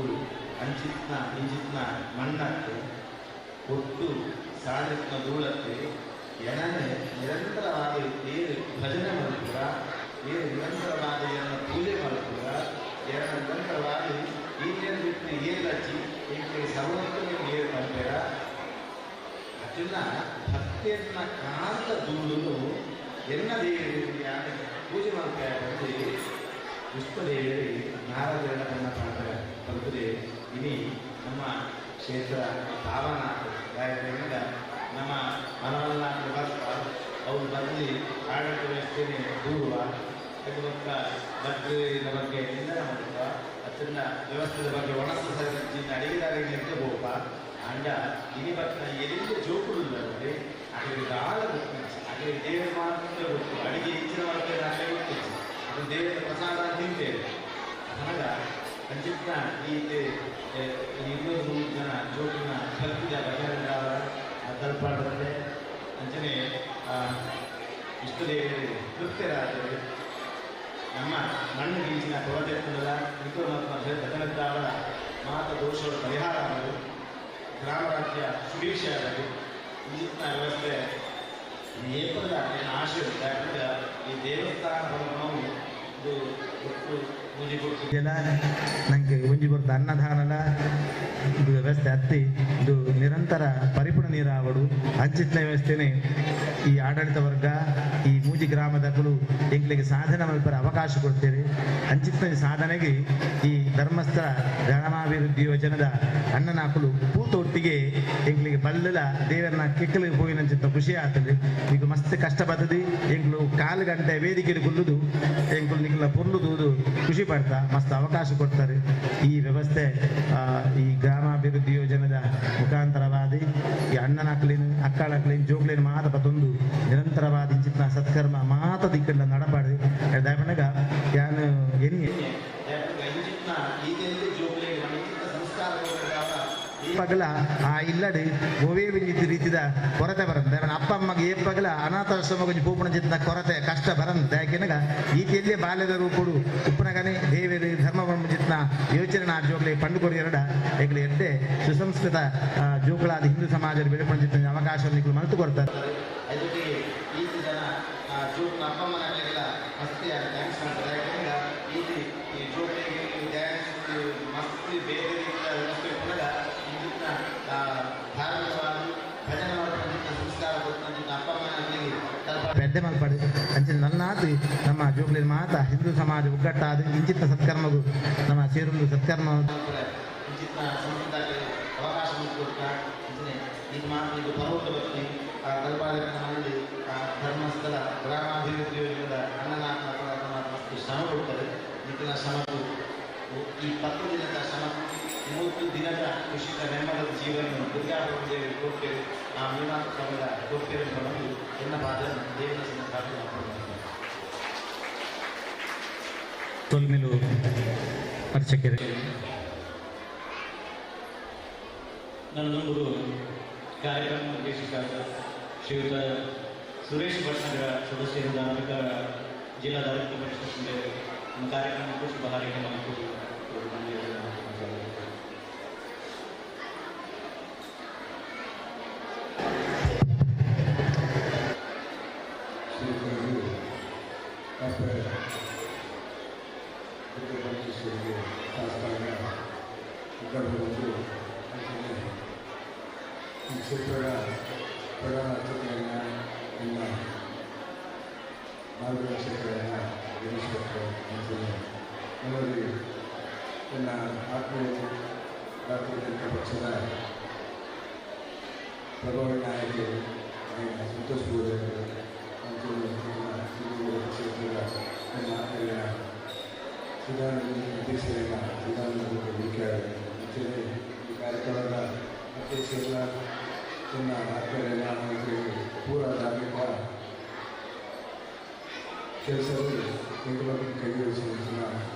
ಅಂಚಿತ್ನ ಇಂಚಿತ್ನ ಮಣ್ಣಕ್ಕೆ ಒಟ್ಟು ಸಾಲಿತ್ನ ಧೂಳಕ್ಕೆ ಎನನೆ ನಿರಂತರವಾಗಿ ಏರು ಭಜನೆ ಮಾಡುತ್ತೀರ, ಏರು ನಿರಂತರವಾಗಿ ಏನನ್ನ ಪೂಜೆ ಮಾಡುತ್ತೀರ, ಏನ ನಿರಂತರವಾಗಿ ಈತೇನು ಬಿಟ್ಟು ಏರಚ್ಚಿ ಏಕೆ ಸರ್ವೋತ್ತಮ ಏರು ಮಾಡ್ತೀರ. ಅದನ್ನ ಭಕ್ತಿಯನ್ನ ಕಾಂತ ಧೂಳು ಎನ್ನ ದೇವರಿಗೆ ಪೂಜೆ ಮಾಡ್ತಾರೆ ವಿಷ್ಣುದೇವರಿ ನಾರದೇವರ ತನ್ನ ಪಾತ್ರ ಬರ್ತದೆ. ಇನಿ ನಮ್ಮ ಕ್ಷೇತ್ರ ಭಾವನ ಗಾಯಕರಿಂದ ನಮ್ಮ ಮನವನ್ನ ಬರ್ತಾ ಅವ್ರು ಬದಲಿ ಆಡಳಿತ ವ್ಯವಸ್ಥೆನೇ ದೂರುವ ಅದು ಭದ್ರಿನ ಬಗ್ಗೆ ನಿಂದನೆ ಮಾಡುತ್ತ ಅದನ್ನ ವ್ಯವಸ್ಥೆದ ಬಗ್ಗೆ ಒಣಸು ಸರಿಜಿನ ಅಡಿಗೆದಾರಿಗೆ ಅಂತ ಗೋಪ ಅಂಡ ಇನಿ ಭಕ್ತ ಎಲ್ಲಿ ಜೋಕುಡುಲ್ಲದೆ ಅಗಲಿ ದಾಳ ಗೊತ್ತು, ಅಗಲಿ ದೇವರ ಮಾತ್ರ ಗೊತ್ತು, ಅಡಿಗೆ ಹೆಚ್ಚಿನ ಮಾಡ್ತಾರೆ ಅಲ್ಲೇ ಗೊತ್ತಿತ್ತು, ಅದು ದೇವರ ಪ್ರಸಾದ ತಿಂತೇವೆ. ಅದನ್ನ ಅಂಚಿತ್ನ ಈ 200 ಜನ ಜೋಕಿನ ಭಕ್ತಿದ ಭಜನೆ ತಲುಪಾಡುತ್ತೆ. ಅಂಚನೆ ಇಷ್ಟದೇವರು ತೃಪ್ತರಾದರೆ ನಮ್ಮ ಮಣ್ಣು ಗೀಚಿನ ಕೊರತೆ ಇತರ ಮತ್ತು ಭಜನದ್ದಾವರ ಮಾತ ದೋಷಗಳ ಪರಿಹಾರ ಆಗಲು ಗ್ರಾಮ ರಾಜ್ಯ ಸುಭೀಕ್ಷೆ ಆಗಲು ಇಂಜಿತ್ನ ವ್ಯವಸ್ಥೆ ಏಪದ ಏನು ಆಶೆ ಉಂಟು. ಯಾಕಂದ್ರೆ ಈ ದೇವಸ್ಥಾನ ಇದು ಒಟ್ಟು ಪೂಜೆ ಕೊಡ್ತಿಲ್ಲ ನನಗೆ ಒಂಜಿ ಬೊರ್ತ ಅನ್ನದಾನಲ ಇದು ವ್ಯವಸ್ಥೆ ಅತ್ತಿ ಇದು ನಿರಂತರ ಪರಿಪೂರ್ಣ ನೀರಾವಡು ಅಂಚಿತ್ನ ವ್ಯವಸ್ಥೆನೆ ಈ ಆಡಳಿತ ವರ್ಗ ಈ ಮೂಜಿ ಗ್ರಾಮದಗಳು ಎಂಕ್ಲಿಗೆ ಸಾಧನೆ ಮಲ್ಪರ ಅವಕಾಶ ಕೊಡ್ತೇವೆ. ಅಂಚಿತ್ನ ಸಾಧನೆಗೆ ಈ ಧರ್ಮಸ್ಥಳ ಗ್ರಾಮಾಭಿವೃದ್ಧಿ ಯೋಜನದ ಅಣ್ಣನಾಕುಲು ಪೂತ ಒಟ್ಟಿಗೆ ಎಂಕ್ಲಿಗೆ ಬಲ್ಲಲ ದೇವರನ್ನ ಕೆಕ್ಕಲಿಗೆ ಹೋಗಿನಂಚಿತ್ತ ಖುಷಿ ಆಗ್ತದೆ. ಈಗ ಮಸ್ತ್ ಕಷ್ಟ ಬರ್ತದೆ, ಎಂಕ್ಲು ಕಾಲು ಗಂಟೆ ವೇದಿಕೆ ಗುಲ್ಲುದು ಎಂಕುಲು ನಿಕ್ಲ ಪೊರ್ಲುದು ಖುಷಿ ಪಡ್ತಾ ಮಸ್ತ್ ಅವಕಾಶ ಕೊಡ್ತಾರೆ. ಈ ವ್ಯವಸ್ಥೆ ಈ ಗ್ರಾಮಾಭಿವೃದ್ಧಿ ಯೋಜನೆದ ಮುಖಾಂತರವಾದಿ ಈ ಅಣ್ಣನಾಕ್ಲೇನು ಅಕ್ಕಳಾಕ್ಲೇನು ಜೋಕ್ಲೇನು ಮಾತ ಬತ್ತೊಂದು ನಿರಂತರವಾದ ಇಂಚಿತ್ನ ಸತ್ಕರ್ಮ ಮಾತ ದಿಕ್ಕಲ್ಲ ನಡಪಾಡಿ ದಯಪನಗ ಯಾನು ಎನ್ನಿ ಪಗಲ ಆ ಇಲ್ಲಡೆ ಗೋವೇ ವಿಂಜಿತ ರೀತಿದ ಕೊರತೆ ಬರಂತ ಅಪ್ಪ ಅಮ್ಮಗೆ ಏ ಪಗಲ ಅನಾಥಾಶ್ರಮ ಕೊಂಚ ಪೂಪಣ ಚಿತ್ತ ಕೊರತೆ ಕಷ್ಟ ಬರಂತ ಯಾಕೆನಗ ಈತಿಯಲ್ಲೇ ಬಾಲ್ಯದ ರೂಪುಡು ಉಪ್ಪನಗನೆ ದೇವೇರಿ ಧರ್ಮ ಚಿತ್ನ ಯೋಚನೆ ಆ ಜೋಗ್ಲೆ ಪಂಡು ಕೊರಿಯರಡ ಎಗ್ಲೆ ಎಡ್ಡೆ ಸುಸಂಸ್ಕೃತ ಜೋಕುಳಾದ ಹಿಂದೂ ಸಮಾಜದ ಬೆಳಪಣ ಚಿತ್ತ ಅವಕಾಶ ನಿಕ್ಲು ಮಲ್ತು ಕೊಡ್ತಾರೆ. ಅದಕ್ಕೆ ಈತಿ ಜನ ಜೋಕ್ನ ಅಪ್ಪ ಅಮ್ಮನಾಗಲಿಲ್ಲ ಮಸ್ತಿ ಡ್ಯಾನ್ಸ್ ಮಾಡ್ತಾರೆ. ಯಾಕೆಂದ್ರೆ ಈತಿ ಈ ಜೋಕ್ಲಿಗೆ ಡ್ಯಾನ್ಸ್ ಮಸ್ತಿ ಬೇರೆ ರೀತಿಯ ವ್ಯವಸ್ಥೆ ಇರ್ತದಾಗ ಇಂಜಿತ್ನ ಧಾರ್ಮಿಕವಾಗಿ ಭಜನೆ ಮಾಡುವಂಥ ಸಂಸ್ಕಾರ ಕೊಟ್ಟಂತ ಅಪ್ಪ ಅಮ್ಮನಾಗಲಿ ಪೆದ್ದೆ ಮಲ್ಪಡು ಅಂಚಿನ ನನ್ನಾತು ನಮ್ಮ ಜೋಕ್ಲಿನ ಮಾತ ಹಿಂದೂ ಸಮಾಜ ಒಗ್ಗಟ್ಟಾದ ಇಂಚಿತ್ತ ಸತ್ಕರ್ಮಗು ನಮ್ಮ ಸೇರುಂದು ಸತ್ಕರ್ಮ ಇಂಚಿತ್ನ ಸಂಸ್ಕೃತಕ್ಕೆ ಅವಕಾಶ ಕೊಡ್ತಾ ಅಂಚನೆ ಇದು ಮಾತು ಇದು ಪರ್ವತ ಭಕ್ತಿ ಆ ಕಲ್ಪಾಲಕನಲ್ಲಿ ಆ ಧರ್ಮಸ್ಥಳ ಗ್ರಾಮಾಭಿವೃದ್ಧಿ ಯೋಜನೆಯ ಅಣ್ಣನಾಥ ಮಸ್ತು ಶ್ರಮ ಕೊಡ್ತಾರೆ. ನಿಖಿಲ ಶ್ರಮಕ್ಕೂ ಈ 10 ದಿನದ ಶ್ರಮ 30 ದಿನದ ಕೃಷಿಕ ನೆಮ್ಮದ ಜೀವನ ದುರ್ಗಾ ದೇವಿ ಕೊಟ್ಟೆವು ಆ ಮೀನಾಥ ಸ್ವಾಮಿಯ ಕೊಟ್ಟೆವು ಬಂದು ಎನ್ನ ಪಾದ ದೇವನ ಪ್ರಾರ್ಥನೆ ತೊಲ್ಮೆಲು ಅರ್ಚಕರೇ ನನ್ನೊಂದು ಕಾರ್ಯಕ್ರಮ ಉದ್ದೇಶಿಸಾದ ಶ್ರೀಯುತ ಸುರೇಶ್ ಭಟ್ನಗರ ಸದಸ್ಯರು ಧಾರ್ಮಿಕ ಜಿಲ್ಲಾ ಧಾರ್ಮಿಕ ಪರಿಷತ್ ನಮ್ಮ ಕಾರ್ಯಕ್ರಮಕ್ಕೂ ಶುಭ ಹಾರೈಕೆ ಮತ್ತು ಪರಮೇಶ್ವರಿಗೆ ಶಾಸ್ತ್ರಾಂಗ ಗರ್ಭಗೊಂಡು ಈ ಕ್ಷೇತ್ರದ ಪ್ರಧಾನ ಅರ್ಚಕರನ್ನ ನಿಮ್ಮ ಮಾರ್ಗದರ್ಶಕರನ್ನ ಗಣೇಶ್ ಭಟ್ರು ಅಂಚನೆ ನಮ್ಮಲ್ಲಿ ನನ್ನ ಆತ್ಮೀಯರು ಭಾರತೀಯ ಜನತಾ ಪಕ್ಷದ ಪ್ರಭಾವಿ ನಾಯಕರು ಸಂತೋಷ್ ಪೂಜಾರಿ ಅಂಚನೆ ಕ್ಷೇತ್ರದ ನನ್ನ ಆತ್ಮೀಯ ಸುಧಾರಣೆ ಅಧ್ಯಕ್ಷರಾದ ಸುಧಾರಣೆ ವಿ ಕೆ ಅಂಚನೆ ಈ ಕಾರ್ಯಕ್ರಮದ ಅಧ್ಯಕ್ಷರ ನನ್ನ ಆತ್ಮೀಯರ ಪೂರ ಧಾರ್ಮಿಕ ಕೆಲಸದಲ್ಲಿ ಎಂಕುಲಕ್ಕೆ ಕೈಗೊಳಿಸಿದ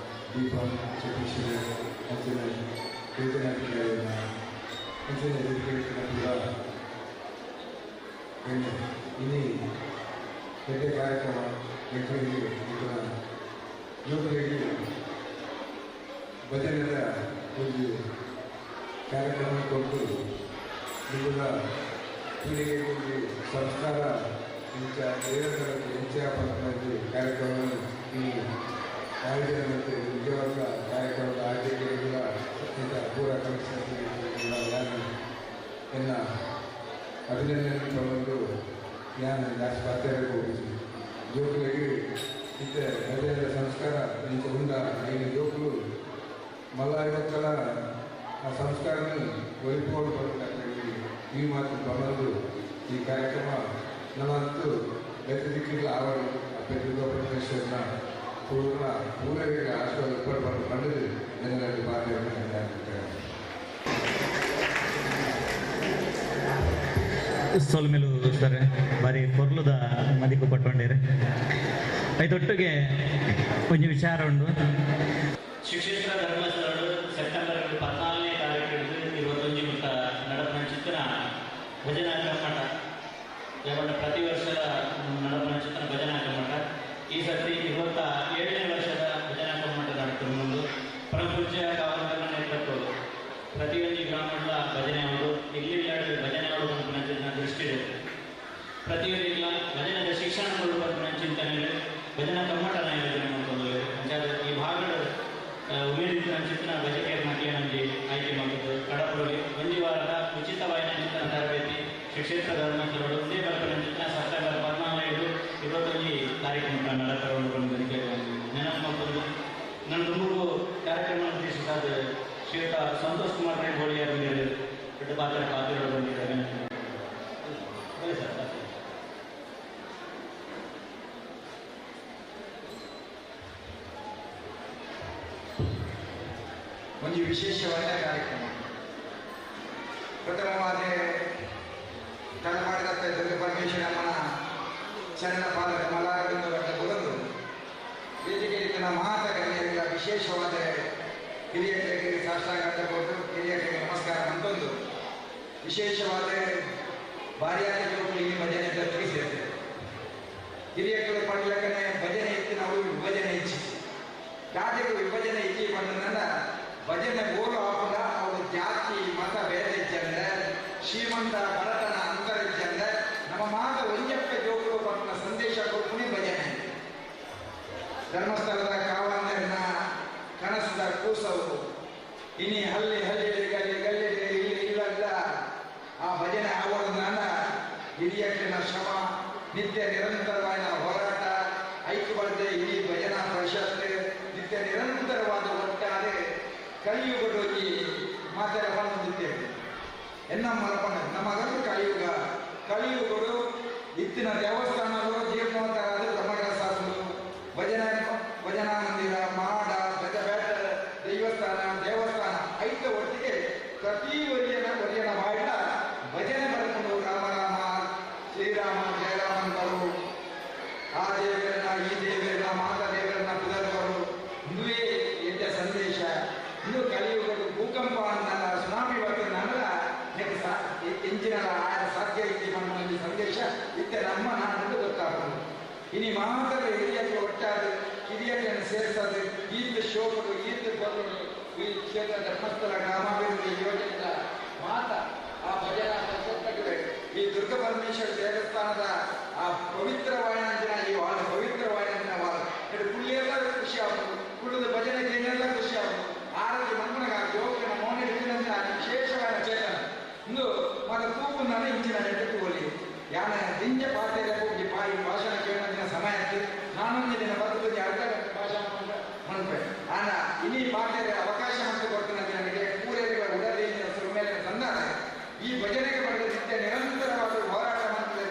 ದೀಪ ಸತೀಶ್ ಅಂಚನೆ ಯೋಜನಾಧಿಕಾರಿಯನ್ನು ಅಂಚನೆ ಪೂರ ಇನಿ ದೊಡ್ಡ ಕಾರ್ಯಕ್ರಮ ಎಂಕುಲಿಗೆ ಎಂಕುಲ ಯುವಕರಿಗೆ ಭಜನೆದ ಒಂದು ಕಾರ್ಯಕ್ರಮ ಕೊಟ್ಟು ನಿಮ್ಮದ ಪೀಳಿಗೆಗೆ ಒಂದು ಸಂಸ್ಕಾರ ಇಂಚ ನಿರಂತರಕ್ಕೆ ಇಂಚ ಪಂಪನಲ್ಲಿ ಕಾರ್ಯಕ್ರಮವನ್ನು ಈ ಆಯೋಜನೆ ಮತ್ತು ನಿಜವಾದ ಕಾರ್ಯಕ್ರಮದ ಆಯೋಜಕರು ಕೂಡ ಇಂಥ ಪೂರ ಕಮಿಷನ್ ನಾನು ಎನ್ನ ಅಭಿನಂದನೆ ತಗೊಂಡು ನಾನು ಜಾಸ್ತಿ ಪಾತ್ರೆಗೆ ಹೋಗಿದ್ವಿ. ಜೋಕುಲಿಗೆ ಇತ್ತ ಭಜನೆದ ಸಂಸ್ಕಾರ ಇಂಚ ಉಂಡ ಐದು ಜೋಕುಲು ಮಲ್ಲ ಇವತ್ತೆಲ್ಲ ಆ ಸಂಸ್ಕಾರನ ಒಲಿಪೋಡು ಬರಬೇಕಾಗಿ ಈ ಮಾತು ಬಂದು ಈ ಕಾರ್ಯಕ್ರಮ ನಮ್ಮಂತೂ ಬೇರೆ ದಿಕ್ಕಿಲ್ಲ ಅವರು ಅಪ್ಪೆ ದುರ್ಗಾ ಪರಮೇಶ್ವರನ ಪೂರ್ಣ ಪೂರೈಕೆ ಆಶೀರ್ವಾದ ಪಡ ಪಡೆದು ಜನರಲ್ಲಿ ಪಾತ್ರವನ್ನು ಸೊಲ್ಮೆಲು ಸರ್ ಬಾರಿ ಪೊರ್ಲುದ ಮದಿಕು ಪಟ್ಟೊಂಡೇರು ಐತೊಟ್ಟಿಗೆ ಒಂಜಿ ವಿಚಾರ ಉಂಡು. ಶ್ರೀ ಕ್ಷೇತ್ರ ಧರ್ಮಸ್ಥಳಡು ಸೆಪ್ಟೆಂಬರ್ 14ನೇ ತಾರೀಕು 21 ಮುಟ್ಟ ನಡಪನ ಚಿತ್ರ ಭಜನಾ ಕಮ್ಮಟ ಯಾವನ್ನ ಪ್ರತಿ ವರ್ಷದ ನಡಪನ ಚಿತ್ರ ಭಜನಾ ಕಮ್ಮಟ ಈ ಸರ್ತಿ 27ನೇ ವರ್ಷದ ಭಜನಾ ಕಮ್ಮಟ ನಡಪುಂಡು. ಪರಮಪೂಜ್ಯ ಕಾವಂತನ ನೇತೃತ್ವದ ಪ್ರತಿಯೊಂದು ಗ್ರಾಮಗಳ ಭಜನೆ ಅವರು ಇಲ್ಲಿ ಭಜನೆ ಅವರು ದೃಷ್ಟಿ ಇದೆ. ಪ್ರತಿಯೊಂದಿಲ್ಲ ಭಜನೆದ ಶಿಕ್ಷಣ ಕೊಡುವ ಚಿಂತನೆ ಭಜನಾ ಕಮ್ಮಟನ ಆಯೋಜನೆ ಮಾಡ್ಕೊಂಡು ಈ ಭಾಗದ ಉಮೇದಿನ ಚಿತ್ರ ಭಜಕೆ ಮಕ್ಕಳಿಗೆ ಆಯ್ಕೆ ಮಾಡಿದ್ದು ಕಡಪುರಲಿ ಒಂದು ವಾರದ ಉಚಿತ ವಾಯನ ತರಬೇತಿ ಶ್ರೀ ಕ್ಷೇತ್ರ ಧರ್ಮಸ್ಥಳಗಳು ಒಂದೇ ಬರ್ಪನ ಚಿತ್ರ ಸೆಪ್ಟೆಂಬರ್ 14 21 ತಾರೀಕು ನಡಪರವನ್ನು ನೆನಪು ಮಾಡಿಕೊಂಡು ನನ್ನ ಮೂರು ಕಾರ್ಯಕ್ರಮ ಉದ್ದೇಶಿಸಾದ ಶ್ರೀಯುತ ಸಂತೋಷ್ ಕುಮಾರ್ ರೈ ಗೋಳಿಯರ್ ಮೇಲೆ ದೊಡ್ಡ ಪಾತ್ರ ಪಾತ್ರಗಳು ಬಂದಿದ್ದಾರೆ. ಸರ್, ಒಂದು ವಿಶೇಷವಾದ ಕಾರ್ಯಕ್ರಮ. ಪ್ರಥಮವಾದ ತಲಪಾಡಿದ ದುರ್ಗ ಪರಮೇಶ್ವರಮ್ಮನ ಚರಣ ಪಾದಕ ಮಲಾರವಿಂದ ಬಂದು ವೇದಿಕೆಯಲ್ಲಿ ಮಾತ ಗಣ್ಯರಿಲ್ಲ ವಿಶೇಷವಾದ ಹಿರಿಯರಿಗೆ ಸಾಷ್ಟಾಂಗ ಕೊಟ್ಟು ಹಿರಿಯರಿಗೆ ನಮಸ್ಕಾರ ಅಂತಂದು ವಿಶೇಷವಾದ ಭಾರಿಯಾದ ಜೋಕುಗಳಿಗೆ ಭಜನೆ ಜೊತೆಗೆ ಸೇರ್ತೇವೆ. ಹಿರಿಯಕರು ಪಡ್ಲಕ್ಕನೆ ಭಜನೆ ಇತ್ತು, ನಾವು ವಿಭಜನೆ ಇಚ್ಚಿ ಜಾತಿಗೂ ವಿಭಜನೆ ಇಚ್ಚಿ ಬಂದ ಭಜನೆ ಬೋಲು ಹಾಕುದ ಅವರು ಜಾತಿ ಮತ ಭೇದ ಇಚ್ಚಂದ್ರೆ ಶ್ರೀಮಂತ ಭರತನ ಅಂತರ ಇಚ್ಚಂದ್ರೆ ನಮ್ಮ ಮಾತ ಒಂಜಪ್ಪ ಜೋಕುಲು ಪಟ್ನ ಸಂದೇಶ ಕೊಟ್ಟುನೇ ಭಜನೆ. ಧರ್ಮಸ್ಥಳದ ಕಾವಂದರನ್ನ ಕನಸದ ಕೂಸವು ಇನಿ ಹಳ್ಳಿ ಹಳ್ಳಿ ಗಲ್ಲಿ ಗಲ್ಲಿ ಇಲ್ಲಿ ಇಲ್ಲ ಆ ಭಜನೆ ಆಗೋದ್ರಿಂದ ಹಿರಿಯಕಿನ ಶ್ರಮ ನಿತ್ಯ ನಿರಂತರವಾದ ಹೋರಾಟ ಐಕ್ಯಬದ್ಧ ಇಡೀ ಭಜನಾ ಪರಿಷತ್ ನಿತ್ಯ ನಿರಂತರವಾದ ಒಟ್ಟಾರೆ ಕಲಿಯುಗದೋಗಿ ಮಾತಾಡ ಬಂದಿದ್ದೇವೆ. ಎನ್ನಮ್ಮ ನಮಗಂತೂ ಕಲಿಯುಗ ಕಲಿಯುಗಗಳು ಇತ್ತಿನ ದೇವಸ್ಥಾನಗಳು ಜೀರ್ಣೋದ್ಧಾರ ಧರ್ಮಗಳ ಶಾಸನ ಭಜನಾ ಭಜನಾ ಮಂದಿರ ಮಾಡ ಗಜಬೇಟ ದೇವಸ್ಥಾನ ದೇವಸ್ಥಾನ ಐತ ಒಟ್ಟಿಗೆ ಪ್ರತಿ ಒರಿಯನ ಒರಿಯನ ಬಾಯಿನ ಭಜನೆ ಬರ್ಕೊಂಡು ರಾಮ ರಾಮ ಶ್ರೀರಾಮ ಜಯರಾಮನ್ ಬರು ಆ ದೇವರನ್ನ ಈ ದೇವರನ್ನ ಮಾತಾ ದೇವರನ್ನ ಪುದರ್ವರು ಇದುವೇ ಎಡ್ಡ ಸಂದೇಶ. ಇನ್ನು ಕಲಿಯುಗಗಳು ಭೂಕಂಪ ಅನ್ನಲ್ಲ ಸುನಾಮಿ ಬರ್ತದಲ್ಲ ಎಂಜಿನ ಸಾಧ್ಯ ಇತ್ತು ನಮ್ಮಲ್ಲಿ ಸಂದೇಶ ಇತ್ತೆ ನಮ್ಮ ನಾನು ಗೊತ್ತಾಗ್ತದೆ. ಇನಿ ಮಾತ್ರ ಹಿರಿಯಕ್ಕೆ ಒಟ್ಟಾದ ಹಿರಿಯಕನ್ನು ಸೇರಿಸೋದು ಈತ ಶೋಕರು ಈತ ಬರೋದು ಈ ಕ್ಷೇತ್ರ ಧರ್ಮಸ್ಥಳ ಗ್ರಾಮಾಭಿವೃದ್ಧಿ ಯೋಜನೆಯ ಮಾತ ಆ ಭಜನಾ ಪರಿಷತ್ತಿಗೆ ಈ ದುರ್ಗ ಪರಮೇಶ್ವರ ದೇವಸ್ಥಾನದ ಆ ಪವಿತ್ರ ವಾಯನಂಜನ ಈ ವಾರ ಪವಿತ್ರ ವಾಯನಂಜನ ವಾರ ಕುಳ್ಳಿಯೆಲ್ಲ ಖುಷಿ ಆಗುದು ಕುಳ್ಳದ ಭಜನೆ ಏನೆಲ್ಲ ಖುಷಿ ಆಗುದು ಆರೋಗ್ಯ ಮನ್ಮನಗ ಯೋಗನ ಮೌನ ಹಿಡಿದಂತ ವಿಶೇಷವಾದ ಚೇತನ ಇಂದು ಮಾತ ತೂಪು ನಾನು ಇಂಚಿನ ನೆಟ್ಟಕ್ಕೆ ಹೋಲಿ ಯಾನ ದಿಂಜ ಪಾತ್ರೆ ಹೋಗಿ ಬಾಯಿ ಭಾಷಣ ಕೇಳೋದಿನ ಸಮಯ ಆಯ್ತು. ನಾನೊಂದು ದಿನ ಬರ್ತದೆ ಅರ್ಧ ಗಂಟೆ ಭಾಷಣ ಮನ್ಪೆ ಆನ ಇಡೀ ಪಾತ್ರೆ ಅವಕಾಶ ಅಂತ ಕೊಡ್ತೀನಿ ನನಗೆ ಪೂರೈಕೆ ಉಡಲಿ ಮೇಲೆ ತಂದಾರೆ ಈ ಭಜನೆಗೆ ಬರೆದ ನಿತ್ಯ ನಿರಂತರವಾದ ಹೋರಾಟ ಮಾಡ್ತದೆ.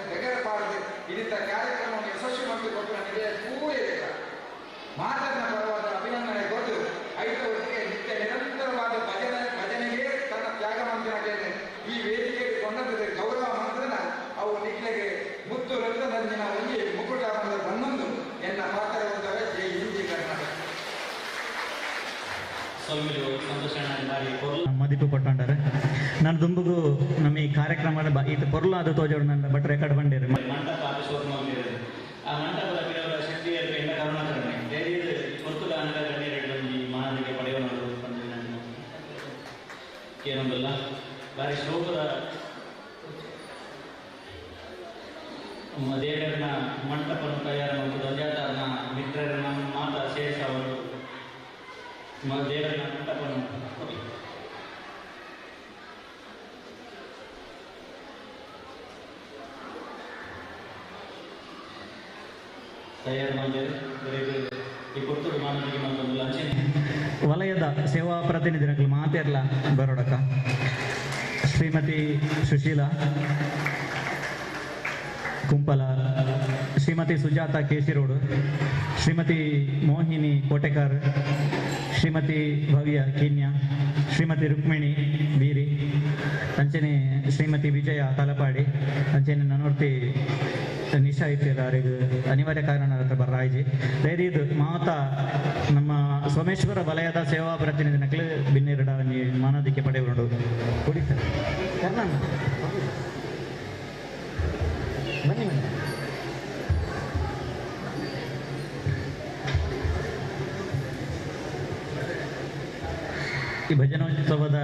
ಕಾರ್ಯಕ್ರಮವನ್ನು ಯಶಸ್ವಿ ಮಾಡಿಕೊಟ್ಟು ನನಗೆ ಪೂರೈಸಿದ ಮಾತನ್ನ ಪರವಾದ ಅಭಿನಂದನೆ ಕೊಟ್ಟು ಐದವರಿಗೆ ನಿತ್ಯ ನಿರಂತರವಾದ ಭಜನೆಗೆ ತನ್ನ ತ್ಯಾಗ ಮಂದಿರಕ್ಕೆ ಈ ವೇದಿಕೆಗೆ ಕೊಂಡಂತ ಗೌರವ ಮಂತ್ರನ ಅವು ನಿಕ್ಲೆಗೆ ಮುತ್ತು ರತ್ನದಂಜಿನ ಒಂಜಿ ಮುಕುಟ ಬಂದೊಂದು ಎನ್ನ ಪಾತ್ರವಂತವೇ. ಜೈ ಹಿಂದ್, ಜೈ ಕರ್ನಾಟಕ. ಮದಿಪು ಕೊಟ್ಟಂಡಾರೆ ನಾನು ದುಂಬುಗು ನಮ್ಮ ಈ ಕಾರ್ಯಕ್ರಮದ ಈತ ಪೊರ್ಲು ಅದು ತೋಜೋಡು ನನ್ನ ಬಟ್ ರೆಕಾರ್ಡ್ ಬಂಡೇರು. ಮಂಟಪ ಆಫೀಸ್ ಆ ಮಂಟಪದ ಪಿರವರ ಶಕ್ತಿ ಎಂಡ ಕರುಣಾಕರಣೆ ದೇವಿಯರು ಪೊರ್ತುಲ ಅನಗ ಗಣ್ಯರೆಡ್ಡು ಒಂಜಿ ಮಾನದಿಗೆ ಪಡೆಯೋನದು ಪಂದ್ ನಾನು ಕೇನೊಂದುಲ್ಲ. ಬಾರಿ ಶೋಕದ ದೇವರನ್ನ ಮಂಟಪವನ್ನು ತಯಾರು ಮತ್ತು ದಂಜಾತಾರನ ಮಿತ್ರರನ್ನ ಮಾತ ಸೇರಿಸವರು ದೇವರನ್ನ ಮಂಟಪವನ್ನು ತಯಾರು ಮಾಡಿದ್ದಾರೆ. ಈ ಪೊರ್ತುಡು ಮಾನದಿಗೆ ಮತ್ತೊಂದು ಲಂಚನೆ ವಲಯದ ಸೇವಾ ಪ್ರತಿನಿಧಿಗಳು ಮಾತೆರ್ಲ ಬರೋಡಕ ಶ್ರೀಮತಿ ಸುಶೀಲಾ ಕುಂಪಲ, ಶ್ರೀಮತಿ ಸುಜಾತ ಕೇಶಿರೋಡು, ಶ್ರೀಮತಿ ಮೋಹಿನಿ ಕೋಟೆಕಾರ್, ಶ್ರೀಮತಿ ಭವ್ಯ ಕೀನ್ಯಾ, ಶ್ರೀಮತಿ ರುಕ್ಮಿಣಿ ಬೀರಿ, ಅಂಚನೆ ಶ್ರೀಮತಿ ವಿಜಯ ತಲಪಾಡಿ, ಅಂಚನೆ ನನೋರ್ತಿ ನಿಶಾ ಇತ್ತಿರ ಅವರಿಗೆ ಅನಿವಾರ್ಯ ಕಾರಣ ಬರ್ರಾಯಿಜಿ. ದಯದೀದು ಮಾತಾ ನಮ್ಮ ಸೋಮೇಶ್ವರ ವಲಯದ ಸೇವಾ ಪ್ರತಿನಿಧಿ ನಕಲು ಬಿನ್ನಿರಡ ಮಾನದಿಕ್ಕೆ ಪಡೆಯುವುದು. ಕೊಡಿ ಸರ್ ಕರ್ನಾಟಕ ಬನ್ನಿ ಬನ್ನಿ. ಈ ಭಜನೋತ್ಸವದ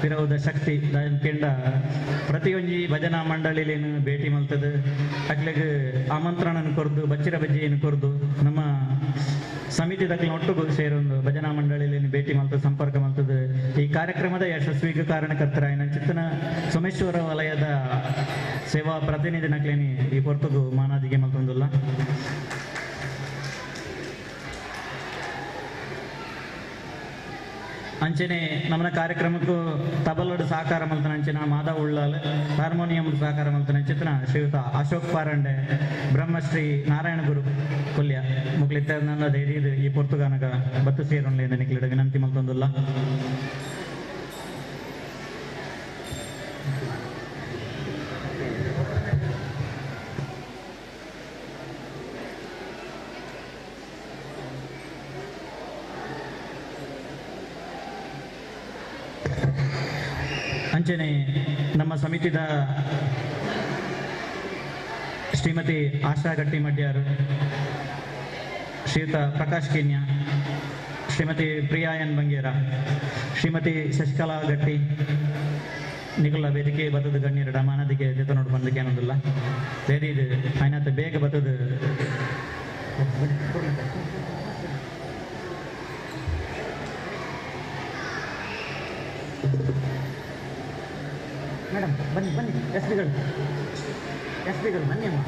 ಪಿರವುದ ಶಕ್ತಿ ಕೆಂಡ ಪ್ರತಿಯೊಂಜಿ ಭಜನಾ ಮಂಡಳಿಲೇನು ಭೇಟಿ ಮಲ್ತದ ಅಕ್ಲೆಗ್ ಆಮಂತ್ರಣ ಕೊರ್ದು ಬಚ್ಚಿರ ಬಜ್ಜಿಯನ್ನು ಕೊರ್ದು ನಮ್ಮ ಸಮಿತಿ ದಕ್ಲಿನ ಒಟ್ಟುಗು ಸೇರೊಂದು ಭಜನಾ ಮಂಡಳಿಲೇನು ಭೇಟಿ ಮಲ್ತದ ಸಂಪರ್ಕ ಮಲ್ತದ ಈ ಕಾರ್ಯಕ್ರಮದ ಯಶಸ್ವಿಗೆ ಕಾರಣಕರ್ತರಾಯಿನ ಚಿತ್ತನ ಸೋಮೇಶ್ವರ ವಲಯದ ಸೇವಾ ಪ್ರತಿನಿಧಿ ನಕ್ಲೇನಿ ಈ ಪೊರ್ತುಗು ಮಾನಾದಿಗೆ ಮಲ್ತೊಂದುಲ್ಲ. ಅಂಚನೆ ನಮ್ಮನ ಕಾರ್ಯಕ್ರಮಕ್ಕೂ ತಬಲಡು ಸಹಕಾರ ಮಲ್ತನ ಅಂಚನ ಮಾಧವ ಉಳ್ಳಾಲ್, ಹಾರ್ಮೋನಿಯಂ ಸಹಕಾರ ಮಲ್ತನ ಚಿತ್ರನ ಶ್ರೀಯುತ ಅಶೋಕ್ ಪಾರಂಡೆ, ಬ್ರಹ್ಮಶ್ರೀ ನಾರಾಯಣ ಗುರು ಕೊಲ್ಯ ಮುಕ್ಲಿತ್ತ ನನ್ನ ಧೈರ್ಯದ ಈ ಪೊರ್ತುಗಾನಗ ಬತ್ತು ಸೇರೊಂಡ್ಲೆ ನಿಕ್ಲಿಡ ವಿನಂತಿ ಮಲ್ತೊಂದುಲ್ಲ. ಅಂಚನೆ ನಮ್ಮ ಸಮಿತಿದ ಶ್ರೀಮತಿ ಆಶಾ ಗಟ್ಟಿ ಮಡ್ಯಾರು, ಶ್ರೀಯುತ ಪ್ರಕಾಶ್ ಕಿನ್ಯಾ, ಶ್ರೀಮತಿ ಪ್ರಿಯಾ ಎನ್ ಬಂಗೇರ, ಶ್ರೀಮತಿ ಶಶಿಕಲಾ ಗಟ್ಟಿ ನಿಗುಲ ವೇದಿಕೆ ಬತ್ತದ ಗಣ್ಯರ ಮಾನದಿಗೆ ಜೊತೆ ನೋಡು ಬಂದಕ್ಕೆ ಏನೊಂದಿಲ್ಲ ಬೇರೆ ಇದು ಆಯ್ನಾತ ಬೇಗ ಬತ್ತದ. ಮೇಡಮ್ ಬನ್ನಿ ಬನ್ನಿ, ಎಸ್ ಬಿಗಳು ಎಸ್ ಬಿಗಳು ಬನ್ನಿ ಅಮ್ಮ.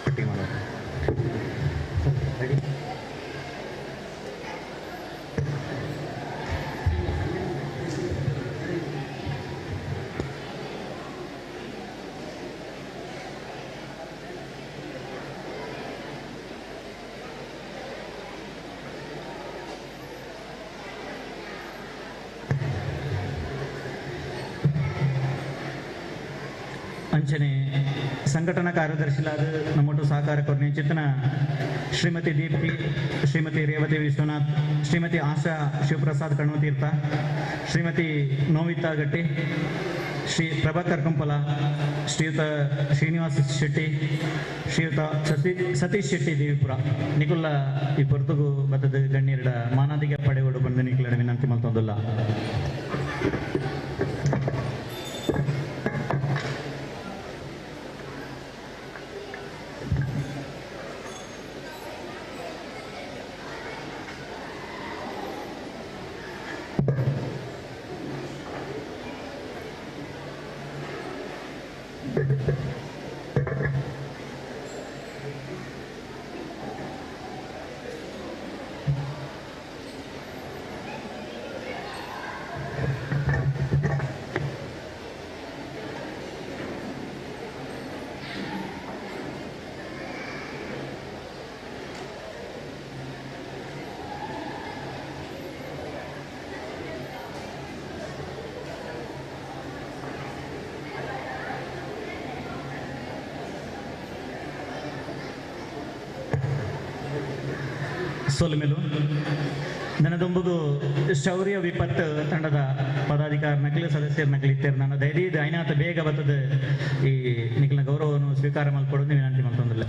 ರೆಡಿ ಮಾಡಿ. ರೆಡಿ. ಅಂಚನೆ ಸಂಘಟನಾ ಕಾರ್ಯದರ್ಶಿಲಾದ ನಮ್ಮೊಟ್ಟು ಸಹಕಾರ ಕೊರ್ನೆ ಚಿತ್ತನ ಶ್ರೀಮತಿ ದೀಪ್ತಿ, ಶ್ರೀಮತಿ ರೇವತಿ ವಿಶ್ವನಾಥ್, ಶ್ರೀಮತಿ ಆಶಾ ಶಿವಪ್ರಸಾದ್ ಕಣ್ವತೀರ್ಥ, ಶ್ರೀಮತಿ ನೋವಿತಾ ಗಟ್ಟಿ, ಶ್ರೀ ಪ್ರಭಾಕರ್ ಕಂಪಲ, ಶ್ರೀಯುತ ಶ್ರೀನಿವಾಸ ಶೆಟ್ಟಿ, ಶ್ರೀಯುತ ಸತೀಶ್ ಶೆಟ್ಟಿ ದೇವಿಪುರ ನಿಕುಲ್ಲ ಈ ಪೊರ್ತುಗು ಬತ್ತದ ಗಣ್ಯರ ಮಾನಾದಿಗೆ ಪಡೆಯೋಡು ಬಂದು ನಿಕ್ಲಡ ವಿನಂತಿ ಮಲ್ತೊಂದುಲ್ಲ. ಸೊಲ್ಮೆಲು ನನದೊಂಬುಗು ಶೌರ್ಯ ವಿಪತ್ತು ತಂಡದ ಪದಾಧಿಕಾರಿ ನಕಲಿ ಸದಸ್ಯರ ನಕಲಿ ಇತ್ತೇರು. ನಾನು ಧೈರ್ಯ ಐನಾತ ಬೇಗ ಬರ್ತದೆ ಈ ನಿಖಿಲ ಗೌರವವನ್ನು ಸ್ವೀಕಾರ ಮಾಡ್ಕೊಡೋದು ವಿನಂತಿ ಮಾಡ್ತಂದಿಲ್ಲ.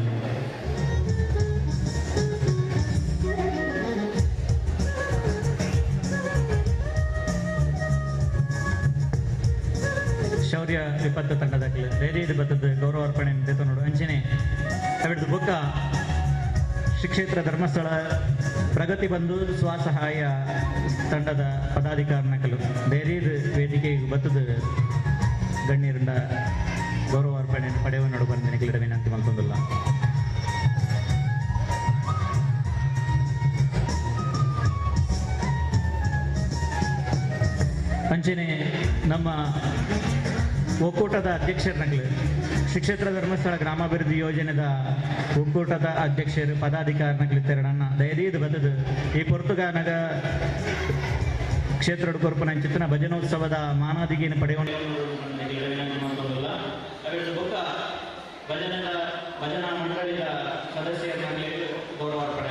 ಶೌರ್ಯ ವಿಪತ್ತು ತಂಡದ ಧೈರ್ಯ ಬರ್ತದೆ ಗೌರವ ಅರ್ಪಣೆ ನೋಡು. ಅಂಚನೆ ಅವಿಡ್ದು ಬೊಕ್ಕ ಶ್ರೀ ಕ್ಷೇತ್ರ ಧರ್ಮಸ್ಥಳ ಪ್ರಗತಿ ಬಂಧು ಸ್ವಸಹಾಯ ತಂಡದ ಪದಾಧಿಕಾರಿನಕಲು ಧೈರ್ಯದ ವೇದಿಕೆ ಬತ್ತದ ಗಣ್ಯರಿಂದ ಗೌರವ ಅರ್ಪಣೆ ಪಡೆಯುವ ನಡು ಬಂದ ನಿಖಿಲ ವಿನಂತಿ ಮಾಡ್ತಂದಿಲ್ಲ. ಅಂಚನೆ ನಮ್ಮ ಒಕ್ಕೂಟದ ಅಧ್ಯಕ್ಷರನಗಲು ಶ್ರೀ ಕ್ಷೇತ್ರ ಧರ್ಮಸ್ಥಳ ಗ್ರಾಮಾಭಿವೃದ್ಧಿ ಯೋಜನೆದ ಒಕ್ಕೂಟದ ಅಧ್ಯಕ್ಷರು ಪದಾಧಿಕಾರಿನಗಲು ತೆರಡನ್ನ ದಯದೀದು ಬದದು ಈ ಪೊರ್ತುಗಾನಗ ಕ್ಷೇತ್ರದ ಕೊರ್ಪುನಂಚಿತನ ಭಜನೋತ್ಸವದ ಮಾನಾದಿಗೆಯನ್ನು ಪಡೆಯುವ ಭಜನಾ ಮಂಡಳಿಯ ಸದಸ್ಯರನ್ನಾಗಲಿ ಗೌರವಾರ್ಪಣೆ.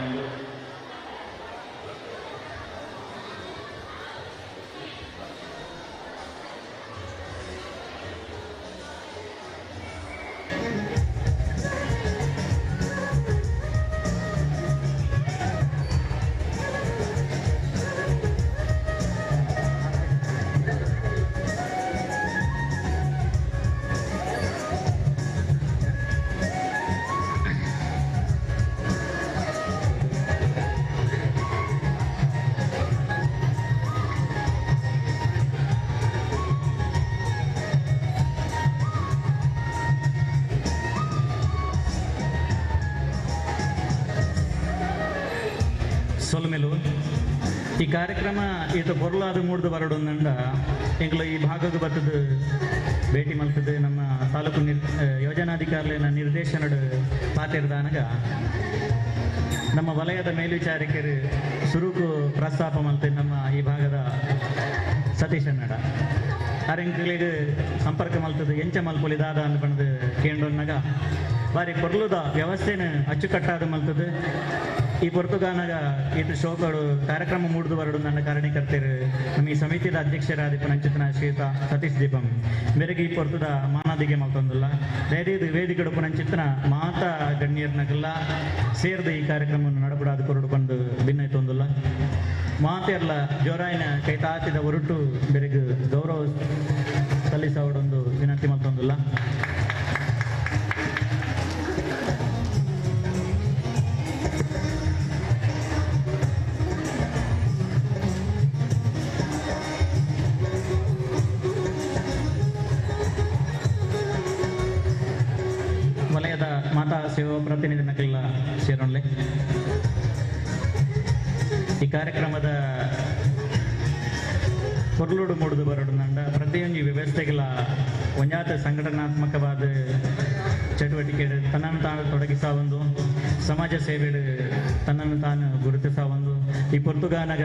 ಸೊಲ್ಮೆಲು ಈ ಕಾರ್ಯಕ್ರಮ ಈತ ಬೊರ್ಲಾದ ಮೂಡ್ದು ಬರಡೊಂದಂಡ ಎಂಕ್ಲು ಈ ಭಾಗದ ಬತ್ತದ ಭೇಟಿ ಮಲ್ತದೆ ನಮ್ಮ ತಾಲೂಕು ಯೋಜನಾಧಿಕಾರಿನ ನಿರ್ದೇಶನಡು ಪಾತಿರ್ದಾನಗ ನಮ್ಮ ವಲಯದ ಮೇಲ್ವಿಚಾರಕರು ಸುರುಕು ಪ್ರಸ್ತಾಪ ಮಲ್ತೆ ನಮ್ಮ ಈ ಭಾಗದ ಸತೀಶ್ ಅನ್ನಡ ಅರೆಂಕ್ಲಿಗೆ ಸಂಪರ್ಕ ಮಲ್ತದೆ ಎಂಚ ಮಲ್ಪೊಲಿ ದಾದ ಅಂದ್ಬಂದು ಕೇಂದ್ರನ್ನಾಗ ಬಾರಿ ಕೊರ್ಲುದ ವ್ಯವಸ್ಥೆನ ಅಚ್ಚುಕಟ್ಟಾದ ಮಲ್ತದೆ. ಈ ಪೊರ್ತುಗಾನಗ ಈತ ಶೋಕಡು ಕಾರ್ಯಕ್ರಮ ಮೂಡ್ದು ಬರಡು ನನ್ನ ಕಾರಣೀಕರ್ತರು ನಮ್ಮ ಈ ಸಮಿತಿಯ ಅಧ್ಯಕ್ಷರಾದ ಪಂಚತನ ಶ್ರೀಯುತ ಸತೀಶ್ ದೀಪಂ ಮೇರೆಗೆ ಈ ಪೊರ್ತುದ ಮಾನಾದಿಗೆ ಮಲ್ತೊಂದಿಲ್ಲ. ಧೈರ್ಯದ ವೇದಿಕೆಡು ಪುನಂಚಿತನ ಮಾತಾ ಗಣ್ಯರ್ನಗಲ್ಲ ಸೇರಿದ ಈ ಕಾರ್ಯಕ್ರಮವನ್ನು ನಡಪಡಾದ ಕೊರಡು ಬಂದು ಭಿನ್ನೈತೊಂದಿಲ್ಲ. ಮಾತೆಲ್ಲ ಜೋರಾಯಿನ ಕೈತಾತಿದ ಹೊರಟು ಬೆರಗು ಗೌರವ ಸಲ್ಲಿಸವಡೊಂದು ವಿನಂತಿ ಮಲ್ತೊಂದಿಲ್ಲ. ವಲಯದ ಮಾತಾ ಸೇವಾ ಪ್ರತಿನಿಧಿ ನಕಲ ಸೇರೋಣ್ಲೆ ಈ ಕಾರ್ಯಕ್ರಮದ ಕೊರ್ಲುಡು ಮೂಡುದು ಬರಡು ನಂಡ ಪ್ರತಿಯೊಂದು ವ್ಯವಸ್ಥೆಗಳ ಒಂಜಾತ ಸಂಘಟನಾತ್ಮಕವಾದ ಚಟುವಟಿಕೆ ತನ್ನನ್ನು ತಾನು ತೊಡಗಿಸ ಒಂದು ಸಮಾಜ ಸೇವೆ ತನ್ನನ್ನು ತಾನು ಗುರುತಿಸ ಒಂದು ಈ ಪೊರ್ತುಗಾನಗ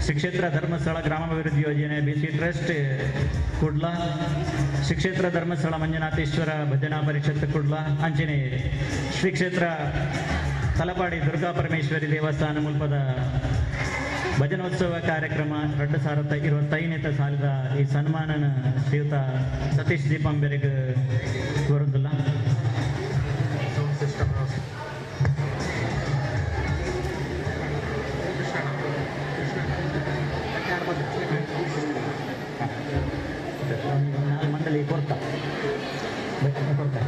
ಶ್ರೀ ಕ್ಷೇತ್ರ ಧರ್ಮಸ್ಥಳ ಗ್ರಾಮಾಭಿವೃದ್ಧಿ ಯೋಜನೆ B C trust Kudla, Shri ಕ್ಷೇತ್ರ ಧರ್ಮಸ್ಥಳ ಮಂಜುನಾಥೇಶ್ವರ ಭಜನಾ ಪರಿಷತ್ ಕುಡ್ಲ, ಅಂಚನೆ ಶ್ರೀ ಕ್ಷೇತ್ರ ತಲಪಾಡಿ ದುರ್ಗಾ ಪರಮೇಶ್ವರಿ ದೇವಸ್ಥಾನ ಮುಲ್ಪದ ಭಜನೋತ್ಸವ ಕಾರ್ಯಕ್ರಮ 2025 ಸಾಲಿದ ಈ ಸನ್ಮಾನನ ಶ್ರೀಯುತ ಸತೀಶ್ ದೀಪಂಬೆರೆಗ್ ಕೋರುದಿಲ್ಲ. ಮಂಡಳಿ ಕೊಡ್ತಾ ಕೊಡ್ತಾ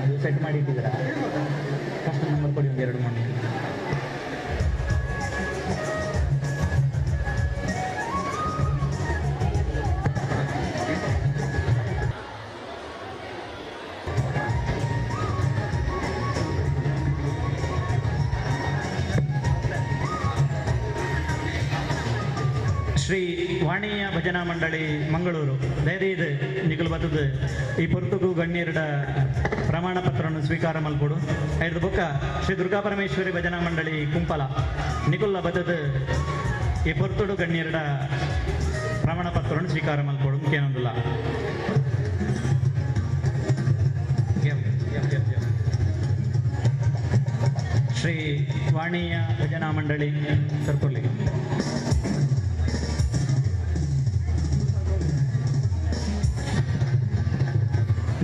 ಅದು ಸೆಟ್ ಮಾಡಿ ಇಟ್ಟಿದ್ದೀರಾ? ಕಸ್ಟಮರ್ ನಂಬರ್ ಕೊಡಿ ಒಂದು 2 ಮಂಡಿ. ಶ್ರೀ ವಾಣಿಯ ಭಜನಾ ಮಂಡಳಿ ಮಂಗಳೂರು ಧೈರ್ಯದ ನಿಕಲ್ ಬತ್ತದ ಈ ಪೊರ್ತುಗು ಗಣ್ಯರ ಪ್ರಮಾಣ ಪತ್ರವನ್ನು ಸ್ವೀಕಾರ ಮಲ್ಪೊಡು. ಐದು ಬೊಕ್ಕ ಶ್ರೀ ದುರ್ಗಾ ಪರಮೇಶ್ವರಿ ಭಜನಾ ಮಂಡಳಿ ಕುಂಪಲ ನಿಕುಲ್ಲ ಬತ್ತದ ಈ ಪೊರ್ತುಡು ಗಣ್ಯರ ಪ್ರಮಾಣ ಪತ್ರವನ್ನು ಸ್ವೀಕಾರ ಮಲ್ಪೊಡು ಮುಖ್ಯನೊಂದುಲ್ಲ. ಶ್ರೀ ವಾಣಿಯ ಭಜನಾ ಮಂಡಳಿ ಸರ್ಕೊಲ್ಲಿ.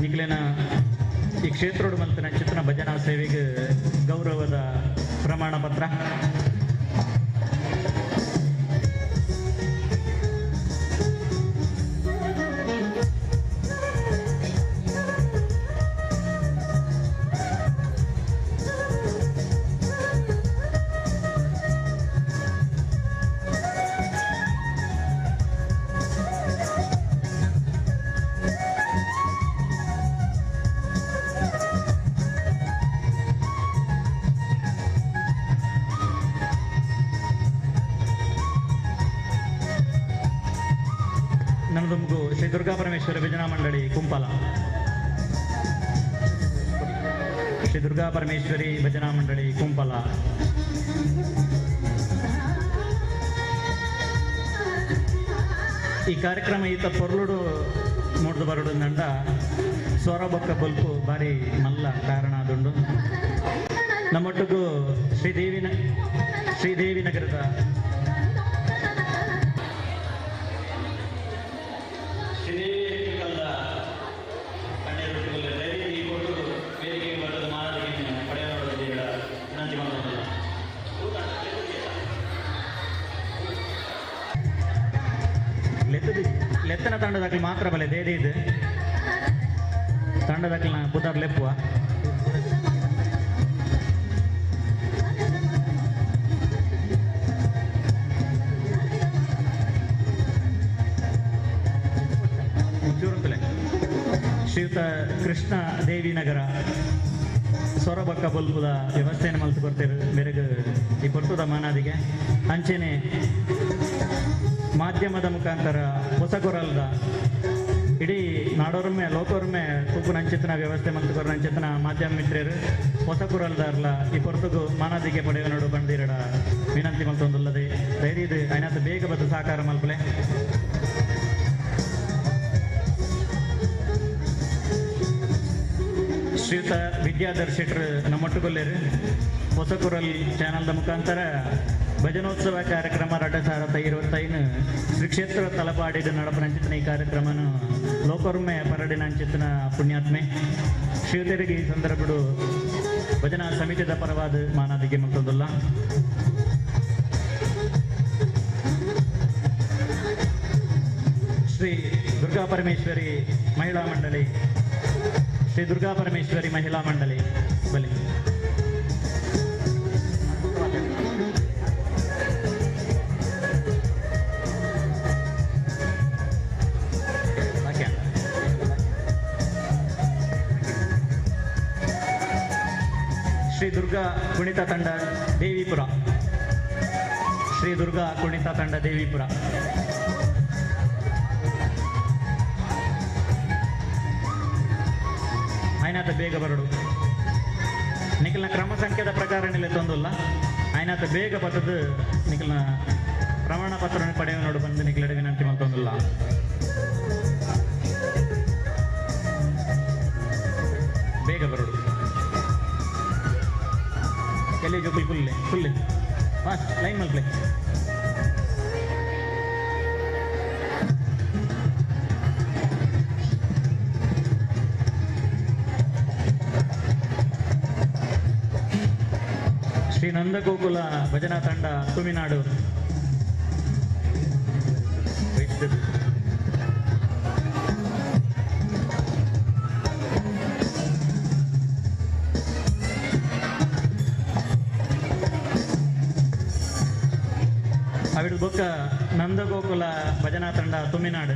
ನಿಕ್ಲೆನ ಈ ಕ್ಷೇತ್ರೋಡು ಮಲ್ತಿನ ಚಿತ್ರ ಭಜನಾ ಸೇವೆಗೆ ಗೌರವದ ಪ್ರಮಾಣ ಪತ್ರ. ನನ್ನದೊಂದು ಶ್ರೀ ದುರ್ಗಾ ಪರಮೇಶ್ವರ ಭಜನಾ ಮಂಡಳಿ ಕುಂಪಲ. ಶ್ರೀ ದುರ್ಗಾ ಪರಮೇಶ್ವರಿ ಭಜನಾ ಮಂಡಳಿ ಕುಂಪಲ. ಈ ಕಾರ್ಯಕ್ರಮ ಈತ ಪೊರ್ಲುಡು ಮೂಡ್ದು ಬರಡು ನಂಡ ಸ್ವರಬೊಕ್ಕ ಬೊಲ್ಪು ಬಾರಿ ಮಲ್ಲ ಕಾರಣ ಅದುಂಡು. ನಮ್ಮೊಟ್ಟಿಗೂ ಶ್ರೀದೇವಿ ನಗರದ ಲೆತ್ತನ ತಂಡದಾಕಲಿ ಮಾತ್ರ ಬಲೆ ದೇದಿ ಇದೆ ತಂಡದಾಕಲಿನ ಪುದಾರ್ ಲೆಪ್ಪುವ. ಚೂರುತ್ತಲೆ ಶ್ರೀಯುತ ಕೃಷ್ಣ ದೇವಿನಗರ ಸೊರಬಕ್ಕ ಬೊಲ್ಪುದ ವ್ಯವಸ್ಥೆಯನ್ನು ಮಲ್ತು ಕೊಡ್ತೇವೆ ಬೆರಗು ಈ ಪೊರ್ತುದ ಮಾನಾದಿಗೆ. ಅಂಚೆನೆ ಮಾಧ್ಯಮದ ಮುಖಾಂತರ ಹೊಸಗೊರಲ್ದ ಇಡೀ ನಾಡೋರ್ಮೆ ಲೋಕೋರ್ಮೆ ತೂಪುನಂಚಿತನ ವ್ಯವಸ್ಥೆ ಮತ್ತು ಕೊರನಂಚಿತನ ಮಾಧ್ಯಮ ಮಿತ್ರರು ಹೊಸಕುರಲ್ದಾರ್ಲ ಈ ಪೊರ್ತುಗು ಮಾನಾದಿಗೆ ಪಡೆಯುವ ನೋಡು ಬಂದಿರಡ ವಿನಂತಿ ಮಲ್ತೊಂದುಲ್ಲದೆ ಧೈರ್ಯದ ಐನಾತ ಬೇಗ ಬದ್ದು ಸಹಕಾರ ಮಲ್ಪಲೆ. ಶ್ರೀಯುತ ವಿದ್ಯಾಧರ್ ಶೆಟ್ರು ನಮ್ಮೊಟ್ಟುಗೊಲ್ಲೇರು ಹೊಸಕುರಲ್ ಚಾನಲ್ದ ಮುಖಾಂತರ ಭಜನೋತ್ಸವ ಕಾರ್ಯಕ್ರಮ 2025 ಶ್ರೀ ಕ್ಷೇತ್ರ ತಲಪಾಡಿದ ನಡಪನಂಚಿತನ ಈ ಕಾರ್ಯಕ್ರಮನು ಲೋಕೋರ್ಮೆ ಪರಡಿನಂಚಿತನ ಪುಣ್ಯಾತ್ಮೆ ಶ್ರೀಯುತರಿಗೆ ಈ ಸಂದರ್ಭಡು ಭಜನಾ ಸಮಿತಿದ ಪರವಾದ ಮಾನಾದಿಗೆ ಮಲ್ತೊಂದುಲ್ಲ. ಶ್ರೀ ದುರ್ಗಾ ಪರಮೇಶ್ವರಿ ಮಹಿಳಾ ಮಂಡಳಿ, ಶ್ರೀ ದುರ್ಗಾ ಪರಮೇಶ್ವರಿ ಮಹಿಳಾ ಮಂಡಳಿ ಬಲಿ. ಶ್ರೀ ದುರ್ಗಾ ಕುಣಿತ ತಂಡ ದೇವಿಪುರ, ಶ್ರೀ ದುರ್ಗಾ ಕುಣಿತ ತಂಡ ದೇವಿಪುರ. ಆಯ್ನಾತ ಬೇಗ ಬರಡು ನಿಖಲ್ನ ಕ್ರಮ ಸಂಖ್ಯೆದ ಪ್ರಕಾರ ನಿಲೆ ತೊಂದುಲ್ಲ. ಆಯ್ನಾತ ಬೇಗ ಬತ್ತದು ನಿಖಲ್ನ ಪ್ರಮಾಣ ಪತ್ರ ಪಡೆಯುವ ನೋಡು ಬಂದು ನಿಖಲಡೆ ವಿನಂತಿ ಮಲ್ತೊಂದುಲ್ಲ. ಬೇಗ ಬರಡು ಎಲ್ಲಿ ಜೋಕುಲ್ ಫುಲ್ಲೆ ಫುಲ್ಲೆ ಫಾಸ್ಟ್ ಲೈನ್ ಮಲ್ಪ್ಲೆ. ಶ್ರೀ ನಂದಗೋಕುಲ ಭಜನಾ ತಂಡ ತುಮಿನಾಡು. ಅವಿಡು ಬೊಕ್ಕ ನಂದಗೋಕುಲ ಭಜನಾ ತಂಡ ತುಮಿನಾಡು.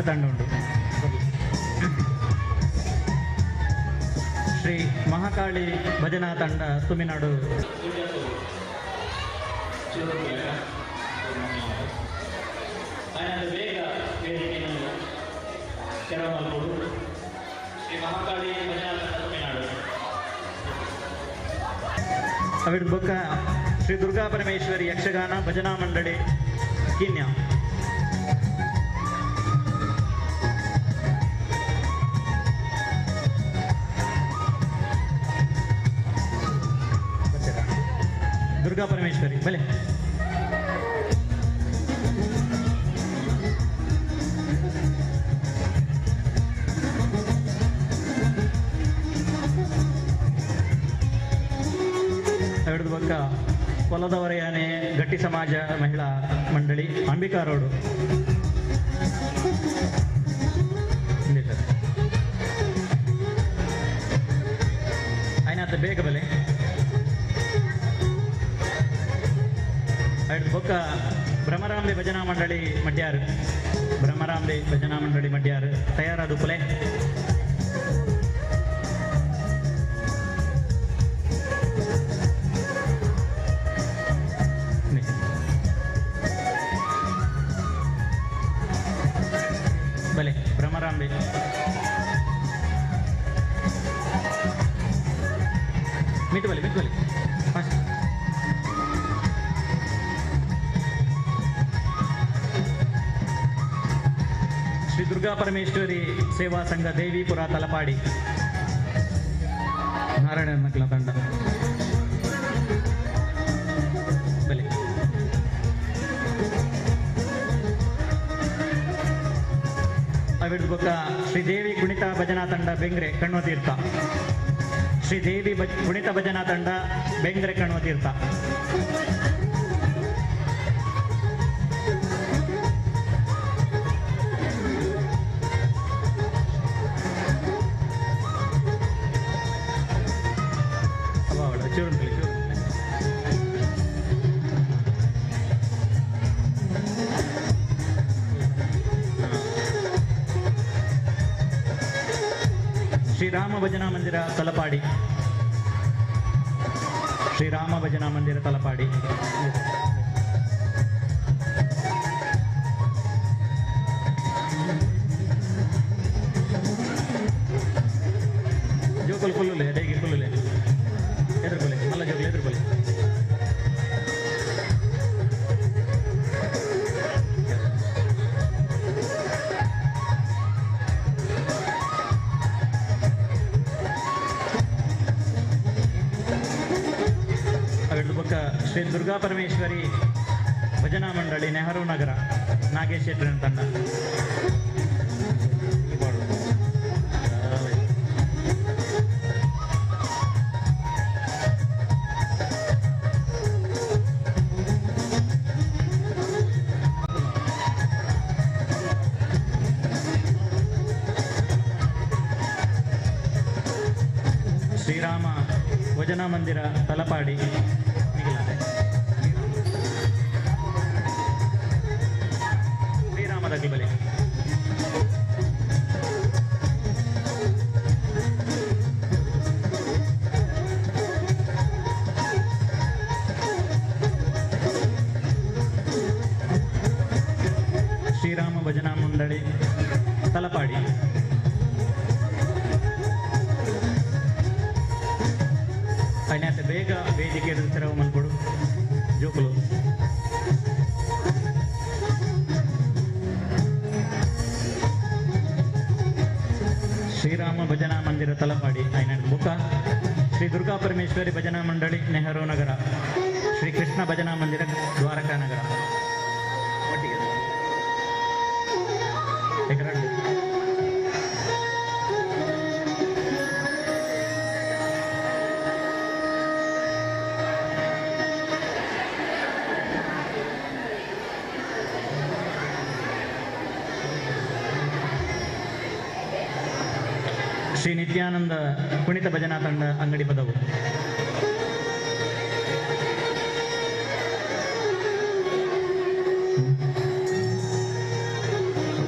ರಡ್ಡು ತಂಡ ಉಂಡು. ಶ್ರೀ ಮಹಾಕಾಳಿ ಭಜನಾ ತಂಡ ತುಮಿನಾಡು. ಬೇಗ ವೇದಿಕೆಯನ್ನು ತೆರವು ಶ್ರೀ ಮಹಾಕಾಳಿ ಭಜನಾ ತಂಡ ತುಮಿನಾಡು. ಅವಿಡ್ ಬೊಕ್ಕ ಶ್ರೀ ದುರ್ಗಾ ಪರಮೇಶ್ವರಿ ಯಕ್ಷಗಾನ ಭಜನಾ ಮಂಡಳಿ ಕಿನ್ಯಾ. ದುರ್ಗಾ ಪರಮೇಶ್ವರಿ ಬಲೆ. ಅವಿಡ್ದು ಬೊಕ್ಕ ಕೊಲದವರೆಯಾನೆ ಗಟ್ಟಿ ಸಮಾಜ ಮಹಿಳಾ ಮಂಡಳಿ ಅಂಬಿಕಾ ರೋಡು. ಆಯ್ನಾತ ಬೇಗ ಬಲೆ. ಅವಿಡ್ದು ಬೊಕ್ಕ ಭ್ರಮರಾಂಬೆ ಭಜನಾ ಮಂಡಳಿ ಮಡ್ಯಾರು. ಭ್ರಮರಾಂಬೆ ಭಜನಾ ಮಂಡಳಿ ಮಡ್ಯಾರು ತಯಾರಾದ ಪುಲೆ. ಬಲೆ ಭ್ರಮರಾಂಬೆ. ಮಿಟ್ಟು ಬಲೆ, ಮಿಟ್ಟು ಬಲೆ. ಫಾಸ್ಟ್. ಶ್ರೀ ದುರ್ಗಾ ಪರಮೇಶ್ವರಿ ಸೇವಾ ಸಂಘ ದೇವಿಪುರ ತಲಪಾಡಿ ನಾರಾಯಣ ನಕಲ ತಂಡ ಬಲೆ. ಅವಿಡ್ದು ಬೊಕ್ಕ ಶ್ರೀದೇವಿ ಕುಣಿತ ಭಜನಾ ತಂಡ ಬೆಂಗ್ರೆ ಕಣ್ವತೀರ್ಥ. ಶ್ರೀದೇವಿ ಕುಣಿತ ಭಜನಾ ತಂಡ ಬೆಂಗ್ರೆ ಕಣ್ವತೀರ್ಥ. ಚೂರು ಶ್ರೀರಾಮ ಭಜನಾ ಮಂದಿರ ತಲಪಾಡಿ. ಶ್ರೀರಾಮ ಭಜನಾ ಮಂದಿರ ತಲಪಾಡಿ. ಜೋಕುಲು ಕುಲ್ಲುಲೆ ಡೇಗಿ ಕುಲ್ಲುಲೆ ಎದುರುಕೊಲೆ ಮಲ್ಲ ಜೋಕುಲು ಎದುರುಕೊಲೆ. ಬೊಕ್ಕ ಶ್ರೀ ದುರ್ಗಾ ಪರಮೇಶ್ವರಿ ಭಜನಾ ಮಂಡಳಿ ನೆಹರು ನಗರ ನಾಗೇಶ್ ಶೆಟ್ಟರ್ ತಂಡ. ಶ್ರೀರಾಮ ಭಜನಾ ಮಂದಿರ ತಲಪಾಡಿ. ಶ್ರೀರಾಮದ ಬಲೆ. ಶ್ರೀರಾಮ ಭಜನಾ ಮಂಡಳಿ ತಲಪಾಡಿ. ಅನ್ಯಾತ ಬೇಗ ವೇದಿಕೆ ತೆರವು ಮಲ್ಕೊಡು ಜೋಕುಲು. ಶ್ರೀರಾಮ ಭಜನಾ ಮಂದಿರ ತಲಪಾಡಿ ಐನ ಬುಕ್ಕ ಶ್ರೀ ದುರ್ಗಾ ಪರಮೇಶ್ವರಿ ಭಜನಾ ಮಂಡಳಿ ನೆಹರು ನಗರ, ಶ್ರೀ ಕೃಷ್ಣ ಭಜನಾ ಮಂದಿರ ದ್ವಾರಕಾ ನಗರ. ಒಟ್ಟಿಗೆ ಶ್ರೀ ನಿತ್ಯಾನಂದ ಕುಣಿತ ಭಜನಾ ತಂಡ ಅಂಗಡಿ ಪದವು.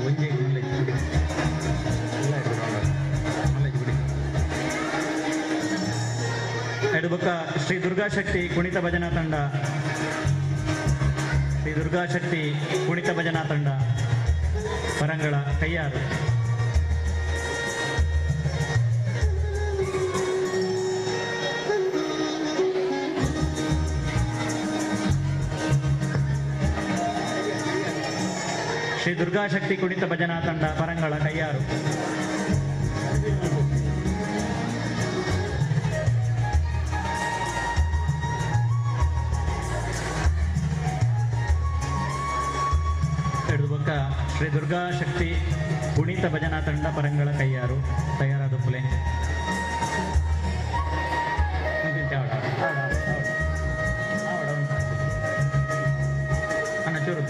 ಒಂಜೇ. ಶ್ರೀ ದುರ್ಗಾಶಕ್ತಿ ಕುಣಿತ ಭಜನಾ ತಂಡ, ಶ್ರೀ ದುರ್ಗಾಶಕ್ತಿ ಕುಣಿತ ಭಜನಾ ತಂಡ ಪರಂಗಳ ಕೈಯಾರು. ಶ್ರೀ ದುರ್ಗಾಶಕ್ತಿ ಕುಣಿತ ಭಜನಾ ತಂಡ ಪರಂಗಳ ಕೈಯಾರು. ಬೊಕ್ಕ ಶ್ರೀ ದುರ್ಗಾಶಕ್ತಿ ಕುಣಿತ ಭಜನಾ ತಂಡ ಪರಂಗಳ ಕೈಯಾರು ತಯಾರಾದ ಪುಲೆ. ಅಣ್ಣ ಚೂರು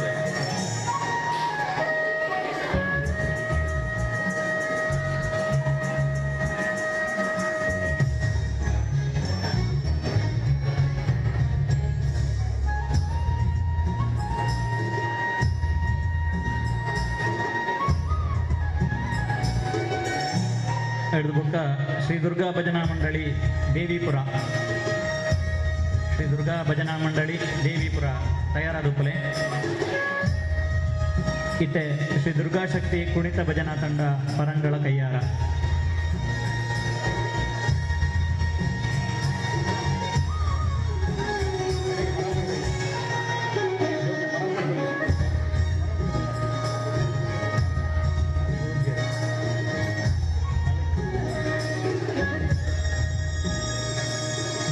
ಬೊಕ್ಕ ಶ್ರೀ ದುರ್ಗಾ ಭಜನಾ ಮಂಡಳಿ ದೇವಿಪುರ, ಶ್ರೀ ದುರ್ಗಾ ಭಜನಾ ಮಂಡಳಿ ದೇವಿಪುರ ತಯಾರಾದ ಉಪ್ಪಲೆ. ಇತ್ತೆ ಶ್ರೀ ದುರ್ಗಾಶಕ್ತಿ ಕುಣಿತ ಭಜನಾ ತಂಡ ಪರಂಗಳ ಕೈಯಾರ.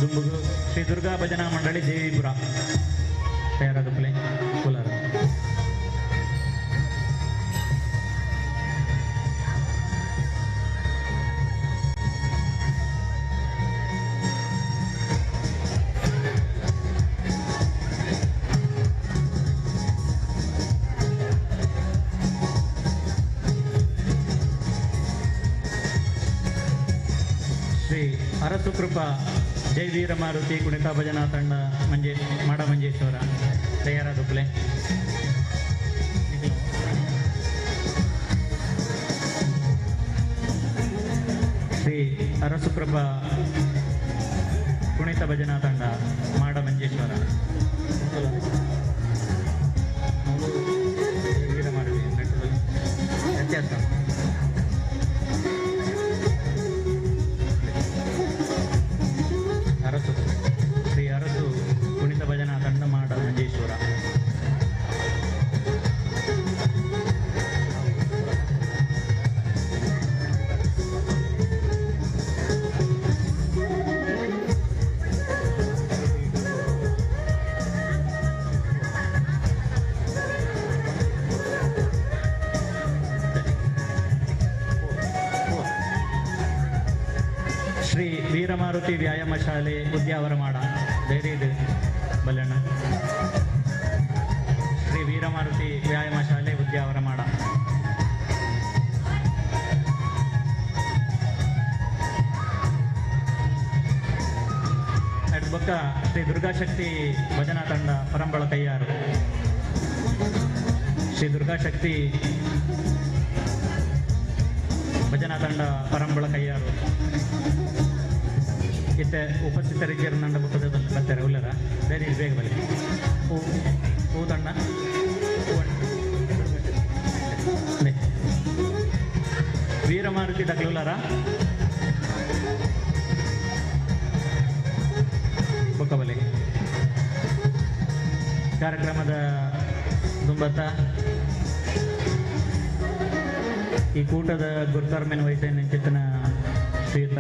ದುಂಬುಗು ಶ್ರೀ ದುರ್ಗಾ ಭಜನಾ ಮಂಡಳಿ ದೇವಿಪುರ ತಯಾರಾದ ಪ್ಲೇ ಕೋಲಾರ. ಶ್ರೀ ಅರಸುಕೃಪಾ ಜೈ ವೀರ ಮಾರುತಿ ಕುಣಿತ ಭಜನಾ ತಂಡ ಮಂಜೇ ಮಾಡ ಮಂಜೇಶ್ವರ ತಯಾರಾದ ಪ್ಲೇ. ಶ್ರೀ ಅರಸುಕೃಪಾ ಕುಣಿತ ಭಜನಾ ತಂಡ ಮಾಡ ಮಂಜೇಶ್ವರ ವೀರ ಮಾರುತಿ ವ್ಯತ್ಯಾಸ. ಅರಸು ಶ್ರೀ ಅರಸು ಕುಣಿತ ಭಜನಾ ತಂಡ ಮಾಡ ಮಂಜೇಶ್ವರ. ಶ್ರೀ ವೀರಮಾರುತಿ ವ್ಯಾಯಾಮ ಶಾಲೆ ಉದ್ಯಾವರ ಮಾಡ ಧೈರ್ಯ ಇದೆ ಬಲ್ಲಣ್ಣ. ಶ್ರೀ ವೀರಮಾರುತಿ ವ್ಯಾಯಾಮ ಶಾಲೆ ಉದ್ಯಾವರ ಮಾಡ. ಬೊಕ್ಕ ಶ್ರೀ ದುರ್ಗಾಶಕ್ತಿ ಭಜನಾ ತಂಡ ಪರಂಬಳ ಕೈಯಾರು. ಶ್ರೀ ದುರ್ಗಾಶಕ್ತಿ ಭಜನಾ ತಂಡ ಪರಂಬಳ ಕೈಯಾರು. ಇತ್ತೆ ಉಪಸ್ಥಿತರಿದ್ದರು ನಂಡ ಬುಕ್ಕದ ಬರ್ತಾರೆ ಉಲ್ಲರ ಬೇರೆ ಬೇಗ ಬಲಿ ಹೂ ಹೂ ತಂಡ ವೀರಮಾರುತಿ ದಕ್ಲುಲ್ಲರ ಬೊಕ್ಕಬಲಿ ಕಾರ್ಯಕ್ರಮದ ದುಂಬತ್ತ ಈ ಕೂಟದ ಗುರುಕರ್ಮೆನ ವಹಿಸಿನ ಚಿತ್ತನ ಶ್ರೀಯುತ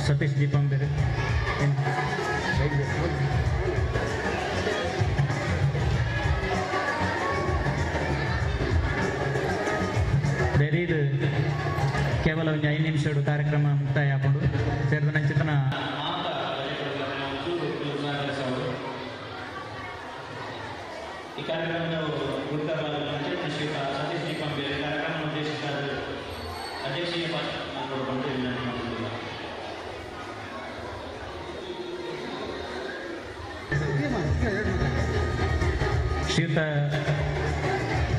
ಸತೀಶ್ ದೀಪಂಬೇರೆ ಇದು ಕೇವಲ ಒಂದು 5 ನಿಮಿಷ ಕಾರ್ಯಕ್ರಮ ಮುಕ್ತಾಯ ಹಾಕೊಂಡು ಸೇರಿದ ನಂಚಿತನ ಈ ಕಾರ್ಯಕ್ರಮದ ಗುರುಕರ್ಮ ಶ್ರೀಯುತ ಸತೀಶ್ ದೀಪಂಬೇರೆ ಕಾರ್ಯಕ್ರಮ ಉದ್ದೇಶಿಸಿದ ಅಧ್ಯಕ್ಷೀಯ ಭಾಷಣ ವಿನಂತಿ ಮಾಡುತ್ತಿಲ್ಲ. ಶ್ರೀಯುತ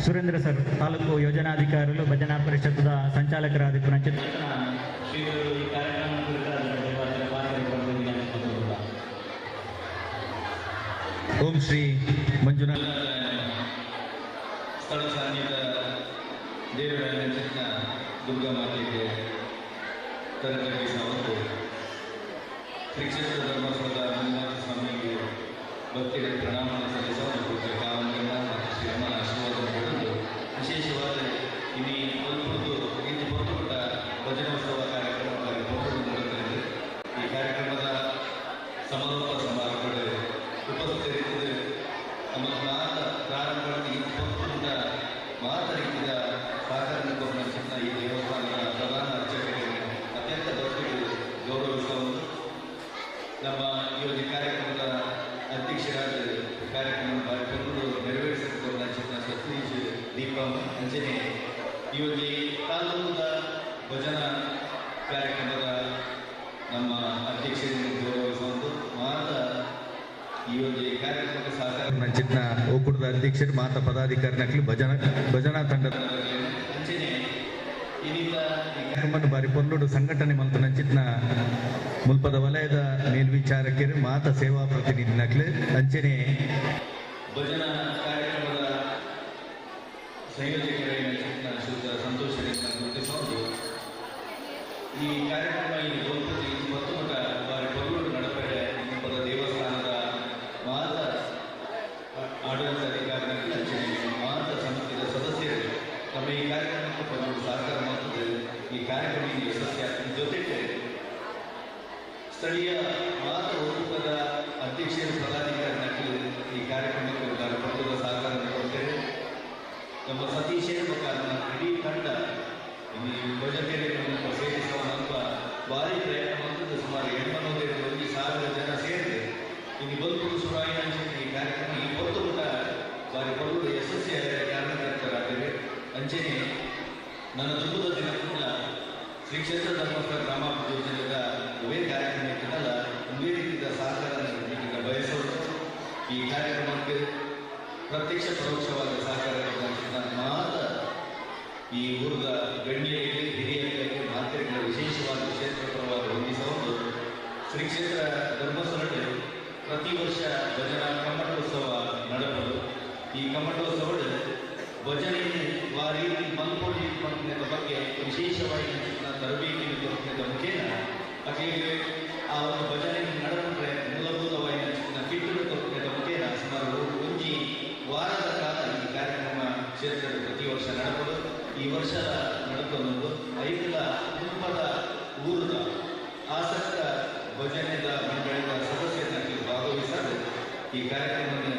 ಸುರೇಂದ್ರ ಸರ್ ತಾಲೂಕು ಯೋಜನಾಧಿಕಾರಿಗಳು ಭಜನಾ ಪರಿಷತ್ದ ಸಂಚಾಲಕರಾದ ಪುನಚಿತ್ ಶ್ರೀಗಳು ಈ ಕಾರ್ಯಕ್ರಮ ಕುರಿತಾದ ಓಂ ಶ್ರೀ ಮಂಜುನಾಥ ಸ್ಥಳ ಸಾನ್ನಿಧ್ಯ ದೇವರ ಚಿತ್ರ ದುರ್ಗಾ ಮಾತೆಗೆ ತರತರಿಸುವಂತೆ ಶ್ರೀ ಕ್ಷೇತ್ರ ಧರ್ಮಸ್ಥಳದ ಮಂಜುನಾಥ ಸ್ವಾಮಿಗೆ ಭಕ್ತಿಗೆ ಪ್ರಣಾಮವನ್ನು ಸಲ್ಲಿಸುವ ಪೂಜೆ ಕಾವಂಗಣ್ಣ ಮತ್ತು ಶ್ರೀ ಅಮ್ಮನ ಆಶೀರ್ವಾದ ಪಡೆದು ವಿಶೇಷವಾದ ಇನ್ನು ಅಲ್ಪದ್ದು ಇಂದು ಪೊರ್ತುಪಟ್ಟ ಭಜನೋತ್ಸವ ಕಾರ್ಯಕ್ರಮ ಪೊರ್ತುಡು ನಡೆಯುತ್ತದೆ. ಈ ಕಾರ್ಯಕ್ರಮದ ಸಮಾರೋಪ ಸಮಾರಂಭ ಉಪಸ್ಥಿತರಿದ್ದ ನಮ್ಮ ಮಾತ ಪ್ರಾರಂಭದಲ್ಲಿ ಪೊರ್ತುಪಟ್ಟ ಮಾತ ರೀತಿಯ ಸಹಕಾರ ಚಿನ್ನ ಈ ದೇವಸ್ಥಾನದ ಪ್ರಧಾನ ಅರ್ಚಕರಿಗೆ ಅತ್ಯಂತ ಭಕ್ತಿಗೆ ಗೌರವಿಸುವುದು. ನಮ್ಮ ಈ ಒಂದು ಕಾರ್ಯಕ್ರಮದ ಅಧ್ಯಕ್ಷರಾದ ಕಾರ್ಯಕ್ರಮ ಬಾರಿಕೊಂಡು ನೆರವೇರಿಸಿಕೊಂಡ ಚಿನ್ನ ಸತೀಶ್ ದೀಪಂ ಅಂಜನೆ ಈ ಒಂದು ತಾಲೂಕದ ಭಜನಾ ಕಾರ್ಯಕ್ರಮದ ನಮ್ಮ ಅಧ್ಯಕ್ಷರನ್ನು ಗೌರವಿಸುವುದು ಮಾತ ಈ ಒಂದು ಕಾರ್ಯಕ್ರಮಕ್ಕೆ ಸಹಕಾರ ನಂಚಿತ್ನ ಒಕ್ಕೂಟದ ಅಧ್ಯಕ್ಷರು ಮಾತ ಪದಾಧಿಕಾರಿನಕ್ಲಿ ಭಜನಾ ಭಜನಾ ತಂಡದ ಅಂಚನೆ ಇದರಿಂದ ಕಾರ್ಯಕ್ರಮವನ್ನು ಬಾರಿ ಪೊರ್ಲುಡು ಸಂಘಟನೆ ಮಲ್ತು ನಂಚಿತ್ನ ಮುಲ್ಪದ ವಲಯದ ಮೇಲ್ವಿಚಾರಕರು ಮಾತ ಸೇವಾ ಪ್ರತಿನಿಧಿನಕ್ಲು ಅಂಚನೆ ಭಜನಾ ಕಾರ್ಯಕ್ರಮದ ಸಂಯೋಜಕರಾಗಿ ಶ್ರೀಯುತ ಸಂತೋಷ್ ಗುರುತಿಸುವುದು. ಈ ಕಾರ್ಯಕ್ರಮ ಈ ಗೌತಮಿ ಮೊತ್ತ ಬಾರಿ ಪೊರ್ಲುಡು ನಡಪಡೆ ಮುಲ್ಪದ ದೇವಸ್ಥಾನದ ಮಾತ ಆಡಳಿತಾಧಿಕಾರಿಗಳ ಅಂಚನೆ ಮಾತ ಸಮಿತಿಯ ಸದಸ್ಯರು ತಮ್ಮ ಈ ಕಾರ್ಯಕ್ರಮಕ್ಕೆ ಪೊರ್ಲುಡು ಸಹಕಾರ ಮಾಡ್ತದೆ. ಈ ಕಾರ್ಯಕ್ರಮ ಯಶಸ್ವಿ ಜೊತೆಗೆ ಸ್ಥಳೀಯ ಮಾತ ಒಕ್ಕೂಟದ ಅಧ್ಯಕ್ಷರು ಪದಾಧಿಕಾರಿಗಳು ಈ ಕಾರ್ಯಕ್ರಮಕ್ಕೆ ಪತ್ರದ ಸಹಕಾರ ಕೊಡ್ತೇವೆ. ನಮ್ಮ ಸತೀಶ್ ಇಡೀ ತಂಡ ಈ ಭಜನೆಯನ್ನು ಸೇರಿಸುವ ನಂತರ ಭಾರಿ ಪ್ರಯತ್ನ ಮಾಡಿದ್ದು ಸುಮಾರು 801,000 ಜನ ಸೇರಿದೆ. ಇನ್ನು ಬದುಕು ಶುರುವಾಗಿ ಈ ಕಾರ್ಯಕ್ರಮ ಈ ಹೊತ್ತು ಕೂಡ ಭಾರಿ ಪೊರ್ಲು ಯಶಸ್ವಿ ಕಾರಣಕರ್ತರಾಗಿವೆ. ಅಂಚನೆ ನನ್ನ ದುಃಖದ ದಿನ ಕೂಡ ಶ್ರೀ ಕ್ಷೇತ್ರ ಧರ್ಮಸ್ಥಳ ಗ್ರಾಮಾಭಿವೃದ್ಧಿ ಯೋಜನೆಯ ಒಬ್ಬೇ ಕಾರ್ಯಕ್ರಮ ಇರ್ತದಲ್ಲ ಒಂದೇ ರೀತಿಯ ಸಹಕಾರ ಬಯಸೋದು. ಈ ಕಾರ್ಯಕ್ರಮಕ್ಕೆ ಪ್ರತ್ಯಕ್ಷ ಪರೋಕ್ಷವಾದ ಸಹಕಾರ ಮಾತ್ರ ಈ ಊರದ ಗಣ್ಯರಿಗೆ ಹಿರಿಯರಿಗೆ ಮಾತೆಗಳ ವಿಶೇಷವಾದ ಕ್ಷೇತ್ರ ಪರವಾಗಿ ವಂದಿಸುವುದು. ಶ್ರೀ ಕ್ಷೇತ್ರ ಧರ್ಮಸ್ಥಳದಲ್ಲಿ ಪ್ರತಿ ವರ್ಷ ಭಜನಾ ಕಮ್ಮಟೋತ್ಸವ ನಡೆಯುವುದು. ಈ ಕಮ್ಮಟೋತ್ಸವದ ಭಜನೆ ಆ ರೀತಿ ಮಲ್ಪೊಡಿ ಬಗ್ಗೆ ವಿಶೇಷವಾಗಿ ತರಬೇತಿ ಕೊಡುತ್ತಿದ್ದ ಮುಖೇನ ಅಲ್ಲಿಗೆ ಆ ಒಂದು ಭಜನೆ ನಡೆದ್ರೆ ಮೂಲಭೂತವಾಗಿ ಕಿಟ್ಟುಗಳು ಕೊಡುತ್ತಿದ್ದ ಮುಖೇನ ಸುಮಾರು ಒಂಜಿ ವಾರದ ಕಾಲ ಈ ಕಾರ್ಯಕ್ರಮ ಕ್ಷೇತ್ರದ ಪ್ರತಿ ವರ್ಷ ನಡೆದು ಈ ವರ್ಷದ ನಡೆದುಕೊಂಡು ಐದರ ಮುಲ್ಪದ ಊರದ ಆಸಕ್ತ ಭಜನೆದ ಮಂಡಳಿಯ ಸದಸ್ಯರನ್ನ ಭಾಗವಹಿಸಲು ಈ ಕಾರ್ಯಕ್ರಮವನ್ನು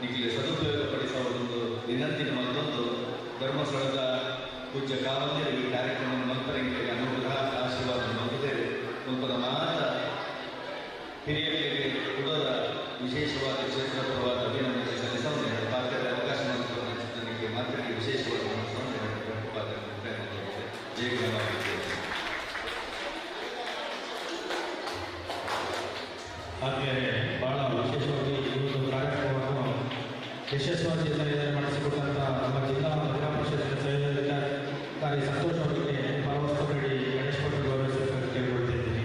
ನಿಮಗೆ ಸದುಪಯೋಗಪಡಿಸುವ ಒಂದು ವಿನಂತಿನ ಮತ್ತೊಂದು ಧರ್ಮಸ್ಥಳದ ಪೂಜ್ಯ ಕಾವಂದಿರು ಈ ಕಾರ್ಯಕ್ರಮವನ್ನು ಮಂತ್ರರಿಗೆ ಅನುಗ್ರಹ ಆಶೀರ್ವಾದ ಮಂದಿದ್ದೇವೆ. ಮುಲ್ಪದ ಮಾತ ಹಿರಿಯರಿಗೆ ಕುಡದ ವಿಶೇಷವಾದ ಕ್ಷೇತ್ರಪರವಾದ ಅಭಿನಂದನೆ ಸಲ್ಲಿಸುತ್ತೇನೆ. ಪಾತ್ರದ ಅವಕಾಶ ಮಾಡಿಕೊಂಡು ನನಗೆ ಮಾತ್ರಕ್ಕೆ ವಿಶೇಷವಾದ ಪಾತ್ರ ಜಯ ಗುರು. ಆದ್ಮೇಲೆ ಬಹಳ ವಿಶೇಷವಾಗಿ ಈ ಒಂದು ಕಾರ್ಯಕ್ರಮವನ್ನು ಯಶಸ್ವಿಯಾಗಿ ಸಂಯೋಜನೆ ಮಾಡಿಸಿಕೊಟ್ಟಂಥ ನಮ್ಮ ಜಿಲ್ಲಾ ಜಿಲ್ಲಾ ಪರಿಷತ್ತಿನ ಸಂಯೋಜನಾಧಿಕಾರಿ ಸಂತೋಷ್ ಅವರಿಗೆ ಪರವಸ್ತು ನೀಡಿ ಗಣೇಶ್ ಭಟ್ರು ಗೌರವಿಸಬೇಕಾಗಿ ಕೇಳಿಕೊಳ್ತಾ ಇದ್ದೀನಿ.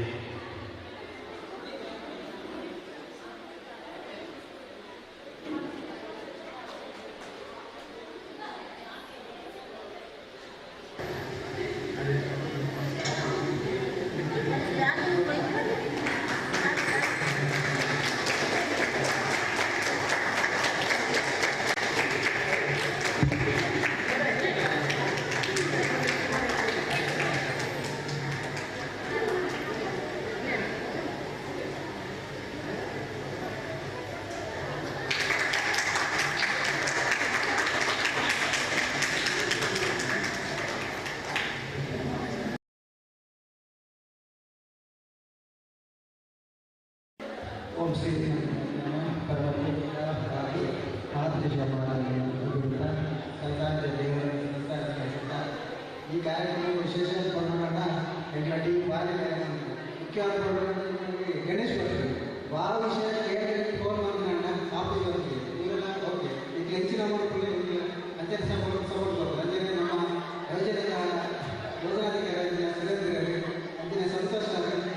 ಓಂ ಶ್ರೀ ಈ ಕಾರ್ಯಕ್ರಮ ವಿಶೇಷ ಪಂಡ ಎಂಟ್ಲ ಟೀಮ್ ಭಾರಿ ಮುಖ್ಯವಾದ ಗಣೇಶ್ ಭಟ್ರು ಭಾಳ ವಿಷಯ ಕೇಳಿ ಫೋನ್ ಮಾಡ್ಕೊಂಡು ಆಫೀಸ್ ಬರ್ತೀವಿ ಇವರೆಲ್ಲ ಓಕೆ ಈಗ ಹೆಂಚಿನ ಮಕ್ಕಳು. ಅಂಚನೆ ಸಪೋರ್ಟ್ ಸಪೋರ್ಟ್ ಕೊರ್ಪೆರ್. ಅಂಚನೆ ನಮ್ಮ ಯೋಜನೆದ ಯೋಜನಾಧಿಕಾರಿ ಸುರೇಂದ್ರರು, ಅಂಚನೆ ಸಂತೋಷ್.